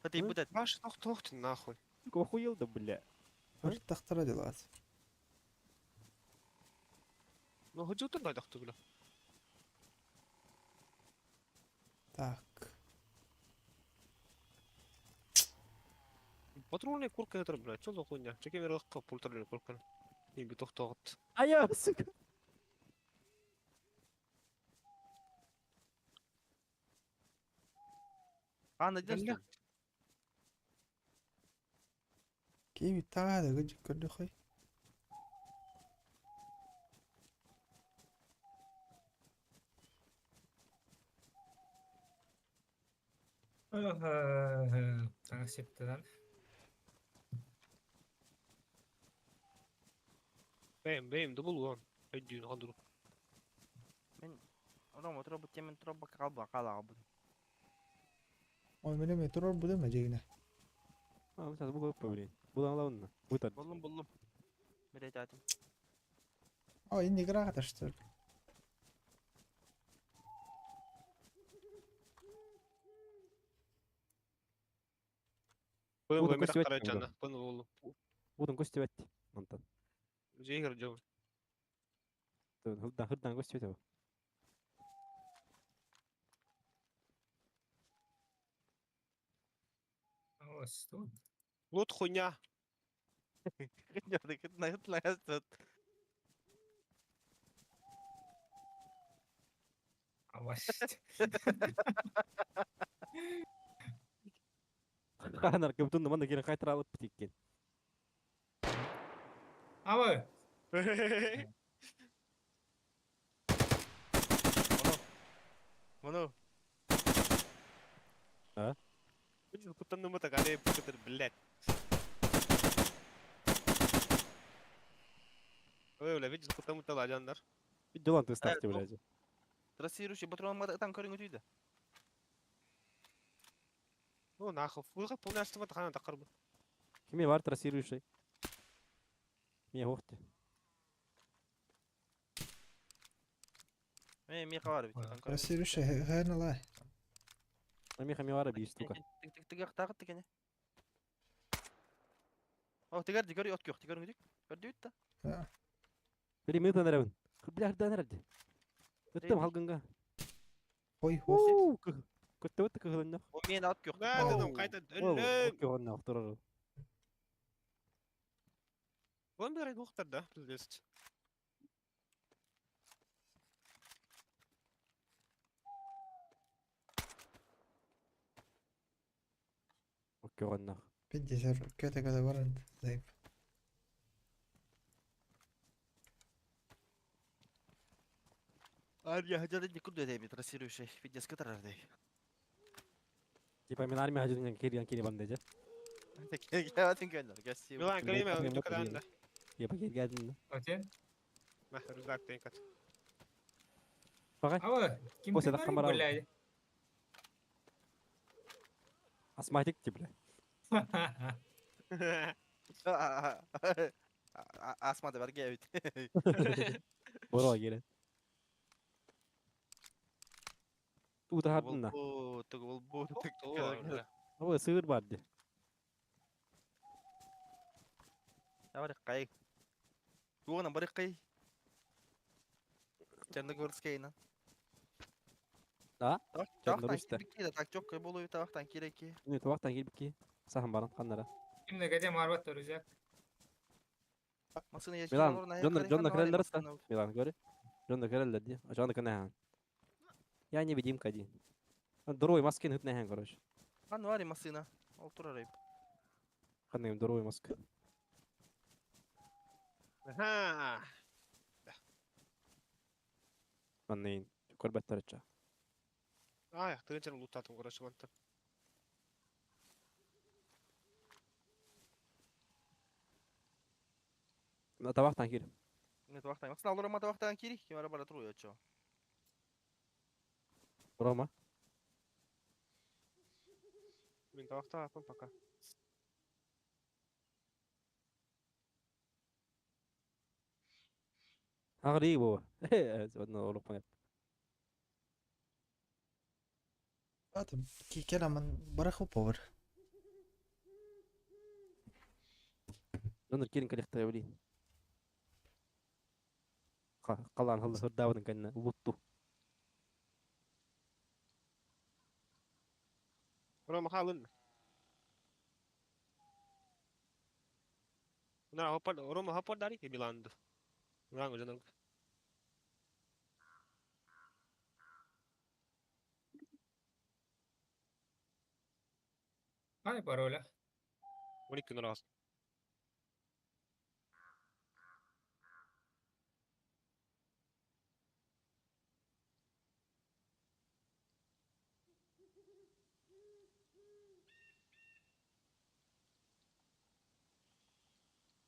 Ты будет. Ваш тох тох ты нахуй. Охуел да, бля. Бір тақтыра делат. Ну, хоть утыр да тохту, бля. Так. Патрульная курка это, блядь, что за хуйня? Чеки мерлыққа пультарлы курка. Не би тохтоғыт. Ая, сука. А, надежда. Киви тағы да күжік көрді қой. Таң септен. Бэм, бэм, дубул вон. Өйдүйін қандыру. Мен Рома, тура бут темен тура бак калба кала бу. Ой, мене мен тұрар бұды ма жегіне. А, сейчас буду блин. Буду алауын. Бутар. Буллум буллум. Бир айтатым. О, инде граға таштыр. Бұны Буду өмір көстебет қарай буду. жана. Бұны болу. Будun көстебет. Мантан. Жегер жау. Хырдан хырдан көстебет. О, что? Вот хуйня. Авасть. Ханар көптүн манда келин кайтара алып битеккен. Ава. Муну. А? Куттан нымы так алей букатыр, блядь. Ой, бля, видишь, куттан мыта ладяндар. Делан ты ставьте, блядь. Трассирующий патрон там көрүнгү түйдү. Ну, нахуй. Фуйға полный астыма тахана тақыр бу. Киме бар трассирующий? Мне охте. Мен меха бар бит. Трассирующий хернала. Меха ми бар бир штука. Тик тик тагы тикене. О, тигер дигер от көх, тигер үдүк. Көрдү да. Бери мы неребин. Бля хырдан неребди. Ыттым халгынга. Ой, хо. Көттө өттө кыгылын. О, мен от көх. Да, дедим, кайта өллөм. Көгөннө турар. Вон бер доктор да, пиздец. Көгөннө. Пиздец, көтө көтө баран. Зайып. Армия хотел никуда дейми трассирующий. Пиздец катарар дей. Типа мен армия хажын кирген кири бандеже. Милан, калиме, өтө каданда. Епа келгедин. Оте. Мә, рюкзак тенкат. Багай. Ава, ким О, седак камара. блядь. Астматик ти, бля. Асмады бар гебит. Боро келе. Тута хардына. Бу, тугу бу, Ой, сыр бар ди. Бар кай. Тугана бар кай. Черногорскайна. Да? Тавақтан кирбикки так жок болу тавақтан киреки. Не тавақтан кирбикки. Сахан баран каннара. Кимде где марбат рюкзак. Машина ящик. Милан, Джонна Джонна кереллер ста. Милан, көрі. Джонна кереллер ди. Джонна кана. Я невидимка ди. Дорой маски хытнэхэн, короче. Ан вари машина. Ол турар. Ханным дорой маска. Ага. Манныйын көрбөттөр ычча. Ай, тыгынчан лутатым короче мантан. Табахтан киир. Не табахтан. Максим аллар табахтан кири, ким ара бара туруя чо. Рома. Мин табахта пока. Ағри бу. Одно олук Кикера ман бараху повар. Донор кирин коллектор блин. Қалан хылы сырдабын кәнне лутту. Рома халын. На хоппар, Рома хоппар дари Миланду. Ранго жанар. Ай, пароля. 12 раз.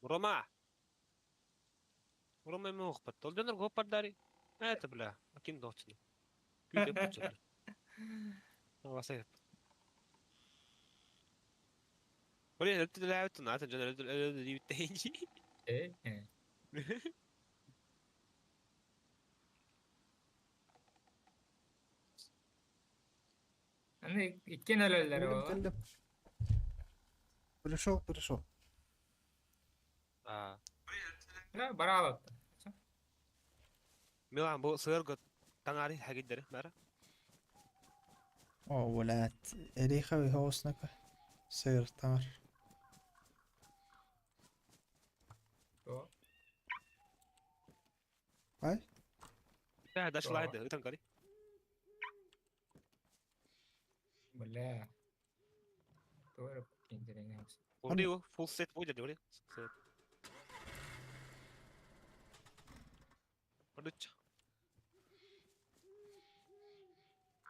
Рома! Рома мох паттол донор гоппар дари. Это бля, акин дочно. Күйде бучу. Васай. Блин, это для этого надо, джанер, Э. Аны иккен өлөллөр о. Пришел, пришел. А. Да, баралат. Милан бу сыргы таңари хагиддер, бара. О, блядь. Эриха вихоснака. Сыр тар. О. Ай? Да, дошла до таңари. Бля. Тура киндерен. Ори фулл сет будет, ори. Сет. Продуча.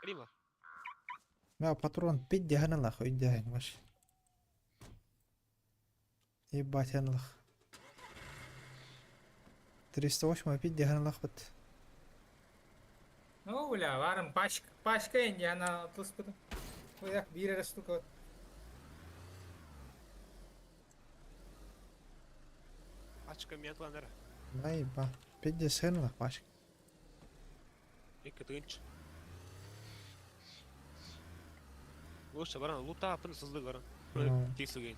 Рима. Мя патрон пить дяханалах, уйдяхин ваш. Ебать аналах. 308 пить дяханалах вот. Ну, бля, варым пачка, пачка инде ана туспыды. Ой, бир штука. Пачка метланер. Найба. Пить дяханалах пачка. Икки тынч. Лучше баран лута апын сызды гаран. Ну. Тисүген.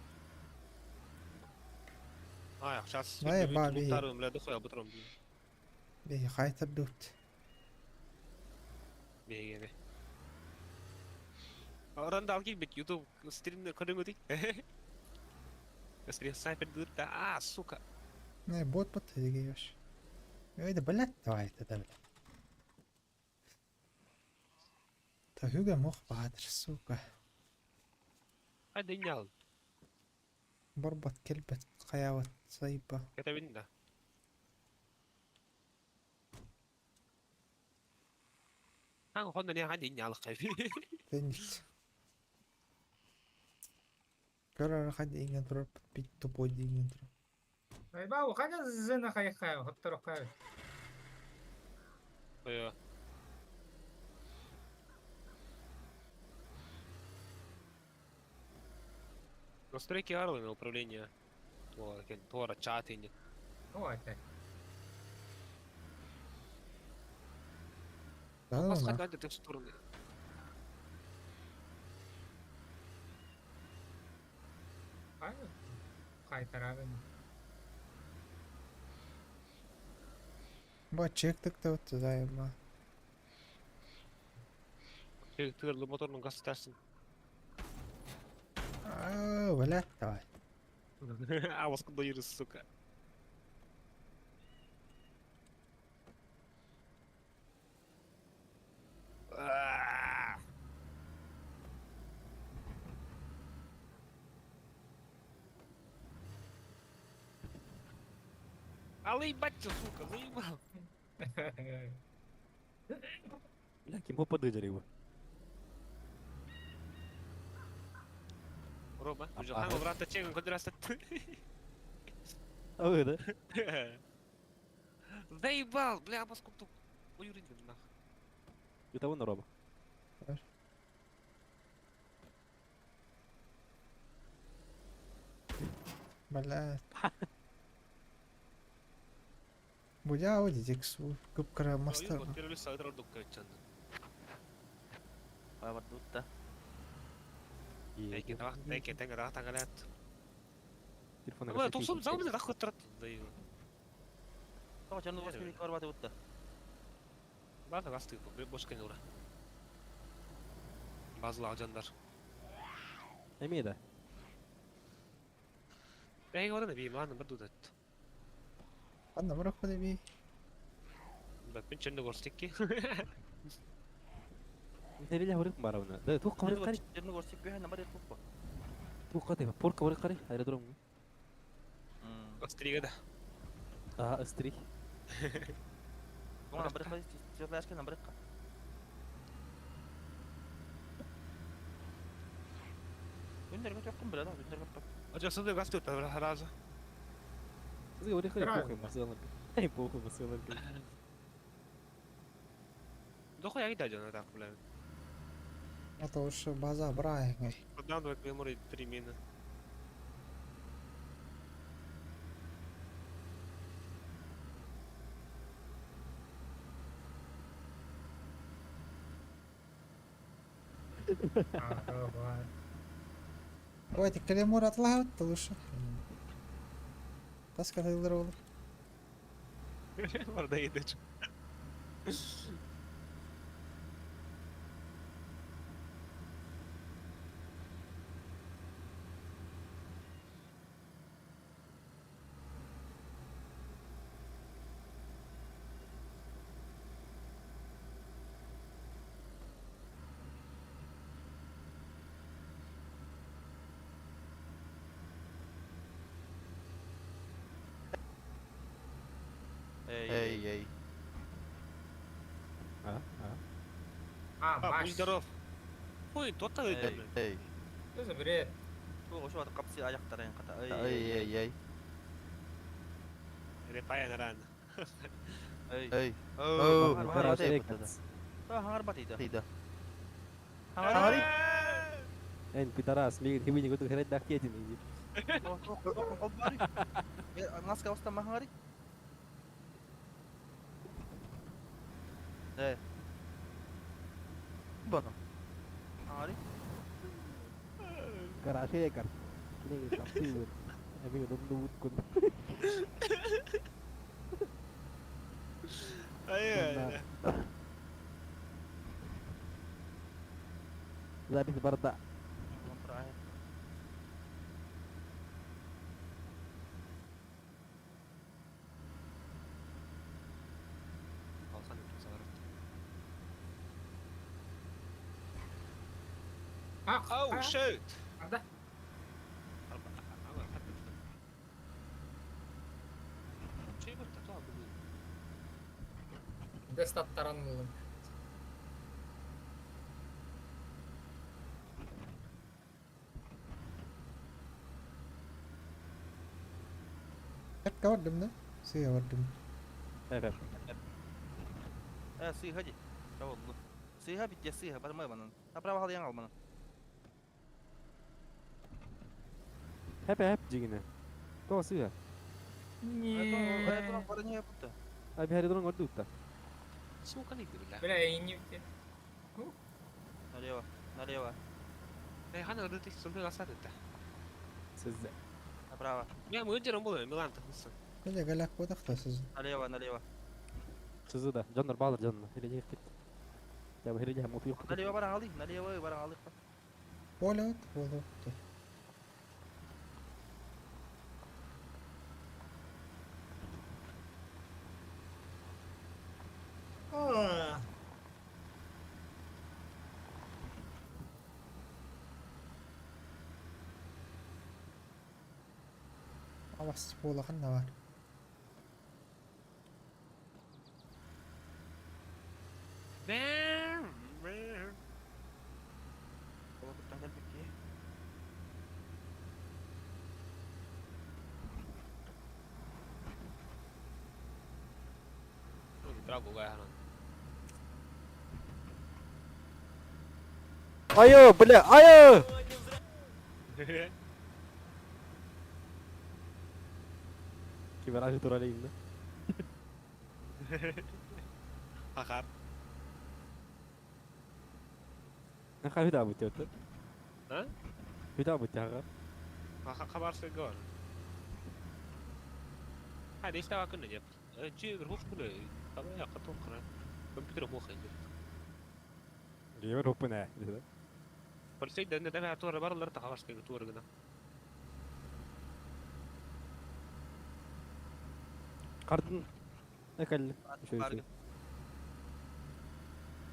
Ай, сейчас Най, ба, би. лутарым, бля, дохуя бутром. Би хайтар дут. Беге бе. Оранда алки бит YouTube стрим көрүңү Стрим снайпер дут а, сука. Не, бот бот дегеш. Ой, да блядь, давай это да, блядь. Та хүгэ мох баатыр, сука. Хайда инял. Барбат келбет каяват сайба. Кетебин да. Хан хонда не хайда инял кайф. Тенит. Көрөр хад инген туруп бит тупой деген туруп. Айба, хана зына хай хай, хоттор хай. Ой. Настройки Арлы на управление. Тора чат инде. О, это. Да, Бас да. хайда текстурны. Хай. Хай тарабын. Ба чектик да вот займа. Тырлы моторның газ тәрсін. А, блядь, давай. А, вас куда юрис, сука. А. Алы ебать тебя, сука, заебал. Бля, ким попаду его? Рома, уже брата чеган көдүрәсәт. Ой, да? Заебал, бля, маском тук. Уюрин нах. Это вон Рома. Бля. Будя оди дик кыпкара мастер. Бардутта. Телефон Тусум замын рахат турат. Тоҕо чорну бос кини корбаты бутта. База гасты бош кене ура. Базыла жандар. Эме да. Бәйге орын би маны бір дудат. Анна мырах би. Бәппен чөнді көрсетекке. Нереле хорик барабына. Да, туқ хорик кари. Черный горсик күйе намар якып. Туқ каты. Порка хорик кари. Аэродром. Астрига да. А, астри. Туңа намар якып, светлашка намар якып. Өндөр көтөккүн биле да, өндөр көтөк. Ажа сызды гасты өтө харазы. Сызды хорик кари похуй масылар. Эй, похуй масылар. Дохуй агида жана так бля. Это уж база брайгай. Продам два клеймора три мины. Давайте клеймор атлаут лучше. Таска тылдыр olur. Барда едеч. Эй, эй. А, а. А, А, маш. будь здоров. Ой, тот Эй, эй. Что за бред? Бу ошо капсы аяктарын ката. Эй, эй, эй. Репая рано. Эй. Эй. Оу, Оу, Хаңар Тида. Хаңар. Эн, пидорас, мигин химини гуту херет да кетин иди. Наска оста махари. Э. Боно. Хаңари. Караше кар. Кинеги тапсыр. Эми донду буткун. Ай, Запись барда. Oh shoot. Арда. Дестаттаранылым. Hep vardım da. Suya vardım. Evet. Э, сыйха ди. Болду. Сыйха битте сыйха, бармай банан. Направо хал яң ал банан. Хеп хеп жигине. То сыга. Не. Бара не yaptı. Abi аэродром гордутта. Сука не бля. Бля, и не... Налево, налево. Эй, хана рыты сумы гасады да. Сизде. Направо. Я мы өндер болы, Милан тахмысын. Кеде галак бодақта сіз. Налево, налево. Сызы да. Жаннар балыр жанна. Хере кит. Я хере мут yok. Налево бара алый, налево бара алый. Поле от, поле от. Авас болаған да бар. Драгу гайханан. Айо, бля, айо! Кибераж туралейм да. Ахар. Наха хүда бут өтө. А? Хүда бут яга. Хабарсы гор. Hadi işte bakın ne yap. Джигр хух куле. Табай якытын кыра. Компьютер хух инде. Геймер хопына. Полицей дәндә дәмә тура барлар та хабарсы тура гына. Кардын. Экал. Шөй шөй.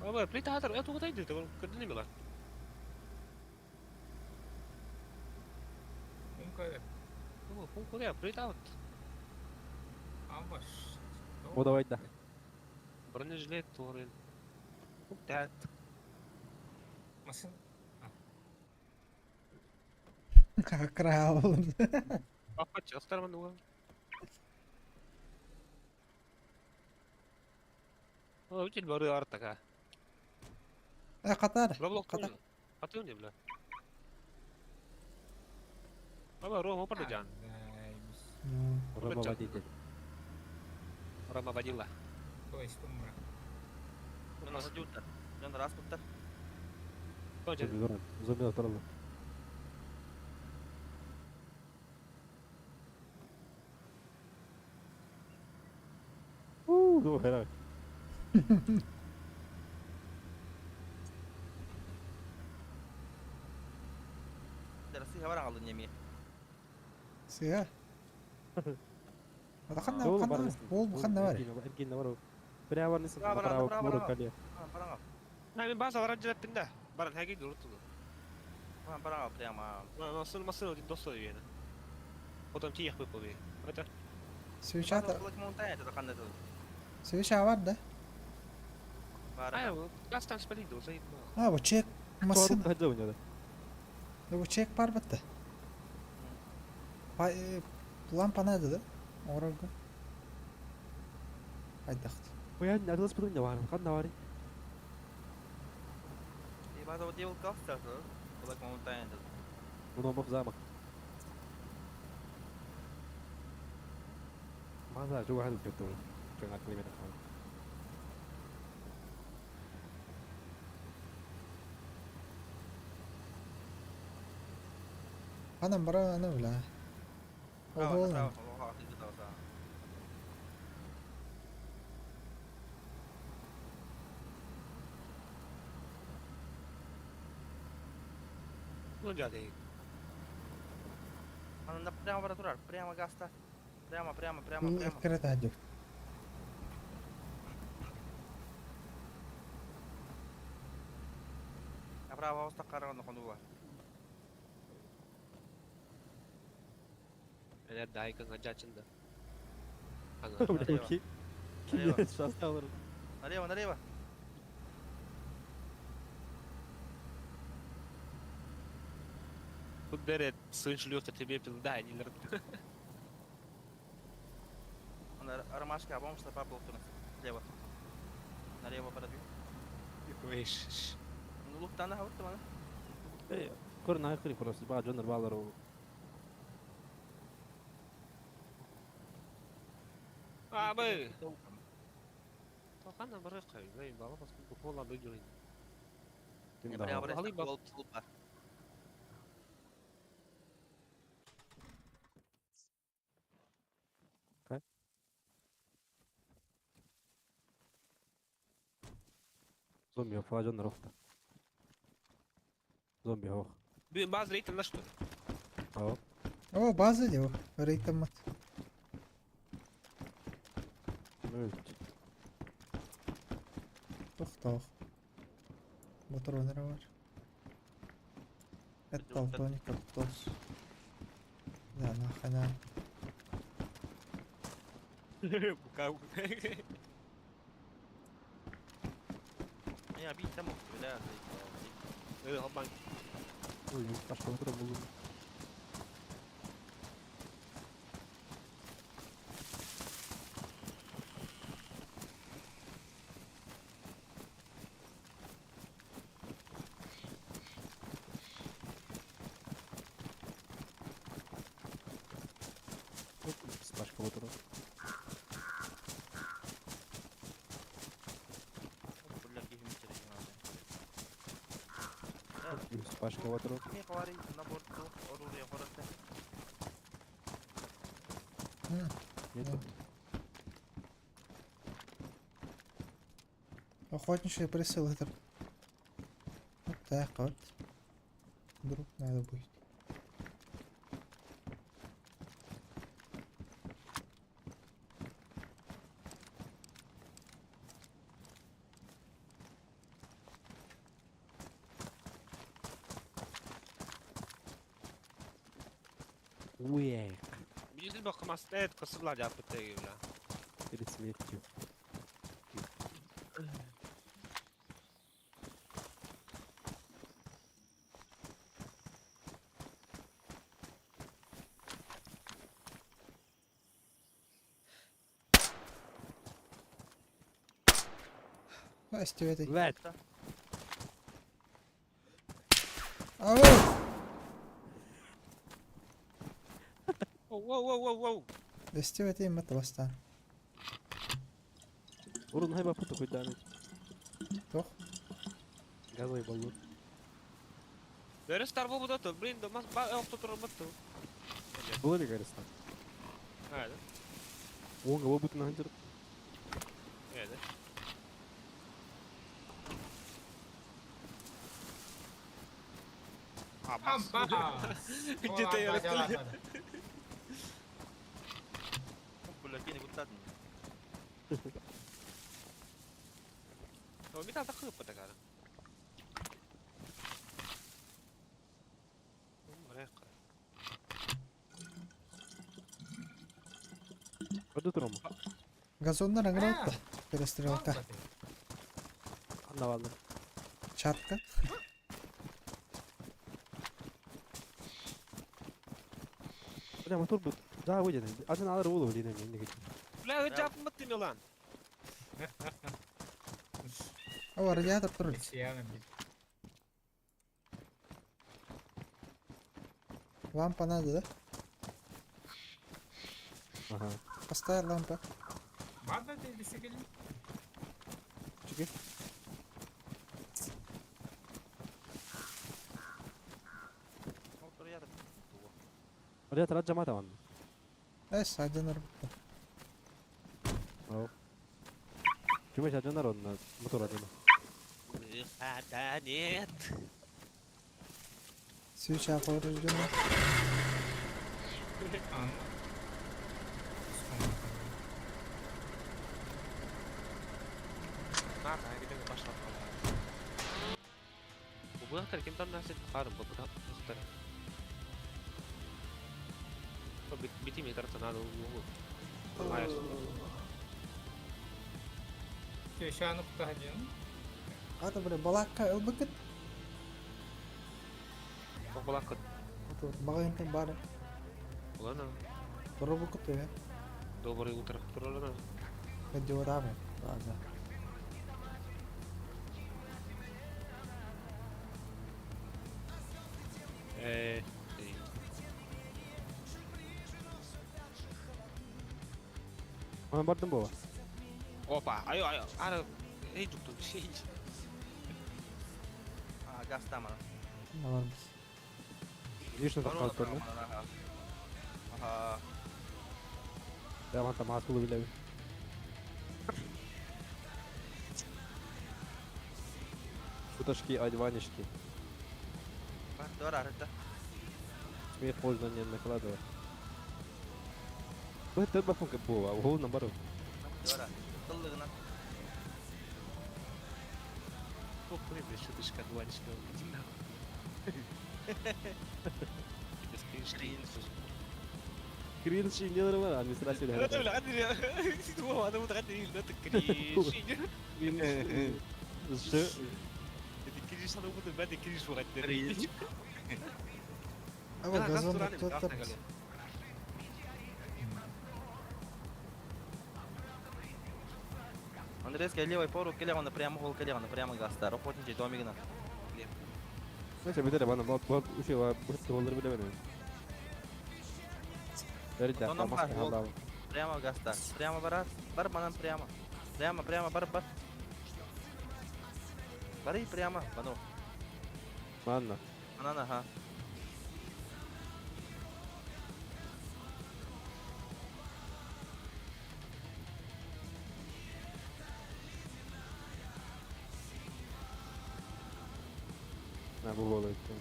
Aba плита хатар это вот айды, көрдүн эме бар. Умка, Ну, куда плита вот. амбаш. О давай да. Бронежилет турын. Тат. Машин. Краб. Апа чыгыстарман уга. О, үтел бары артака. Катар. Лаблок Катар. Катыр не бля. Аба рома опарда жан. Рома водитель. Рома водила. То есть умра. Мен аса жуттар. Мен рас буттар. Зомби зомби туралы. Уу, хера. Дарасы хабар алдын неме. Сия. Ханна ханна ол ханна бар. Эргин бар. Бре бар нисин. Бра, бра, бра, бра. Бра. Мен база баран жылаттым да. Баран хаги дурту. Бара прямо. Масын масын один достор үйені. Потом тиях бы побе. Это Свечата. Black Mountain это кандай тыл. Свеча бар да. Бар. Ай, газ там спалить доза. А, вот чек машина. Хадза у него. Бу чек бар битте. Лампа надо да? Орога. Айдахт. Оя, адлас бутун да бар. Канда бар. И база вот девал калстар, Black Mountain это. Муну бок замок. База жуга хадып кетти. Жаңа километр. Анам бара ана била. Ол. Ну, дядя. Анда прямо бара турар, прямо гаста. Прямо, прямо, прямо, прямо. Открыто адюк. Направо оста караганда кондула. Әнә дайкаңа жачында. Бля, ким шасталар. Налево, налево. Тут берет сыншлюхта тебе пизда, не лер. Анда ромашка, бомж та был Лево. Налево подожди. Виш. Ну луктан да вот мана. Көр на көр просто ба жонор балар ол. А, бы. Тоқана бір қай, бала басқа кола бөгөрін. Прямо бар. Зомби фала жонор охта. Зомби ох. Бүгін база рейтинг нашты. О. О, база дио. Рейтамат. Тохтох. Мотор бар. Это Тоник Тос. Да, нахана. Бука. Я бить там, бля. Хопан. Ой, башка мотор булду. Отыру. Бля, киһим черегин. Үс пашка отыру. Кими хавари на борту оружие хоротта. Нет. Охотничий прицел это. Вот так вот. Вдруг надо будет. Уэх. Били бакымас эт кысыла жапыт бля. Перед смертью. Здрасте, этой. Блядь. Ау! Воу, воу, воу, воу. Эстивет им это баста. Урун хайба путу хоть дамить. Тох. Газовый баллон. Дөрес тарбы бутаты, блин, да мас ба охто турматты. Было ли гареста? Хайда. О, кого будет на хантер? Эде. Амба! Где-то я расстрелял. Бля, кини куттадын. No, mitä tää kyyppä tekee? Пойду трому. Газонна наградта. Перестрелка. Ладно, ладно. Чатка. Бля, мотор будет. Да, выйдет. Один алар улу, блин, не хочу. Бля, жапматты Милан. О, радиатор туруль. Лампа надо, да? Ага. Поставь лампа. Бада ты бисекели? Чеки. Радиатор от Джамата вон. Эс, один работа. Ау. Чумаш один народ на мотор один. Выхода нет. Свеча повреждена. Надо, где пошла. Бу ким там насит харым, бу бу Бити метр надо угу. Свеча один. Ата, бля, балакка ылбыкыт. Балакка. Вот багынтын бары. Ладно. Турубукут э. Доброе утро. Туралана. Гадиораме. Ладно. Э. Ана бардым бова. Опа, айо, айо. Ара, эй, дукту, şey. А, газ там она. Аларбыз. Лично так қалып тұрды. Ага. Да, вон там асулы билеби. Шуточки, одеванечки. Бар, арыта. Смех можно не накладывать. Bu это бафунка була, угол на бару. Дора. Тыллыгына. Похуй, бля, шуточка, одуванчика, иди нахуй. Кринж. Кринж не нормально, администрация. Кринж. Ава, газон тут Андрейская левой пору келеғана прямо гол келеғана прямо гастар. Охотничий домигна. Neyse bir de bana bak bak uşu var bu olur bile benim. Verdi Ondan tamam var, Allah. Прямо гаста. Прямо барат. Бар манан прямо. Прямо, прямо, бар, бар. Бары прямо, бану. Манна. Манан, ага. На бу буолар икки.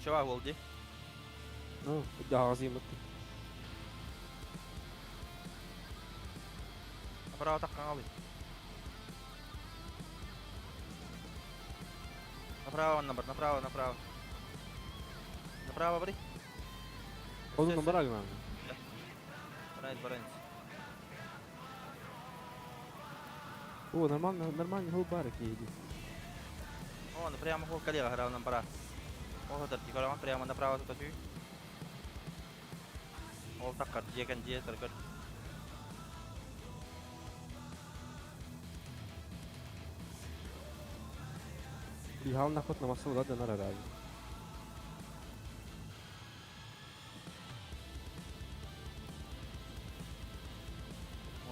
Чего, Волди? Ну, аҕас ыймыт. Направо так каналы. Направо, он направо, направо. Направо, бри. Onun numara gına. Баранец, баранец. О, нормально, нормально хол бар киһи. О, ну прямо хол коллега грав нам пора. О, тар тикора прямо направо тут чуй. Ол таккар жекан же таркар. Бихал нахот на масыл да нара рай.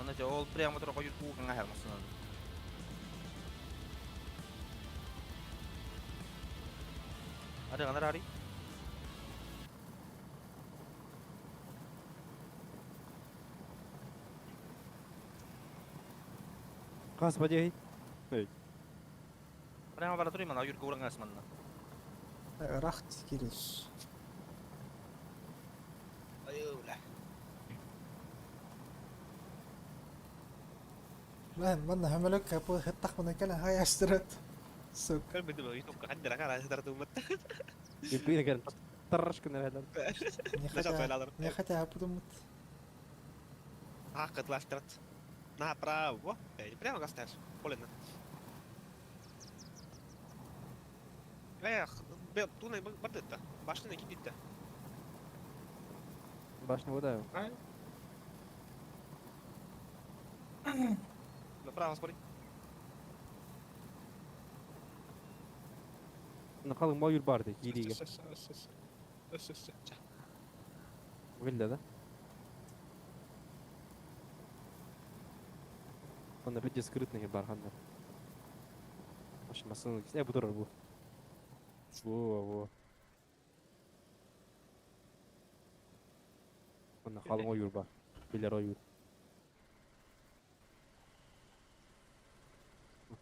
Оны же ол прямо тура койур кууган ахар масынан. Ари канар ари. Кас бадей. Прямо бара тури мана юр кууган асманна. Рахт кириш. Айула. لا منا هملك ابو خطخ من كلا هاي اشترت سوق كان بدي بقى يتوقع عندنا كان هدرت ومت. يبينا كان طرش كنا هذا. ني ختا بدمت حق طلع اشترت. Направо. Прямо гасташ. Полено. Эх, туна бардетта. Башня кидитта. Башня вода. Направо, смотри. Нахалың ма юр барды кириге. Билде да. Онда бит скрытный бар ханда. Маш масын э бу турар бу. Во во. Онда халың ойур бар. Билер ойур.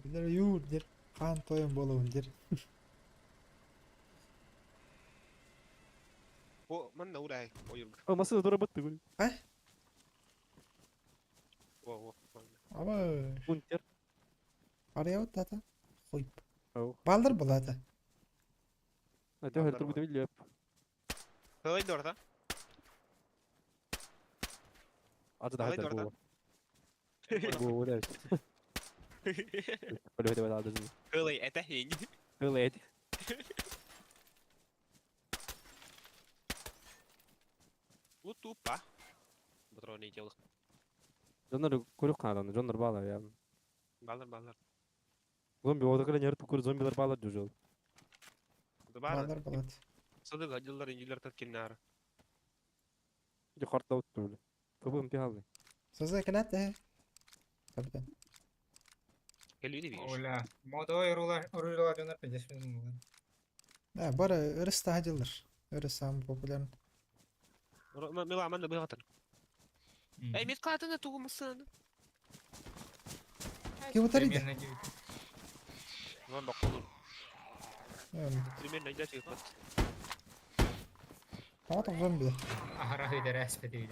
Билер юр дер. Хан тоем болуун дер. О, манна урай. Ойур. О, масын тура бытты гүл. Ай? Во, во. Аба. Бунтер. Ария тата. Хуйп. Ау. Балдыр булата. Төһөр турбут билеп. Ой, дорда. Аты да хатар бу. Бу да. Бөлө деп алды. Хылай, это хень. Хылай. Утупа. Патроны делал. Жоннор көрүк канадан, жоннор бала я. Балар, балар. Зомби ода кэлен яртып көр зомбилар бала жужол. Балдыр булат. Садык адылар инжилер таткиннар. Ди карта утту биле. Көбүм пиалны. Соза келат э. Капитан. Келүүнү бир. Оля, модой рула рула донор пиздец. Да, бар ырыс тахадылар. Ырыс самый популярный. Мила манна быгатыр. Эй, мет катына тугумсын. Ким утарида? Примерно 9. Вон бакулу. Примерно 9 бат. Тамат зомби. Ахара хыдыр әспеди.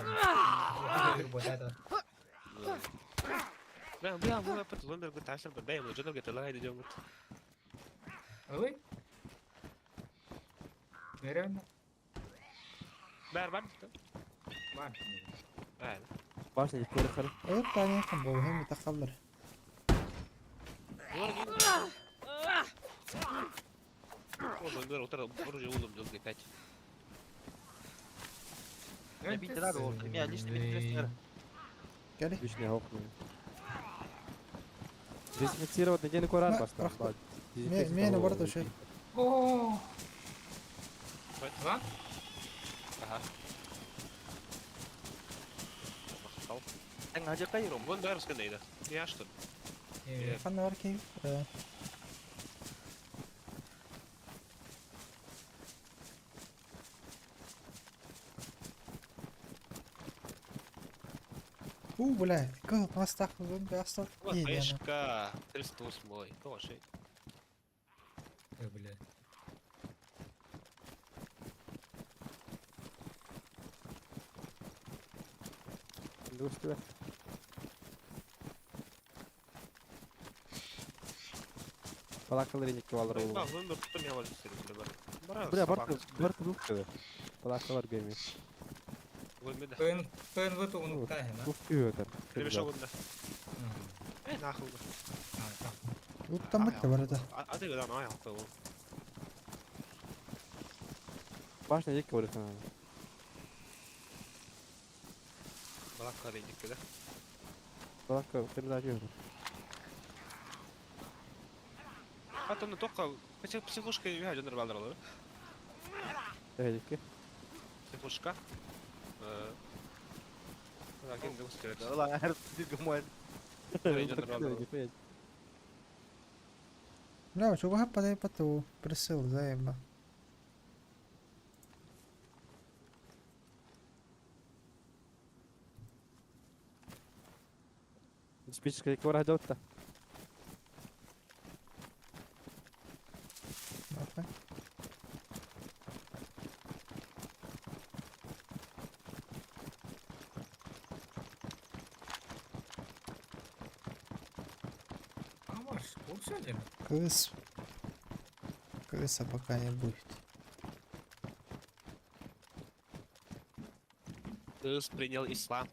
Да, бля, мы опять зомби гот ашыр бер бәй, жонор гот лагай дежон гот. Ой. Нереально? Бар бар. Бар. Бар. Башня көрүк кара. Ой, таня кам бу хем тахаллар. Зомбилар утары оружие улым дылгы 5. Бите надо ол. Меня лично бите Кели. Лишний хок. Дезинфицировать неделю курар баста. Мені барда şey. О! Два? Ага. Махтал. Эн хажы кайром. Вон баар скандайда. Я что? Ханна бар кей. У, блядь, кыл мастах зомби астат. Вот Пешка 308. Тоже. Э, блядь. Дустуя. Балакалар иник балар ол. Ба, вон тут меня возле бар. Бля, барты, барты был кede. Балакалар гейми. ПН, ПНВ то он тахина. Уф, это. Перемешал да. Э, нахуй. Уттан бітті барда. А ты да, на, я Башня екі орысына. Балакалар иник да. Балака, кырда жүр. А то на тоққа психушка не жонор балдар олар. Эдики. Психушка. Э. Аген дус керек. Ла, эр дигмон. Бля, чего подай поту присыл заеба. Диспетчерская квара жаутта. Нахуй. А маш, курсадин? Крыс. Крыса пока не будет. Крыс принял ислам.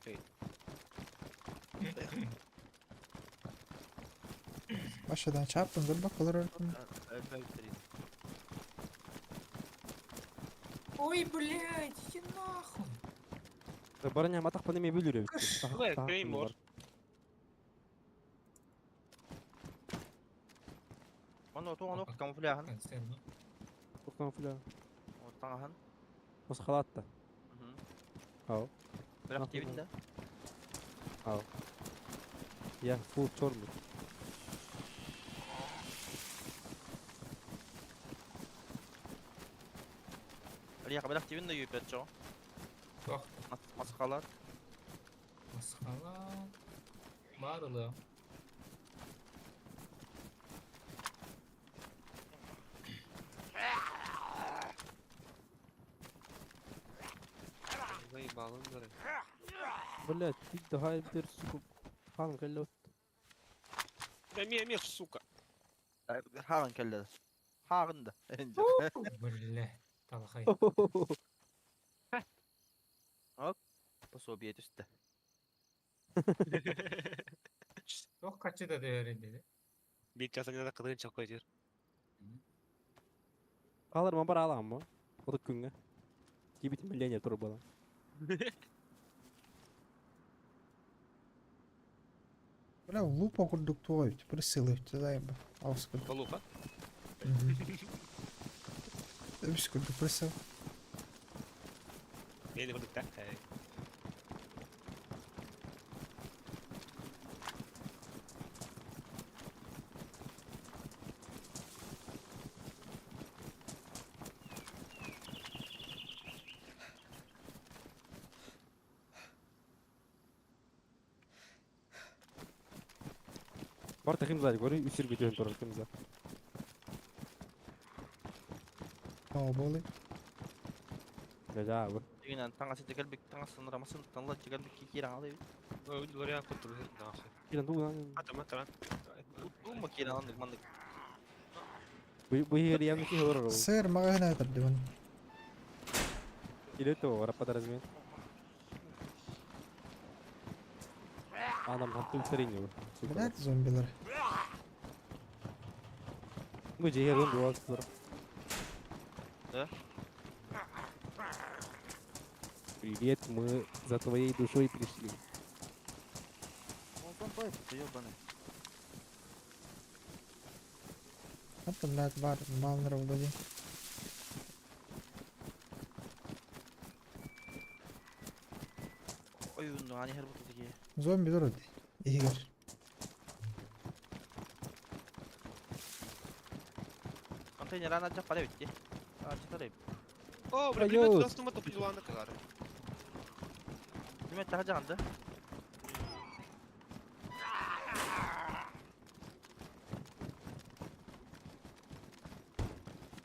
Başladan çarptım dur bak olur Ой, блядь, иди нахуй. Барыня матақ панеме бүлүрө. Бля, Клеймор. Оно то оно камуфляхан. Камуфляж. Таңахан. Мосхалатта. Ау. Бірақ тебін да. Ау. Я фул черный. Рияқ бірақ тебін да юпет жо. Жоқ. Масқалар. Масқала. Барылы. Заебал, Блять, ты давай бер, сука. Хан кэллет. Да ме, ме, сука. Хағын кэлле. Хағын да. Бля, талхай. Оп, пособие түсті. Жоқ қачы да дәверін деді. Бит жасаңда кыдырын чакой жер. Алар ма бар алам ма? Отут күнгө. Кибит миллионер туруп балам. Бля, лупа курдук туойт, присыл заеба. Ауска. Лупа? Үс курдук присыл. Мени курдук так. Бар тахим за гори үсүр бүтөн турар кимза. О, болы. Жа бу. Дегенен таңасы текелбек таңасы рамасын таңла текелбек киран алды. Лория куту нахуй. Киран ду. Атама таран. Тума киран андык мандык. Бу бу хери ям ки хорор. Сыр магазин айтыр диван. Илето рапада размен. Адам ханту тренер. Блять, зомбилар. Бу же херун дуал тур. Да? Привет, мы за твоей душой пришли. Онтон той, ты ебаный. Это, блядь, бар, малнер вроде. Ой, ну они хербут такие. Зомби вроде. Игорь. Контейнер ана жақ бара битти. А, чытар О, бля, пулемет тастыма топилуаны кылар. Пулемет тағы жағынды.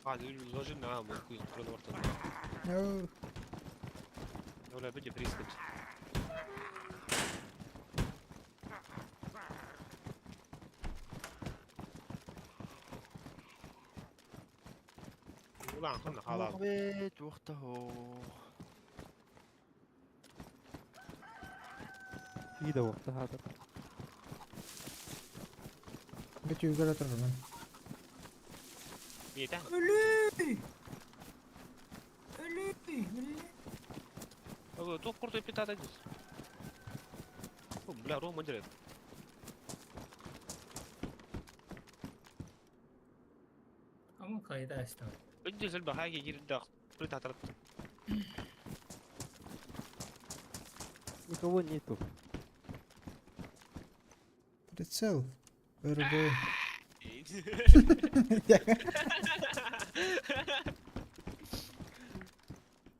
А, ложи на, мой хуй, трудно вартан. Оу. Оля, беди пристать. Улан, ханна халал. Бет, уқтау. Ида вақта хатыр. Бет югара тұрмын. Мета. Өлүй! Өлүй! Өлүй! Тоқ құрты питата дес. Бля, Рома дерет. Ama kayda açtı. Önce зілбі хайге кирді плита тарат. Никого нету. Прицел. РБ.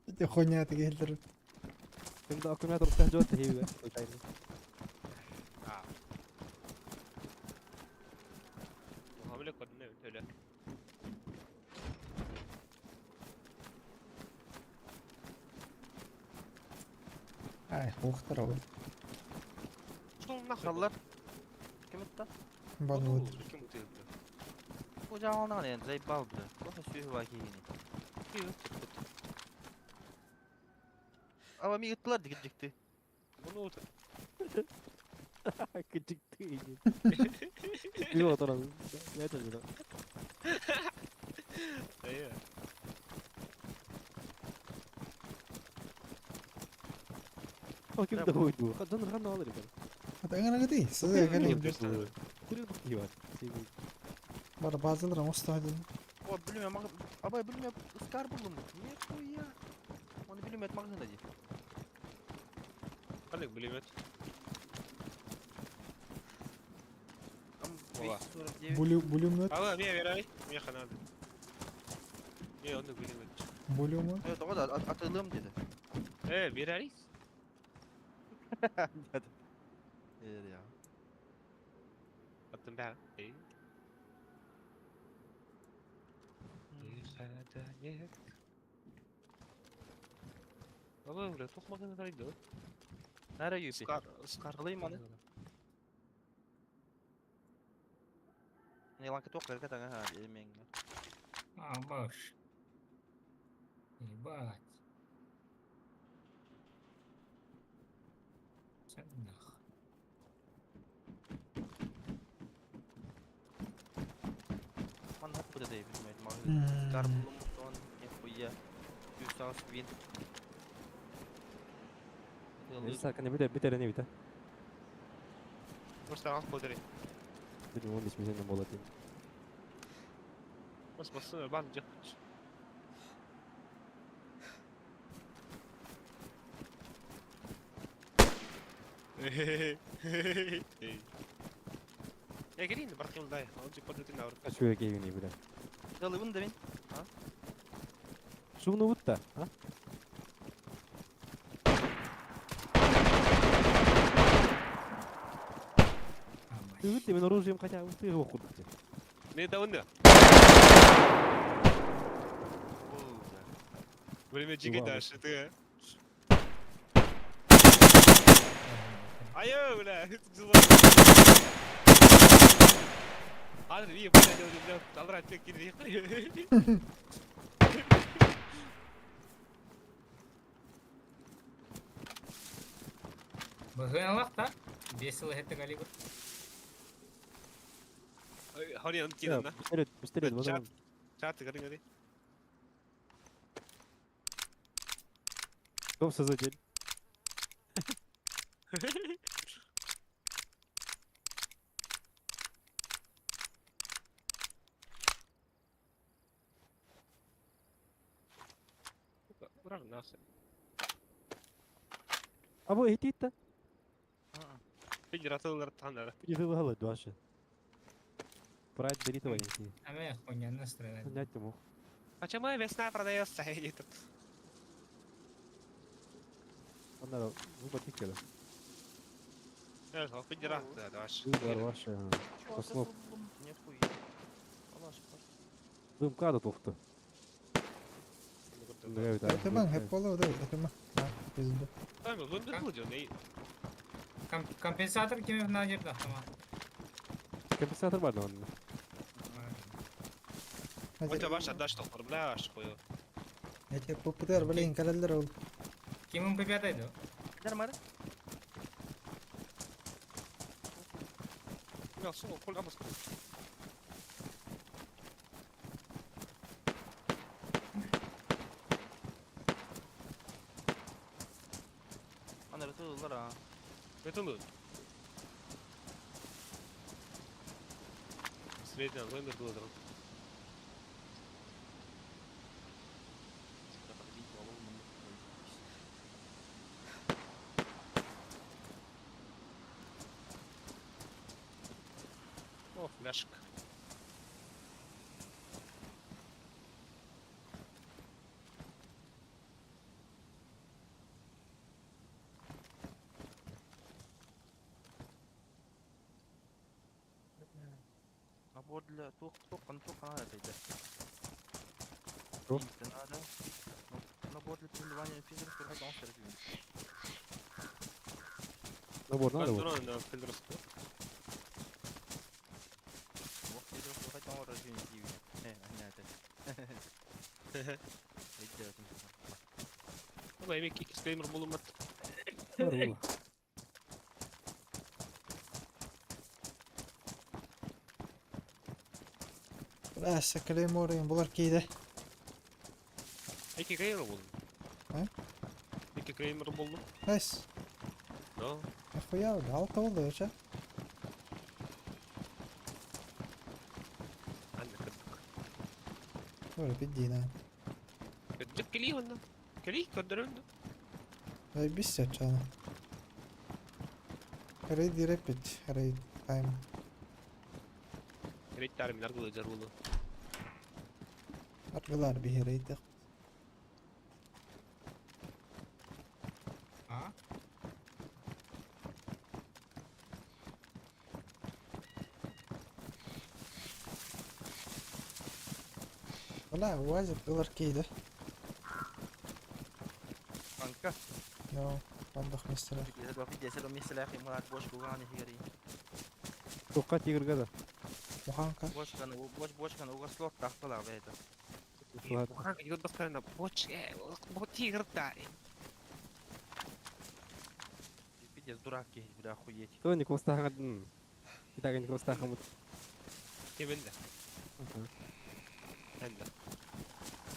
Эти хуйня ты гелдер. Когда аккумулятор сожжет, я случайно. Muamele kadını öyle. Ай, уқтар ол. Что нахуй? Халлар. Ким это? Банут. Ким это? Бу жағынан енді заебал бля. Кофе сүйі бар кейіне. Ама ми ыттылар деген жекті. Bunu вот. Кычык ты. Било тұрады. Я это же. Э. О, ким да уйду. Хадан рано алыр екен. Атаңа гыды. Сызы кәлем. Күрен бар. Бар базылар оста дедим. О, білмем, абай білмем, ыскар булдum. Не хуя. Оны білмем магазинда ди. Қалай пулемет? Там Ола. 249. Булю булюмет. Ала, мне верай. Мне ханады. Не, он пулемет. Булюмет. Evet, o da atılım dedi. Э, верарис. Dedi. Evet ya. Attım ben. Ey. Ала, бля, тоқ магазин тарайды. Nere UP? Скар, скар. Alayım onu. Ne lan тоқ берген ha, елмен. А, баш. Ебать. Sen нах. Man hep bu dedi bilmem magazin. Скар булдum son ne хуя. 108 win. Саканы битер битер не битер. Просто ағас қойдырай. Билмем 15 миллион болады деймін. Бас басы бар жақ. Я келейін, бірақ қимылдай. Ал жеп барды ауыр. Хочу кейгини бля. Ялыбын да мен. Шуны бутта, а? Ты вот именно оружием хотя бы ты его куртки. Мен да онда. Время жиги дальше ты. Айо, бля. Hadi iyi бля, бля, бля, алра тек кири. Быгын алақ та. Весело это галибр. Хори он кидан на. Пистолет, пистолет, вот Чат, он. чат, гори, гори. Топ создатель. Урар нахуй. Або иһитиитта. Пидер атылар танара. Иһилыһалы дуашы. Прайд беритова иһити. А меня хуйня настроена. Понять мог. Почему весна продается или тут? Онда зуба тиккеле. Пидер дуашы. Выбор ваше. Послов. Нет хуя. Алаш, Дымка да тухты. Этиман, хэп болу, да, этиман. На, пизду. Компенсатор кем на жерде автомат. Компенсатор бар да онда. Хотя ваша дашь толкор, бля, аш хую. Эти ППТР, блин, калалар ол. Ким МП5 айды? Нормально. Я сунул, коль абас. Ана рытылар а. Это лут. Средняя номер был там. О, фляжка. Набор для тух тух тух надо это. Что? Надо. Набор для переливания фильтров перехода Набор надо вот. Дрон на фильтроску. Ама эми кисклеймер булумат. Бар була. Бля, клейморин булар кейде. Эки клеймер булдум. А? Эки клеймер булдум. Найс. Да. Охуя, бля, алты болду, ча? Анна кырдык. Ой, пидди, на. Кырдык кели онна. Кели көрдөрөндү. Ай, биссе, чана. Рейд репет, рейд тайм. Рейд тарым наргылы жарулу. Аргылар бихи рейд. А? Бля, уазик ылар кейде. Анка. No, бандах мистера. Тоққа тигірге да. Муханка. Бочканы, боч бочканы уга слот тахталар бейді. Муханка идет баскарына боч, бо тигр да. Пиздец, дурак есть, бля, охуеть. То не костахадын. Итак, не костахамут. Кеминде. Энде.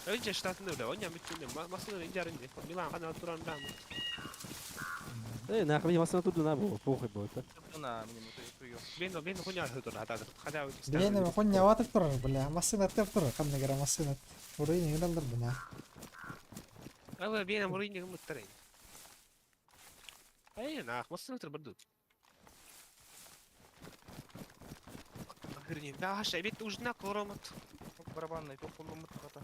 Önce штатында бля, оня бүтүнө масына жарынды. Милан кана туран да. Э, нахуй масына туду на бу, похуй бу. На, мне мы Бен бен хуня тур хата. Хата. Бен хуня ватып турар, бля, масына теп турар, кандай гра масына. Урыйны гыналдыр бына. Ала бен урыйны гымыттар. Эй, нах, масына тур бирду. Хрень, да, шабит ужна коромат. Барабанный тоқулумут хата.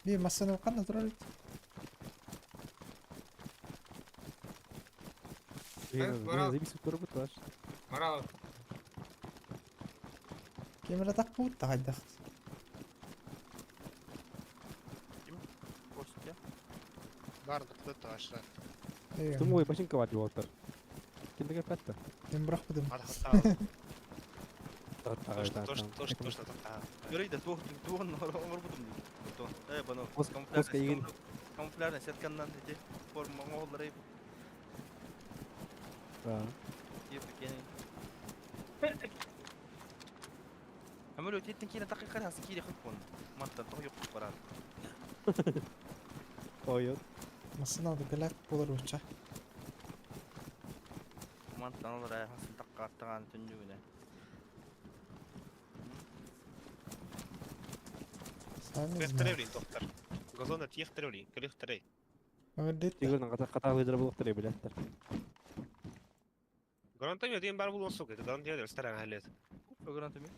Би масына кандай турар? Заебись көрбүт ваш. Морал. Кемере такпы та хайдах. Костя. Барды кто-то ашра. Тым ой башынка бар деп отыр. Кимдеге пәтті? Мен бірақ бідім. Точно, точно, точно, точно. Göreydi, tuğ tuğun orбудum дейді. Э, бұны камуфляжный сетканнан dedi. Форма оғылары. Да. Әмір өтеттен кейін тақи қарасы кейде қып қон. Маттан тоқ жоқ барады. Ойон. Массыына кэлээк буолар учча. Мантан ол эрэ хасын таккааттаҕаан түннүгүнэ. Сами Кыахтары знаю. блин, доктор. Газона тиэхтэрэ блин, кэлиэхтэрэй. Мэгэрдит. Тигрин хатаалыдара булуохтара билэттэр. Гранатомет диэн баар буолуон суох, это гранатомет стараҥа халет. Гранатомет.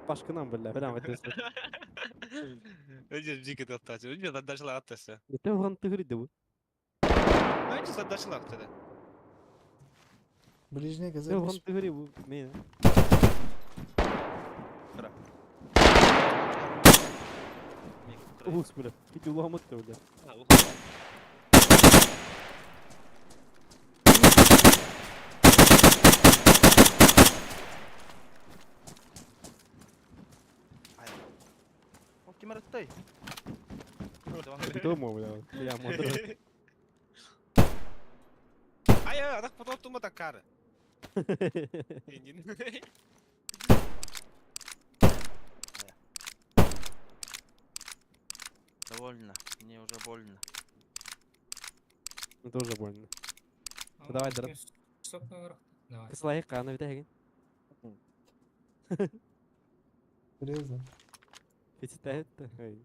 Башкынан биллэ, бирам айтасың. Өйдө жике тоқтачы. Өйдө задачалар аттасы. Ете оған тыгырды бу. Өйдө задачалар аттады. Ближний Ете газель. оған тыгыры бу. Мен. Улус бля. Ити уламат бля. А, ух. Ол ким араттай? Дома бля. Я модр. Ай, ай, адак потом тума таккары. Индин. Довольно. Мне уже больно. Это уже больно. Давай, дорог. Стоп, Давай. Кыслайы каны битәген. Серьезно. Фетитәт. Ой.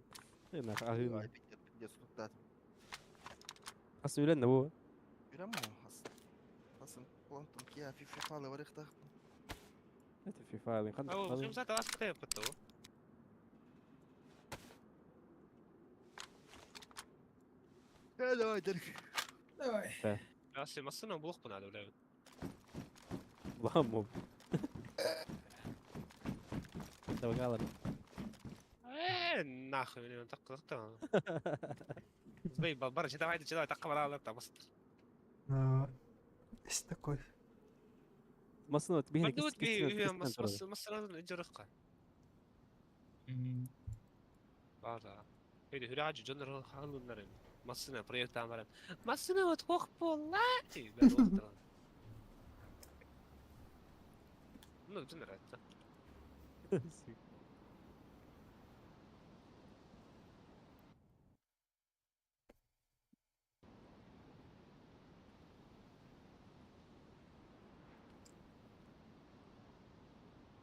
Эй, нах агын. Ай, пиздец, пиздец, тут Асүлән бу. Бирәм хас. Хасым, плантом кия фифа лаварихта. Это FIFA лин. Кандай. Ау, ким сата аскы пытты. Э, давай, дерг. Давай. Асы масына булук бунады бля. Ламо. Давай галар. Э, нахуй, мен так кызыкты. Бей, бар, давай, давай, такка бара алар та басты. А, Есть такой. Масына бихне Барды вот би мас мас масына жырыкка. Бара. Өйдө хүрәжи жонор халыннар. Масына проект амаран. Масына вот хох болла. Ну, жонор айтты.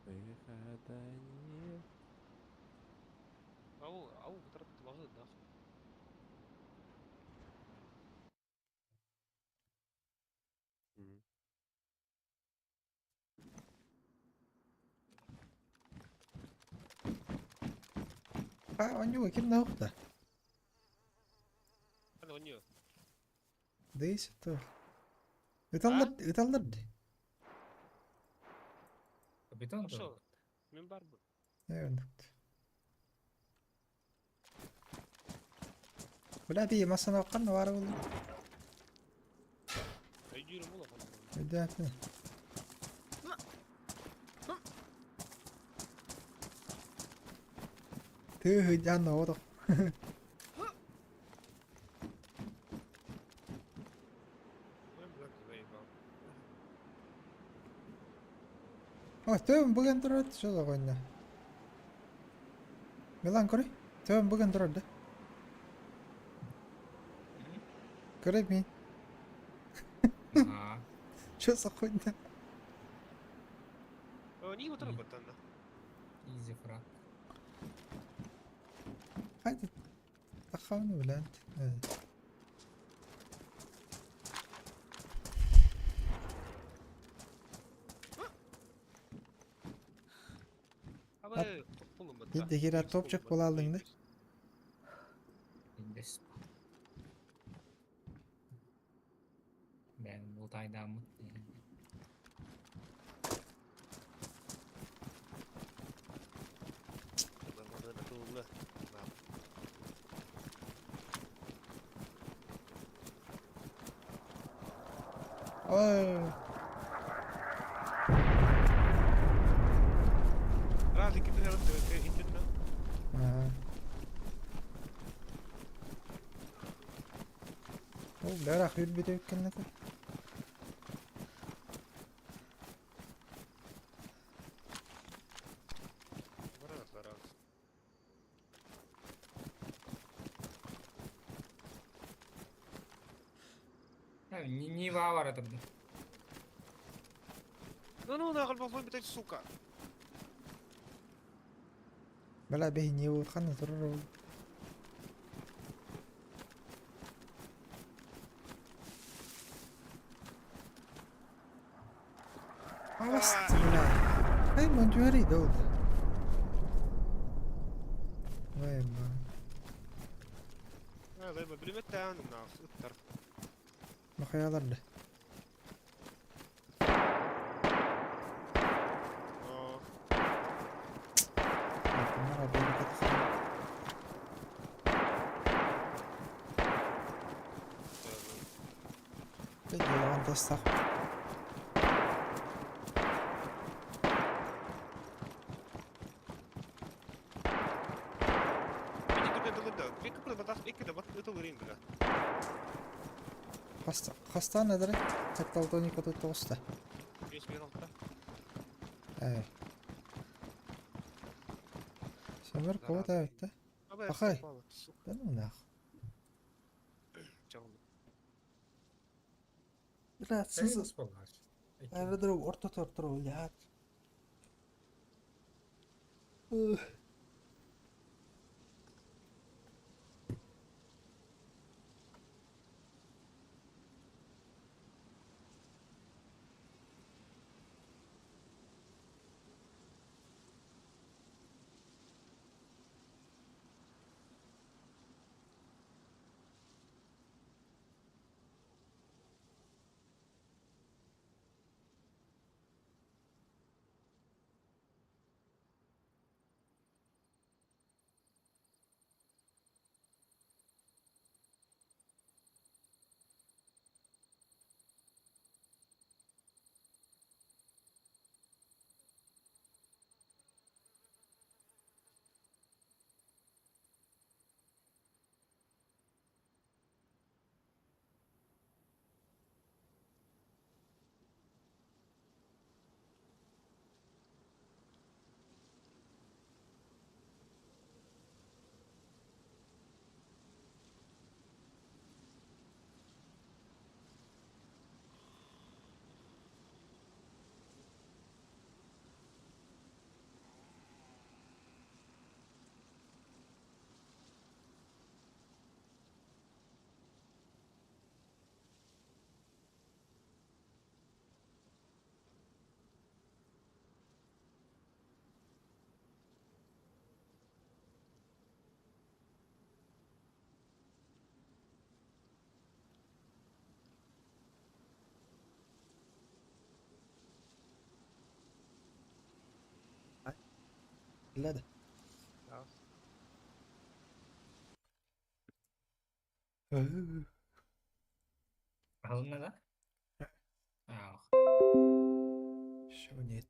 Выхода нет. Ау, ау, тарап багы нахуй. А, у него ким науқта. Аны оньо. Дейс то. Ыталлар, ыталлар ди. Капитан Ошол. Мен бар бу. Э, Бля, би масана оққан бар болды. Өйдүрүм боло. Өйдәтін. Ты жан одох. О, төм бүгін тұрады, что за хуйня? Милан, көрей. Төм бүгін тұрады. Көрей мен. Ага. Что за хуйня? Ни отырып баттан. Изи фраг. Хайда. Тахауны біләнт. Абы топулум батта. Хидде хира топчик бола алдың да. Индес. Бән бултайдамын. Ой, Разы кипер интернет. Ага. О, бля, рахмет бите өткеннеті. Не баар турду. Ну ну нахуй балкон битать, сука. Бля, бэһи не вот ханна турар ол. Аваст, бля. Ай, мандюари дол. Ой, ма. А, дай бы билимет таан нах ыттар. Махаялар да. Оо. Мара бэйи катахара. Бэйи лаган тастах. Били күнэ дылы да. Бик күнэ батах икки да бат ытылырын бля. Хаста хастаан эдэрэ? Хатталтони кототтоҕуста. 5 6. Эй. Сэмэр кого таабытта? Пахай. Да ну нах. Бля, сыз. Аэродром орто тортор блядь. Ладно. Алынна да? Аа. Всё, нет.